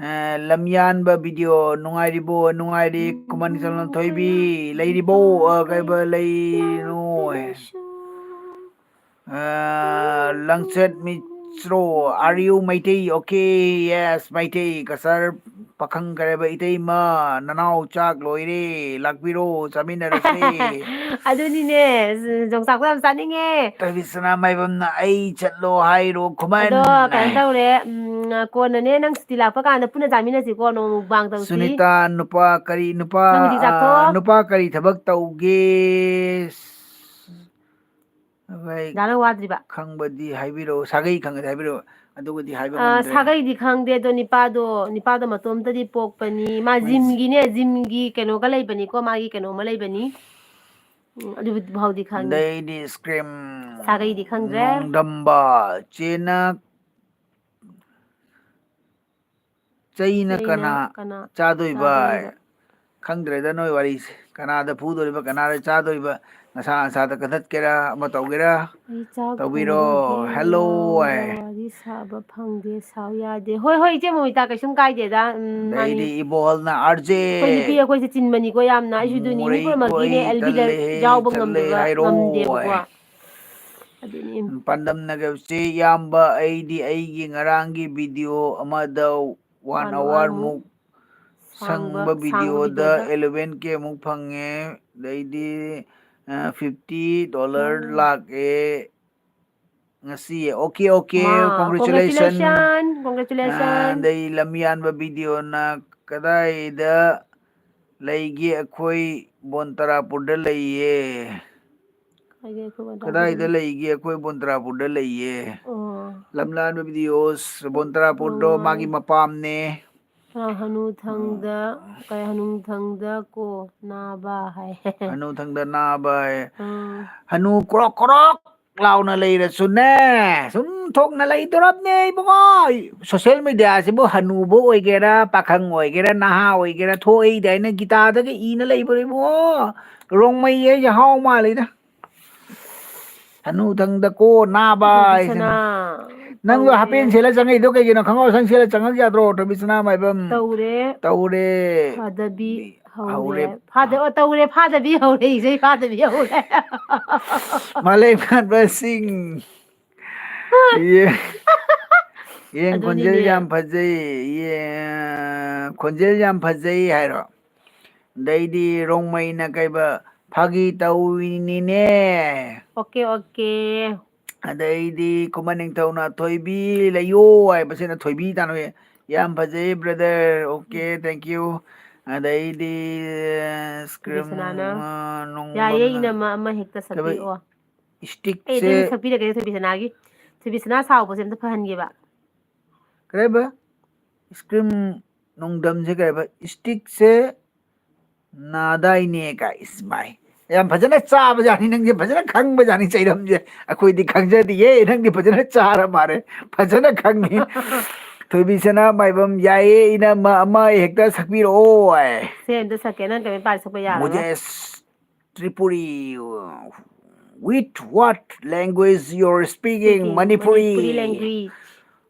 ꯑ, ꯂꯝꯌꯥꯟꯕ video ꯅꯨꯡꯉꯥꯏꯔꯤꯕꯣ? ꯅꯨꯡꯉꯥꯏꯔꯤ꯫ ꯈꯨꯃꯟ ꯆꯂꯝ ꯊꯣꯏꯕꯤ ꯂꯩꯔꯤꯕꯣ? ꯑ, ꯀꯩꯕ ꯂꯩꯔꯤꯅꯣ? ꯑ, ꯂꯪꯆꯠ ꯃꯤꯆ꯭ꯔꯣ, are you Meitei? Okay, yes, Meitei. ꯀꯁꯔ ꯄꯥꯈꯪ ꯀꯔꯦꯕ ꯏꯇꯩꯃ, ꯅꯅꯥꯎ ꯆꯥꯛ ꯂꯣꯏꯔꯦ, ꯂꯥꯛꯄꯤꯔꯣ, ꯆꯥꯃꯤꯟꯅꯔꯁꯦ꯫ ꯑꯗꯨꯅꯤꯅꯦ, ꯌꯣꯡꯆꯥꯛꯇꯣ ꯌꯥꯝ ꯆꯥꯅꯤꯡꯉꯦ꯫ ꯊꯣꯏꯕꯤꯁꯅꯥ ꯃꯥꯏꯕꯝꯅ "ꯑꯩ ꯆꯠꯂꯣ ꯍꯥꯏꯔꯣ ꯈꯨꯃꯟ" ꯑꯗꯣ ꯀꯩꯅꯣ ꯍꯥꯏ꯫ ꯇꯧꯔꯦ, ꯎꯝ, ꯀꯣꯟꯅꯅꯦ ꯅꯪ ꯁꯨꯇꯤ ꯂꯥꯛꯄ ꯀꯥꯟꯗ ꯄꯨꯟꯅ ꯆꯥꯃꯤꯟꯅꯁꯤꯀꯣ, ꯅꯣꯡꯃ mukbang ꯇꯧꯁꯤ꯫ ꯁꯨꯅꯤꯇꯥ, ꯅꯨꯄꯥ ꯀꯔꯤ, ꯅꯨꯄꯥ, ꯅꯪ ꯍꯧꯖꯤꯛ ꯑ, ꯆꯥꯊꯣꯛꯑꯣ꯫ ꯅꯨꯄꯥ ꯀꯔꯤ ꯊꯕꯛ ꯇꯧꯒꯦ? ꯑꯩꯈꯣꯏ ꯗꯥ ꯅꯪ ꯋꯥꯗ꯭ꯔꯤꯕ? ꯈꯪꯕꯗꯤ ꯍꯥꯏꯕꯤꯔꯛꯑꯣ, ꯁꯥꯒꯩ ꯈꯪꯉꯗꯤ ꯍꯥꯏꯕꯤꯔꯛꯑꯣ, ꯑꯗꯨꯒꯗꯤ ꯍꯥꯏꯕ ꯑ, ꯉꯝꯗ꯭ꯔꯦ꯫ ꯁꯥꯒꯩꯗꯤ ꯈꯪꯗꯦ, ꯑꯗꯣ ꯅꯤꯄꯥꯗꯣ, ꯅꯤꯄꯥꯗꯣ ꯃꯇꯣꯝꯇꯗꯤ ꯄꯣꯛꯄꯅꯤ꯫ ꯃꯥ ꯃꯣꯏ gymꯒꯤꯅꯦ, gymꯒꯤ ꯀꯩꯅꯣꯒ ꯂꯩꯕꯅꯤꯀꯣ, ꯃꯥꯒꯤ ꯀꯩꯅꯣꯝꯃ ꯂꯩꯕꯅꯤ꯫ ꯎꯝ, ꯑꯗꯨꯕꯨꯗꯤ ꯐꯥꯎꯗꯤ ꯈꯪꯉꯤ꯫ ꯑꯗꯩꯗꯤ scream ꯁꯥꯒꯩꯗꯤ ꯈꯪꯗ꯭ꯔꯦ꯫ ꯅꯣꯡꯗꯝꯕ ꯆꯦꯅ ꯆꯩꯅ ꯆꯩꯅ ꯀꯅꯥ ꯀꯅꯥ ꯆꯥꯗꯣꯏꯕ? ꯆꯥꯗꯣꯏꯕ? ꯈꯪꯗ꯭ꯔꯦꯗ ꯅꯣꯏ ꯋꯥꯔꯤꯁꯦ꯫ ꯀꯅꯥꯗ ꯐꯨꯗꯣꯔꯤꯕ, ꯀꯅꯥꯗ ꯆꯥꯗꯣꯔꯤꯕ? ꯅꯁꯥ ꯅꯁꯥꯗ ꯀꯟꯊꯠꯀꯦꯔꯥ, ꯑꯃ ꯇꯧꯒꯦꯔꯥ? ꯑꯩ ꯆꯥꯛ ꯇꯧꯕꯤꯔꯣ꯫ ꯊꯣꯡꯕ ꯍꯩꯇꯦ, Hello, ꯅꯪꯒ ꯑꯦ꯫ ꯋꯥꯔꯤ ꯁꯥꯕ ꯐꯪꯗꯦ, ꯁꯥꯎ ꯌꯥꯗꯦ꯫ ꯍꯣꯏ, ꯍꯣꯏ, ꯏꯆꯦ ꯃꯣꯃꯤꯇꯥ, ꯀꯩꯁꯨꯝ ꯀꯥꯏꯗꯦꯗ꯫ ꯎꯝ, ꯃꯥꯅꯤ꯫ ꯑꯗꯩꯗꯤ ꯏꯕꯣꯍꯜꯅ ꯑꯥꯔ ꯖꯦ꯫ ꯑꯩꯈꯣꯏ ꯅꯨꯄꯤ ꯑꯩꯈꯣꯏꯁꯦ ꯆꯤꯟꯕꯅꯤꯀꯣ ꯌꯥꯝꯅ꯫ ꯑꯩꯁꯨ ꯑꯗꯨꯅꯤ, ꯃꯤ ꯃꯣꯔꯦꯒꯤ ꯄꯨꯝꯅꯃꯛꯀꯤꯅꯦ, ꯀꯣꯏ ꯑꯦꯜ ꯕꯤꯗ ꯇꯜꯂꯦꯍꯦ, ꯌꯥꯎꯕ ꯆꯠꯂꯦ ꯉꯝꯗꯕ, ꯍꯥꯏꯔꯣ, ꯉꯝꯗꯦꯕꯀꯣ꯫ ꯑꯦ꯫ ꯑꯗꯨꯅꯤ꯫ ꯄꯥꯟꯗꯝꯅꯒ ꯆꯦ ꯏꯌꯥꯝꯕ, ꯑꯩꯗꯤ ꯑꯩꯒꯤ ꯉꯔꯥꯡꯒꯤ video ꯑꯃꯗ one hour ꯃꯨꯛ ꯁꯪꯕ ꯁꯥꯡꯕ ꯚꯤꯗꯤꯑꯣꯗ ꯚꯤꯗꯤꯑꯣꯗ꯫ ꯑꯦꯂꯦꯚꯦꯟ ꯀꯦ ꯑꯃꯨꯛ ꯐꯪꯉꯦ꯫ ꯑꯗꯩꯗꯤ, ꯑ, ꯐꯤꯐꯇꯤ ꯗꯣꯂꯔ ꯎꯝ꯫ ꯂꯥꯛꯑꯦ ꯉꯁꯤ꯫ ꯑꯣꯀꯦ, ꯑꯣꯀꯦ, ꯃꯥ, congratulations꯫ Congratulations, congratulations꯫ ꯑ, ꯑꯗꯩ ꯂꯝꯌꯥꯟꯕ ꯚꯤꯗꯤꯑꯣꯅ ꯀꯗꯥꯏꯗ ꯂꯩꯒꯦ? ꯑꯩꯈꯣꯏ ꯕꯣꯟꯇꯔꯥꯄꯨꯔꯗ ꯂꯩꯌꯦ꯫ ꯀꯥꯏꯗ ꯑꯩꯈꯣꯏ ꯕꯣꯟꯇꯔꯥꯄꯨꯔꯗ ꯀꯗꯥꯏꯗ ꯂꯩ-, ꯂꯩꯒꯦ? ꯑꯩꯈꯣꯏ ꯕꯣꯟꯇꯔꯥꯄꯨꯔꯗ ꯂꯩꯌꯦ꯫ ꯑꯣ꯫ ꯂꯝꯂꯥꯟꯕ ꯚꯤꯗꯤꯑꯣꯁ, ꯕꯣꯟꯇꯔꯥꯄꯨꯔꯗꯣ ꯃꯥꯒꯤ ꯃꯄꯥꯝꯅꯦ꯫ ꯑ, ꯍꯅꯨꯊꯪꯗ, ꯀꯩ, ꯍꯅꯨꯊꯪꯗ ꯀꯣ ꯅꯥꯕ ꯍꯥꯏ꯫ ꯍꯅꯨꯊꯪꯗ ꯅꯥꯕ ꯍꯥꯏ꯫ ꯎꯝ꯫ ꯍꯅꯨ ꯀ꯭ꯔꯣꯛ ꯀ꯭ꯔꯣꯛ ꯂꯥꯎꯅ ꯂꯩꯔꯁꯨꯅꯦ, ꯁꯨꯝ ꯊꯣꯛꯅ ꯂꯩꯗꯣꯔꯕꯅꯦ ꯏꯕꯨꯡꯉꯣ꯫ ꯁꯣꯁꯦꯜ ꯃꯦꯗꯤꯌꯥꯁꯤꯕꯨ ꯍꯅꯨꯕ ꯑꯣꯏꯒꯦꯔꯥ, ꯄꯥꯈꯪ ꯑꯣꯏꯒꯦꯔꯥ, ꯅꯍꯥ ꯑꯣꯏꯒꯦꯔꯥ, ꯊꯣꯛꯏꯗꯥꯏꯅ ꯒꯤꯇꯥꯗꯒ ꯏꯅ ꯂꯩꯕ꯭ꯔꯣ ꯏꯕꯨꯡꯉꯣ? ꯔꯣꯡꯃꯩ ꯍꯥꯏꯁꯦ ꯍꯥꯎ ꯃꯥꯜꯂꯤꯗ꯫ ꯍꯅꯨꯊꯪꯗ ꯀꯣ ꯅꯥꯕ ꯊꯣꯏꯕꯤ ꯍꯥꯏꯁꯤꯅ꯫ ꯁꯅꯥ, ꯅꯪꯗꯣ ꯇꯧꯔꯦ꯫ ꯍꯥꯄꯦꯟ ꯁꯦꯠꯂ ꯆꯪꯉꯛꯏꯗꯣ ꯀꯩꯒꯤꯅꯣ? ꯈꯪꯒꯥꯎ ꯁꯪ ꯁꯦꯠꯂ ꯆꯪꯉꯛ ꯌꯥꯗ꯭ꯔꯣ, ꯊꯣꯏꯕꯤ ꯁꯅꯥ ꯃꯥꯏꯕꯝ? ꯇꯧꯔꯦ꯫ ꯇꯧꯔꯦ꯫ ꯐꯥꯗꯕꯤ ꯕꯤ-, ꯍꯧꯔꯦ꯫ ꯍꯧꯔꯦ꯫ ꯐꯥꯗ-, ꯑꯣ, ꯇꯧꯔꯦ, ꯐꯥꯗꯕꯤ ꯍꯧꯔꯦ, ꯏꯁꯩ ꯐꯥꯗꯕꯤ ꯍꯧꯔꯦ꯫ ꯃꯥꯂꯦꯝ ꯀꯥꯟꯕ ꯁꯤꯡ꯫ ꯌꯦ-, ꯌꯦꯡ ꯈꯣꯟꯖꯦꯜ ꯑꯗꯨꯅꯤꯅꯦ꯫ ꯌꯥꯝ ꯐꯖꯩ, ꯌꯦ-, ꯈꯣꯟꯖꯦꯜ ꯌꯥꯝ ꯐꯖꯩ ꯍꯥꯏꯔꯣ? ꯑꯗꯩꯗꯤ ꯔꯣꯡꯃꯩꯅ ꯀꯩꯕ, "ꯐꯥꯒꯤ ꯇꯧꯔꯤꯅꯤꯅꯦ"꯫ Okay, okay. ꯑꯗꯩꯗꯤ ꯈꯨꯃꯟ ꯅꯤꯡꯊꯧꯅ "ꯊꯣꯏꯕꯤ ꯂꯩꯌꯣ" ꯍꯥꯏꯕꯁꯤꯅ ꯊꯣꯏꯕꯤ ꯇꯥꯅ ꯍꯣꯏ꯫ "ꯌꯥꯝ ꯐꯖꯩ brother, okay, thank you"꯫ ꯑꯗꯩꯗꯤ, ꯊꯣꯏꯕꯤ screen, ꯁꯅꯥꯅ, ꯑ, ꯅꯣꯡꯃ ꯌꯥꯏꯌꯦ, ꯏꯅꯝꯃ, ꯑꯃ ꯍꯦꯛꯇ ꯀꯩꯕ, ꯁꯛꯄꯤꯔꯛꯑꯣ꯫ ꯑꯩ stickꯁꯦ ꯑꯗꯨꯝ ꯁꯛꯄꯤꯔꯒꯦ ꯊꯣꯏꯕꯤ ꯁꯅꯥꯒꯤ꯫ ꯊꯣꯏꯕꯤ ꯁꯅꯥ ꯁꯥꯎꯕꯁꯦ ꯑꯝꯇ ꯐꯍꯟꯒꯦꯕ꯫ ꯀꯔꯤꯕ? Screen ꯅꯣꯡꯗꯝꯁꯦ ꯀꯔꯤꯕ? Stickꯁꯦ ꯅꯥꯗꯥꯏꯅꯦ ꯀꯥꯏ꯫ ꯏꯁ ꯃꯥꯏ꯫ ꯌꯥꯝ ꯐꯖꯅ ꯆꯥꯕꯖꯥꯠꯅꯤ ꯅꯪꯁꯦ, ꯐꯖꯅ ꯈꯪꯕꯖꯥꯠꯅꯤ ꯆꯩꯔꯝꯁꯦ꯫ ꯑꯩꯈꯣꯏꯗꯤ ꯈꯪꯖꯗꯤꯌꯦ, ꯅꯪꯗꯤ ꯐꯖꯅ ꯆꯥꯔ ꯃꯥꯜꯂꯦ꯫ ꯐꯖꯅ ꯈꯪꯉꯤ꯫ ꯊꯣꯏꯕꯤ ꯁꯅꯥ ꯃꯥꯏꯕꯝ, ꯌꯥꯏꯌꯦ, ꯏꯅꯝꯃ, ꯑꯃ ꯍꯦꯛꯇ ꯁꯛꯄꯤꯔꯛꯑꯣ ꯍꯥꯏ꯫ ꯁꯦ ꯑꯝꯇ ꯁꯛꯀꯦ, ꯅꯪ ꯀꯩꯝꯇ ꯄꯥꯏ ꯁꯛꯄ ꯌꯥꯔꯔꯣꯏ꯫ ꯃꯨꯖꯦ Tripuri, with what language you're speaking? Speaking, Manipuri. Manipuri language꯫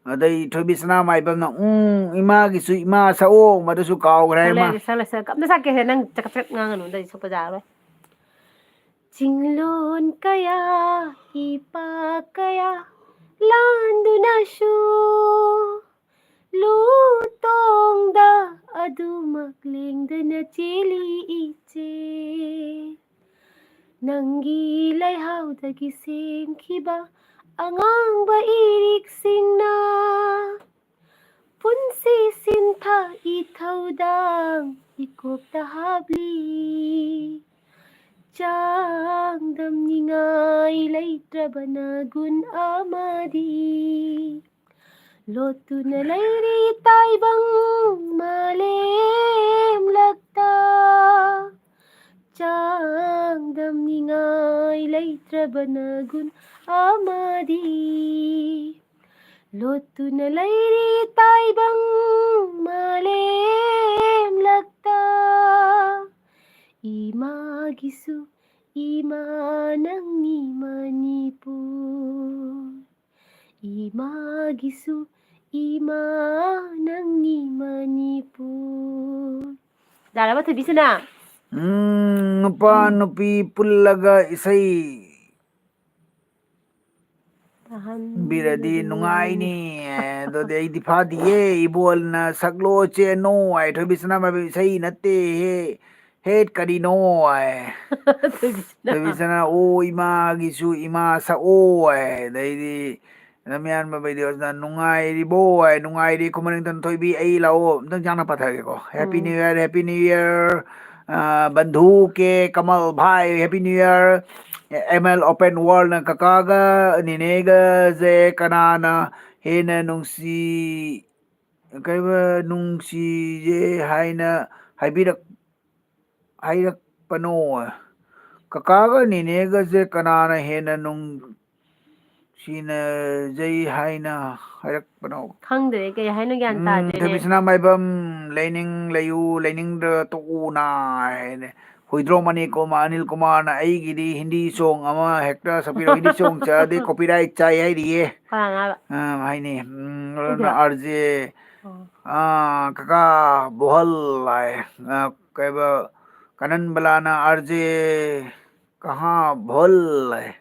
ꯑꯗꯩ ꯊꯣꯏꯕꯤ ꯁꯅꯥ ꯃꯥꯏꯕꯝꯅ, "ꯎꯝ, ꯏꯃꯥꯒꯤꯁꯨ ꯏꯃꯥ ꯁꯛꯑꯣ", ꯃꯗꯨꯁꯨ ꯀꯥꯎꯈ꯭ꯔꯦ ꯏꯃꯥ꯫ ꯁꯛꯂꯦ, ꯁꯛꯂꯦ, ꯁꯛꯂꯦ꯫ ꯑꯝꯇ ꯁꯛꯀꯦꯁꯦ, ꯅꯪ ꯆꯀꯠ ꯆꯀꯠ ꯉꯥꯡꯒꯅꯨ, ꯑꯗꯨꯗꯤ ꯁꯛꯄ ꯌꯥꯔꯔꯣꯏ꯫ ꯆꯤꯡꯂꯣꯟ ꯀꯌꯥ, ꯏꯄꯥ ꯀꯌꯥ ꯂꯥꯟꯗꯨꯅꯁꯨ, ꯂꯨ ꯇꯣꯡꯗ ꯑꯗꯨꯃꯛ ꯂꯦꯡꯗꯅ ꯆꯦꯜꯂꯤ ꯏꯆꯦ꯫ ꯅꯪꯒꯤ ꯂꯩꯍꯥꯎꯗꯒꯤ ꯁꯦꯝꯈꯤꯕ ꯑꯉꯥꯡꯕ ꯏꯔꯤꯛꯁꯤꯡꯅ ꯄꯨꯟꯁꯤ ꯁꯤꯟꯊꯥ ꯏꯊꯧꯗꯥꯡ ꯏꯀꯣꯛꯇ ꯍꯥꯞꯂꯤ꯫ ꯆꯥꯡꯗꯝꯅꯤꯡꯉꯥꯏ ꯂꯩꯇ꯭ꯔꯕ ꯅꯒꯨꯟ ꯑꯃꯗꯤ ꯂꯣꯠꯇꯨꯅ ꯂꯩꯔꯤ ꯇꯥꯏꯕꯪ ꯃꯥꯂꯦꯝ ꯂꯛꯇ꯫ ꯆꯥꯡꯗꯝꯅꯤꯡꯉꯥꯏ ꯂꯩꯇ꯭ꯔꯕ ꯅꯒꯨꯟ ꯑꯃꯗꯤ ꯂꯣꯠꯇꯨꯅ ꯂꯩꯔꯤ ꯇꯥꯏꯕꯪ ꯃꯥꯂꯦꯝ ꯂꯛꯇ꯫ ꯏꯃꯥꯒꯤꯁꯨ ꯏꯃꯥ ꯅꯪꯅꯤ ꯃꯅꯤꯄꯨꯔ꯫ ꯏꯃꯥꯒꯤꯁꯨ ꯏꯃꯥ ꯅꯪꯅꯤ ꯃꯅꯤꯄꯨꯔ꯫ ꯌꯥꯔꯕ, ꯊꯣꯏꯕꯤꯁꯅꯥ? ꯎꯝ, ꯅꯨꯄꯥ ꯅꯨꯄꯤ ꯄꯨꯜꯂꯒ ꯏꯁꯩ ꯇꯥꯍꯟꯕꯤꯔꯗꯤ ꯅꯨꯡꯉꯥꯏꯅꯤ꯫ ꯑꯦ, ꯑꯗꯨꯗꯤ ꯑꯩꯗꯤ ꯐꯥꯗꯤꯌꯦ꯫ ꯏꯕꯣꯜꯅ ꯁꯛꯂꯣ ꯆꯦꯅꯣ ꯍꯥꯏ꯫ ꯊꯣꯏꯕꯤꯁꯅꯥ ꯃꯕꯤ ꯏꯁꯩ ꯅꯠꯇꯦꯍꯦ꯫ ꯍꯦꯠ ꯀꯔꯤꯅꯣ ꯍꯥꯏ꯫ ꯊꯣꯏꯕꯤꯁꯅꯥ꯫ ꯊꯣꯏꯕꯤꯁꯅꯥ, "ꯑꯣ ꯏꯃꯥꯒꯤꯁꯨ ꯏꯃꯥ ꯁꯛꯑꯣ" ꯍꯥꯏ꯫ ꯑꯗꯩꯗꯤ ꯂꯝꯌꯥꯟꯕ ꯚꯤꯗꯤꯑꯣꯁꯤꯅ "ꯅꯨꯡꯉꯥꯏꯔꯤꯕꯣ?" ꯍꯥꯏ꯫ "ꯅꯨꯡꯉꯥꯏꯔꯤ ꯈꯨꯃꯟ ꯅꯤꯡꯊꯧ ꯊꯣꯏꯕꯤ, ꯑꯩ ꯂꯥꯛꯑꯣ?" ꯑꯝꯇꯪ ꯁꯥꯡꯅ ꯄꯥꯊꯒꯦꯀꯣ꯫ "Happy New Year, Happy New Year, ꯑ, ꯕꯟꯙꯨ ꯀꯦ ꯀꯃꯜ ꯚꯥꯏ, Happy New Year, M L Open Worldꯅ ꯀꯀꯥꯒ ꯅꯦꯅꯦꯒꯁꯦ ꯀꯅꯥꯅ ꯍꯦꯟꯅ ꯅꯨꯡꯁꯤ, ꯀꯩꯕ, ꯅꯨꯡꯁꯤꯌꯦ ꯍꯥꯏꯅ ꯍꯥꯏꯕꯤꯔꯛ-, ꯍꯥꯏꯔꯛꯄꯅꯣ? ꯀꯀꯥꯒ ꯅꯦꯅꯦꯒꯁꯦ ꯀꯅꯥꯅ ꯍꯦꯟꯅ ꯅꯨꯡ-, ꯁꯤꯅꯖꯩ ꯍꯥꯏꯅ ꯍꯥꯏꯔꯛꯄꯅꯣ?" ꯈꯪꯗ꯭ꯔꯦ, ꯀꯩ ꯍꯥꯏꯅꯣ ꯒ꯭ꯌꯥꯟ ꯎꯝ, ꯇꯥꯗ꯭ꯔꯦꯅꯦ꯫ ꯊꯣꯏꯕꯤꯁꯅꯥ ꯃꯥꯏꯕꯝ, "ꯂꯩꯅꯤꯡ ꯂꯩꯌꯨ, ꯂꯩꯅꯤꯡꯗ꯭ꯔ ꯇꯣꯛꯎꯅ" ꯍꯥꯏꯅꯦ꯫ ꯍꯨꯏꯗ꯭ꯔꯣꯝ ꯑꯅꯤ ꯀꯨꯃꯥꯔ, ꯑꯅꯤꯜ ꯀꯨꯃꯥꯔꯅ "ꯑꯩꯒꯤꯗꯤ ꯍꯤꯟꯗꯤ song ꯑꯃ ꯍꯦꯛꯇ ꯁꯛꯄꯤꯔꯣ, ꯍꯤꯟꯗꯤ song ꯁꯛꯑꯗꯤ copyright ꯆꯥꯏ" ꯍꯥꯏꯔꯤꯌꯦ꯫ ꯀꯅꯥꯅ ꯍꯥꯏꯕ? ꯑ, ꯍꯥꯏꯅꯤ꯫ ꯎꯝ, ꯑꯗꯨꯅ ꯎꯗ꯭ꯔꯣ? ꯑꯥꯔ ꯖꯦ, ꯑꯣ꯫ ꯑ, ꯀꯀꯥ ꯕꯣꯍꯜ ꯍꯥꯏ꯫ ꯑ, ꯀꯩꯕ, ꯀꯥꯅꯟ ꯕꯂꯥꯅ "ꯑꯥꯔ ꯖꯦ ꯀꯍꯥ ꯚꯣꯜ" ꯍꯥꯏ꯫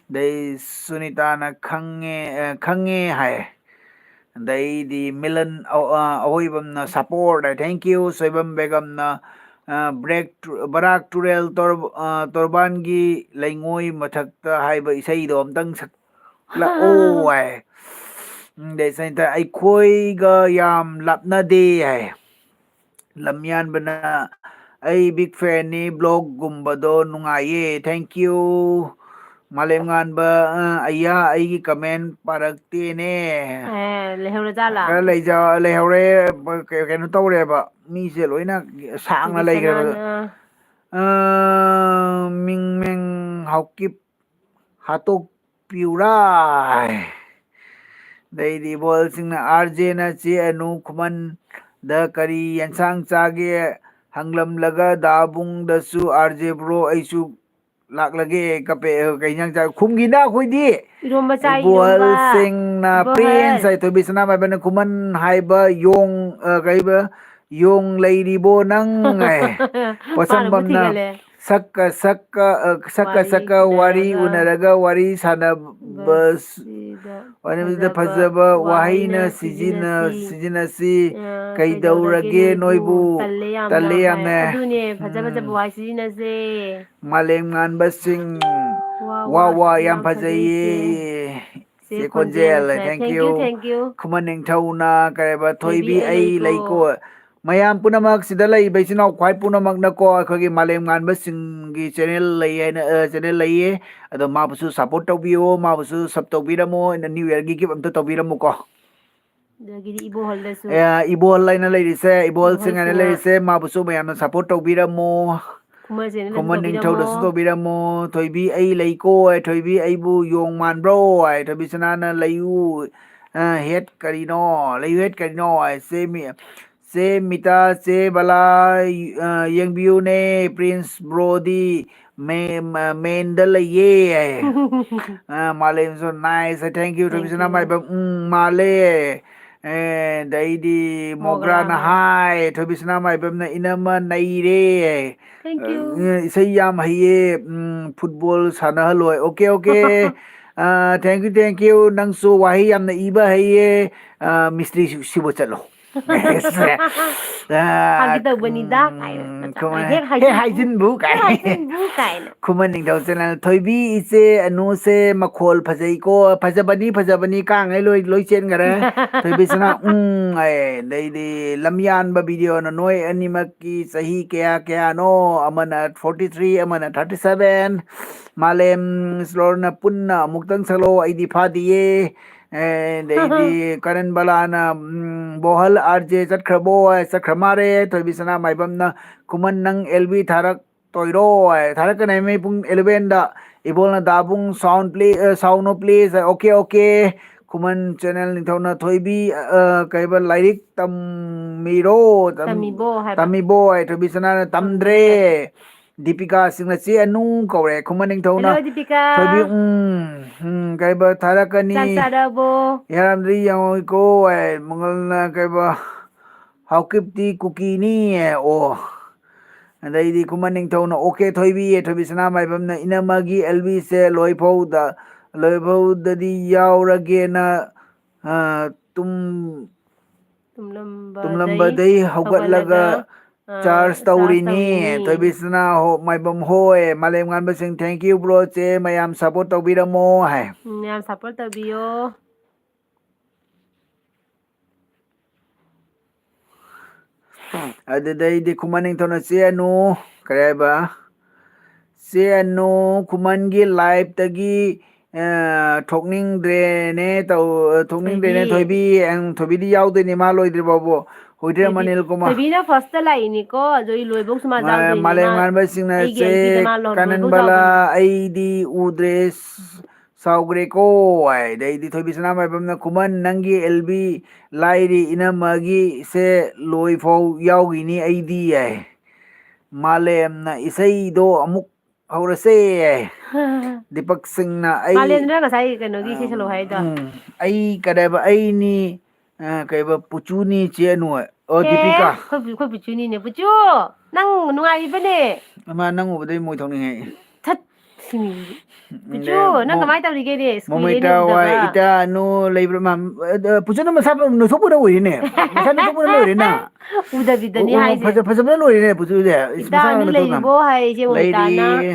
ꯑꯗꯩ ꯁꯨꯅꯤꯇꯥꯅ "ꯈꯪꯉꯦ, ꯑ, ꯈꯪꯉꯦ" ꯍꯥꯏ꯫ ꯑꯗꯩꯗꯤ ꯃꯤꯂꯟ ꯑ, ꯑ, ꯑꯍꯣꯏꯕꯝꯅ ꯁꯄꯣꯔꯠ ꯍꯥꯏ, thank you꯫ ꯁꯣꯏꯕꯝ ꯕꯦꯒꯝꯅ, ꯑ, ꯕ꯭ꯔꯦꯛ ꯇꯨ-, ꯕꯔꯥꯛ ꯇꯨꯔꯦꯜ ꯇꯣꯔ-, ꯑ, ꯇꯣꯔꯕꯥꯟꯒꯤ ꯂꯩꯉꯣꯏ ꯃꯊꯛꯇ ꯍꯥꯏꯕ ꯏꯁꯩꯗꯣ ꯑꯝꯇꯪ ꯁꯛꯂꯛꯑꯣ ꯍꯥꯏ꯫ ꯎꯝ, ꯑꯗꯩ ꯁꯩꯇ ꯑꯩꯈꯣꯏꯒ ꯌꯥꯝ ꯂꯥꯞꯅꯗꯦ ꯍꯥꯏ꯫ ꯂꯝꯌꯥꯟꯕꯅ ꯑꯩ ꯕꯤꯛ ꯐꯦꯟꯅꯤ, ꯕ꯭ꯂꯣꯛꯒꯨꯝꯕꯗꯣ ꯅꯨꯡꯉꯥꯏꯌꯦ, thank you꯫ ꯃꯥꯂꯦꯝꯉꯥꯟꯕ, ꯑ, ꯑꯩꯌꯥ, ꯑꯩꯒꯤ ꯀꯃꯦꯟ ꯄꯥꯔꯛꯇꯦꯅꯦ꯫ ꯑꯦ, ꯂꯩꯍꯧꯔꯖꯥꯠꯂꯥ? ꯈꯔ ꯂꯩꯖ-, ꯂꯩꯍꯧꯔꯦ, ꯀ-, ꯀꯩꯅꯣ ꯇꯧꯔꯦꯕ, ꯃꯤꯁꯦ ꯂꯣꯏꯅ ꯁꯥꯡꯅ ꯂꯩꯈ꯭ꯔꯦꯕ꯫ ꯁꯅꯥꯅ꯫ ꯑ, ꯃꯤꯡ ꯃꯤꯡ ꯍꯥꯎꯀꯤꯞ ꯍꯥꯠꯇꯣꯛꯄꯤꯌꯨꯔꯥ? ꯑꯗꯩꯗꯤ ꯏꯕꯣꯜꯁꯤꯡꯅ ꯑꯥꯔ ꯖꯦꯅ ꯆꯦ ꯑꯅꯨ ꯈꯨꯃꯟꯗ ꯀꯔꯤ ꯌꯦꯟꯁꯥꯡ ꯆꯥꯒꯦ ꯍꯪꯂꯝꯂꯒ ꯗꯥꯕꯨꯡꯗꯁꯨ ꯑꯥꯔ ꯖꯦ ꯕ꯭ꯔꯣ ꯑꯩꯁꯨ ꯂꯥꯛꯂꯒꯦ ꯀꯞꯄꯦ꯫ ꯀꯩ ꯌꯦꯟꯁꯥꯡ ꯆꯥ-, ꯈꯨꯝꯈꯤꯅ ꯑꯩꯈꯣꯏꯗꯤ꯫ ꯏꯔꯣꯝꯕ ꯆꯥꯏ, ꯏꯔꯣꯝꯕ꯫ ꯏꯕꯣꯜꯁꯤꯡꯅ ꯏꯕꯣꯍꯜ꯫ ꯄ꯭ꯔꯦꯟꯁ ꯍꯥꯏ, ꯊꯣꯏꯕꯤ ꯁꯅꯥꯃꯥꯏꯕꯅ ꯈꯨꯃꯟ ꯍꯥꯏꯕ ꯌꯣꯡ, ꯑ, ꯀꯩꯕ, ꯌꯣꯡ ꯂꯩꯔꯤꯕꯣ ꯅꯪ? ꯍꯥꯏ꯫ ꯃꯥꯅ ꯑꯃꯨꯛ ꯄꯣꯠꯁꯝꯕꯝꯅ ꯊꯤꯒꯠꯂꯦ꯫ ꯁꯛꯀ ꯁꯛꯀ, ꯑ, ꯁꯛꯀ ꯋꯥꯔꯤ ꯁꯛꯀ ꯋꯥꯔꯤ ꯎꯅꯔꯒ ꯎꯅꯔꯒ ꯋꯥꯔꯤ ꯁꯥꯟꯅꯕ ꯕꯁ-, ꯁꯤꯗ ꯋꯥꯔꯤꯗ ꯐꯖꯕ ꯐꯖꯕ ꯋꯥꯍꯩꯅ ꯋꯥꯍꯩꯅ ꯁꯤꯖꯤꯟꯅ-, ꯁꯤꯖꯤꯟꯅꯁꯤ꯫ ꯁꯤꯖꯤꯟꯅꯁꯤ꯫ ꯑ, ꯀꯩꯗꯧꯔꯒꯦ ꯀꯩꯗꯧꯔꯒꯦ ꯅꯣꯏꯕꯨ? ꯅꯣꯏꯕꯨ? ꯇꯜꯂꯦ ꯌꯥꯝꯅ ꯇꯜꯂꯦ ꯍꯥꯏ꯫ ꯌꯥꯝꯅ꯫ ꯑꯗꯨꯅꯦ, ꯐꯖ ꯐꯖꯕ ꯎꯝ꯫ ꯋꯥꯍꯩ ꯁꯤꯖꯤꯟꯅꯁꯦ꯫ ꯃꯥꯂꯦꯝ ꯉꯥꯟꯕꯁꯤꯡ, ꯋꯥ, ꯋꯥ, ꯋꯥ, ꯋꯥ, ꯌꯥꯝ ꯌꯥꯝ ꯐꯖꯩꯌꯦ꯫ ꯐꯖꯩꯌꯦ꯫ ꯆꯦ ꯆꯦ ꯈꯣꯟꯖꯦꯜ, ꯈꯣꯟꯖꯦꯜ, thank thank you, you꯫ Thank you꯫ ꯈꯨꯃꯟ ꯅꯤꯡꯊꯧꯅ ꯀꯔꯤꯕ, ꯊꯣꯏꯕꯤ ꯊꯣꯏꯕꯤ ꯑꯩ ꯑꯩ ꯂꯩꯀꯣ꯫ ꯂꯩꯀꯣ꯫ ꯃꯌꯥꯝ ꯄꯨꯝꯅꯃꯛ ꯁꯤꯗ ꯂꯩꯔꯤꯕ ꯏꯆꯤꯟ ꯏꯅꯥꯎ ꯈ꯭ꯋꯥꯏ ꯄꯨꯝꯅꯃꯛꯅꯀꯣ, ꯑꯩꯈꯣꯏꯒꯤ ꯃꯥꯂꯦꯝ ꯉꯥꯟꯕꯁꯤꯡꯒꯤ channel ꯂꯩ ꯍꯥꯏꯅ, ꯑ, channel ꯂꯩꯌꯦ꯫ ꯑꯗꯣ ꯃꯥꯕꯨꯁꯨ support ꯇꯧꯕꯤꯌꯣ, ꯃꯥꯕꯨꯁꯨ sub ꯇꯧꯕꯤꯔꯝꯃꯣ, ꯑꯩꯅ New Yearꯒꯤ gift ꯑꯝꯇ ꯇꯧꯕꯤꯔꯝꯃꯨꯀꯣ꯫ ꯑꯗꯒꯤꯗꯤ ꯏꯕꯣꯍꯜꯗꯁꯨ꯫ ꯑꯦ, ꯏꯕꯣꯍꯜ ꯍꯥꯏꯅ ꯂꯩꯔꯤꯁꯦ, ꯏꯕꯣꯍꯜꯁꯤꯡ ꯍꯥꯏꯅ ꯏꯕꯣꯍꯜꯁꯤꯅ ꯂꯩꯔꯤꯁꯦ, ꯃꯥꯕꯨꯁꯨ ꯃꯌꯥꯝꯅ support ꯇꯧꯕꯤꯔꯝꯃꯣ꯫ ꯈꯨꯃꯟ channelꯗꯁꯨ ꯈꯨꯃꯟ ꯇꯧꯕꯤꯔꯝꯃꯣ꯫ ꯅꯤꯡꯊꯧꯗꯁꯨ ꯇꯧꯕꯤꯔꯝꯃꯣ꯫ ꯊꯣꯏꯕꯤ ꯑꯩ ꯂꯩꯀꯣ, ꯑꯦ, ꯊꯣꯏꯕꯤ ꯑꯩꯕꯨ ꯌꯣꯡ ꯃꯥꯟꯕ꯭ꯔꯣ? ꯑꯦ, ꯊꯣꯏꯕꯤ ꯁꯅꯥꯅ ꯂꯩꯌꯨ꯫ ꯑ, ꯍꯦꯠ ꯀꯔꯤꯅꯣ? ꯂꯩꯌꯨ ꯍꯦꯠ ꯀꯔꯤꯅꯣ? ꯑꯦ, ꯆꯦ ꯃꯤ-, ꯆꯦ ꯃꯤꯇꯥ, ꯆꯦ ꯕꯂꯥ, ꯑ, ꯌꯦꯡꯕꯤꯌꯨꯅꯦ, ꯄ꯭ꯔꯤꯟꯁ ꯕ꯭ꯔꯣꯗꯤ ꯃꯦ-, ꯃ-, ꯃꯦꯟꯗ ꯂꯩꯌꯦ꯫ ꯑ, ꯃꯥꯂꯦꯝꯁꯨ nice, thank you, ꯊꯣꯏꯕꯤ ꯁꯅꯥ ꯃꯥꯏꯕꯝ, ꯎꯝ, ꯃꯥꯜꯂꯦ꯫ ꯑꯦ, ꯑꯗꯩꯗꯤ ꯃꯣꯒ꯭ꯔꯥꯅ ꯃꯣꯒ꯭ꯔꯥꯅ꯫ ꯍꯥꯏ, ꯊꯣꯏꯕꯤ ꯁꯅꯥ ꯃꯥꯏꯕꯝꯅ ꯏꯅꯝꯃ ꯅꯩꯔꯦ꯫ Thank you꯫ ꯑ, ꯏꯁꯩ ꯌꯥꯝ ꯍꯩꯌꯦ, ꯎꯝ, football ꯁꯥꯟꯅꯍꯜꯂꯣꯏ꯫ Okay, okay꯫ ꯑ, thank you, thank you. ꯅꯪꯁꯨ ꯋꯥꯍꯩ ꯌꯥꯝꯅ ꯏꯕ ꯍꯩꯌꯦ꯫ ꯑ, ꯃꯤꯁꯇ꯭ꯔꯤ ꯁꯤ-, ꯁꯤꯕ ꯆꯠꯂꯣ꯫ ꯑ, ꯐꯥꯒꯤ ꯇꯧꯕꯅꯤꯗ, ꯎꯝ, ꯀꯥꯏꯅ꯫ ꯈꯨꯃꯟ-, ꯍꯦꯛ ꯍꯦꯛ ꯍꯥꯏꯖꯤꯟꯕꯨ꯫ ꯍꯥꯏꯖꯤꯟꯕꯨ ꯀꯥꯏ꯫ ꯍꯦꯛ ꯍꯥꯏꯖꯤꯟꯕꯨ ꯀꯥꯏꯅ꯫ ꯈꯨꯃꯟ ꯅꯤꯡꯊꯧ ꯆꯦꯅꯦꯜ꯫ ꯊꯣꯏꯕꯤ ꯏꯆꯦ ꯑꯅꯨꯁꯦ ꯃꯈꯣꯜ ꯐꯖꯩꯀꯣ꯫ ꯐꯖꯕꯅꯤ, ꯐꯖꯕꯅꯤ, ꯀꯥꯡꯉꯩ ꯂꯣꯏ, ꯂꯣꯏ ꯆꯦꯟꯈꯔꯦ꯫ ꯊꯣꯏꯕꯤ ꯁꯅꯥ, ꯎꯝ, ꯑꯦ, ꯑꯗꯩꯗꯤ ꯂꯝꯌꯥꯟꯕ ꯚꯤꯗꯤꯑꯣꯅ ꯅꯣꯏ ꯑꯅꯤꯃꯛꯀꯤ ꯆꯍꯤ ꯀꯌꯥ ꯀꯌꯥꯅꯣ? ꯑꯃꯅ forty three, ꯑꯃꯅ thirty seven꯫ ꯃꯥꯂꯦꯝ ꯏꯁꯂꯣꯔꯅ ꯄꯨꯟꯅ ꯑꯃꯨꯛꯇꯪ ꯁꯛꯂꯛꯑꯣ, ꯑꯩꯗꯤ ꯐꯥꯗꯤꯌꯦ꯫ ꯑꯦ, ꯑꯗꯩꯗꯤ ꯀꯔꯟ ꯕꯂꯥꯅ, ꯎꯝ, ꯕꯣꯍꯜ R J ꯆꯠꯈ꯭ꯔꯕꯣ? ꯑꯦ, ꯆꯠꯈ꯭ꯔ ꯃꯥꯜꯂꯦ꯫ ꯊꯣꯏꯕꯤ ꯁꯅꯥ ꯃꯥꯏꯕꯝꯅ, ꯈꯨꯃꯟ ꯅꯪ L B ꯊꯥꯔꯛꯇꯣꯏꯔꯣ? ꯑꯦ, ꯊꯥꯔꯛꯀꯅꯤ ꯃꯤ ꯄꯨꯡ eleven ꯗ꯫ ꯏꯕꯣꯜꯅ ꯗꯥꯕꯨꯡ sound play, ꯑ, sound of play, ꯑ, okay, okay꯫ ꯈꯨꯃꯟ ꯆꯦꯅꯦꯜ ꯅꯤꯡꯊꯧꯅ ꯊꯣꯏꯕꯤ, ꯑ, ꯀꯩꯕ ꯂꯥꯏꯔꯤꯛ ꯇꯝꯃꯤꯔꯣ? ꯇꯝ-, ꯇꯝꯃꯤꯕꯣ ꯍꯥꯏꯕ꯫ ꯇꯝꯃꯤꯕꯣ ꯍꯥꯏ꯫ ꯊꯣꯏꯕꯤ ꯁꯅꯥꯅ ꯇꯝꯗ꯭ꯔꯦ꯫ ꯇꯝꯗ꯭ꯔꯦ꯫ ꯗꯤꯄꯤꯀꯥ ꯁꯤꯡꯅ ꯆꯦ ꯑꯅꯨ ꯀꯧꯔꯦ꯫ ꯈꯨꯃꯟ ꯅꯤꯡꯊꯧꯅ hello, ꯗꯤꯄꯤꯀꯥ꯫ ꯊꯣꯏꯕꯤ, ꯎꯝ, ꯎꯝ, ꯀꯩꯕ ꯊꯥꯔꯛꯀꯅꯤ꯫ ꯆꯥꯛ ꯆꯥꯔꯕꯣ? ꯌꯥꯔꯝꯗ꯭ꯔꯤ ꯌꯦꯡꯉꯣꯏꯀꯣ ꯍꯥꯏ꯫ ꯃꯪꯒꯜꯅ ꯀꯩꯕ ꯍꯥꯎꯀꯤꯞꯇꯤ ꯀꯨꯀꯤꯅꯤ꯫ ꯑꯣ꯫ ꯑꯗꯩꯗꯤ ꯈꯨꯃꯟ ꯅꯤꯡꯊꯧꯅ, "ꯑꯣꯀꯦ ꯊꯣꯏꯕꯤ", ꯊꯣꯏꯕꯤ ꯁꯅꯥꯃꯥꯏꯕꯝꯅ, "ꯏꯅꯝꯃꯒꯤ L B ꯁꯦ ꯂꯣꯏꯐꯧꯗ, ꯂꯣꯏꯐꯧꯗꯗꯤ ꯌꯥꯎꯔꯒꯦꯅ, ꯑ, ꯇꯨꯝ-, ꯇꯨꯝꯂꯝꯕꯗꯩ ꯇꯨꯝꯂꯝꯕꯗꯩ ꯍꯧꯒꯠꯂꯒ ꯍꯧꯒꯠꯂꯒ, ꯑ, charge charge ꯇꯧꯔꯤꯅꯤ꯫ ꯇꯧꯔꯤꯅꯤ꯫ ꯊꯣꯏꯕꯤ ꯁꯅꯥ ꯍꯣ-, ꯃꯥꯏꯕꯝ ꯍꯣꯏ, ꯃꯥꯂꯦꯝ ꯉꯥꯟꯕꯁꯤꯡ, thank you bro, ꯆꯦ ꯃꯌꯥꯝ support ꯇꯧꯕꯤꯔꯝꯃꯣ ꯍꯥꯏ꯫ ꯎꯝ, ꯌꯥꯝ support ꯇꯧꯕꯤꯌꯣ꯫ ꯑꯗꯨꯗꯩꯗꯤ ꯈꯨꯃꯟ ꯅꯤꯡꯊꯧꯅ ꯆꯦ ꯑꯅꯨ, ꯀꯔꯤ ꯍꯥꯏꯕ? ꯆꯦ ꯑꯅꯨ, ꯈꯨꯃꯟꯒꯤ live ꯇꯒꯤ, ꯑ, ꯊꯣꯛꯅꯤꯡꯗ꯭ꯔꯦꯅꯦ ꯇꯧ-, ꯊꯣꯛꯅꯤꯡꯗ꯭ꯔꯦꯅꯦ ꯊꯣꯏꯕꯤ꯫ ꯊꯣꯏꯕꯤ꯫ ꯑꯪ, ꯊꯣꯏꯕꯤꯗꯤ ꯌꯥꯎꯗꯣꯏꯅꯦ, ꯃꯥ ꯂꯣꯏꯗ꯭ꯔꯤ ꯐꯥꯎꯕ꯫ ꯍꯣꯏꯗ꯭ꯔꯦ ꯊꯣꯏꯕꯤ, ꯃꯅꯤꯜ ꯀꯨꯃꯥꯔ꯫ ꯊꯣꯏꯕꯤꯅ first ꯇ ꯂꯥꯛꯏꯅꯤꯀꯣ, ꯑꯗꯨ ꯑꯩ ꯂꯣꯏꯕꯧꯁꯨ ꯃꯥ ꯃꯥ-, ꯌꯥꯎꯗꯣꯏꯅꯦ꯫ ꯃꯥꯂꯦꯝ ꯃꯥ, ꯉꯥꯟꯕꯁꯤꯡꯅ ꯑꯩꯒꯤ ꯆꯦ L B ꯗ ꯃꯥ ꯂꯣꯏ-, ꯀꯥꯅꯟ ꯂꯣꯏꯕꯧ ꯕꯂꯥ, ꯌꯥꯎꯗꯣꯏꯅꯦ꯫ ꯑꯩꯗꯤ ꯎꯗ꯭ꯔꯦ꯫ ꯁꯥꯎꯈ꯭ꯔꯦꯀꯣ ꯍꯥꯏ꯫ ꯑꯗꯩꯗꯤ ꯊꯣꯏꯕꯤ ꯁꯅꯥꯃꯥꯏꯕꯝꯅ, "ꯈꯨꯃꯟ, ꯅꯪꯒꯤ L B ꯂꯥꯏꯔꯤ, ꯏꯅꯝꯃꯒꯤꯁꯦ ꯂꯣꯏꯐꯥꯎ ꯌꯥꯎꯈꯤꯅꯤ ꯑꯩꯗꯤ" ꯍꯥꯏ꯫ ꯃꯥꯂꯦꯝꯅ, "ꯏꯁꯩꯗꯣ ꯑꯃꯨꯛ ꯍꯧꯔꯁꯦ" ꯍꯥꯏ꯫ ꯗꯤꯄꯛ ꯁꯤꯡꯅ, "ꯑꯩ, ꯃꯥꯂꯦꯝꯗꯨꯅ ꯉꯁꯥꯏ ꯀꯩꯅꯣꯒꯤ ꯏꯁꯩ ꯁꯛꯂꯛꯑꯣ ꯍꯥꯏꯗꯣ꯫ ꯎꯝ, ꯑꯩ ꯀꯩꯗꯧꯕ, ꯑꯩꯅꯤ, ꯑ, ꯀꯩꯕ, ꯄꯨꯆꯨꯅꯤ ꯆꯦ ꯑꯅꯨ" ꯍꯥꯏ꯫ ꯑꯣ, ꯑꯦ, ꯗꯤꯄꯤꯀꯥ꯫ ꯑꯩꯈꯣꯏ ꯄꯨ-, ꯑꯩꯈꯣꯏ ꯄꯨꯆꯨꯅꯤꯅꯦ꯫ ꯄꯨꯆꯨ, ꯅꯪ ꯅꯨꯡꯉꯥꯏꯔꯤꯕꯅꯦ? ꯑꯃ, ꯅꯪ ꯎꯕꯗꯩ ꯃꯣꯏ ꯊꯣꯛꯅꯤꯡꯉꯦ ꯑꯩ꯫ ꯊꯠ, ꯁꯤꯅꯤ꯫ ꯄꯤꯆꯨ, ꯅꯪ ꯀꯃꯥꯏ ꯇꯧꯔꯤꯒꯦꯅꯦ? ꯏꯁ, ꯀꯨꯏꯔꯦꯅꯦ ꯃꯣꯃꯤꯇꯥ ꯋꯥꯏ, ꯎꯗꯕ꯫ ꯏꯇꯥ ꯑꯅꯨ ꯂꯩꯕ꯭ꯔꯥ? ꯃꯥ-, ꯑ, ꯄꯤꯆꯨ, ꯅꯪ ꯃꯁꯥ ꯅꯣꯏꯊꯣꯛꯄꯅ ꯑꯣꯏꯔꯦꯅꯦ꯫ ꯃꯁꯥ ꯅꯣꯏꯊꯣꯛꯄꯅ ꯂꯣꯏꯔꯦꯅ꯫ ꯎꯗꯕꯤꯗꯅꯤ ꯑꯣ, ꯑꯣ, ꯍꯥꯏꯁꯦ꯫ ꯐꯖ-, ꯐꯖꯕꯅ ꯂꯣꯏꯔꯦꯅꯦ ꯄꯤꯆꯨꯁꯦ꯫ ꯏꯁ, ꯏꯇꯥ ꯃꯁꯥ ꯑꯅꯨ ꯅꯣꯏꯊꯣꯛꯄꯅ꯫ ꯂꯩꯔꯤꯕꯣ ꯍꯥꯏ ꯏꯆꯦ ꯂꯩꯔꯤ꯫ ꯃꯣꯃꯤꯇꯥꯅ꯫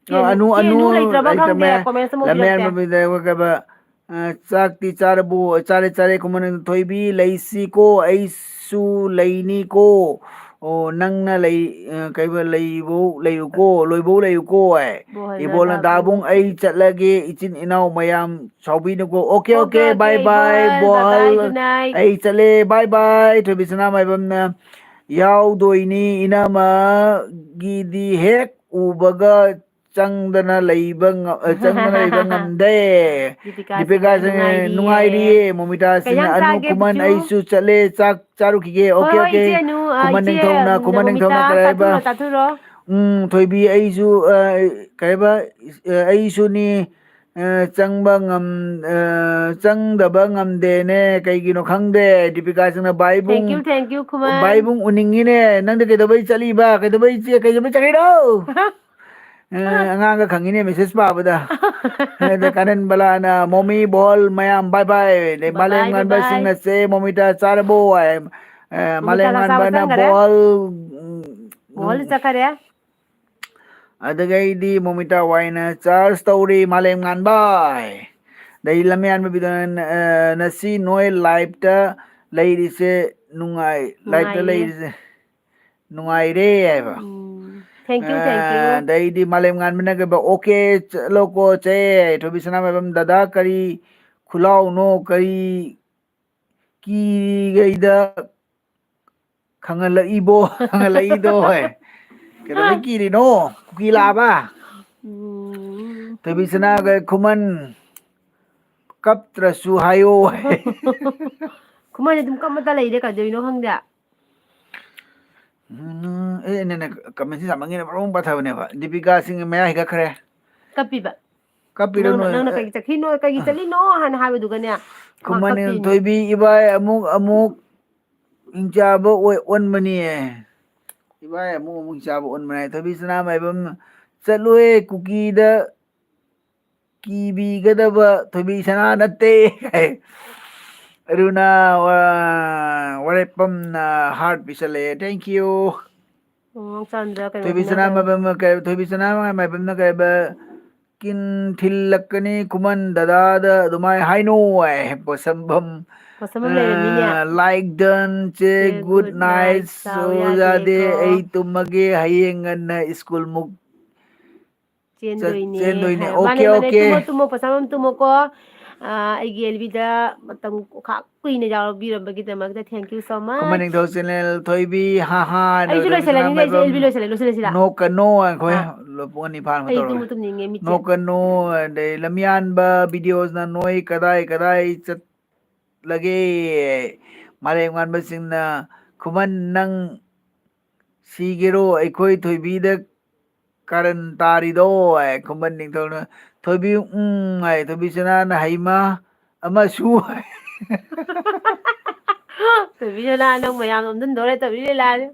ꯏꯆꯦ ꯑ, ꯑꯅꯨ, ꯏꯆꯦ ꯑꯅꯨ ꯑꯅꯨ ꯂꯩꯇ꯭ꯔꯕ ꯈꯪꯗꯦ, ꯂꯩꯇ꯭ꯔꯃꯦ꯫ Comment ꯑꯃ ꯂꯃꯌꯥꯟ ꯄꯤꯔꯛꯇꯦ꯫ ꯃꯃꯤꯗ ꯀꯩꯕ, ꯑ, ꯆꯥꯛꯇꯤ ꯆꯥꯔꯕꯣ? ꯆꯥꯔꯦ, ꯆꯥꯔꯦ꯫ ꯈꯨꯃꯟ ꯊꯣꯏꯕꯤ, ꯂꯩꯁꯤꯀꯣ, ꯑꯩꯁꯨ ꯂꯩꯅꯤꯀꯣ꯫ ꯑꯣ, ꯅꯪꯅ ꯂꯩ-, ꯑ, ꯀꯩꯕ, ꯂꯩꯕꯧ ꯂꯩꯌꯨꯀꯣ, ꯂꯣꯏꯕꯧ ꯂꯩꯌꯨꯀꯣ ꯍꯥꯏ꯫ ꯕꯣꯍꯜꯅ ꯏꯕꯣꯜꯅ ꯗꯥꯕꯨꯡ ꯗꯥꯕꯨꯡ ꯑꯩ ꯆꯠꯂꯒꯦ, ꯏꯆꯤꯟ ꯏꯅꯥꯎ ꯃꯌꯥꯝ ꯁꯥꯎꯕꯤꯅꯨꯀꯣ꯫ Okay, okay, okay, okay, bye, bye, ꯏꯕꯣꯜ, bye, ꯕꯣꯍꯜ꯫ Bye, good night꯫ ꯑꯩ ꯆꯠꯂꯦ, bye, bye꯫ ꯊꯣꯏꯕꯤ ꯁꯅꯥꯃꯥꯏꯕꯝꯅ ꯌꯥꯎꯗꯣꯏꯅꯤ, ꯏꯅꯝꯃꯒꯤꯗꯤ ꯍꯦꯛ ꯎꯕꯒ ꯆꯪꯗꯅ ꯂꯩꯕ ꯉ-, ꯑ, ꯆꯪꯗꯅ ꯂꯩꯕ ꯉꯝꯗꯦ꯫ ꯗꯤꯄꯤꯀꯥ ꯗꯤꯄꯤꯀꯥ ꯁꯤꯡꯍ ꯁꯤꯡꯍ ꯅꯨꯡꯉꯥꯏꯔꯤꯌꯦ꯫ ꯅꯨꯡꯉꯥꯏꯔꯤꯌꯦ, ꯃꯣꯃꯤꯇꯥ ꯀꯩ ꯁꯤꯡꯍ ꯏꯟꯖꯥꯡ ꯑꯅꯨ ꯆꯥꯒꯦ, ꯈꯨꯃꯟ ꯄꯤꯆꯨ? ꯑꯩꯁꯨ ꯆꯠꯂꯦ, ꯆꯥꯛ ꯆꯥꯔꯨꯈꯤꯒꯦ꯫ ꯍꯣꯏ, Okay, ꯍꯣꯏ, okay꯫ ꯏꯆꯦ ꯑꯅꯨ, ꯑ, ꯈꯨꯃꯟ ꯏꯆꯦ, ꯅꯤꯡꯊꯧꯅ, ꯎꯝ, ꯈꯨꯃꯟ ꯅꯣꯃꯤꯇꯥ, ꯅꯤꯡꯊꯧꯅ ꯀꯔꯤ ꯍꯥꯏꯕ? ꯆꯥꯊꯣꯛꯎꯔꯣ, ꯆꯥꯊꯣꯛꯎꯔꯣ꯫ ꯎꯝ, ꯊꯣꯏꯕꯤ ꯑꯩꯁꯨ, ꯑ, ꯀꯩ ꯍꯥꯏꯕ? ꯑ, ꯑꯩꯁꯨꯅꯤ, ꯑ, ꯆꯪꯕ ꯉꯝ-, ꯑ, ꯆꯪꯗꯕ ꯉꯝꯗꯦꯅꯦ, ꯀꯩꯒꯤꯅꯣ ꯈꯪꯗꯦ꯫ Deepika Singh ꯚꯥꯏꯕꯨꯡ, thank you, thank you, ꯈꯨꯃꯟ꯫ ꯚꯥꯏꯕꯨꯡ ꯎꯅꯤꯡꯉꯤꯅꯦ꯫ ꯅꯪꯗꯤ ꯀꯩꯗꯧꯕꯩ ꯆꯠꯂꯤꯕ? ꯀꯩꯗꯧꯕꯩ ꯆꯦ-, ꯀꯩꯗꯧꯕꯩ ꯆꯠꯂꯤꯅꯣ? ꯑ, ꯑꯉꯥꯡꯒ ꯈꯪꯉꯤꯅꯦ message ꯄꯥꯕꯗ꯫ ꯑꯗ ꯀꯥꯅꯟ ꯕꯂꯥꯅ, "ꯃꯣꯃꯤ ꯕꯣꯜ ꯃꯌꯥꯝ bye bye꯫ ꯑꯗꯩ bye bye, ꯃꯥꯂꯦꯝ bye ꯉꯥꯟꯕ bye꯫ ꯁꯤꯡꯅ ꯆꯦ ꯃꯣꯃꯤꯇꯥ ꯆꯥꯔꯕꯣ?" ꯍꯥꯏ꯫ ꯑ, ꯃꯣꯃꯤꯇꯥ ꯃꯥꯂꯦꯝ ꯆꯥꯛ ꯆꯥꯕ ꯉꯥꯟꯕꯅ ꯆꯪꯈꯔꯦ? ꯕꯣꯜ, ꯎꯝ, ꯕꯣꯜ ꯆꯠꯈꯔꯦ? ꯑꯗꯒꯩꯗꯤ ꯃꯣꯃꯤꯇꯥ ꯋꯥꯏꯅ charge ꯇꯧꯔꯤ, ꯃꯥꯂꯦꯝ ꯉꯥꯟꯕ꯫ ꯑꯗꯩ ꯂꯝꯌꯥꯟꯕ ꯕꯤꯗꯣꯅ, ꯑ, ꯉꯁꯤ ꯅꯣꯏ live ꯇ ꯂꯩꯔꯤꯁꯦ ꯅꯨꯡꯉꯥꯏ, live ꯇ ꯅꯨꯡꯉꯥꯏꯌꯦ꯫ ꯂꯩꯔꯤꯁꯦ ꯅꯨꯡꯉꯥꯏꯔꯦ ꯍꯥꯏꯕ꯫ ꯎꯝ, thank you, thank you꯫ ꯑ, ꯑꯗꯩꯗꯤ ꯃꯥꯂꯦꯝ ꯉꯥꯟꯕꯅ ꯀꯩꯕ, "Okay, ꯆꯠꯂꯣꯀꯣ ꯆꯦ, ꯊꯣꯏꯕꯤ ꯁꯅꯥꯃꯥꯏꯕꯝ ꯗꯗꯥ ꯀꯔꯤ ꯈꯨꯂꯥꯎꯅꯣ, ꯀꯔꯤ ꯀꯤꯔꯤꯉꯩꯗ ꯈꯪꯍꯜꯂꯛꯏꯕꯣ?" ꯈꯪꯍꯜꯂꯛꯏꯗꯣ ꯍꯣꯏ꯫ ꯀꯩꯗꯧꯕꯩ ꯀꯤꯔꯤꯅꯣ? ꯀꯨꯀꯤ ꯂꯥꯛꯑꯕ? ꯎꯝ꯫ ꯊꯣꯏꯕꯤ ꯁꯅꯥꯒ ꯈꯨꯃꯟ ꯀꯞꯇ꯭ꯔꯁꯨ ꯍꯥꯏꯌꯣ꯫ ꯈꯨꯃꯟꯁꯦ ꯑꯗꯨꯝ ꯀꯞꯃꯠꯇ ꯂꯩꯔꯦ, ꯀꯩꯗꯧꯔꯤꯅꯣ ꯈꯪꯗꯦ꯫ ꯎꯝ, ꯑꯦ, ꯅꯦ, ꯅꯦ, comment ꯁꯤ ꯌꯥꯝꯃꯟꯒꯤꯅ ꯃꯔꯣꯡ ꯄꯠꯊꯕꯅꯦꯕ꯫ ꯗꯤꯄꯤꯀꯥ ꯁꯤꯡ ꯃꯌꯥ ꯍꯤꯒꯠꯈ꯭ꯔꯦ꯫ ꯀꯞꯄꯤꯕ꯫ ꯀꯞꯄꯤꯔꯣ ꯅꯪꯅ, ꯅꯣꯏ? ꯅꯪꯅ ꯀꯩꯒꯤ ꯆꯠꯈ꯭ꯔꯤꯅꯣ, ꯀꯩꯒꯤ ꯆꯠꯂꯤꯅꯣ ꯍꯥꯏꯅ ꯍꯥꯏꯕꯗꯨꯒꯅꯦ, ꯃꯥ ꯈꯨꯃꯟ ꯀꯞꯄꯤꯅꯦ꯫ ꯊꯣꯏꯕꯤ ꯏꯕꯥꯏ ꯑꯃꯨꯛ, ꯑꯃꯨꯛ ꯍꯤꯡꯆꯥꯕ ꯑꯣꯏ-, ꯑꯣꯟꯕꯅꯤꯌꯦ꯫ ꯏꯕꯥꯏ ꯑꯃꯨꯛ, ꯑꯃꯨꯛ ꯍꯤꯡꯆꯥꯕ ꯑꯣꯟꯕꯅꯦ꯫ ꯊꯣꯏꯕꯤ ꯁꯅꯥꯃꯥꯏꯕꯝ ꯆꯠꯂꯣꯍꯦ, ꯀꯨꯀꯤꯗ ꯀꯤꯕꯤꯒꯗꯕ ꯊꯣꯏꯕꯤ ꯁꯅꯥ ꯅꯠꯇꯦ꯫ ꯑꯔꯨꯅꯥ ꯋꯥ-, ꯋꯥꯔꯦꯞꯐꯝꯅ heart ꯄꯤꯁꯜꯂꯛꯑꯦ꯫ Thank you꯫ ꯑꯣ, ꯆꯥꯟꯗ꯭ꯔ ꯀꯩꯅꯣ ꯊꯣꯏꯕꯤ ꯁꯅꯥ ꯃꯥꯏꯕꯝ ꯀꯩ-, ꯊꯣꯏꯕꯤ ꯁꯅꯥ ꯃꯥꯏꯕꯝꯅ ꯀꯩꯕ, "ꯀꯤꯟ ꯊꯤꯜꯂꯛꯀꯅꯤ ꯈꯨꯃꯟ ꯗꯗꯥꯗ ꯑꯗꯨꯃꯥꯏ ꯍꯥꯏꯅꯣ" ꯍꯥꯏ꯫ ꯄꯣꯠꯁꯝꯐꯝ, ꯄꯣꯠꯁꯝꯐꯝ ꯂꯩꯔꯝꯃꯤꯅꯦ꯫ ꯑ, like done ꯆꯦ, ꯆꯦ, good good night night ꯆꯥꯎ ꯆꯥꯎ ꯌꯥꯗꯦ, ꯌꯥꯗꯦꯀꯣ꯫ ꯑꯩ ꯇꯨꯝꯃꯒꯦ, ꯍꯌꯦꯡ ꯉꯟꯅ ꯁ꯭ꯀꯨꯜ ꯃꯨꯛ ꯆꯦꯟꯗꯣꯏꯅꯦ ꯆꯦꯟꯗꯣꯏꯅꯦ꯫ ꯍꯥꯏ꯫ OK, ꯃꯥꯅꯦ, ꯃꯥꯅꯦ, OK꯫ ꯇꯨꯝꯃꯣ, ꯇꯨꯝꯃꯣ, ꯄꯣꯠꯁꯝꯐꯝ ꯇꯨꯝꯃꯣꯀꯣ꯫ ꯑ, ꯑꯩꯒꯤ ꯑꯦꯜꯕꯤꯗ ꯃꯇꯝ ꯈꯥꯛ ꯀꯨꯏꯅ ꯌꯥꯎꯕꯤꯔꯝꯕꯒꯤꯗꯃꯛꯇ thank you so much꯫ ꯑꯩꯁꯨ ꯅꯣꯏ ꯂꯣꯏꯁꯤꯜꯂꯅꯤꯅꯦ, ꯑꯩꯁꯦ ꯃꯥꯏꯕꯝ꯫ ꯑꯦꯜꯕꯤ ꯂꯣꯏꯁꯤꯜꯂꯦ, ꯂꯣꯏꯁꯤꯜꯂꯁꯤꯔꯥ? ꯅꯣꯛꯀꯅꯣ, ꯑꯩꯈꯣꯏ ꯑꯥ꯫ ꯂꯣ-, ꯄꯨꯡ ꯑꯅꯤ ꯐꯥꯅ ꯑꯩ ꯇꯧꯔꯒꯦ꯫ ꯇꯨꯝꯕ ꯇꯨꯝꯅꯤꯡꯉꯦ, ꯃꯤꯠꯁꯦ꯫ ꯅꯣꯛꯀꯅꯣ, ꯑꯗꯩ ꯂꯝꯌꯥꯟꯕ videosꯅ ꯅꯣꯏ ꯀꯗꯥꯏ ꯀꯗꯥꯏ ꯆꯠꯂꯒꯦ? ꯃꯥꯂꯦꯝ ꯉꯥꯟꯕꯁꯤꯡꯅ, "ꯈꯨꯃꯟ, ꯅꯪ ꯁꯤꯒꯦꯔꯣ ꯑꯩꯈꯣꯏ ꯊꯣꯏꯕꯤꯗ ꯀꯥꯔꯟ ꯇꯥꯔꯤꯗꯣ?" ꯍꯥꯏ꯫ ꯈꯨꯃꯟ ꯅꯤꯡꯊꯧꯅ, "ꯊꯣꯏꯕꯤ, ꯎꯝ," ꯍꯥꯏ꯫ ꯊꯣꯏꯕꯤ ꯁꯅꯥꯅ, "ꯍꯩꯃꯥ, ꯑꯃꯁꯨ," ꯍꯥꯏ꯫ ꯊꯣꯏꯕꯤ ꯁꯅꯥ, ꯅꯪ ꯃꯌꯥꯝ ꯅꯣꯝꯖꯤꯟꯗꯧꯔꯦ ꯇꯧꯔꯤ ꯂꯤꯂꯥꯁꯦ꯫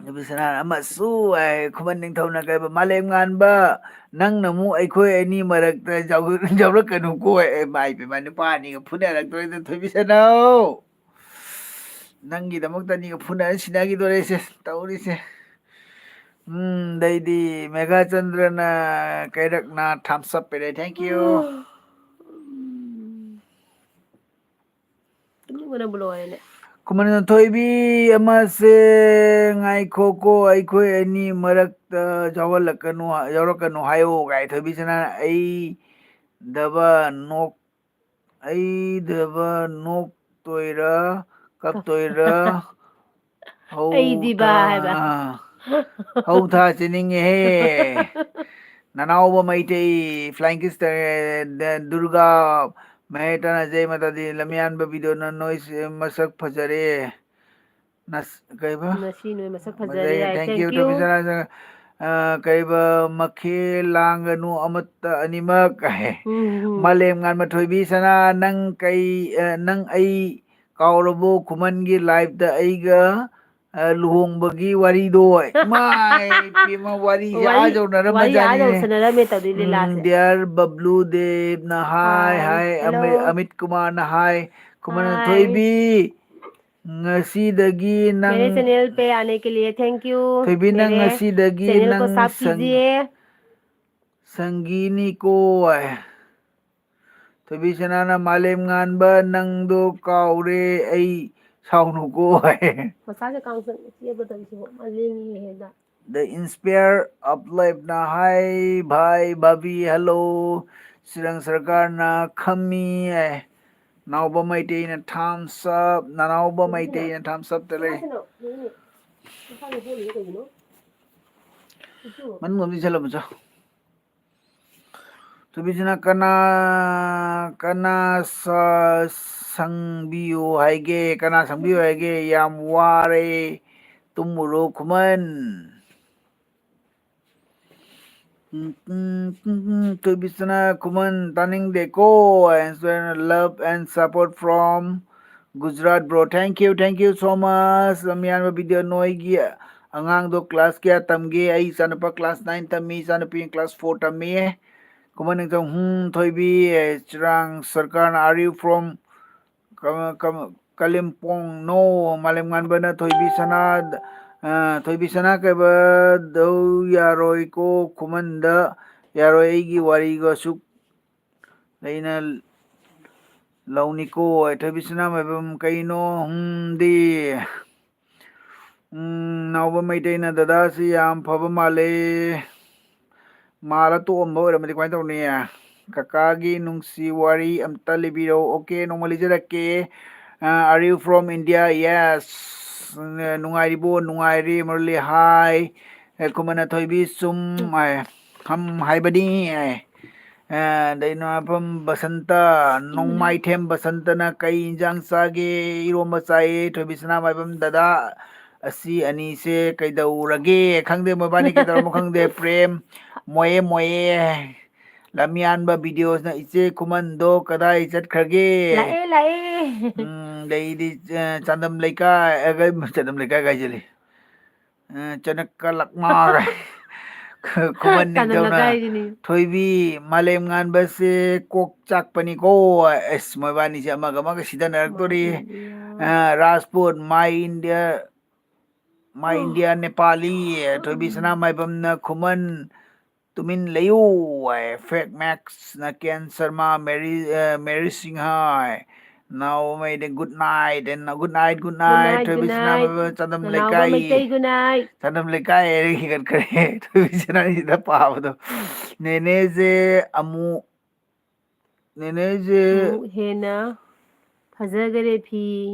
ꯊꯣꯏꯕꯤ ꯁꯅꯥꯅ, "ꯑꯃꯁꯨ," ꯍꯥꯏ꯫ ꯈꯨꯃꯟ ꯅꯤꯡꯊꯧꯅ ꯀꯩꯕ, "ꯃꯥꯂꯦꯝ ꯉꯥꯟꯕ, ꯅꯪꯅ ꯑꯃꯨꯛ ꯑꯩꯈꯣꯏ ꯑꯅꯤ ꯃꯔꯛꯇ ꯌꯥꯎ-, ꯌꯥꯎꯔꯛꯀꯅꯨꯀꯣ," ꯑꯦ, ꯃꯥꯏ ꯄꯦꯝꯃ, ꯅꯨꯄꯥ ꯑꯅꯤꯒ ꯐꯨꯅꯔꯛꯇꯣꯏꯗ, ꯊꯣꯏꯕꯤ ꯁꯅꯥ꯫ ꯅꯪꯒꯤꯗꯃꯛꯇ ꯑꯅꯤꯒ ꯐꯨꯅꯔ ꯁꯤꯟꯅꯈꯤꯗꯣꯔꯦꯁꯦ ꯇꯧꯔꯤꯁꯦ꯫ ꯎꯝ, ꯑꯗꯩꯗꯤ ꯃꯦꯘꯥꯆꯟꯗ꯭ꯔꯅ ꯀꯩꯔꯛꯅ thumbs up ꯄꯤꯔꯛꯑꯦ, thank you꯫ ꯇꯨꯝꯅꯤꯡꯕꯅꯕꯨ ꯂꯣꯏꯔꯦꯅꯦ꯫ ꯈꯨꯃꯟꯅ, "ꯊꯣꯏꯕꯤ ꯑꯃꯁꯦ ꯉꯥꯏꯈꯣꯀꯣ, ꯑꯩꯈꯣꯏ ꯑꯅꯤ ꯃꯔꯛꯇ ꯌꯥꯎꯍꯜꯂꯛꯀꯅꯨ, ꯌꯥꯎꯔꯛꯀꯅꯨ ꯍꯥꯏꯌꯣ" ꯀꯥꯏ꯫ ꯊꯣꯏꯕꯤꯁꯤꯅ, "ꯑꯩꯗꯕ ꯅꯣꯛ-, ꯑꯩꯗꯕ ꯅꯣꯛꯇꯣꯏꯔꯥ, ꯀꯞꯇꯣꯏꯔꯥ?" ꯍꯧ ꯑꯩꯗꯤꯕ ꯊꯥ-, ꯍꯥꯏꯕ꯫ ꯑꯥ, ꯍꯧ ꯊꯥ ꯆꯦꯟꯅꯤꯡꯉꯦꯍꯦ꯫ ꯅꯅꯥꯎꯕ ꯃꯩꯇꯩ, Flying Kiss ꯇꯧꯔꯦ, ꯗ-, ꯗꯨꯔꯒꯥ ꯃꯍꯦꯇꯅ ꯖꯩ ꯃꯥꯇꯥ ꯗꯤ, ꯂꯝꯌꯥꯟꯕ videoꯅ ꯅꯣꯏꯁꯦ ꯃꯁꯛ ꯐꯖꯔꯦ꯫ ꯅꯁ-, ꯀꯩꯕ? ꯉꯁꯤ ꯅꯣꯏ ꯃꯁꯛ ꯐꯖꯔꯦ ꯐꯖꯩ, ꯍꯥꯏ, thank thank you, you꯫ ꯊꯣꯏꯕꯤ ꯁꯅꯥ, ꯑ, ꯀꯩꯕ, "ꯃꯈꯦ ꯂꯥꯡꯒꯅꯨ ꯑꯃꯠꯇ ꯑꯅꯤꯃꯛ" ꯍꯥꯏ꯫ ꯎꯝ, ꯎꯝ꯫ ꯃꯥꯂꯦꯝ ꯉꯥꯟꯕ ꯊꯣꯏꯕꯤ ꯁꯅꯥ, ꯅꯪ ꯀꯩ, ꯑ, ꯅꯪ ꯑꯩ ꯀꯥꯎꯔꯕꯣ? ꯈꯨꯃꯟꯒꯤ liveꯇ ꯑꯩꯒ ꯑ, ꯂꯨꯍꯣꯡꯕꯒꯤ ꯋꯥꯔꯤꯗꯣ꯫ ꯏꯃꯥꯏ ꯄꯦꯝꯃ, ꯋꯥꯔꯤꯁꯦ ꯑꯥ ꯋꯥꯔꯤ ꯌꯧꯅꯔꯝꯃ ꯋꯥꯔꯤ ꯑꯥ ꯖꯥꯠꯅꯤꯅꯦ꯫ ꯌꯧꯁꯟꯅꯔꯝꯃꯦ ꯇꯧꯗꯣꯏ ꯎꯝ, ꯂꯤꯂꯥꯁꯦ꯫ Dear ꯕꯕ꯭ꯂꯨ ꯗꯦꯕꯅ ꯍꯥꯏ, ꯍꯥꯏ, ꯍꯥꯏ, hello꯫ ꯑꯃꯤ-, ꯑꯃꯤꯠ ꯀꯨꯃꯥꯔꯅ ꯍꯥꯏ, ꯈꯨꯃꯟ ꯍꯥꯏ꯫ ꯊꯣꯏꯕꯤ, ꯉꯁꯤꯗꯒꯤ ꯅꯪ मेरे चैनल पे आने के लिए thank you। ꯊꯣꯏꯕꯤ, ꯅꯪ मेरे ꯉꯁꯤꯗꯒꯤ चैनल को ꯅꯪ ꯁꯪ-, ꯁꯕꯁꯀ꯭ꯔꯥꯏꯕ कीजिए। ꯁꯪꯒꯤꯅꯤꯀꯣ꯫ ꯊꯣꯏꯕꯤ ꯁꯅꯥꯅ, "ꯃꯥꯂꯦꯝ ꯉꯥꯟꯕ, ꯅꯪꯗꯣ ꯀꯥꯎꯔꯦ ꯑꯩ, ꯁꯥꯎꯅꯨꯀꯣ" ꯍꯥꯏ꯫ ꯃꯆꯥꯁꯦ ꯀꯥꯡ ꯆꯠ-, ꯆꯦꯟꯕ ꯇꯧꯔꯤꯁꯤꯕꯣ? ꯃꯥ ꯂꯦꯡꯉꯤꯍꯦ ꯍꯦꯛꯇ꯫ The Inspire of Life ꯅ, "Hi, bhai, bhabhi, hello." ꯆꯤꯔꯪ ꯁꯔꯀꯥꯔꯅ, "ꯈꯝꯃꯤ" ꯍꯥꯏ꯫ ꯅꯥꯎꯕ ꯃꯩꯇꯩꯅ, "Thumbs up", ꯅꯅꯥꯎꯕ ꯃꯩꯇꯩꯅ thumbs up ꯇ ꯂꯩ꯫ ꯀꯅꯥꯒꯤꯅꯣ? ꯌꯦꯡꯉꯨꯅꯦ꯫ ꯃꯁꯥꯅ ꯍꯣꯜꯂꯤꯗꯣ ꯀꯩꯒꯤꯅꯣ? ꯃꯅꯨꯡ ꯑꯃꯗꯤ ꯆꯠꯂꯝꯃꯨ ꯆꯣ꯫ ꯊꯣꯏꯕꯤꯁꯅꯥ, ꯀꯅꯥ, ꯀꯅꯥ ꯁ-, ꯁꯪꯕꯤꯌꯨ ꯍꯥꯏꯒꯦ? ꯀꯅꯥ ꯁꯪꯕꯤꯌꯨ ꯍꯥꯏꯒꯦ? ꯌꯥꯝ ꯋꯥꯔꯦ꯫ ꯇꯨꯝꯃꯨꯔꯣ ꯈꯨꯃꯟ꯫ ꯎꯝ, ꯎꯝ, ꯎꯝ, ꯎꯝ, ꯊꯣꯏꯕꯤꯁꯅꯥ ꯈꯨꯃꯟ ꯇꯥꯅꯤꯡꯗꯦꯀꯣ꯫ And so love and support from Gujarat, bro. Thank you, thank you so much. ꯂꯝꯌꯥꯟꯕ video, ꯅꯣꯏꯒꯤ ꯑꯉꯥꯡꯗꯣ class ꯀꯌꯥ ꯇꯝꯒꯦ? ꯑꯩ ꯏꯆꯥꯅꯨꯄꯥ class nine ꯇꯝꯃꯤ, ꯏꯆꯥꯅꯨꯄꯤ class four ꯇꯝꯃꯤ꯫ ꯈꯨꯃꯟ ꯅꯤꯡꯊꯧ, ꯍꯨꯝ, ꯊꯣꯏꯕꯤ, ꯆꯤꯔꯥꯡ ꯁꯔꯀꯥꯔꯅ, are you from ꯀ-, ꯀ-, ꯀꯂꯤꯝꯄꯣꯡ? No, ꯃꯥꯂꯦꯝ ꯉꯥꯟꯕꯅ ꯊꯣꯏꯕꯤ ꯁꯅꯥ, ꯑ, ꯊꯣꯏꯕꯤ ꯁꯅꯥ ꯀꯩꯕꯗꯧ ꯌꯥꯔꯣꯏꯀꯣ, ꯈꯨꯃꯟꯗ ꯌꯥꯔꯣꯏ, ꯑꯩꯒꯤ ꯋꯥꯔꯤꯒ ꯑꯁꯨꯛ ꯂꯩꯅ ꯂꯧꯅꯤꯀꯣ꯫ ꯊꯣꯏꯕꯤ ꯁꯅꯥ ꯃꯥꯏꯕꯝ ꯀꯩꯅꯣ? ꯍꯨꯝꯗꯤ꯫ ꯎꯝ, ꯅꯥꯎꯕ ꯃꯩꯇꯩꯅ, "ꯗꯗꯥꯁꯤ ꯌꯥꯝ ꯐꯕ ꯃꯥꯜꯂꯦ꯫ ꯃꯥꯜꯂ ꯇꯣꯛꯑꯝꯕ ꯑꯣꯏꯔꯝꯃꯗꯤ ꯀꯃꯥꯏꯅ ꯇꯧꯅꯤ? ꯀꯀꯥꯒꯤ ꯅꯨꯡꯁꯤ ꯋꯥꯔꯤ ꯑꯝꯇ ꯂꯤꯕꯤꯔꯛꯎ꯫" Okay, ꯅꯣꯡꯃ ꯂꯤꯖꯔꯛꯀꯦ꯫ ꯑ, are you from India? Yes. ꯅꯨꯡꯉꯥꯏꯔꯤꯕꯣ? ꯅꯨꯡꯉꯥꯏꯔꯤ, ꯃꯔꯨꯂꯤ꯫ Hi꯫ ꯑꯦ, ꯈꯨꯃꯟ ꯊꯣꯏꯕꯤ, ꯆꯨꯝ ꯍꯥꯏ꯫ ꯍꯝ ꯍꯥꯏꯕꯅꯤ ꯍꯥꯏ꯫ ꯑ, ꯑꯗꯩ ꯅꯨꯡꯉꯥꯏꯐꯝ ꯕꯁꯟꯇ, ꯅꯣꯡꯃꯥꯏꯊꯦꯝ ꯕꯁꯟꯇꯅ ꯀꯩ ꯏꯟꯖꯥꯡ ꯆꯥꯒꯦ? ꯏꯔꯣꯝꯕ ꯆꯥꯏꯌꯦ꯫ ꯊꯣꯏꯕꯤ ꯁꯅꯥꯃꯥꯏꯕꯝ, ꯗꯗꯥ, ꯑꯁꯤ ꯑꯅꯤꯁꯦ ꯀꯩꯗꯧꯔꯒꯦ? ꯈꯪꯗꯦ, ꯃꯕꯥꯅꯤ ꯀꯩꯗꯧꯔꯝꯅꯣ ꯈꯪꯗꯦ꯫ ꯄ꯭ꯔꯦꯝ, ꯃꯣꯌꯦ ꯃꯣꯌꯦ꯫ ꯂꯝꯌꯥꯟꯕ videos ꯅ, "ꯏꯆꯦ ꯈꯨꯃꯟꯗꯣ ꯀꯗꯥꯏ ꯆꯠꯈ꯭ꯔꯒꯦ?" ꯂꯥꯛꯑꯦ, ꯂꯥꯛꯑꯦ꯫ ꯎꯝ, ꯂꯩꯗꯤ, ꯑ, ꯆꯥꯟꯗꯝ ꯂꯩꯀꯥꯏ, ꯑ, ꯀꯩ-, ꯆꯥꯟꯗꯝ ꯂꯩꯀꯥꯏ ꯀꯥꯏꯁꯤꯜꯂꯤ꯫ ꯑ, ꯆꯅꯛꯀ ꯂꯛꯃꯥ ꯀꯥꯏ꯫ ꯈꯨꯃꯟ ꯆꯥꯟꯗꯝ ꯅꯤꯡꯊꯧꯅ ꯂꯩꯀꯥꯏꯁꯤꯅꯤ꯫ ꯊꯣꯏꯕꯤ, ꯃꯥꯂꯦꯝ ꯉꯥꯟꯕꯁꯦ ꯀꯣꯛ ꯆꯥꯛꯄꯅꯤꯀꯣ꯫ ꯑꯁ, ꯃꯣꯏꯕꯥꯅꯤꯁꯦ ꯑꯃꯒ ꯑꯃꯒ ꯁꯤꯗꯅꯔꯛꯇꯣꯔꯤ꯫ ꯃꯥꯂꯦꯝ ꯉꯥꯟꯕ꯫ ꯑ, ꯔꯥꯖꯄꯨꯠ, ꯃꯥꯏ ꯏꯟꯗꯤꯌꯥ, ꯃꯥꯏ ꯏꯟꯗꯤꯌꯥ ꯅꯦꯄꯥꯂꯤ, ꯊꯣꯏꯕꯤ ꯁꯅꯥꯃꯥꯏꯕꯝꯅ ꯈꯨꯃꯟ ꯇꯨꯃꯤꯟ ꯂꯩꯌꯨ ꯍꯥꯏ꯫ ꯐꯦꯛ ꯃꯦꯛꯁꯅ ꯀꯦꯟ ꯁꯔꯃ, ꯃꯦꯔꯤ, ꯑ, ꯃꯦꯔꯤ ꯁꯤꯡꯍ ꯍꯥꯏ꯫ ꯅꯥꯎꯃꯩꯗꯤ good night, and good night, good night, good night, ꯊꯣꯏꯕꯤ good night꯫ ꯁꯅꯥꯃꯥꯏꯕꯝ ꯆꯥꯟꯗꯝ ꯅꯅꯥꯎꯕ ꯂꯩꯀꯥꯏ꯫ Meitei good night꯫ ꯆꯥꯟꯗꯝ ꯂꯩꯀꯥꯏ ꯍꯥꯏꯔꯒ ꯍꯤꯒꯠꯈ꯭ꯔꯦ꯫ ꯊꯣꯏꯕꯤ ꯁꯅꯥꯃꯥꯏꯕꯝꯗ ꯄꯥꯕꯗꯣ꯫ ꯅꯦꯅꯦꯁꯦ ꯑꯃꯨ ꯅꯦꯅꯦꯁꯦ ꯑꯃꯨꯛ ꯍꯦꯟꯅ ꯐꯖꯈꯔꯦ ꯐꯤ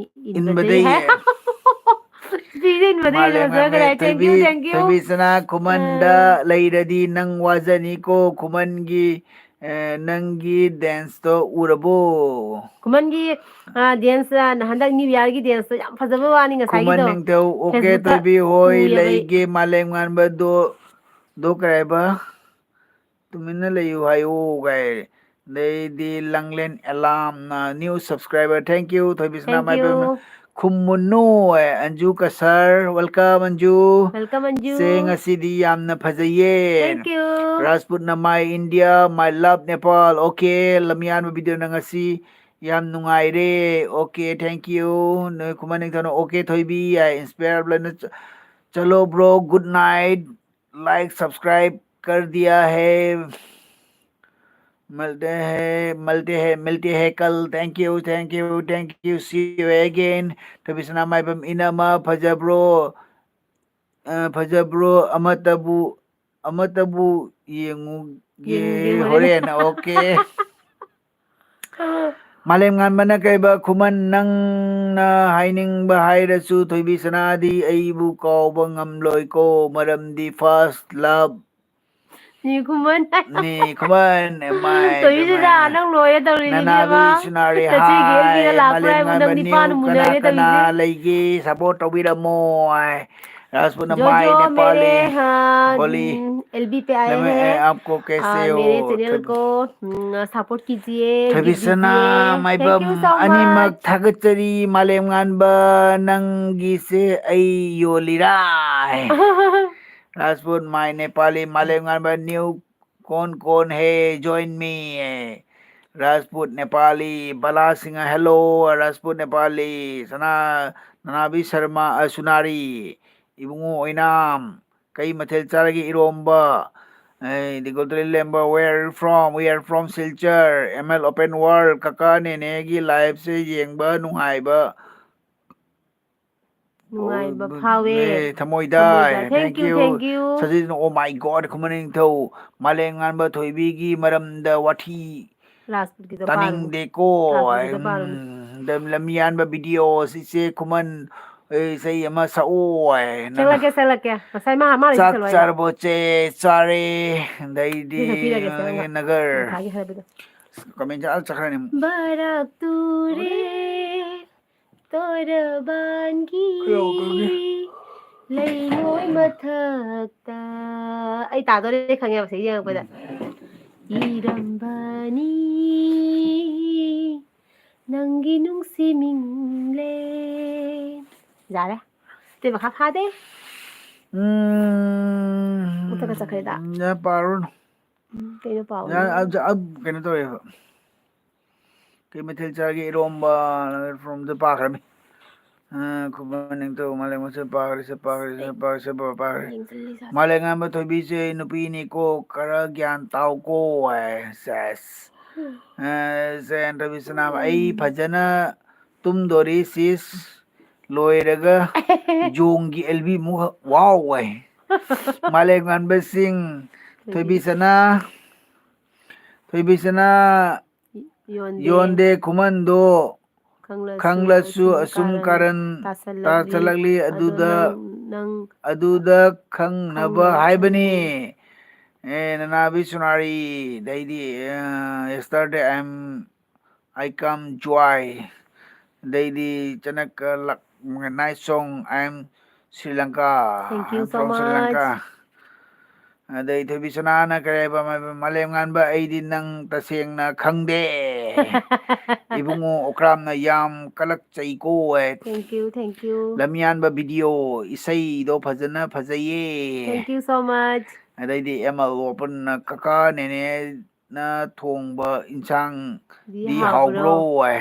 ꯏꯟꯕꯗꯩ ꯏꯟꯕꯗꯩ ꯍꯥꯏ꯫ ꯍꯦꯟꯅ꯫ ꯐꯤꯁꯦ ꯏꯟꯕꯗꯩ ꯍꯦꯟꯅ ꯃꯥꯂꯦꯝ ꯐꯖꯈꯔꯦ ꯉꯥꯟꯕꯤ ꯍꯥꯏ꯫ Thank you, ꯊꯣꯏꯕꯤ, thank you꯫ ꯊꯣꯏꯕꯤ ꯁꯅꯥ ꯈꯨꯃꯟꯗ ꯑꯥ꯫ ꯂꯩꯔꯗꯤ ꯅꯪ ꯋꯥꯖꯅꯤꯀꯣ ꯈꯨꯃꯟꯒꯤ, ꯑꯦ, ꯅꯪꯒꯤ dance ꯇꯣ ꯎꯔꯕꯣ? ꯈꯨꯃꯟꯒꯤ, ꯑ, dance, ꯑ, ꯍꯟꯗꯛ New Year ꯒꯤ dance ꯇꯣ ꯌꯥꯝ ꯐꯖꯕ ꯋꯥꯅꯤ ꯈꯨꯃꯟ ꯉꯁꯥꯏꯒꯤꯗꯣ꯫ ꯅꯤꯡꯊꯧ, okay, Facebook ꯇ ꯊꯣꯏꯕꯤ ꯍꯣꯏ ꯎꯏꯌꯦꯕ ꯑꯩ꯫ ꯂꯩꯒꯦ, ꯃꯥꯂꯦꯝ ꯉꯥꯟꯕꯗꯣ, ꯗꯣ ꯀꯩ ꯍꯥꯏꯕ? ꯇꯨꯃꯤꯟꯅ ꯂꯩꯌꯨ ꯍꯥꯏꯌꯨ ꯀꯥꯏ꯫ ꯑꯗꯩꯗꯤ ꯂꯪꯂꯦꯟ ꯑꯦꯂꯥꯝꯅ new subscriber, thank you, ꯊꯣꯏꯕꯤ ꯁꯅꯥꯃꯥꯏꯕꯝꯅ꯫ Thank you꯫ ꯈꯨꯝꯃꯨꯅꯨ, A, Anju ꯀꯁꯔ, welcome Anju. Welcome Anju. ꯆꯦ, ꯉꯁꯤꯗꯤ ꯌꯥꯝꯅ ꯐꯖꯩꯌꯦ꯫ Thank you꯫ ꯔꯥꯖꯄꯨꯠꯅ my India, my love Nepal, okay, ꯂꯝꯌꯥꯟꯕ video ꯅ ꯉꯁꯤ ꯌꯥꯝ ꯅꯨꯡꯉꯥꯏꯔꯦ, okay, thank you꯫ ꯅꯣꯏ ꯈꯨꯃꯟ ꯅꯤꯡꯊꯧꯅ okay ꯊꯣꯏꯕꯤ ꯍꯥꯏ, inspire ꯂꯣꯏꯅ ꯆ-, चलो bro, good night, like, subscribe कर दिया है, मिलते हैं, मिलते हैं, मिलते हैं कल, thank you, thank you, thank you, see you again꯫ ꯊꯣꯏꯕꯤ ꯁꯅꯥꯃꯥꯏꯕꯝ ꯏꯅꯝꯃ ꯐꯖꯕ꯭ꯔꯣ? ꯑ, ꯐꯖꯕ꯭ꯔꯣ? ꯑꯃꯠꯇꯕꯨ, ꯑꯃꯠꯇꯕꯨ ꯌꯦꯡꯉꯨꯒꯦ ꯌꯦꯡꯉꯨꯒꯦ ꯍꯣꯔꯦꯟ꯫ ꯍꯣꯔꯦꯟ, okay꯫ ꯃꯥꯂꯦꯝ ꯉꯥꯟꯕꯅ ꯀꯩꯕ, ꯈꯨꯃꯟ ꯅꯪꯅ ꯍꯥꯏꯅꯤꯡꯕ ꯍꯥꯏꯔꯁꯨ ꯊꯣꯏꯕꯤ ꯁꯅꯥꯗꯤ ꯑꯩꯕꯨ ꯀꯥꯎꯕ ꯉꯝꯂꯣꯏꯀꯣ, ꯃꯔꯝꯗꯤ first love ꯅꯤ ꯈꯨꯃꯟ꯫ ꯅꯤ ꯈꯨꯃꯟ, ꯃꯥꯏ ꯊꯣꯏꯕꯤ ꯁꯅꯥ, ꯄꯦꯝꯃ꯫ ꯅꯪ ꯂꯣꯏꯔꯦ ꯇꯧꯔꯤꯅꯤ ꯅꯅꯥꯕꯤ ꯏꯕꯦꯝꯃ꯫ ꯁꯨꯅꯥꯔꯤ ꯅꯆꯦꯒꯤ ꯍꯥꯏ, ꯑꯦꯜꯒꯤꯅ ꯂꯥꯛꯄ꯭ꯔꯥ ꯃꯥꯂꯦꯝ ꯍꯥꯏꯕꯨ ꯉꯥꯟꯕ ꯅꯪ new ꯅꯤꯄꯥꯅ ꯀꯅꯥ ꯃꯨꯟꯅꯔꯦ ꯀꯅꯥ ꯇꯧꯔꯤꯁꯦ꯫ ꯂꯩꯒꯦ? Support ꯇꯧꯕꯤꯔꯝꯃꯣ ꯍꯥꯏ꯫ राजपूत ने जो माय जो नेपाली मेरे हाँ बोली, एलबी पे आए मैं हैं आपको कैसे आ, हो? मेरे चैनल थोइबी- को सपोर्ट कीजिए, थोइबी गिफ्ट सना दीजिए। माइबम Thank you so ꯑꯅꯤꯃꯛ much. ꯊꯥꯒꯠꯆꯔꯤ꯫ ꯃꯥꯂꯦꯝ ꯉꯥꯟꯕ, ꯅꯪꯒꯤꯁꯦ ꯑꯩ ꯌꯣꯜꯂꯤꯔꯥ? राजपूत माय नेपाली, मालेम गानबा न्यू कौन कौन है, join me है। राजपूत नेपाली, बला सिंह, hello। राजपूत नेपाली, सना, ननाबी शर्मा, अ, सुनारी, ꯏꯕꯨꯡꯉꯣ ꯑꯣꯏꯅꯥꯝ, ꯀꯩ ꯃꯊꯦꯜ ꯆꯥꯔꯒꯦ? ꯏꯔꯣꯝꯕ꯫ ꯑꯦ, ꯗꯤꯒꯣꯜꯗꯔꯤ ꯂꯦꯝꯕ, where are you from? We are from Silchar, M L Open World꯫ ꯀꯀꯥ ꯅꯦꯅꯦꯒꯤ ꯂꯥꯏꯐꯁꯦ ꯌꯦꯡꯕ ꯅꯨꯡꯉꯥꯏꯕ ꯅꯨꯡꯉꯥꯏꯕ ꯑꯣ, ꯐꯥꯎꯋꯦ꯫ ꯑꯦ, ꯊꯃꯣꯏꯗ꯫ ꯊꯃꯣꯏꯗ꯫ Thank Thank you, you꯫ thank you. ꯁꯖꯤꯠꯅ, "Oh my God, ꯈꯨꯃꯟ ꯅꯤꯡꯊꯧ, ꯃꯥꯂꯦꯝ ꯉꯥꯟꯕ ꯊꯣꯏꯕꯤꯒꯤ ꯃꯔꯝꯗ ꯋꯥꯊꯤ ꯔꯥꯖꯄꯨꯠꯀꯤꯗꯣ ꯄꯥꯔꯨꯅꯨ꯫ ꯇꯥꯅꯤꯡꯗꯦꯀꯣ꯫ ꯔꯥꯖꯄꯨꯠꯀꯤꯗꯣ ꯄꯥꯔꯨꯅꯨ꯫ ꯎꯝ, ꯗ-, ꯂꯝꯌꯥꯟꯕ ꯚꯤꯗꯤꯑꯣꯁ, ꯏꯆꯦ ꯈꯨꯃꯟ, ꯑꯦ, ꯏꯁꯩ ꯑꯃ ꯁꯛꯑꯣ ꯍꯥꯏꯅ꯫ ꯁꯛꯂꯛꯀꯦ, ꯁꯛꯂꯛꯀꯦ꯫ ꯉꯁꯥꯏ ꯃꯥ, ꯃꯥ ꯆꯥꯛ ꯁꯛꯆꯜꯂꯣ ꯍꯥꯏꯅ꯫ ꯆꯥꯔꯕꯣ ꯆꯦ? ꯆꯥꯔꯦ꯫ ꯑꯗꯩꯗꯤ, ꯁꯤ ꯁꯛꯄꯤꯔꯒꯦ, ꯁꯦ, ꯅꯪ꯫ ꯅꯒꯔ꯫ ꯉꯁꯥꯏꯒꯤ ꯍꯥꯏꯕꯗꯣ꯫ ꯀꯃꯦꯟ ꯆꯠꯂ ꯆꯠꯈ꯭ꯔꯅꯤ ꯑꯃꯨꯛ꯫ ꯕꯔꯥꯛ ꯇꯨꯔꯦ ꯇꯣꯔꯕꯥꯟꯒꯤ ꯂꯩꯉꯣꯏ ꯃꯊꯛꯇ꯫ ꯑꯩ ꯇꯥꯗꯣꯔꯦ ꯈꯪꯉꯦꯕ ꯁꯤ ꯌꯦꯡꯉꯛꯄꯗ꯫ ꯏꯔꯝꯕꯅꯤ ꯅꯪꯒꯤ ꯅꯨꯡꯁꯤ ꯃꯤꯡꯂꯦ꯫ ꯌꯥꯔꯦ꯫ ꯑꯇꯩ ꯃꯈꯥ ꯐꯥꯗꯦ꯫ ꯎꯝ, ꯃꯊꯛꯇ ꯆꯠꯈ꯭ꯔꯦꯗ꯫ ꯌꯥ, ꯄꯥꯔꯨꯅꯨ꯫ ꯎꯝ, ꯀꯩꯅꯣ ꯄꯥꯎ? ꯌꯥ, ꯑ, ꯑ, ꯀꯩꯅꯣ ꯇꯧꯋꯦꯕ꯫ ꯀꯩ ꯃꯊꯦꯜ ꯆꯥꯒꯦ? ꯏꯔꯣꯝꯕ꯫ From the ꯄꯥꯈ꯭ꯔꯃꯤ꯫ ꯑ, ꯈꯨꯃꯟ ꯅꯤꯡꯊꯧ, ꯃꯥꯂꯦꯝ ꯉꯥꯟꯕ ꯄꯥꯈ꯭ꯔꯦ, ꯁꯦ ꯄꯥꯈ꯭ꯔꯦ, ꯁꯦ ꯄꯥꯈ꯭ꯔꯦ, ꯁꯦ ꯄꯥꯈ꯭ꯔꯦ꯫ ꯃꯥꯂꯦꯝ ꯉꯥꯟꯕ ꯊꯣꯏꯕꯤꯁꯦ ꯅꯨꯄꯤꯅꯤꯀꯣ, ꯈꯔ ꯒ꯭ꯌꯥꯟ ꯇꯥꯎꯀꯣ ꯍꯥꯏ꯫ ꯁꯦꯁ꯫ ꯑ, ꯁꯦ, ꯔꯕꯤꯁꯅꯥ, ꯑꯩ ꯐꯖꯅ ꯇꯨꯝꯗꯣꯔꯤ ꯁꯤꯁ꯫ ꯂꯣꯏꯔꯒ ꯖꯣꯡꯒꯤ ꯑꯦꯜꯕꯤ ꯑꯃꯨꯛ ꯍ-, ꯋꯥꯎ ꯍꯥꯏ꯫ ꯃꯥꯂꯦꯝ ꯉꯥꯟꯕꯁꯤꯡ, ꯊꯣꯏꯕꯤ ꯁꯅꯥ, ꯊꯣꯏꯕꯤ ꯁꯅꯥ, ꯌꯣꯟꯗꯦ꯫ ꯌꯣꯟꯗꯦ ꯈꯨꯃꯟꯗꯣ꯫ ꯈꯪꯂꯁꯨ ꯈꯪꯂꯁꯨ ꯑꯁꯨꯝ ꯑꯁꯨꯝ ꯀꯥꯔꯟ ꯀꯥꯔꯟ ꯇꯥꯁꯜꯂꯛꯂꯤ꯫ ꯇꯥꯁꯜꯂꯛꯂꯤ꯫ ꯑꯗꯣ ꯑꯗꯨꯗ, ꯅꯪ, ꯅꯪ ꯑꯗꯨꯗ ꯈꯪꯅꯕ ꯈꯪꯅꯕ ꯍꯥꯏꯕꯅꯤ꯫ ꯍꯥꯏꯕꯅꯤ꯫ ꯑꯦ, ꯅꯅꯥꯕꯤ ꯁꯨꯅꯥꯔꯤ, ꯑꯗꯩꯗꯤ, ꯑ, yesterday I am, I come joy, ꯑꯗꯩꯗꯤ ꯆꯅꯛꯀ ꯂꯛ-, nice song, I am Sri Lanka. Thank you so much. I'm from Sri Lanka. ꯑꯗꯩ ꯊꯣꯏꯕꯤ ꯁꯅꯥꯅ ꯀꯔꯤ ꯍꯥꯏꯕ, ꯃ-, ꯃꯥꯂꯦꯝ ꯉꯥꯟꯕ, ꯑꯩꯗꯤ ꯅꯪ ꯇꯁꯦꯡꯅ ꯈꯪꯗꯦ꯫ ꯏꯕꯨꯡꯉꯣ ꯑꯣꯀ꯭ꯔꯥꯝꯅ ꯌꯥꯝ ꯀꯂꯛꯆꯩꯀꯣ ꯍꯥꯏ꯫ Thank you, thank you. ꯂꯝꯌꯥꯟꯕ video ꯏꯁꯩꯗꯣ ꯐꯖꯅ ꯐꯖꯩꯌꯦ꯫ Thank you so much. ꯑꯗꯩꯗꯤ ꯑꯦꯝ ꯑꯦꯜ ꯑꯣꯄꯟꯅ ꯀꯀꯥ ꯅꯦꯅꯦꯅ ꯊꯣꯡꯕ ꯏꯟꯁꯥꯡꯗꯤ ꯗꯤ ꯍꯥꯎꯕ꯭ꯔꯣ? ꯍꯥꯎꯕ꯭ꯔꯣ ꯍꯥꯏ꯫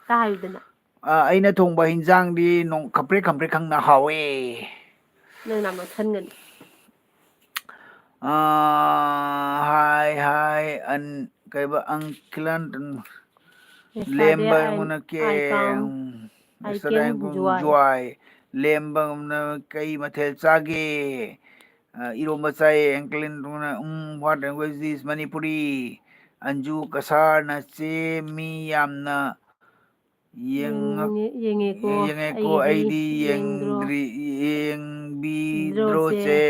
ꯇꯥ ꯍꯥꯏꯌꯨꯗꯅ꯫ ꯑ, ꯑꯩꯅ ꯊꯣꯡꯕ ꯍꯤꯟꯖꯥꯡꯗꯤ ꯅꯣꯡ-, ꯈꯝꯄ꯭ꯔꯦꯛ ꯈꯝꯄ꯭ꯔꯦꯛ ꯈꯪꯅ ꯍꯥꯎꯋꯦ꯫ ꯅꯪ ꯅꯥ ꯃꯊꯟꯒꯅꯤ꯫ ꯑ, ꯍꯥꯏ, ꯍꯥꯏ, ꯑꯟ-, ꯀꯩꯕ, ꯑꯪꯀꯤꯂꯟ, ꯂꯦꯝꯕ ꯑꯩꯉꯣꯟꯗ ꯀꯦ, ꯎꯝ, ꯖ꯭ꯋꯥꯏ꯫ ꯂꯦꯝꯕ ꯑꯃꯅ ꯀꯩ ꯃꯊꯦꯜ ꯆꯥꯒꯦ? ꯑ, ꯏꯔꯣꯝꯕ ꯆꯥꯏꯌꯦ, ꯑꯪꯀꯤꯂꯟ, ꯎꯝ, what language is Manipuri? Anju ꯀꯁꯥꯔꯅ ꯆꯦ ꯃꯤ ꯌꯥꯝꯅ ꯌꯦꯡꯉꯛ-, ꯌꯦꯡꯉꯦ-, ꯌꯦꯡꯉꯦꯀꯣ, ꯌꯦꯡꯉꯦꯀꯣ, ꯑꯩꯗꯤ ꯑꯩꯗꯤ ꯌꯦꯡꯗ꯭ꯔꯣ? ꯌꯦꯡꯗ꯭ꯔꯤ, ꯌꯦꯡꯕꯤꯗ꯭ꯔꯣ, ꯗ꯭ꯔꯣꯁꯦ? ꯆꯦ꯫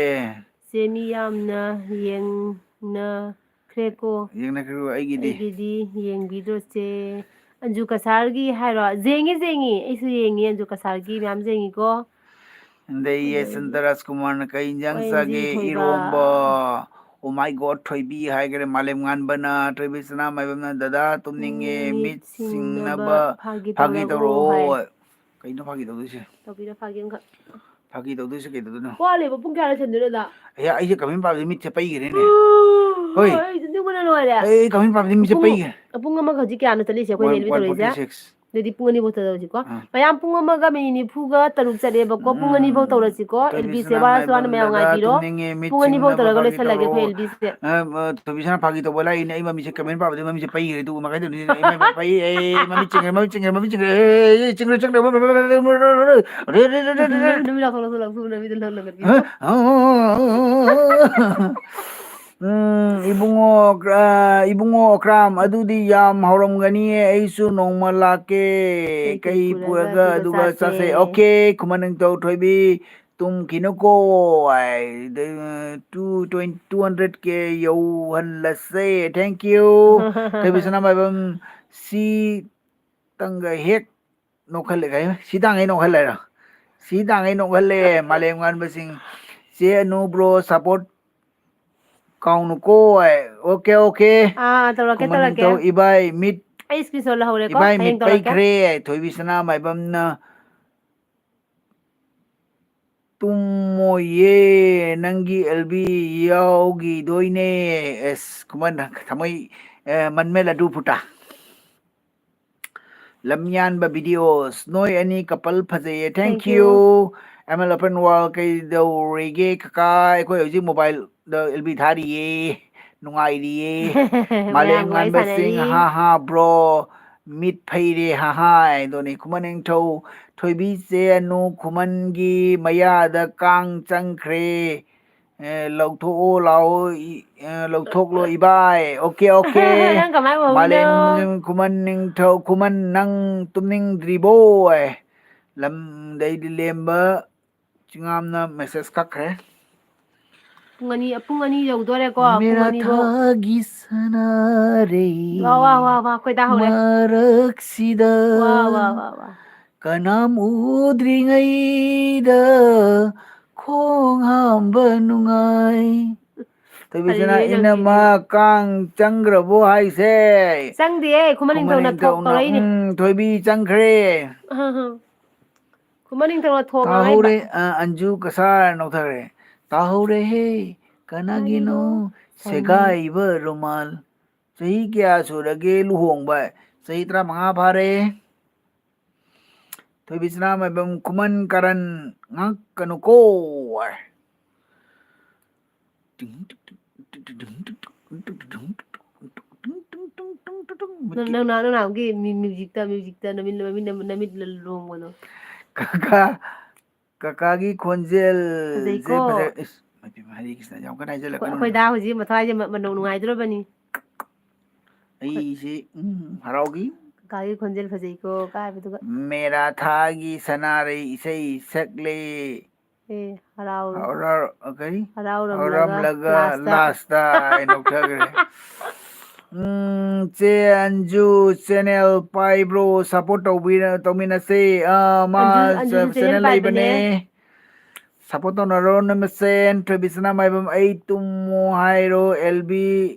ꯆꯦ, ꯃꯤ ꯌꯥꯝꯅ ꯌꯦꯡꯅꯈ꯭ꯔꯦꯀꯣ꯫ ꯌꯦꯡꯅꯈ꯭ꯔꯦꯀꯣ, ꯑꯩꯒꯤꯗꯤ꯫ ꯑꯩꯒꯤꯗꯤ ꯌꯦꯡꯕꯤꯗ꯭ꯔꯣ, ꯆꯦ? ꯑꯟꯖꯨ ꯀꯁꯥꯔꯒꯤ ꯍꯥꯏꯔꯣ? ꯌꯦꯡꯉꯤ, ꯌꯦꯡꯉꯤ꯫ ꯑꯩꯁꯨ ꯌꯦꯡꯉꯤ, ꯑꯟꯖꯨ ꯀꯁꯥꯔꯒꯤ ꯃꯌꯥꯝ ꯌꯦꯡꯉꯤꯀꯣ꯫ ꯑꯗꯩ ꯑꯗꯩ ꯌꯦꯁꯟꯇ ꯔꯥꯖꯀꯨꯃꯥꯔꯅ ꯀꯩ ꯏꯟꯖꯥꯡ ꯑꯣ ꯑꯦꯝ ꯖꯤ ꯆꯥꯒꯦ? ꯊꯣꯏꯕ꯫ ꯏꯔꯣꯝꯕ꯫ Oh my God, ꯊꯣꯏꯕꯤ ꯍꯥꯏꯈ꯭ꯔꯦ, ꯃꯥꯂꯦꯝ ꯉꯥꯟꯕꯅ, ꯊꯣꯏꯕꯤ ꯁꯅꯥꯃꯥꯏꯕꯝꯅ, "ꯗꯗꯥ ꯇꯨꯝꯅꯤꯡꯉꯦ, ꯎꯝ, ꯃꯤꯠ ꯃꯤꯠ ꯁꯤꯡꯅꯕ ꯁꯤꯡꯅꯕ ꯐꯥꯒꯤ ꯐꯥꯒꯤ ꯇꯧꯔꯛꯑꯣ" ꯇꯧꯔꯛꯑꯣ꯫ ꯍꯥꯏ꯫ ꯀꯩꯅꯣ ꯐꯥꯒꯤ ꯇꯧꯗꯣꯏꯁꯦ? ꯇꯧꯕꯤꯔꯣ ꯐꯥꯒꯤ ꯑꯃꯈꯛ꯫ ꯐꯥꯒꯤ ꯇꯧꯗꯣꯏꯁꯦ ꯀꯩꯗꯧꯗꯣꯏꯅꯣ? ꯋꯥꯠꯂꯤꯕ ꯄꯨꯡ ꯀꯌꯥ ꯂꯣꯏꯁꯟꯗꯣꯏꯅꯣ ꯑꯗ? ꯑꯦ, ꯑꯩꯁꯦ ꯀꯃꯦꯟ ꯄꯥꯕꯗꯤ ꯃꯤꯠꯁꯦ ꯄꯩꯈ꯭ꯔꯦꯅꯦ꯫ ꯍꯣꯏ꯫ ꯑꯩ ꯇꯨꯝꯅꯤꯡꯕꯅ ꯂꯣꯏꯔꯦ꯫ ꯑꯩ ꯀꯃꯦꯟ ꯄꯥꯕꯗꯤ ꯃꯤꯠꯁꯦ ꯄꯨꯡ, ꯄꯩꯈ꯭ꯔꯦ꯫ ꯄꯨꯡ ꯑꯃꯒ ꯍꯧꯖꯤꯛ ꯀꯌꯥꯅꯣ ꯆꯠꯂꯤꯁꯦ ꯑꯩꯈꯣꯏꯅ ꯋꯥꯟ, ꯑꯦꯜ ꯕꯤ ꯋꯥꯟ ꯇꯧꯔꯤꯁꯦ? Forty six. ꯑꯗꯨꯗꯤ ꯄꯨꯡ ꯑꯅꯤꯐꯧ ꯇꯧꯔꯁꯤꯀꯣ꯫ ꯑꯥ꯫ ꯃꯌꯥꯝ ꯄꯨꯡ ꯑꯃꯒ ꯃꯤꯅꯤꯠ ꯅꯤꯐꯨꯒ ꯇꯔꯨꯛ ꯆꯠꯂꯦꯕꯀꯣ꯫ ꯄꯨꯡ ꯎꯝ꯫ ꯑꯅꯤꯐꯧ ꯇꯧꯔꯁꯤꯀꯣ꯫ ꯊꯣꯏꯕꯤ ꯑꯦꯜ ꯕꯤꯁꯦ ꯁꯅꯥ ꯋꯥꯔꯁꯨ ꯋꯥꯅ ꯃꯌꯥꯝ ꯃꯥꯏꯕꯝ ꯗꯗꯥ ꯉꯥꯏꯕꯤꯔꯣ꯫ ꯇꯨꯝꯅꯤꯡꯉꯦ, ꯃꯤꯠ ꯄꯨꯡ ꯑꯅꯤꯐꯧ ꯁꯤꯡꯅꯕ ꯇꯧꯔꯒ ꯂꯣꯏꯁꯜꯂꯒꯦ ꯑꯩꯈꯣꯏ ꯇꯧꯔꯛꯑꯣ꯫ ꯑꯦꯜ ꯕꯤꯁꯦ꯫ ꯑ, ꯑ, ꯊꯣꯏꯕꯤ ꯁꯅꯥ ꯐꯥꯒꯤ ꯇꯧꯕ ꯂꯥꯛꯏꯅꯦ꯫ ꯑꯩ ꯃꯃꯤꯠꯁꯦ ꯀꯃꯦꯟ ꯄꯥꯕꯗꯤ ꯃꯃꯤꯠꯁꯦ ꯄꯩꯈ꯭ꯔꯦ꯫ ꯑꯗꯨꯒ ꯃꯈꯥꯏ ꯇꯧꯅꯤ꯫ ꯑꯩ ꯃꯃꯤꯠ ꯄꯩ, ꯑꯩ ꯃꯃꯤꯠ ꯆꯤꯡꯈ꯭ꯔꯦ, ꯃꯃꯤꯠ ꯆꯤꯡꯈ꯭ꯔꯦ, ꯃꯃꯤꯠ ꯆꯤꯡꯈ꯭ꯔꯦ꯫ ꯑꯦ, ꯑꯦ, ꯆꯤꯡꯈ꯭ꯔꯦ, ꯆꯤꯡꯈ꯭ꯔꯦ꯫ ꯔꯦ, ꯔꯦ, ꯔꯦ, ꯔꯦ, ꯔꯦ, ꯔꯦ, ꯔꯦ, ꯔꯦ, ꯔꯦ꯫ ꯅꯨꯃꯤꯠ, ꯅꯨꯃꯤꯠ ꯂꯥꯎꯊꯣꯛ, ꯂꯥꯎꯊꯣꯛ, ꯅꯨꯃꯤꯠ ꯂꯥꯎꯊꯣꯛ, ꯅꯨꯃꯤꯠ ꯂꯥꯎꯊꯣꯛ꯫ ꯎꯝ, ꯏꯕꯨꯡꯉꯣ, ꯑ, ꯏꯕꯨꯡꯉꯣ ꯑꯣꯀ꯭ꯔꯥꯝ, ꯑꯗꯨꯗꯤ ꯌꯥꯝ ꯍꯥꯎꯔꯝꯒꯅꯤꯌꯦ, ꯑꯩꯁꯨ ꯅꯣꯡꯃ ꯂꯥꯛꯀꯦ꯫ ꯀꯩ ꯀꯩ ꯀꯩ ꯄꯨꯔꯒ ꯄꯨꯔꯒ ꯑꯗꯨꯒ ꯑꯗꯨꯒ ꯆꯥꯁꯦ꯫ ꯆꯥꯁꯦ꯫ ꯑꯣꯀꯦ, ꯈꯨꯃꯟ ꯅꯤꯡꯊꯧ ꯊꯣꯏꯕꯤ, ꯇꯨꯝꯈꯤꯅꯨꯀꯣ, ꯑꯩ, ꯗ-, two twenty, two hundred K ꯌꯧꯍꯜꯂꯁꯦ꯫ Thank you꯫ ꯊꯣꯏꯕꯤ ꯁꯅꯥꯃꯥꯏꯕꯝ, ꯁꯤ ꯇꯪꯒ ꯍꯦꯛ ꯅꯣꯛꯍꯜꯂꯦ ꯀꯥꯏ, ꯁꯤ ꯇꯥꯡꯉꯩ ꯅꯣꯛꯍꯜꯂꯦꯔꯣ? ꯁꯤ ꯇꯥꯡꯈꯩ ꯅꯣꯛꯍꯜꯂꯦ ꯃꯥꯂꯦꯝ ꯉꯥꯟꯕꯁꯤꯡ꯫ ꯆꯦ ꯑꯅꯨ bro support ꯀꯥꯎꯅꯨꯀꯣ꯫ Okay, okay. ꯑꯥ, ꯇꯧꯔꯛꯀꯦ, ꯈꯨꯃꯟ ꯇꯧꯔꯛꯀꯦ꯫ ꯅꯤꯡꯊꯧ ꯏꯕꯥꯏ ꯃꯤꯠ, ꯑꯩ screenshot ꯂꯧꯍꯧꯔꯦꯀꯣ, ꯏꯕꯥꯏ ꯃꯤꯠ ꯍꯌꯦꯡ ꯇꯧꯔꯛꯀꯦ꯫ ꯄꯩꯈ꯭ꯔꯦ꯫ ꯊꯣꯏꯕꯤ ꯁꯅꯥ ꯃꯥꯏꯕꯝꯅ ꯇꯨꯝꯃꯣꯏꯌꯦ ꯅꯪꯒꯤ ꯑꯦꯜ ꯕꯤ ꯌꯥꯎꯈꯤꯗꯣꯏꯅꯦ꯫ ꯑꯦꯁ, ꯈꯨꯃꯟ ꯊꯃꯣꯏ, ꯑꯦ, ꯃꯟꯃꯦ ꯂꯗꯨ ꯐꯨꯇꯥ꯫ ꯂꯝꯌꯥꯟꯕ videos, ꯅꯣꯏ ꯑꯅꯤ couple ꯐꯖꯩꯌꯦ꯫ Thank Thank you꯫ You꯫ M L open world ꯀꯩꯗꯧꯔꯤꯒꯦ ꯀꯀꯥ? ꯑꯩꯈꯣꯏ ꯍꯧꯖꯤꯛ mobileꯗ ꯑꯦꯜ ꯕꯤ ꯊꯥꯔꯤꯌꯦ, ꯅꯨꯡꯉꯥꯏꯔꯤꯌꯦ꯫ ꯃꯥꯂꯦꯝ ꯃꯌꯥꯝ ꯋꯥꯔꯤ ꯉꯥꯟꯕꯁꯤꯡ, ꯁꯥꯟꯅꯔꯤ꯫ ꯍꯥ ꯍꯥ bro, ꯃꯤꯠ ꯐꯩꯔꯦ ꯍꯥ ꯍꯥ ꯍꯥꯏꯗꯨꯅꯤ꯫ ꯈꯨꯃꯟ ꯅꯤꯡꯊꯧ ꯊꯣꯏꯕꯤ ꯆꯦ ꯑꯅꯨ ꯈꯨꯃꯟꯒꯤ ꯃꯌꯥꯗ ꯀꯥꯡ ꯆꯪꯈ꯭ꯔꯦ꯫ ꯑꯦ, ꯂꯧꯊꯣꯛꯑꯣ ꯂꯥꯛꯑꯣ, ꯏ-, ꯑꯦ, ꯂꯧꯊꯣꯛꯂꯣ ꯏꯕꯥꯏ꯫ Okay, okay. ꯅꯪ ꯀꯃꯥꯏ ꯎꯍꯧꯔꯤꯅꯣ? ꯃꯥꯂꯦꯝ ꯈꯨꯃꯟ ꯅꯤꯡꯊꯧ, ꯈꯨꯃꯟ ꯅꯪ ꯇꯨꯝꯅꯤꯡꯗ꯭ꯔꯤꯕꯣ? ꯑꯦ, ꯂꯝꯗꯩꯗꯤ ꯂꯦꯝꯕ ꯆꯤꯡꯉꯥꯝꯅ message ꯀꯛꯈ꯭ꯔꯦ꯫ ꯄꯨꯡ ꯑꯅꯤ, ꯄꯨꯡ ꯑꯅꯤ ꯌꯧꯗꯣꯔꯦꯀꯣ, ꯄꯨꯡ ꯃꯦꯔꯥ ꯑꯅꯤꯕꯧ꯫ ꯊꯥꯒꯤ ꯁꯅꯥꯔꯩ ꯋꯥ, ꯋꯥ, ꯋꯥ, ꯋꯥ, ꯈꯣꯏꯗꯥ ꯍꯧꯔꯦ꯫ ꯃꯔꯛꯁꯤꯗ ꯋꯥ, ꯋꯥ, ꯋꯥ, ꯋꯥ꯫ ꯀꯅꯥꯝ ꯎꯗ꯭ꯔꯤꯉꯩꯗ ꯈꯣꯡ ꯍꯥꯝꯕ ꯅꯨꯡꯉꯥꯏ꯫ ꯊꯣꯏꯕꯤꯁꯅꯥ ꯀꯔꯤꯅꯣ ꯅꯪ ꯏꯅꯝꯃ ꯁꯤꯗꯤ? ꯀꯥꯡ ꯆꯪꯈ꯭ꯔꯕꯣ ꯍꯥꯏꯁꯦ? ꯆꯪꯗꯦꯍꯦ, ꯈꯨꯃꯟ ꯈꯨꯃꯟ ꯅꯤꯡꯊꯧꯅ ꯊꯣꯛ ꯅꯤꯡꯊꯧꯅ, ꯇꯧꯔꯛꯏꯅꯦ꯫ ꯎꯝ, ꯊꯣꯏꯕꯤ ꯆꯪꯈ꯭ꯔꯦ꯫ ꯑꯍ, ꯍ꯫ ꯈꯨꯃꯟ ꯅꯤꯡꯊꯧꯅ ꯊꯣꯛ ꯉꯥꯡꯉꯛꯏꯕ꯫ ꯇꯥꯍꯧꯔꯦ, ꯑ, ꯑꯟꯖꯨ ꯀꯁꯥꯔ ꯅꯣꯛꯊꯈ꯭ꯔꯦ꯫ ꯇꯥꯍꯧꯔꯦꯍꯦ, ꯀꯅꯥꯒꯤꯅꯣ ꯀꯅꯥꯒꯤꯅꯣ? ꯁꯦꯒꯥꯏꯕ ꯔꯨꯃꯥꯜ? ꯆꯍꯤ ꯀꯌꯥ ꯁꯨꯔꯒꯦ ꯂꯨꯍꯣꯡꯕ? ꯆꯍꯤ ꯇꯔꯥꯃꯉꯥ ꯐꯥꯔꯦ꯫ ꯊꯣꯏꯕꯤꯁꯅꯥ ꯃꯥꯏꯕꯝ ꯈꯨꯃꯟ ꯀꯔꯟ ꯉꯥꯡꯉꯛꯀꯅꯨꯀꯣ꯫ ꯅꯪ, ꯅꯪ, ꯅꯪ ꯅꯍꯥꯟꯒꯤ ꯃ꯭ꯌꯨ-, musicꯇ, musicꯇ ꯅꯃꯤꯠ, ꯅꯃꯤꯠ, ꯅꯃꯤꯠ ꯂꯣꯡꯕꯗꯣ꯫ ꯀꯀꯥ, ꯀꯀꯥꯒꯤ ꯈꯣꯟꯖꯦꯜꯁꯦ ꯐꯖꯩꯀꯣ꯫ ꯐꯖ-, ꯏꯁ, ꯃꯩ ꯄꯦꯝꯃ, ꯍꯔꯦ ꯀ꯭ꯔꯤꯁꯅ, ꯌꯥꯝ ꯀꯟꯅ ꯍꯥꯏꯖꯜꯂꯛꯀꯅꯨ꯫ ꯑꯩꯈꯣꯏ ꯗꯥ ꯍꯧꯖꯤꯛ ꯃꯊ꯭ꯋꯥꯏꯁꯦ ꯃ-, ꯃꯅꯧ ꯅꯨꯡꯉꯥꯏꯗ꯭ꯔꯕꯅꯤ꯫ ꯑꯩꯁꯦ, ꯎꯝ, ꯍꯔꯥꯎꯈꯤ꯫ ꯀꯀꯥꯒꯤ ꯈꯣꯟꯖꯦꯜ ꯐꯖꯩꯀꯣ ꯀꯥꯏꯕꯗꯨꯒ꯫ ꯃꯦꯔꯥ ꯊꯥꯒꯤ ꯁꯅꯥꯔꯩ ꯏꯁꯩ ꯁꯛꯂꯦ꯫ ꯑꯦ, ꯍꯔꯥꯎ-, ꯍꯔꯥꯎ-, ꯀꯔꯤ? ꯍꯔꯥꯎꯔꯝꯂꯒ ꯍꯔꯥꯎꯔꯝꯂꯒ lastꯇ꯫ Lastꯇ ꯑꯩ ꯅꯣꯛꯊꯈ꯭ꯔꯦ꯫ ꯎꯝ, ꯆꯦ ꯑꯟꯖꯨ ꯆꯦꯅꯦꯜ ꯄꯥꯏꯕ꯭ꯔꯣ? ꯁꯞꯄꯣꯔꯠ ꯇꯧꯕꯤꯔ-, ꯇꯧꯃꯤꯟꯅꯁꯦ꯫ ꯑꯥ, ꯃꯥ ꯑꯟꯖꯨ, ꯑꯟꯖꯨꯁꯨ ꯆꯦꯅꯦꯜ ꯆꯦꯅꯦꯜ ꯄꯥꯏꯕꯅꯦ꯫ ꯂꯩꯕꯅꯦ꯫ ꯁꯞꯄꯣꯔꯠ ꯇꯧꯅꯔꯣ ꯅꯣꯏ ꯃꯁꯦꯟ꯫ ꯊꯣꯏꯕꯤꯁꯅꯥ ꯃꯥꯏꯕꯝ, "ꯑꯩ ꯇꯨꯝꯃꯣ ꯍꯥꯏꯔꯣ?" ꯑꯦꯜ ꯕꯤ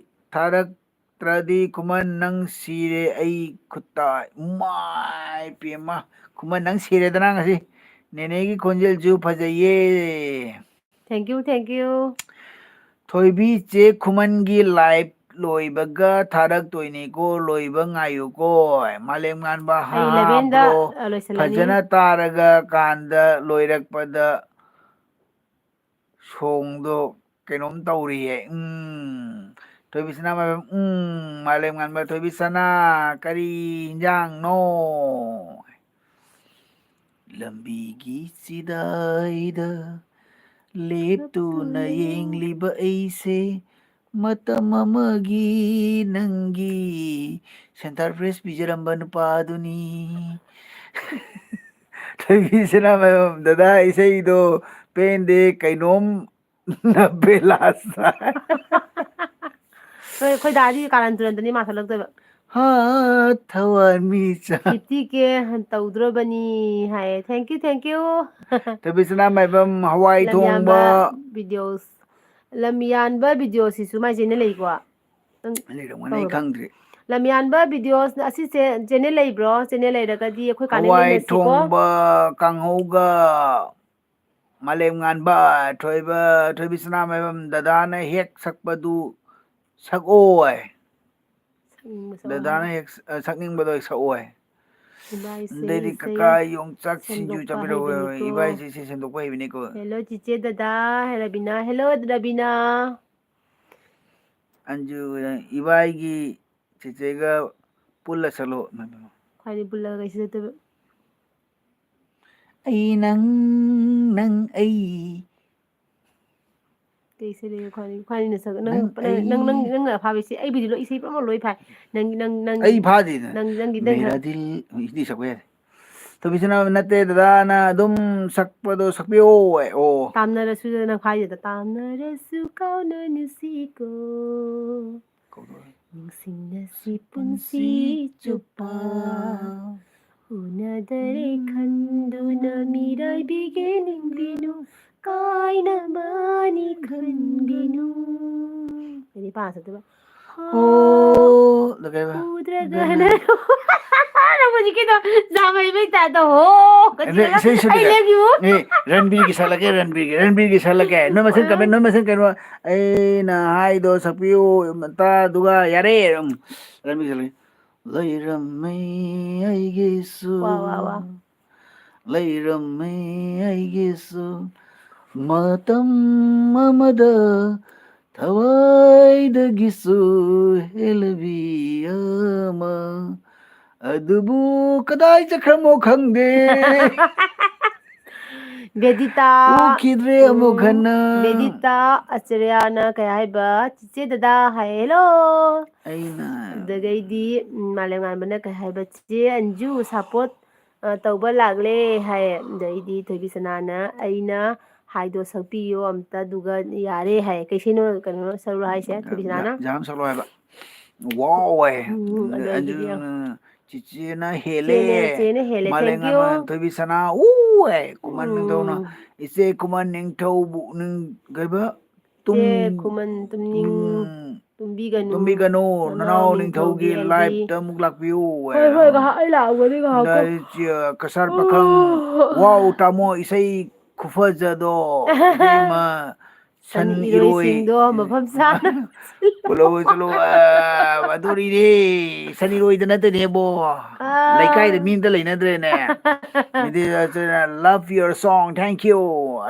ꯊꯥꯔꯛꯇ꯭ꯔꯗꯤ ꯈꯨꯃꯟ ꯅꯪ ꯁꯤꯔꯦ ꯑꯩ ꯈꯨꯠꯇ꯫ ꯏꯃꯥꯏ ꯄꯦꯝꯃ, ꯈꯨꯃꯟ ꯅꯪ ꯁꯤꯔꯦꯗꯅ ꯉꯁꯤ꯫ ꯅꯦꯅꯦꯒꯤ ꯈꯣꯟꯖꯦꯜꯁꯨ ꯐꯖꯩꯌꯦ꯫ Thank you, thank you꯫ ꯊꯣꯏꯕꯤ ꯆꯦ ꯈꯨꯃꯟꯒꯤ ꯂꯥꯏꯚ ꯂꯣꯏꯕꯒ ꯊꯥꯔꯛꯇꯣꯏꯅꯤꯀꯣ, ꯂꯣꯏꯕ ꯉꯥꯏꯌꯨꯀꯣ꯫ ꯃꯥꯂꯦꯝ ꯉꯥꯟꯕ, ꯑꯩ ꯍꯥ, ꯍꯥ, eleven ꯗ, bro, ꯑ, ꯂꯣꯏꯁꯤꯜꯂꯅꯤ꯫ ꯐꯖꯅ ꯇꯥꯔꯒ ꯀꯥꯟꯗ ꯂꯣꯏꯔꯛꯄꯗ ꯁꯣꯡꯗꯣ ꯀꯩꯅꯣꯝ ꯇꯧꯔꯤꯌꯦ꯫ ꯎꯝ, ꯊꯣꯏꯕꯤꯁꯅꯥ ꯃꯥꯏꯕꯝ, ꯎꯝ, ꯃꯥꯂꯦꯝ ꯉꯥꯟꯕ, ꯊꯣꯏꯕꯤꯁꯅꯥ, ꯀꯔꯤ ꯏꯟꯖꯥꯡꯅꯣ? ꯂꯝꯕꯤꯒꯤ ꯆꯤꯗꯥꯏꯗ ꯂꯦꯞꯇꯨꯅ ꯌꯦꯡꯂꯤꯕ ꯑꯩꯁꯦ, ꯃꯇꯝ ꯑꯃꯒꯤ ꯅꯪꯒꯤ ꯁꯦꯟꯇꯔ ꯐ꯭ꯔꯦꯁ ꯄꯤꯖꯔꯝꯕ ꯅꯨꯄꯥꯗꯨꯅꯤ꯫ ꯊꯣꯏꯕꯤꯁꯅꯥ ꯃꯥꯏꯕꯝ, ꯗꯗꯥ ꯏꯁꯩꯗꯣ ꯄꯦꯟꯗꯦ, ꯀꯩꯅꯣꯝ ꯅꯕꯦꯂꯥꯁ꯫ ꯍꯣꯏ, ꯑꯩꯈꯣꯏ ꯗꯥꯗꯤ ꯀꯥꯔꯟ ꯇꯨꯔꯟꯗꯅꯤ ꯃꯥ ꯊꯣꯛꯂꯛꯇꯣꯏꯕ꯫ ꯍꯥ, ꯊꯋꯥꯟꯃꯤꯆꯥꯛ꯫ Fifty K ꯇꯧꯗ꯭ꯔꯣꯕꯅꯤ ꯍꯥꯏꯌꯦ꯫ Thank you, thank you꯫ ꯊꯣꯏꯕꯤꯁꯅꯥ ꯃꯥꯏꯕꯝ, ꯍꯋꯥꯏ ꯂꯝꯌꯥꯟꯕ ꯊꯣꯡꯕ꯫ Videos꯫ ꯂꯝꯌꯥꯟꯕ videoꯁꯤꯁꯨ ꯃꯥꯏ channel ꯂꯩꯀꯣ? ꯅꯪ ꯂꯩꯔꯝꯒꯅꯤ, ꯑꯩ ꯇꯧꯔꯕ? ꯈꯪꯗ꯭ꯔꯦ꯫ ꯂꯝꯌꯥꯟꯕ videos ꯑꯁꯤꯁꯦ channel ꯂꯩꯕ꯭ꯔꯣ? Channel ꯂꯩꯔꯒꯗꯤ ꯑꯩꯈꯣꯏ ꯀꯥꯟꯅ ꯍꯋꯥꯏ ꯂꯩꯅꯁꯤꯀꯣ꯫ ꯊꯣꯡꯕ ꯀꯥꯡꯍꯧꯒ꯫ ꯃꯥꯂꯦꯝ ꯉꯥꯟꯕ, ꯊꯣꯏꯕ, ꯊꯣꯏꯕꯤꯁꯅꯥ ꯃꯥꯏꯕꯝ, ꯗꯗꯥꯅ ꯍꯦꯛ ꯁꯛꯄꯗꯨ ꯁꯛꯑꯣꯏ꯫ ꯁꯛꯅꯤꯡꯕ ꯁꯛꯑꯣꯏ ꯗꯗꯥꯅ ꯍꯥꯏꯕ꯫ ꯍꯦꯛ ꯁ-, ꯑ, ꯁꯛꯅꯤꯡꯕꯗꯣ ꯍꯦꯛ ꯁꯛꯑꯣꯏ꯫ ꯏꯃꯥ ꯏꯆꯦ, ꯑꯗꯩꯗꯤ ꯏꯆꯦ ꯀꯀꯥ ꯌꯣꯡꯆꯥꯛ ꯁꯤꯡꯖꯨ ꯁꯦꯝꯗꯣꯛꯄ ꯆꯥꯕꯤꯔꯛꯑꯣ꯫ ꯍꯩꯕꯅꯤꯀꯣ꯫ ꯏꯕꯥꯏꯁꯦ ꯏꯁꯩ ꯁꯦꯝꯗꯣꯛꯄ ꯍꯩꯕꯅꯤꯀꯣ꯫ Hello, ꯆꯤꯆꯦ ꯗꯗꯥ, ꯔꯕꯤꯅꯥ, hello, ꯔꯕꯤꯅꯥ꯫ ꯑꯟꯖꯨ, ꯏꯕꯥꯏꯒꯤ ꯆꯤꯆꯦꯒ ꯄꯨꯜꯂ ꯆꯠꯂꯣ꯫ ꯈ꯭ꯋꯥꯏꯅꯤ ꯄꯨꯜꯂꯒ ꯀꯩꯁꯨ ꯆꯠꯇꯣꯏꯕ? ꯑꯩ ꯅꯪ, ꯅꯪ ꯑꯩ꯫ ꯀꯩ ꯏꯁꯩ ꯂꯩꯒꯦ? ꯈ꯭ꯋꯥꯏꯅꯤ, ꯈ꯭ꯋꯥꯏꯅꯤꯅ ꯁꯛ-, ꯅꯪ, ꯅꯪ ꯅꯪ, ꯑꯩ ꯅꯪ, ꯅꯪ, ꯅꯪꯅ ꯑꯐꯥꯕ ꯏꯁꯩ, ꯑꯩꯕꯨꯗꯤ ꯂꯣꯏ, ꯏꯁꯩ ꯄꯨꯝꯅꯃꯛ ꯂꯣꯏ ꯐꯥꯏ꯫ ꯅꯪ, ꯅꯪ, ꯅꯪ, ꯑꯩ ꯐꯥꯗꯦꯅ꯫ ꯅꯪ, ꯅꯪꯒꯤ, ꯅꯪ ꯃꯦꯔꯥ ꯗꯤꯜ, ꯍꯤꯟꯗꯤ ꯁꯛꯄ ꯌꯥꯗꯦ꯫ ꯊꯣꯏꯕꯤꯁꯅꯥ ꯅꯠꯇꯦ, ꯗꯗꯥꯅ ꯑꯗꯨꯝ ꯁꯛꯄꯗꯣ ꯁꯛꯄꯤꯌꯣ꯫ ꯑꯣ꯫ ꯇꯥꯝꯅꯔꯁꯨ ꯅꯪ ꯐꯥꯏꯗꯦꯗ, ꯇꯥꯝꯅꯔꯁꯨ ꯀꯥꯎꯅ ꯅꯨꯡꯁꯤꯀꯣ꯫ ꯀꯧꯗꯧꯔꯦ꯫ ꯅꯤꯡꯁꯤꯡꯅꯁꯤ ꯄꯨꯟꯁꯤ ꯆꯨꯞꯄ꯫ ꯎꯅꯗꯔꯦ ꯈꯟꯗꯨꯅ ꯃꯤꯔꯥꯏꯕꯤꯒꯦ ꯅꯤꯡꯕꯤꯅꯨ, ꯀꯥꯏꯅꯕꯅꯤ ꯈꯟꯕꯤꯅꯨ꯫ ꯑꯩꯗꯤ ꯄꯥ ꯆꯠꯇꯣꯏꯕ꯫ ꯑꯣ, ꯑꯗꯨ ꯀꯩꯕ? ꯎꯗ꯭ꯔꯒꯅ ꯅꯪ ꯍꯧꯖꯤꯛꯀꯤꯗꯣ ꯖꯥꯝ ꯍꯩꯕꯩ ꯇꯥꯏꯞꯇ ꯍꯣ ꯑꯗ ꯏꯁꯩ ꯑꯩ ꯁꯨꯗꯤꯒ ꯂꯦꯞꯈꯤꯕꯨ꯫ ꯑꯦ, ꯔꯟꯕꯤꯔꯒꯤ ꯁꯥꯠꯂꯛꯀꯦ, ꯔꯟꯕꯤꯔꯒꯤ, ꯔꯟꯕꯤꯔꯒꯤ ꯁꯥꯠꯂꯛꯀꯦ꯫ ꯅꯣꯏ ꯃꯁꯦꯟ ꯀꯃꯦꯟ, ꯅꯣꯏ ꯃꯁꯦꯟ ꯀꯩꯅꯣ, ꯑꯩꯅ ꯍꯥꯏꯗꯣ ꯁꯛꯄꯤꯌꯨ ꯑꯝꯇ, ꯑꯗꯨꯒ ꯌꯥꯔꯦ꯫ ꯎꯝ, ꯔꯟꯕꯤꯔꯒꯤ ꯁꯥꯠꯂꯛꯀꯦ꯫ ꯂꯩꯔꯝꯃꯦ ꯑꯩꯒꯤꯁꯨ, ꯋꯥ, ꯋꯥ, ꯋꯥ꯫ ꯂꯩꯔꯝꯃꯦ ꯑꯩꯒꯤꯁꯨ, ꯃꯇꯝ ꯑꯃꯗ ꯊꯋꯥꯏꯗꯒꯤꯁꯨ ꯍꯦꯜꯂꯕꯤ ꯑꯃ꯫ ꯑꯗꯨꯕꯨ ꯀꯗꯥꯏ ꯆꯠꯈ꯭ꯔꯃꯣ ꯈꯪꯗꯦ꯫ ꯕꯦꯗꯤꯇꯥ, ꯎꯈꯤꯗ꯭ꯔꯦ ꯑꯃꯨꯛ ꯎꯝ, ꯍꯟꯅ꯫ ꯕꯦꯗꯤꯇꯥ ꯑꯆꯔꯌꯥꯅ ꯀꯩ ꯍꯥꯏꯕ? ꯆꯤꯆꯦ ꯗꯗꯥ ꯍꯥꯏ, ꯍꯦꯜꯂꯣ꯫ ꯑꯩꯅ ꯑꯗꯨꯗꯒꯩꯗꯤ, ꯎꯝ, ꯃꯥꯂꯦꯝꯉꯥꯟꯕꯅ ꯀꯩ ꯍꯥꯏꯕ? ꯆꯤꯆꯦ ꯑꯟꯖꯨ ꯁꯞꯄꯣꯔꯠ, ꯑ, ꯇꯧꯕ ꯂꯥꯛꯂꯦ ꯍꯥꯏ꯫ ꯑꯗꯩꯗꯤ ꯊꯣꯏꯕꯤꯁꯅꯥꯅ ꯑꯩꯅ ꯍꯥꯏꯗꯣ ꯁꯛꯄꯤꯌꯣ ꯑꯝꯇ, ꯑꯗꯨꯒ ꯌꯥꯔꯦ ꯍꯥꯏ꯫ ꯀꯩꯁꯩꯅꯣ ꯀꯩꯅꯣ ꯁꯛꯂꯣ ꯍꯥꯏꯁꯦ ꯊꯣꯏꯕꯤꯁꯅꯥꯅ? ꯖꯥꯝ ꯁꯛꯂꯣ ꯍꯥꯏꯕ꯫ ꯋꯥꯎ ꯍꯥꯏ꯫ ꯎꯝ, ꯑꯗꯨ ꯑꯩꯒꯤꯗꯤ ꯑꯟꯖꯨꯅ ꯆꯤꯆꯦꯅ ꯍꯦꯜꯂꯦ꯫ ꯆꯦꯅ, ꯆꯦꯅ ꯍꯦꯜꯂꯦ, thank you꯫ ꯃꯥꯂꯦꯝꯉꯥꯟꯕ ꯊꯣꯏꯕꯤꯁꯅꯥ ꯎ ꯍꯥꯏ꯫ ꯈꯨꯃꯟ ꯅꯤꯡꯊꯧꯅ, ꯎꯝ꯫ ꯏꯆꯦ ꯈꯨꯃꯟ ꯅꯤꯡꯊꯧꯕꯨ ꯅꯤꯡ-, ꯀꯩꯕ? ꯆꯦ ꯇꯨꯝ-, ꯈꯨꯃꯟ ꯇꯨꯝꯅꯤꯡ-, ꯎꯝ, ꯇꯨꯝꯕꯤꯒꯅꯨ꯫ ꯇꯨꯝꯕꯤꯒꯅꯨ, ꯅꯅꯥꯎ ꯅꯅꯥꯎ ꯅꯤꯡꯊꯧꯒꯤ ꯅꯤꯡꯊꯧꯒꯤ ꯑꯦꯜ ꯕꯤ꯫ ꯂꯥꯏꯞꯇ ꯑꯃꯨꯛ ꯂꯥꯛꯄꯤꯌꯨ ꯍꯣꯏ, ꯍꯥꯏꯅ꯫ ꯍꯣꯏ, ꯉꯥꯏꯍꯥꯛ ꯑꯩ ꯂꯥꯛꯎꯒꯅꯤ, ꯉꯥꯏꯍꯥꯛꯀꯣ꯫ ꯑꯗ ꯆꯦ-, ꯀꯁꯥꯔ ꯄꯥꯈꯪ, ꯑꯣ꯫ ꯋꯥꯎ ꯇꯥꯃꯣ, ꯏꯁꯩ ꯈꯨꯐꯖꯗꯣ, ꯏꯕꯦꯝꯃ, ꯁꯟ ꯁꯟ ꯏꯔꯣꯏ꯫ ꯏꯔꯣꯏꯁꯤꯡꯗꯣ ꯃꯐꯝ ꯆꯥꯅ ꯄꯨꯂꯧ ꯆꯠꯂꯣ, ꯑ, ꯑꯗꯨꯔꯤꯅꯦ, ꯁꯟ ꯏꯔꯣꯏꯗ ꯅꯠꯇꯦꯅꯦꯕꯣ꯫ ꯑꯥ꯫ ꯂꯩꯀꯥꯏꯗ ꯃꯤ ꯑꯝꯇ ꯂꯩꯅꯗ꯭ꯔꯦꯅꯦ꯫ ꯃꯤꯗꯤ, ꯑ, ꯆ-, love your song, thank you꯫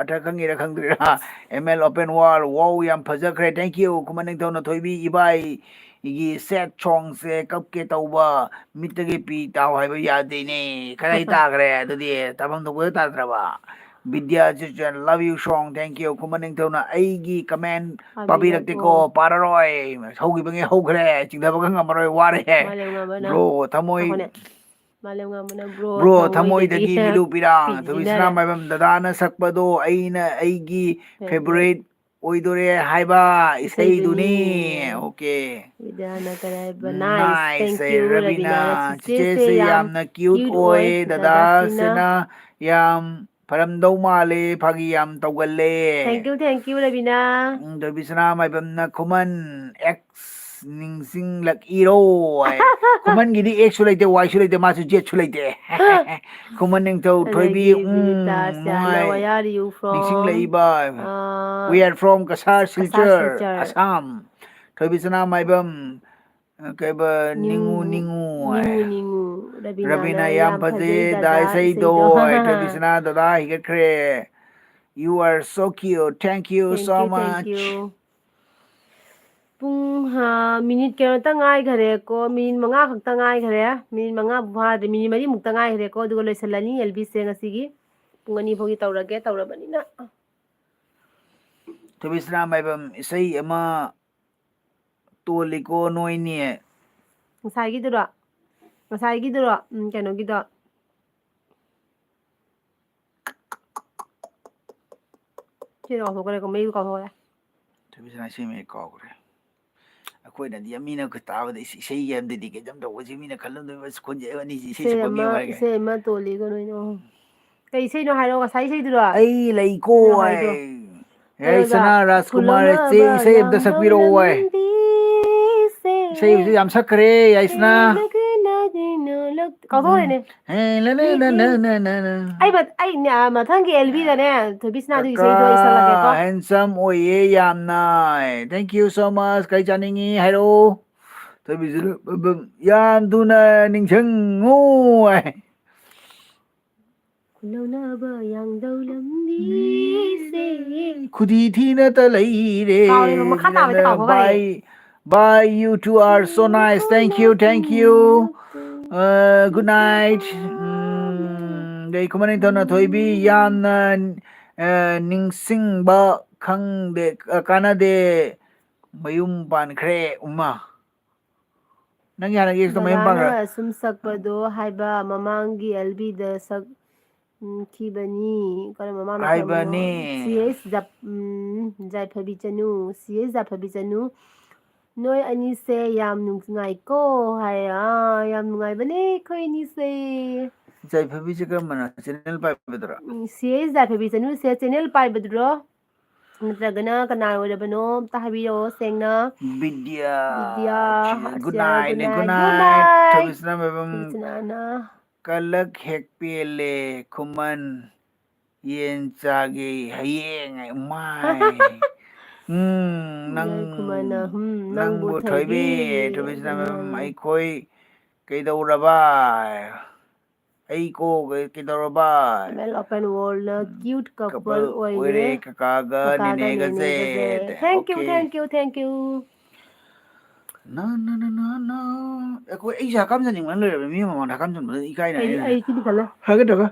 ꯑꯊ ꯈꯪꯉꯤꯔꯥ ꯈꯪꯗ꯭ꯔꯤꯔꯥ? M L Open World, wow, ꯌꯥꯝ ꯐꯖꯈ꯭ꯔꯦ, thank you꯫ ꯈꯨꯃꯟ ꯅꯤꯡꯊꯧꯅ ꯊꯣꯏꯕꯤ ꯏꯕꯥꯏ ꯒꯤ sad songꯁꯦ ꯀꯞꯀꯦ ꯇꯧꯕ, ꯃꯤꯠꯇꯒꯤ ꯄꯤ ꯇꯥꯎ ꯍꯥꯏꯕ ꯌꯥꯗꯦꯅꯦ꯫ ꯀꯗꯥꯏ ꯇꯥꯈ꯭ꯔꯦ ꯑꯗꯨꯗꯤ? ꯇꯥꯐꯝ ꯊꯣꯛꯄꯗ ꯇꯥꯗ꯭ꯔꯕ? ꯕꯤꯗ꯭ꯌꯥ ꯆꯤꯆꯟ, love you song, thank you꯫ ꯈꯨꯃꯟ ꯅꯤꯡꯊꯧꯅ ꯑꯩꯒꯤ comment ꯄꯥꯕꯤꯔꯛꯇꯦꯀꯣ, ꯄꯥꯔꯔꯣꯏ꯫ ꯍꯧꯈꯤꯕꯉꯩ ꯍꯧꯈ꯭ꯔꯦ, ꯆꯤꯡꯊꯕꯒ ꯉꯝꯃꯔꯣꯏ, ꯋꯥꯔꯦ꯫ ꯃꯥꯂꯦꯝꯉꯥꯟꯕꯅ, Bro, ꯊꯃꯣꯏ꯫ ꯉꯥꯏꯈꯣꯅꯦ꯫ ꯃꯥꯂꯦꯝꯉꯥꯟꯕꯅ bro, Bro, ꯊꯃꯣꯏꯗꯒꯤ ꯊꯃꯣꯏꯗꯒꯤ ꯃꯤꯂꯨ ꯄꯤꯔꯥꯡ, ꯄꯤꯁꯤꯟꯅꯔꯦ꯫ ꯊꯣꯏꯕꯤꯁꯅꯥ ꯃꯥꯏꯕꯝ ꯗꯗꯥꯅ ꯁꯛꯄꯗꯣ ꯑꯩꯅ ꯑꯩꯒꯤ Favorite꯫ Favorite ꯑꯣꯏꯗꯣꯔꯦ ꯍꯥꯏꯕ ꯏꯁꯩꯗꯨꯅꯤ꯫ ꯏꯁꯩꯗꯨꯅꯤ꯫ Okay꯫ ꯕꯤꯗ꯭ꯌꯥꯅꯒꯔ ꯍꯥꯏꯕ꯫ Nice, Thank you, Rabina. Rabina. ꯆꯤꯆꯦꯁꯦ ꯌꯥꯝꯅ cute ꯑꯣꯏ꯫ ꯗꯗꯥꯁꯤꯅ ꯌꯥꯝ ꯐꯔꯝꯗꯧ ꯃꯥꯜꯂꯦ꯫ ꯐꯥꯒꯤ ꯌꯥꯝ ꯇꯧꯒꯜꯂꯦ꯫ Thank you, thank you, Rabina. Um, ꯊꯣꯏꯕꯤꯁꯅꯥ ꯃꯥꯏꯕꯝꯅ Khuman ex ꯅꯤꯡꯁꯤꯡꯂꯛꯏꯔꯣ high. ꯈꯨꯃꯟꯒꯤꯗꯤ X ꯁꯨ ꯂꯩꯇꯦ, Y ꯁꯨ ꯂꯩꯇꯦ, ꯃꯥꯁꯨ Z ꯁꯨ ꯂꯩꯇꯦ꯫ ꯈꯨꯃꯟ ꯅꯤꯡꯊꯧ ꯊꯣꯏꯕꯤ, ꯑꯗꯒꯤ ꯎꯝ, ꯇꯥꯁꯤꯌꯥꯅ, ꯅꯨꯡꯉꯥꯏ꯫ "Where are you from?" ꯅꯤꯡꯁꯤꯡꯂꯛꯏꯕ꯫ Ah, We are from Cachar, Cachar, Silchar, Silchar. Assam. ꯊꯣꯏꯕꯤꯁꯅꯥ ꯃꯥꯏꯕꯝ, ꯑ, ꯀꯩꯕ, ꯅꯤꯡꯉꯨ, ꯅꯤꯡꯉꯨ, ꯅꯤꯡꯉꯨ ꯍꯥꯏ꯫ ꯅꯤꯡꯉꯨ, ꯅꯤꯡꯉꯨ꯫ ꯔꯕꯤꯅꯥꯅ ꯔꯕꯤꯅꯥ ꯌꯥꯝ "ꯌꯥꯝ ꯐꯖꯩ, ꯐꯖꯩ ꯗꯥ ꯗꯗꯥ ꯏꯁꯩꯗꯣ ꯏꯁꯩꯗꯣ"꯫ ꯍꯥꯏ꯫ ꯊꯣꯏꯕꯤꯁꯅꯥ ꯗꯗꯥ ꯍꯤꯒꯠꯈ꯭ꯔꯦ꯫ You are so cute. Thank you Thank so you, thank much. you꯫ ꯄꯨꯡ, ꯍꯥ, ꯃꯤꯅꯤꯠ ꯀꯩꯅꯣꯇ ꯉꯥꯏꯈꯔꯦꯀꯣ, ꯃꯤꯅꯤꯠ ꯃꯉꯥ ꯈꯛꯇ ꯉꯥꯏꯈꯔꯦ, ꯃꯤꯅꯤꯠ ꯃꯉꯥ ꯐꯥꯗ꯭ꯔꯤ, ꯃꯤꯅꯤꯠ ꯃꯔꯤꯃꯨꯛꯇ ꯉꯥꯏꯈꯔꯦꯀꯣ, ꯑꯗꯨꯒ ꯂꯣꯏꯁꯤꯜꯂꯅꯤ ꯑꯦꯜꯕꯤꯁꯦ ꯉꯁꯤꯒꯤ꯫ ꯄꯨꯡ ꯑꯅꯤ ꯐꯥꯎꯒꯤ ꯇꯧꯔꯒꯦ, ꯇꯧꯔꯕꯅꯤꯅ꯫ ꯊꯣꯏꯕꯤꯁꯅꯥ ꯃꯥꯏꯕꯝ ꯏꯁꯩ ꯑꯃ ꯇꯣꯜꯂꯤꯀꯣ ꯅꯣꯏꯅꯤ꯫ ꯉꯁꯥꯏꯒꯤꯗꯨꯔꯣ? ꯉꯁꯥꯏꯒꯤꯗꯨꯔꯣ? ꯎꯝ, ꯀꯩꯅꯣꯒꯤꯗꯣ꯫ ꯁꯤꯗ ꯀꯥꯎꯊꯣꯛꯈ꯭ꯔꯦꯀꯣ, ꯃꯌꯦꯛ ꯀꯥꯎꯊꯣꯛꯈ꯭ꯔꯦ꯫ ꯊꯣꯏꯕꯤꯁꯅꯥ ꯏꯁꯩ ꯃꯌꯦꯛ ꯀꯥꯎꯈ꯭ꯔꯦ꯫ ꯑꯩꯈꯣꯏꯅꯗꯤ ꯃꯤꯅ ꯇꯥꯕꯗ ꯏꯁ-, ꯏꯁꯩꯒꯤ ꯑꯝꯗꯗꯤ ꯀꯩꯅꯣꯝ ꯇꯧꯕꯁꯤ ꯃꯤꯅ ꯈꯜꯂꯝꯗꯣꯏꯕ, ꯑꯁ, ꯈꯣꯟꯖꯦꯜ ꯑꯅꯤꯁꯤ ꯏꯁꯩ ꯏꯁꯩ ꯁꯛꯄ ꯃꯤ ꯑꯃ, ꯑꯃ ꯍꯥꯏꯔꯒ꯫ ꯏꯁꯩ ꯑꯃ ꯇꯣꯜꯂꯤꯒ ꯅꯣꯏꯅ, ꯑꯣ꯫ ꯀꯩ ꯏꯁꯩꯅꯣ ꯍꯥꯏꯔꯣ, ꯉꯁꯥꯏ ꯏꯁꯩꯗꯨꯔꯣ? ꯑꯩ ꯂꯩꯀꯣ ꯑꯗꯨ ꯍꯥꯏ꯫ ꯍꯥꯏꯗꯣ꯫ ꯌꯥꯏꯁꯅꯥ ꯀꯩꯅꯣꯒ, ꯔꯥꯖꯀꯨꯃꯥꯔ ꯆꯦ, ꯏꯁꯩ ꯑꯝꯇ ꯁꯛꯄꯤꯔꯛꯑꯣ ꯍꯥꯏ꯫ ꯂꯝꯕꯤꯁꯦ꯫ ꯏꯁꯩꯁꯦ ꯌꯥꯝ ꯁꯛꯈ꯭ꯔꯦ, ꯌꯥꯏꯁꯅꯥ꯫ ꯀꯥꯎꯊꯣꯛꯈ꯭ꯔꯦꯅꯦ꯫ ꯍꯦ, ꯂ, ꯂ, ꯂ, ꯂ, ꯂ, ꯂ꯫ ꯑꯩ ꯃ-, ꯑꯩ ꯅ-, ꯃꯊꯪꯒꯤ ꯑꯦꯜꯕꯤꯗꯅꯦ, ꯊꯣꯏꯕꯤꯁꯅꯥꯗꯨꯒꯤ ꯏꯁꯩꯗꯣ ꯑꯩ ꯁꯛꯂꯛꯀꯦꯀꯣ꯫ ꯀꯀꯥ, handsome ꯑꯣꯏꯌꯦ ꯌꯥꯝꯅ꯫ Thank you so much. ꯀꯩ ꯆꯥꯅꯤꯡꯉꯤ ꯍꯥꯏꯔꯛꯑꯣ꯫ ꯊꯣꯏꯕꯤꯁꯅꯥ, ꯌꯥꯝ ꯊꯨꯅ ꯅꯤꯡꯁꯤꯡꯉꯨ ꯍꯥꯏ꯫ ꯈꯨꯜꯂꯧꯅꯕ ꯌꯥꯡꯗꯧ ꯂꯝꯕꯤꯁꯦ꯫ ꯈꯨꯗꯤ ꯊꯤꯅꯇ ꯂꯩꯔꯦ꯫ ꯀꯥꯎꯔꯦꯕ, ꯃꯈꯥ ꯇꯥꯕꯗꯤ ꯀꯥꯎꯊꯣꯛꯈ꯭ꯔꯦ꯫ Bye, bye, you two are so nice. Thank you, thank you. Uh, good night. ꯎꯝ, ꯑꯗꯩ ꯈꯨꯃꯟ ꯅꯤꯡꯊꯧꯅ ꯊꯣꯏꯕꯤ ꯌꯥꯝꯅ, ꯑ, ꯅꯤꯡꯁꯤꯡꯕ ꯈꯪꯗꯦ, ꯑ, ꯀꯥꯟꯅꯗꯦ꯫ ꯃꯌꯨꯝ ꯄꯥꯟꯈ꯭ꯔꯦ, ꯎꯃ꯫ ꯅꯪꯒꯤ ꯍꯥꯟꯅꯒꯤ ex ꯇꯣ ꯃꯌꯨꯝ ꯄꯥꯟꯈ꯭ꯔꯦ꯫ ꯗꯗꯥꯅ ꯑꯁꯨꯝ ꯁꯛꯄꯗꯣ ꯍꯥꯏꯕ, ꯃꯃꯥꯡꯒꯤ ꯑꯦꯜꯕꯤꯗ ꯁꯛ-, ꯎꯝ, ꯊꯤꯕꯅꯤ꯫ ꯀꯔꯝꯕ ꯃꯥꯅ ꯍꯥꯏꯕꯅꯤ꯫ ꯀꯔꯝꯕꯅꯣ? ꯁꯤ ꯑꯦꯁ ꯖꯞ-, ꯎꯝ, ꯖꯥꯏꯐꯕꯤ ꯆꯅꯨ, ꯁꯤ ꯑꯦꯁ ꯖꯥꯏꯐꯕꯤ ꯆꯅꯨ꯫ ꯅꯣꯏ ꯑꯅꯤꯁꯦ ꯌꯥꯝ ꯅꯨꯡꯉꯥꯏꯀꯣ ꯍꯥꯏ꯫ ꯑꯥ, ꯌꯥꯝ ꯅꯨꯡꯉꯥꯏꯕꯅꯦ ꯑꯩꯈꯣꯏ ꯑꯅꯤꯁꯦ꯫ ꯖꯥꯏꯐꯕꯤꯁꯦ ꯀꯔꯝꯕꯅꯣ? ꯆꯦꯅꯦꯜ ꯄꯥꯏꯕꯗꯨꯔꯣ? ꯎꯝ, ꯁꯤ ꯑꯦꯁ ꯖꯥꯏꯐꯕꯤ ꯆꯅꯨꯁꯦ ꯆꯦꯅꯦꯜ ꯄꯥꯏꯕꯗꯨꯔꯣ? ꯅꯠꯇ꯭ꯔꯒꯅ ꯀꯅꯥ ꯑꯣꯏꯔꯕꯅꯣ? ꯑꯝꯇ ꯍꯥꯏꯕꯤꯔꯛꯑꯣ ꯁꯦꯡꯅ꯫ ꯕꯤꯗ꯭ꯌꯥ, ꯕꯤꯗ꯭ꯌꯥ, ꯁꯤ-, good ꯁꯤꯌꯥ, night ꯅꯦ, good good night, night, good night, night꯫ ꯊꯣꯏꯕꯤꯁꯅꯥ ꯃꯦꯝ꯫ ꯊꯣꯏꯕꯤꯁꯅꯥꯅ꯫ ꯀꯂꯛ ꯍꯦꯛ ꯄꯦꯜꯂꯦ, ꯈꯨꯃꯟ꯫ ꯌꯦꯟ ꯆꯥꯒꯦ ꯍꯌꯦꯡ꯫ ꯃꯥꯏ꯫ ꯎꯝ, ꯅꯪ, ꯌꯥꯏ, ꯈꯨꯃꯟꯅ, ꯎꯝ, ꯅꯪꯕꯨ ꯅꯪꯕꯨ ꯊꯣꯏꯕꯤ, ꯊꯣꯏꯕꯤ, ꯊꯣꯏꯕꯤꯁꯅꯥ ꯃꯦꯝ, ꯎꯝ꯫ ꯑꯩꯈꯣꯏ ꯀꯩꯗꯧꯔꯕ? ꯑꯩ ꯀꯣ, ꯀꯩ-, ꯀꯩꯗꯧꯔꯕ? ꯑꯦꯝ ꯑꯦꯜ open world ꯅ ꯎꯝ, cute couple couple ꯑꯣꯏꯔꯦ, ꯑꯣꯏꯔꯦ, ꯀꯀꯥꯒ ꯀꯀꯥꯒ ꯅꯦꯅꯦꯒꯁꯦ꯫ ꯅꯦꯅꯦꯒꯁꯦ꯫ Thank you, okay꯫ Thank you, thank you꯫ ꯅ, ꯅ, ꯅ, ꯅ, ꯅ꯫ ꯑꯩꯈꯣꯏ, ꯑꯩꯁꯦ ꯍꯀꯥꯝ ꯆꯟꯅꯤꯡꯕꯅ ꯂꯣꯏꯔꯕꯅꯤ꯫ ꯃꯤ ꯃꯃꯥꯡꯗ ꯍꯀꯥꯝ ꯆꯟꯕꯗ ꯏꯀꯥꯏꯅ ꯑꯩ, ꯑꯩꯅ꯫ ꯑꯩ ꯁꯤꯗꯤ ꯈꯜꯂꯦ꯫ ꯍꯥꯏꯒꯗ꯭ꯔꯒ?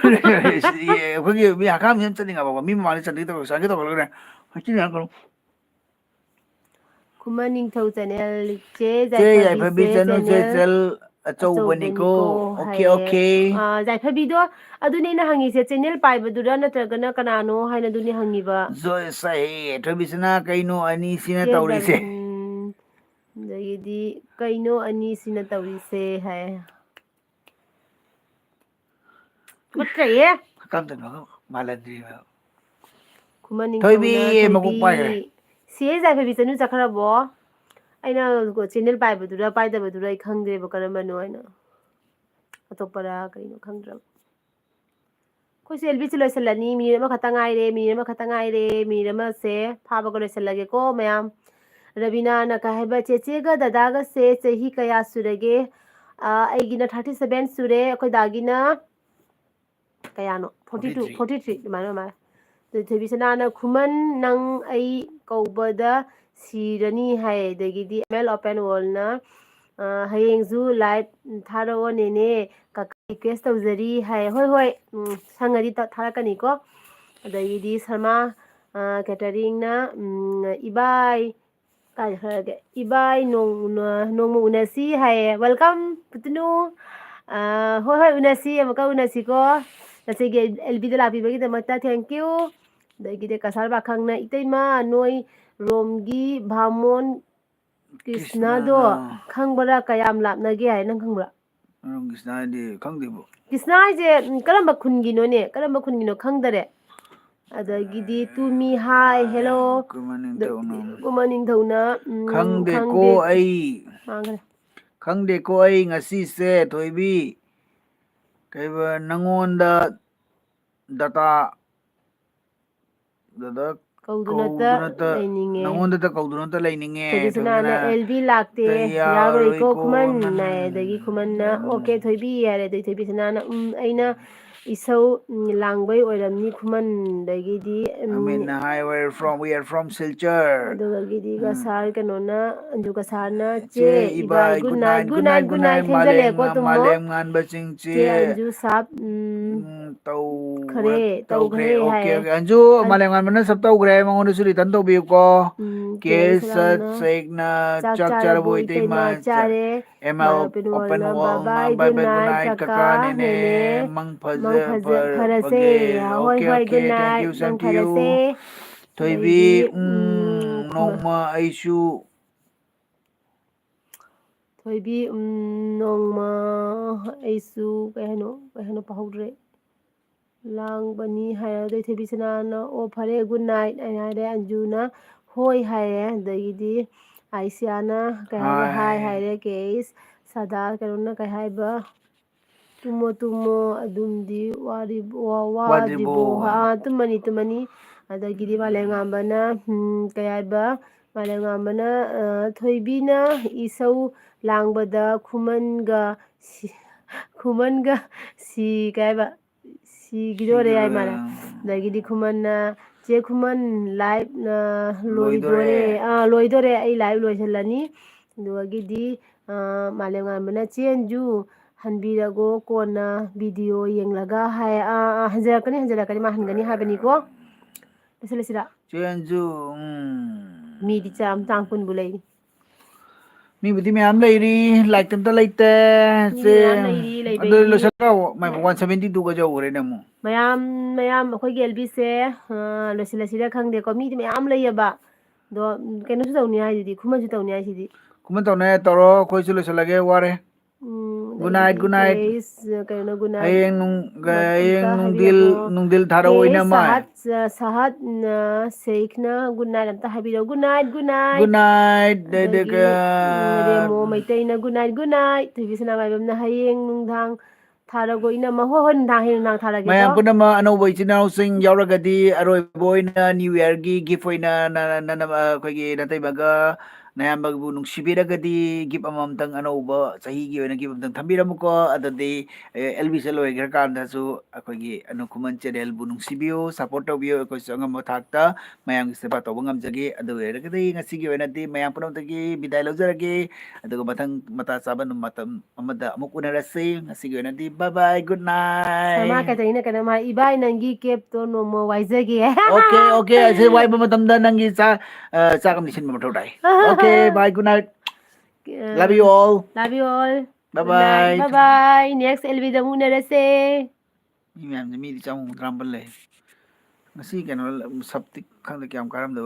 ꯑꯩꯈꯣꯏꯒꯤ ꯃꯤ ꯍꯀꯥꯝꯁꯤ ꯌꯥꯝ ꯆꯟꯅꯤꯡꯉꯕꯀꯣ꯫ ꯃꯤ ꯃꯃꯥꯡꯗ ꯆꯟꯒꯦ ꯇꯧꯔ-, ꯆꯟꯒꯦ ꯇꯧꯈꯠꯂꯒꯅꯦ꯫ ꯍꯛꯆꯤꯟ ꯌꯥꯝ ꯀꯩꯅꯣ꯫ ꯈꯨꯃꯟ ꯅꯤꯡꯊꯧ ꯆꯦꯅꯦꯜ, ꯆꯦ ꯆꯦ ꯌꯥꯏꯐꯕꯤ ꯌꯥꯏꯐꯕꯤꯁꯦ ꯆꯅꯨ ꯆꯦꯅꯦꯜ ꯆꯦꯆꯦꯜ ꯑꯆꯧꯕꯅꯤꯀꯣ꯫ ꯑꯆꯧꯕꯅꯤꯀꯣ ꯑꯣꯀꯦ, ꯍꯥꯏꯌꯦ꯫ ꯑꯣꯀꯦ꯫ ꯑꯥ, ꯌꯥꯏꯐꯕꯤꯗꯣ ꯑꯗꯨꯅꯦ ꯑꯩꯅ ꯍꯪꯉꯤꯁꯦ, ꯆꯦꯅꯦꯜ ꯄꯥꯏꯕꯗꯨꯔ ꯅꯠꯇ꯭ꯔꯒꯅ ꯀꯅꯥꯅꯣ ꯍꯥꯏꯅ ꯑꯗꯨꯅꯦ ꯍꯪꯉꯤꯕ꯫ ꯖꯣꯏ ꯁꯍꯤ, ꯊꯣꯏꯕꯤꯁꯅꯥ ꯀꯩꯅꯣ ꯑꯅꯤꯁꯤꯅ ꯆꯦ ꯇꯧꯔꯤꯁꯦ? ꯗꯝ-, ꯑꯗꯒꯤꯗꯤ ꯀꯩꯅꯣ ꯑꯅꯤꯁꯤꯅ ꯇꯧꯔꯤꯁꯦ ꯍꯥꯏ꯫ ꯇꯨꯀꯠꯆꯩꯌꯦ꯫ ꯀꯝꯗꯅꯣ ꯃꯥꯜꯍꯟꯗ꯭ꯔꯤꯕ꯫ ꯈꯨꯃꯟ ꯊꯣꯏꯕꯤ, ꯅꯤꯡꯊꯧꯅ ꯃꯀꯣꯛ ꯊꯣꯏꯕꯤ꯫ ꯄꯥꯏꯈ꯭ꯔꯦ꯫ ꯁꯤ ꯑꯦꯁ ꯌꯥꯏꯐꯕꯤ ꯆꯅꯨ ꯆꯠꯈ꯭ꯔꯕꯣ? ꯑꯩꯅ ꯆꯦꯅꯦꯜ ꯄꯥꯏꯕꯗꯨꯔ ꯄꯥꯏꯗꯕꯗꯨꯔ ꯑꯩ ꯈꯪꯗ꯭ꯔꯦꯕ ꯀꯔꯝꯕꯅꯣ ꯍꯥꯏꯅ꯫ ꯑꯇꯣꯞꯄꯔ ꯀꯔꯤꯅꯣ ꯈꯪꯗ꯭ꯔꯕ꯫ ꯑꯩꯈꯣꯏꯁꯨ ꯑꯦꯜ ꯕꯤꯁꯨ ꯂꯣꯏꯁꯤꯜꯂꯅꯤ꯫ ꯃꯤꯅꯤꯠ ꯑꯃꯈꯛꯇ ꯉꯥꯏꯔꯦ, ꯃꯤꯅꯤꯠ ꯑꯃꯈꯛꯇ ꯉꯥꯏꯔꯦ꯫ ꯃꯤꯅꯤꯠ ꯑꯃꯁꯦ ꯐꯥꯕꯒ ꯂꯣꯏꯁꯤꯜꯂꯒꯦꯀꯣ ꯃꯌꯥꯝ꯫ ꯔꯕꯤꯅꯥꯅ ꯀꯩ ꯍꯥꯏꯕ, "ꯆꯦꯆꯦꯒ ꯗꯗꯥꯒꯁꯦ ꯆꯍꯤ ꯀꯌꯥ ꯁꯨꯔꯒꯦ?" ꯑ, ꯑꯩꯒꯤꯅ thirty seven ꯁꯨꯔꯦ, ꯑꯩꯈꯣꯏ ꯗꯥꯒꯤꯅ ꯀꯌꯥꯅꯣ? Forty two, forty three꯫ Forty three, ꯑꯗꯨꯃꯥꯏꯅ ꯑꯣꯏ ꯃꯥꯜꯂꯦ꯫ ꯑꯗꯨ ꯊꯣꯏꯕꯤꯁꯅꯥꯅ, "ꯈꯨꯃꯟ, ꯅꯪ ꯑꯩ ꯀꯧꯕꯗ ꯁꯤꯔꯅꯤ" ꯍꯥꯏ꯫ ꯑꯗꯒꯤꯗꯤ ꯑꯦꯝ ꯑꯦꯜ open world ꯅ, ꯑ, "ꯍꯌꯦꯡꯁꯨ live ꯊꯥꯔꯛꯑꯣ ꯅꯦꯅꯦ, ꯀꯀꯥ request ꯇꯧꯖꯔꯤ" ꯍꯥꯏ꯫ ꯍꯣꯏ, ꯍꯣꯏ, ꯎꯝ, ꯁꯪꯉꯗꯤ ꯇ-, ꯊꯥꯔꯛꯀꯅꯤꯀꯣ꯫ ꯑꯗꯒꯤꯗꯤ ꯁꯔꯃꯥ, ꯑ, catering ꯅ, ꯎꯝ, "ꯏꯕꯥꯏ", ꯀꯥꯏ ꯍꯥꯏꯔꯒꯦ? "ꯏꯕꯥꯏ, ꯅꯣꯡ-, ꯅꯣꯡꯃ ꯎꯅꯁꯤ" ꯍꯥꯏꯌꯦ꯫ Welcome, ꯄꯨꯇꯅꯨ꯫ ꯑꯥ, ꯍꯣꯏ, ꯍꯣꯏ, ꯎꯅꯁꯤ, ꯑꯃꯨꯛꯀ ꯎꯅꯁꯤꯀꯣ꯫ ꯅꯆꯦꯒꯤ ꯑꯦꯜ ꯕꯤꯗ ꯂꯥꯛꯄꯤꯕꯒꯤꯗꯃꯛꯇ thank you꯫ ꯑꯗꯒꯤꯗꯤ ꯀꯁꯥꯔ ꯄꯥꯈꯪꯅ, "ꯏꯇꯩꯃ, ꯅꯣꯏ ꯔꯣꯝꯒꯤ ꯚꯥꯃꯣꯟ ꯀ꯭ꯔꯤꯁꯅꯗꯣ ꯀ꯭ꯔꯤꯁꯅꯗꯣ꯫ ꯈꯪꯕ꯭ꯔꯥ? ꯀꯌꯥꯝ ꯂꯥꯞꯅꯒꯦ?" ꯍꯥꯏ, ꯅꯪ ꯈꯪꯕ꯭ꯔꯥ? ꯔꯣꯝ ꯀ꯭ꯔꯤꯁꯅ ꯍꯥꯏꯗꯤ ꯈꯪꯗꯦꯕꯣ꯫ ꯀ꯭ꯔꯤꯁꯅ ꯍꯥꯏꯁꯦ, ꯎꯝ, ꯀꯔꯝꯕ ꯈꯨꯟꯒꯤꯅꯣꯅꯦ? ꯀꯔꯝꯕ ꯈꯨꯟꯒꯤꯅꯣ ꯈꯪꯗꯔꯦ꯫ ꯑꯗꯒꯤꯗꯤ ꯇꯨꯃꯤ ꯍꯥꯏ, hello꯫ ꯀꯨꯃꯥ ꯅꯤꯡꯊꯧꯅ꯫ ꯀꯨꯃꯥ ꯅꯤꯡꯊꯧꯅ, ꯎꯝ, "ꯈꯪꯗꯦꯀꯣ ꯈꯪꯗꯦ꯫ ꯑꯩ꯫ ꯃꯥꯡꯈ꯭ꯔꯦ꯫ ꯈꯪꯗꯦꯀꯣ ꯑꯩ ꯉꯁꯤꯁꯦ, ꯊꯣꯏꯕꯤ꯫ ꯀꯩꯕ, ꯅꯪꯉꯣꯟꯗ ꯗꯇꯥ, ꯗꯇꯥ ꯀꯧꯗꯨꯅꯇ ꯀꯧꯗꯨꯅꯇ, ꯂꯩꯅꯤꯡꯉꯦ꯫ ꯅꯪꯉꯣꯟꯗꯇ ꯀꯧꯗꯨꯅꯇ ꯂꯩꯅꯤꯡꯉꯦ, ꯊꯣꯏꯕꯤ ꯁꯅꯥꯅ, ꯊꯣꯏꯕꯤꯅ꯫ ꯑꯦꯜ ꯕꯤ ꯂꯥꯛꯇꯦ, ꯌꯥꯔꯣꯏꯀꯣ, ꯌꯥꯔꯣꯏꯀꯣ, ꯈꯨꯃꯟ ꯈꯨꯃꯟ ꯍꯥꯏ꯫ ꯑꯗꯒꯤ ꯈꯨꯃꯟꯅ, ꯎꯝ꯫ "ꯑꯣꯀꯦ, ꯊꯣꯏꯕꯤ," ꯍꯥꯏꯔꯦ꯫ ꯑꯗꯩ ꯊꯣꯏꯕꯤ ꯁꯅꯥꯅ, "ꯎꯝ, ꯑꯩꯅ ꯏꯁꯧ, ꯎꯝ, ꯂꯥꯡꯕꯩ ꯑꯣꯏꯔꯝꯅꯤ ꯈꯨꯃꯟ," ꯑꯗꯒꯤꯗꯤ, ꯎꯝ, ꯑꯃꯤꯠꯅ ꯍꯥꯏ, "We are from, we are from Silchar." ꯑꯗꯨꯗꯒꯤꯗꯤ ꯎꯝ꯫ ꯀꯁꯥꯔ ꯀꯩꯅꯣꯅ, ꯑꯟꯖꯨ ꯀꯁꯥꯔꯅ, "ꯆꯦ, ꯆꯦ, ꯏꯕꯥꯏ, ꯏꯕꯥꯏ, good night, good night, good night, ꯊꯦꯡꯖꯜꯂꯛꯑꯦꯀꯣ, ꯃꯥꯂꯦꯝ, ꯇꯨꯝꯃꯣ꯫ ꯃꯥꯂꯦꯝ ꯉꯥꯟꯕꯁꯤꯡ, ꯆꯦ, ꯆꯦ ꯑꯟꯖꯨ ꯁꯥꯞ, ꯎꯝ, ꯎꯝ, ꯇꯧ-, ꯈꯔꯦ, ꯇꯧꯈ꯭ꯔꯦ, ꯇꯧꯈ꯭ꯔꯦ," ꯑꯣꯀꯦ, ꯍꯥꯏꯌꯦ꯫ ꯑꯣꯀꯦ꯫ ꯑꯟꯖꯨ, ꯑꯟ-, ꯃꯥꯂꯦꯝ ꯉꯥꯟꯕꯅ ꯁꯞ ꯇꯧꯈ꯭ꯔꯦ, ꯃꯉꯣꯟꯗꯁꯨ return ꯇꯧꯕꯤꯌꯨꯀꯣ꯫ ꯎꯝ, ꯀꯦ ꯀꯦ ꯁꯅꯥꯅ ꯁꯠꯁꯦꯛꯅ, ꯆꯥꯛ ꯆꯥꯛ ꯆꯥꯔꯕꯣ ꯆꯥꯔꯕꯣ ꯏꯇꯩꯃ? ꯏꯇꯩꯃ? ꯆꯥ-, ꯆꯥꯔꯦ꯫ ꯑꯦꯝ ꯑꯦꯜ ꯃꯥ-, ꯄꯤꯅꯣꯜꯅ, open world, bye bye, bye bye, good night, good night, ꯀꯀꯥ, ꯀꯀꯥ, ꯅꯦꯅꯦ, ꯅꯦꯅꯦ, ꯃꯪ ꯃꯪ ꯐꯖ-, ꯐꯖ-, ꯐꯔ-, ꯐꯔꯁꯦ꯫ ꯐꯒꯦ꯫ ꯍꯣꯏ, ꯑꯣꯀꯦ, ꯍꯣꯏ, okay, good thank night, you, ꯃꯪ same to you꯫ ꯐꯔꯁꯦ꯫ ꯊꯣꯏꯕꯤ, ꯑꯗꯩꯗꯤ, ꯎꯝ, ꯎꯝ, ꯅꯣꯡꯃ ꯑꯩꯁꯨ ꯊꯣꯏꯕꯤ, ꯎꯝ, ꯅꯣꯡꯃ ꯑꯩꯁꯨ, ꯀꯩ ꯍꯥꯏꯅꯣ, ꯀꯩ ꯍꯥꯏꯅꯣ, ꯄꯥꯍꯧꯗ꯭ꯔꯦ꯫ ꯂꯥꯡꯕꯅꯤ ꯍꯥꯏꯔꯦ꯫ ꯑꯗꯩ ꯊꯣꯏꯕꯤ ꯁꯅꯥꯅ, "ꯑꯣ, ꯐꯔꯦ, good night," ꯍꯥꯏꯅ ꯍꯥꯏꯔꯦ꯫ ꯑꯟꯖꯨꯅ, "ꯍꯣꯏ," ꯍꯥꯏꯔꯦ꯫ ꯑꯗꯒꯤꯗꯤ ꯑꯥꯏꯁꯤꯌꯥꯅ ꯀꯩ ꯍꯥꯏꯔꯦ? ꯍꯥꯏ ꯍꯥꯏ꯫ ꯍꯥꯏꯔꯦ꯫ ꯀꯦ ꯑꯦꯁ ꯁꯗꯥ ꯀꯩꯅꯣꯅ ꯀꯩ ꯍꯥꯏꯕ? "ꯇꯨꯝꯃꯣ, ꯇꯨꯝꯃꯣ, ꯑꯗꯨꯝꯗꯤ ꯋꯥꯔꯤꯕ-, ꯋꯥ-, ꯋꯥꯗ꯭ꯔꯤꯕꯣ?" ꯋꯥꯗ꯭ꯔꯤꯕꯣ? ꯑꯥ, ꯇꯨꯝꯃꯅꯤ, ꯇꯨꯝꯃꯅꯤ꯫ ꯑꯗꯒꯤꯗꯤ ꯃꯥꯂꯦꯝꯉꯥꯟꯕꯅ, ꯎꯝ, ꯀꯩ ꯍꯥꯏꯕ? ꯃꯥꯂꯦꯝꯉꯥꯟꯕꯅ, ꯑ, ꯊꯣꯏꯕꯤꯅ ꯏꯁꯧ ꯂꯥꯡꯕꯗ ꯈꯨꯃꯟꯒ ꯁꯤ-, ꯈꯨꯃꯟꯒ ꯁꯤ-, ꯀꯩ ꯍꯥꯏꯕ? ꯁꯤꯈꯤꯗꯣꯔꯦ ꯍꯥꯏ ꯃꯥꯜꯂꯦ꯫ ꯁꯤꯈꯤꯗꯣꯔꯦ꯫ ꯑꯗꯒꯤꯗꯤ ꯈꯨꯃꯟꯅ, "ꯆꯦ ꯈꯨꯃꯟ, live, ꯑ, ꯂꯣꯏꯗꯣꯔꯦ꯫ ꯂꯣꯏꯗꯣꯔꯦ꯫ ꯑꯥ, ꯂꯣꯏꯗꯣꯔꯦ, ꯑꯩ live ꯂꯣꯏꯁꯤꯜꯂꯅꯤ"꯫ ꯑꯗꯨꯗꯒꯤꯗꯤ, ꯑ, ꯃꯥꯂꯦꯝꯉꯥꯟꯕꯅ, "ꯆꯦ ꯑꯟꯖꯨ, ꯍꯟꯕꯤꯔꯒꯣ, ꯀꯣꯟꯅ video ꯌꯦꯡꯂꯒ" ꯍꯥꯏ꯫ ꯑꯥ, ꯑꯥ, ꯍꯟꯖꯔꯛꯀꯅꯤ, ꯍꯟꯖꯔꯛꯀꯅꯤ, ꯃꯥ ꯍꯟꯒꯅꯤ ꯍꯥꯏꯕꯅꯤꯀꯣ꯫ ꯂꯣꯏꯁꯤꯜꯂꯁꯤꯔꯥ? ꯆꯦ ꯑꯟꯖꯨ, ꯎꯝ꯫ ꯃꯤꯗꯤ ꯆꯥꯝ-, ꯇꯥꯡ ꯀꯨꯟꯕꯨ ꯂꯩꯔꯤ꯫ ꯃꯤꯕꯨꯗꯤ ꯃꯌꯥꯝ ꯂꯩꯔꯤ, ꯂꯥꯏꯛꯇꯤ ꯑꯝꯇ ꯂꯩꯇꯦ꯫ ꯃꯤ ꯁꯦ, ꯃꯌꯥꯝ ꯂꯩꯔꯤ, ꯑꯗꯨ ꯂꯩꯕꯩꯗꯤ꯫ ꯂꯣꯏꯁꯤꯜꯂꯣ꯫ ꯃꯥꯏ ꯋꯥꯟ ꯁꯚꯦꯟꯇꯤ ꯇꯨꯒ ꯌꯧꯈ꯭ꯔꯦꯅꯦ ꯑꯃꯨꯛ꯫ ꯃꯌꯥꯝ, ꯃꯌꯥꯝ ꯑꯩꯈꯣꯏꯒꯤ ꯑꯦꯜ ꯕꯤꯁꯦ, ꯑ, ꯂꯣꯏꯁꯤꯜꯂꯁꯤꯔ ꯈꯪꯗꯦꯀꯣ꯫ ꯃꯤꯗꯤ ꯃꯌꯥꯝ ꯂꯩꯌꯦꯕ꯫ ꯑꯗꯣ, ꯎꯝ, ꯀꯩꯅꯣꯁꯨ ꯇꯧꯅꯤ ꯍꯥꯏꯁꯤꯗꯤ, ꯈꯨꯃꯟꯁꯨ ꯇꯧꯅꯤ ꯍꯥꯏꯁꯤꯗꯤ꯫ ꯈꯨꯃꯟ ꯇꯧꯅꯤ ꯍꯥꯏ ꯇꯧꯔꯣ, ꯑꯩꯈꯣꯏꯁꯨ ꯂꯣꯏꯁꯤꯜꯂꯒꯦ, ꯋꯥꯔꯦ꯫ ꯎꯝ, Good night, ꯑꯗꯒꯤꯗꯤ good night꯫ ꯀꯩꯁ-, ꯀꯩꯅꯣ, good night꯫ ꯍꯌꯦꯡ ꯅꯨꯡ-, ꯑꯝꯇ ꯍꯌꯦꯡ ꯅꯨꯡꯗꯤꯜ, ꯍꯥꯏꯕꯤꯔꯝꯃꯣ꯫ ꯅꯨꯡꯗꯤꯜ ꯊꯥꯔꯛꯑꯣ, ꯀꯦ ꯏꯅꯝꯃ꯫ ꯁꯍꯠ, ꯑ, ꯁꯍꯠ, ꯑ, ꯁꯦꯈꯅ good night ꯑꯝꯇ ꯍꯥꯏꯕꯤꯔꯛꯑꯣ꯫ Good night, good night꯫ Good night, ꯑꯗꯒꯤ, ꯑꯗꯨꯒ ꯎꯝ, ꯔꯦꯃꯣ ꯃꯩꯇꯩꯅ good night, good night꯫ ꯊꯣꯏꯕꯤ ꯁꯅꯥꯃꯥꯏꯕꯝꯅ ꯍꯌꯦꯡ ꯅꯨꯡꯗꯥꯡ ꯊꯥꯔꯒꯣ ꯏꯅꯝꯃ꯫ ꯍꯣꯏ, ꯍꯣꯏ, ꯅꯨꯡꯗꯥꯡ ꯍꯌꯦꯡ ꯅꯨꯡꯗꯥꯡ ꯊꯥꯔꯒꯦꯀꯣ꯫ ꯃꯌꯥꯝ ꯄꯨꯝꯅꯃꯛ ꯑꯅꯧꯕ ꯏꯆꯤꯟ ꯏꯅꯥꯎꯁꯤꯡ ꯌꯥꯎꯔꯒꯗꯤ ꯑꯔꯣꯏꯕ ꯑꯣꯏꯅ New Yearꯒꯤ gift ꯑꯣꯏꯅ ꯅ-, ꯅ-, ꯅ-, ꯑꯩꯈꯣꯏꯒꯤ ꯅꯇꯩꯃꯒ ꯅꯌꯥꯝꯕꯕꯨ ꯅꯨꯡꯁꯤꯕꯤꯔꯒꯗꯤ gift ꯑꯃꯃꯝꯇꯪ, ꯑꯅꯧꯕ ꯆꯍꯤꯒꯤ ꯑꯣꯏꯅ gift ꯑꯃꯇꯪ ꯊꯝꯕꯤꯔꯝꯃꯨꯀꯣ꯫ ꯑꯗꯨꯗꯤ, ꯑꯦ, ꯑꯦꯜ ꯕꯤꯁꯦ ꯂꯣꯏꯈ꯭ꯔꯀꯥꯟꯗꯁꯨ ꯑꯩꯈꯣꯏꯒꯤ ꯑꯅꯨ ꯈꯨꯃꯟ channelꯕꯨ ꯅꯨꯡꯁꯤꯕꯤꯌꯨ, support ꯇꯧꯕꯤꯌꯨ꯫ ꯑꯩꯈꯣꯏꯁꯨ ꯑꯉꯝꯕ ꯊꯥꯛꯇ ꯃꯌꯥꯝꯒꯤ ꯁꯦꯕꯥ ꯇꯧꯕ ꯉꯝꯖꯒꯦ꯫ ꯑꯗꯨ ꯑꯣꯏꯔꯒꯗꯤ ꯉꯁꯤꯒꯤ ꯑꯣꯏꯅꯗꯤ ꯃꯌꯥꯝ ꯄꯨꯝꯅꯃꯛꯇꯒꯤ ꯕꯤꯗꯥꯏ ꯂꯧꯖꯔꯒꯦ꯫ ꯑꯗꯨꯒ ꯃꯊꯪ ꯃꯇꯥ ꯆꯥꯕ ꯅꯨ-, ꯃꯇꯝ ꯑꯃꯗ ꯑꯃꯨꯛ ꯎꯅꯔꯁꯤ꯫ ꯉꯁꯤꯒꯤ ꯑꯣꯏꯅꯗꯤ bye bye, good night꯫ Sharma ꯀꯩꯗꯧꯅ ꯀꯩꯅꯣ ꯃꯥ, "ꯏꯕꯥꯏ, ꯅꯪꯒꯤ capꯇꯣ ꯅꯣꯡꯃ ꯋꯥꯏꯖꯒꯦ꯫" Okay, okay, ꯑꯁꯤ ꯋꯥꯏꯕ ꯃꯇꯝꯗ ꯅꯪꯒꯤ ꯆꯥ-, ꯑ, ꯆꯥꯛ ꯑꯃꯗꯤ ꯁꯤꯟꯕ ꯃꯊꯧ ꯇꯥꯏ꯫ Okay, bye, good night꯫ ꯑ, Love you all꯫ Love you all꯫ Bye bye꯫ Good night, bye bye꯫ Next L ꯕꯤꯗ ꯑꯃꯨꯛ ꯎꯅꯔꯁꯦ꯫ ꯃꯤ ꯃꯌꯥꯝꯁꯦ, ꯃꯤꯗꯤ ꯆꯥꯝꯃ ꯍꯨꯝꯐꯨ ꯇꯔꯥꯃꯥꯄꯜ ꯂꯩ꯫ ꯉꯁꯤ ꯀꯩꯅꯣ, ꯁꯞꯇꯤ ꯈꯪꯗꯦ ꯀꯌꯥꯝ ꯀꯥꯔꯝꯗꯕ꯫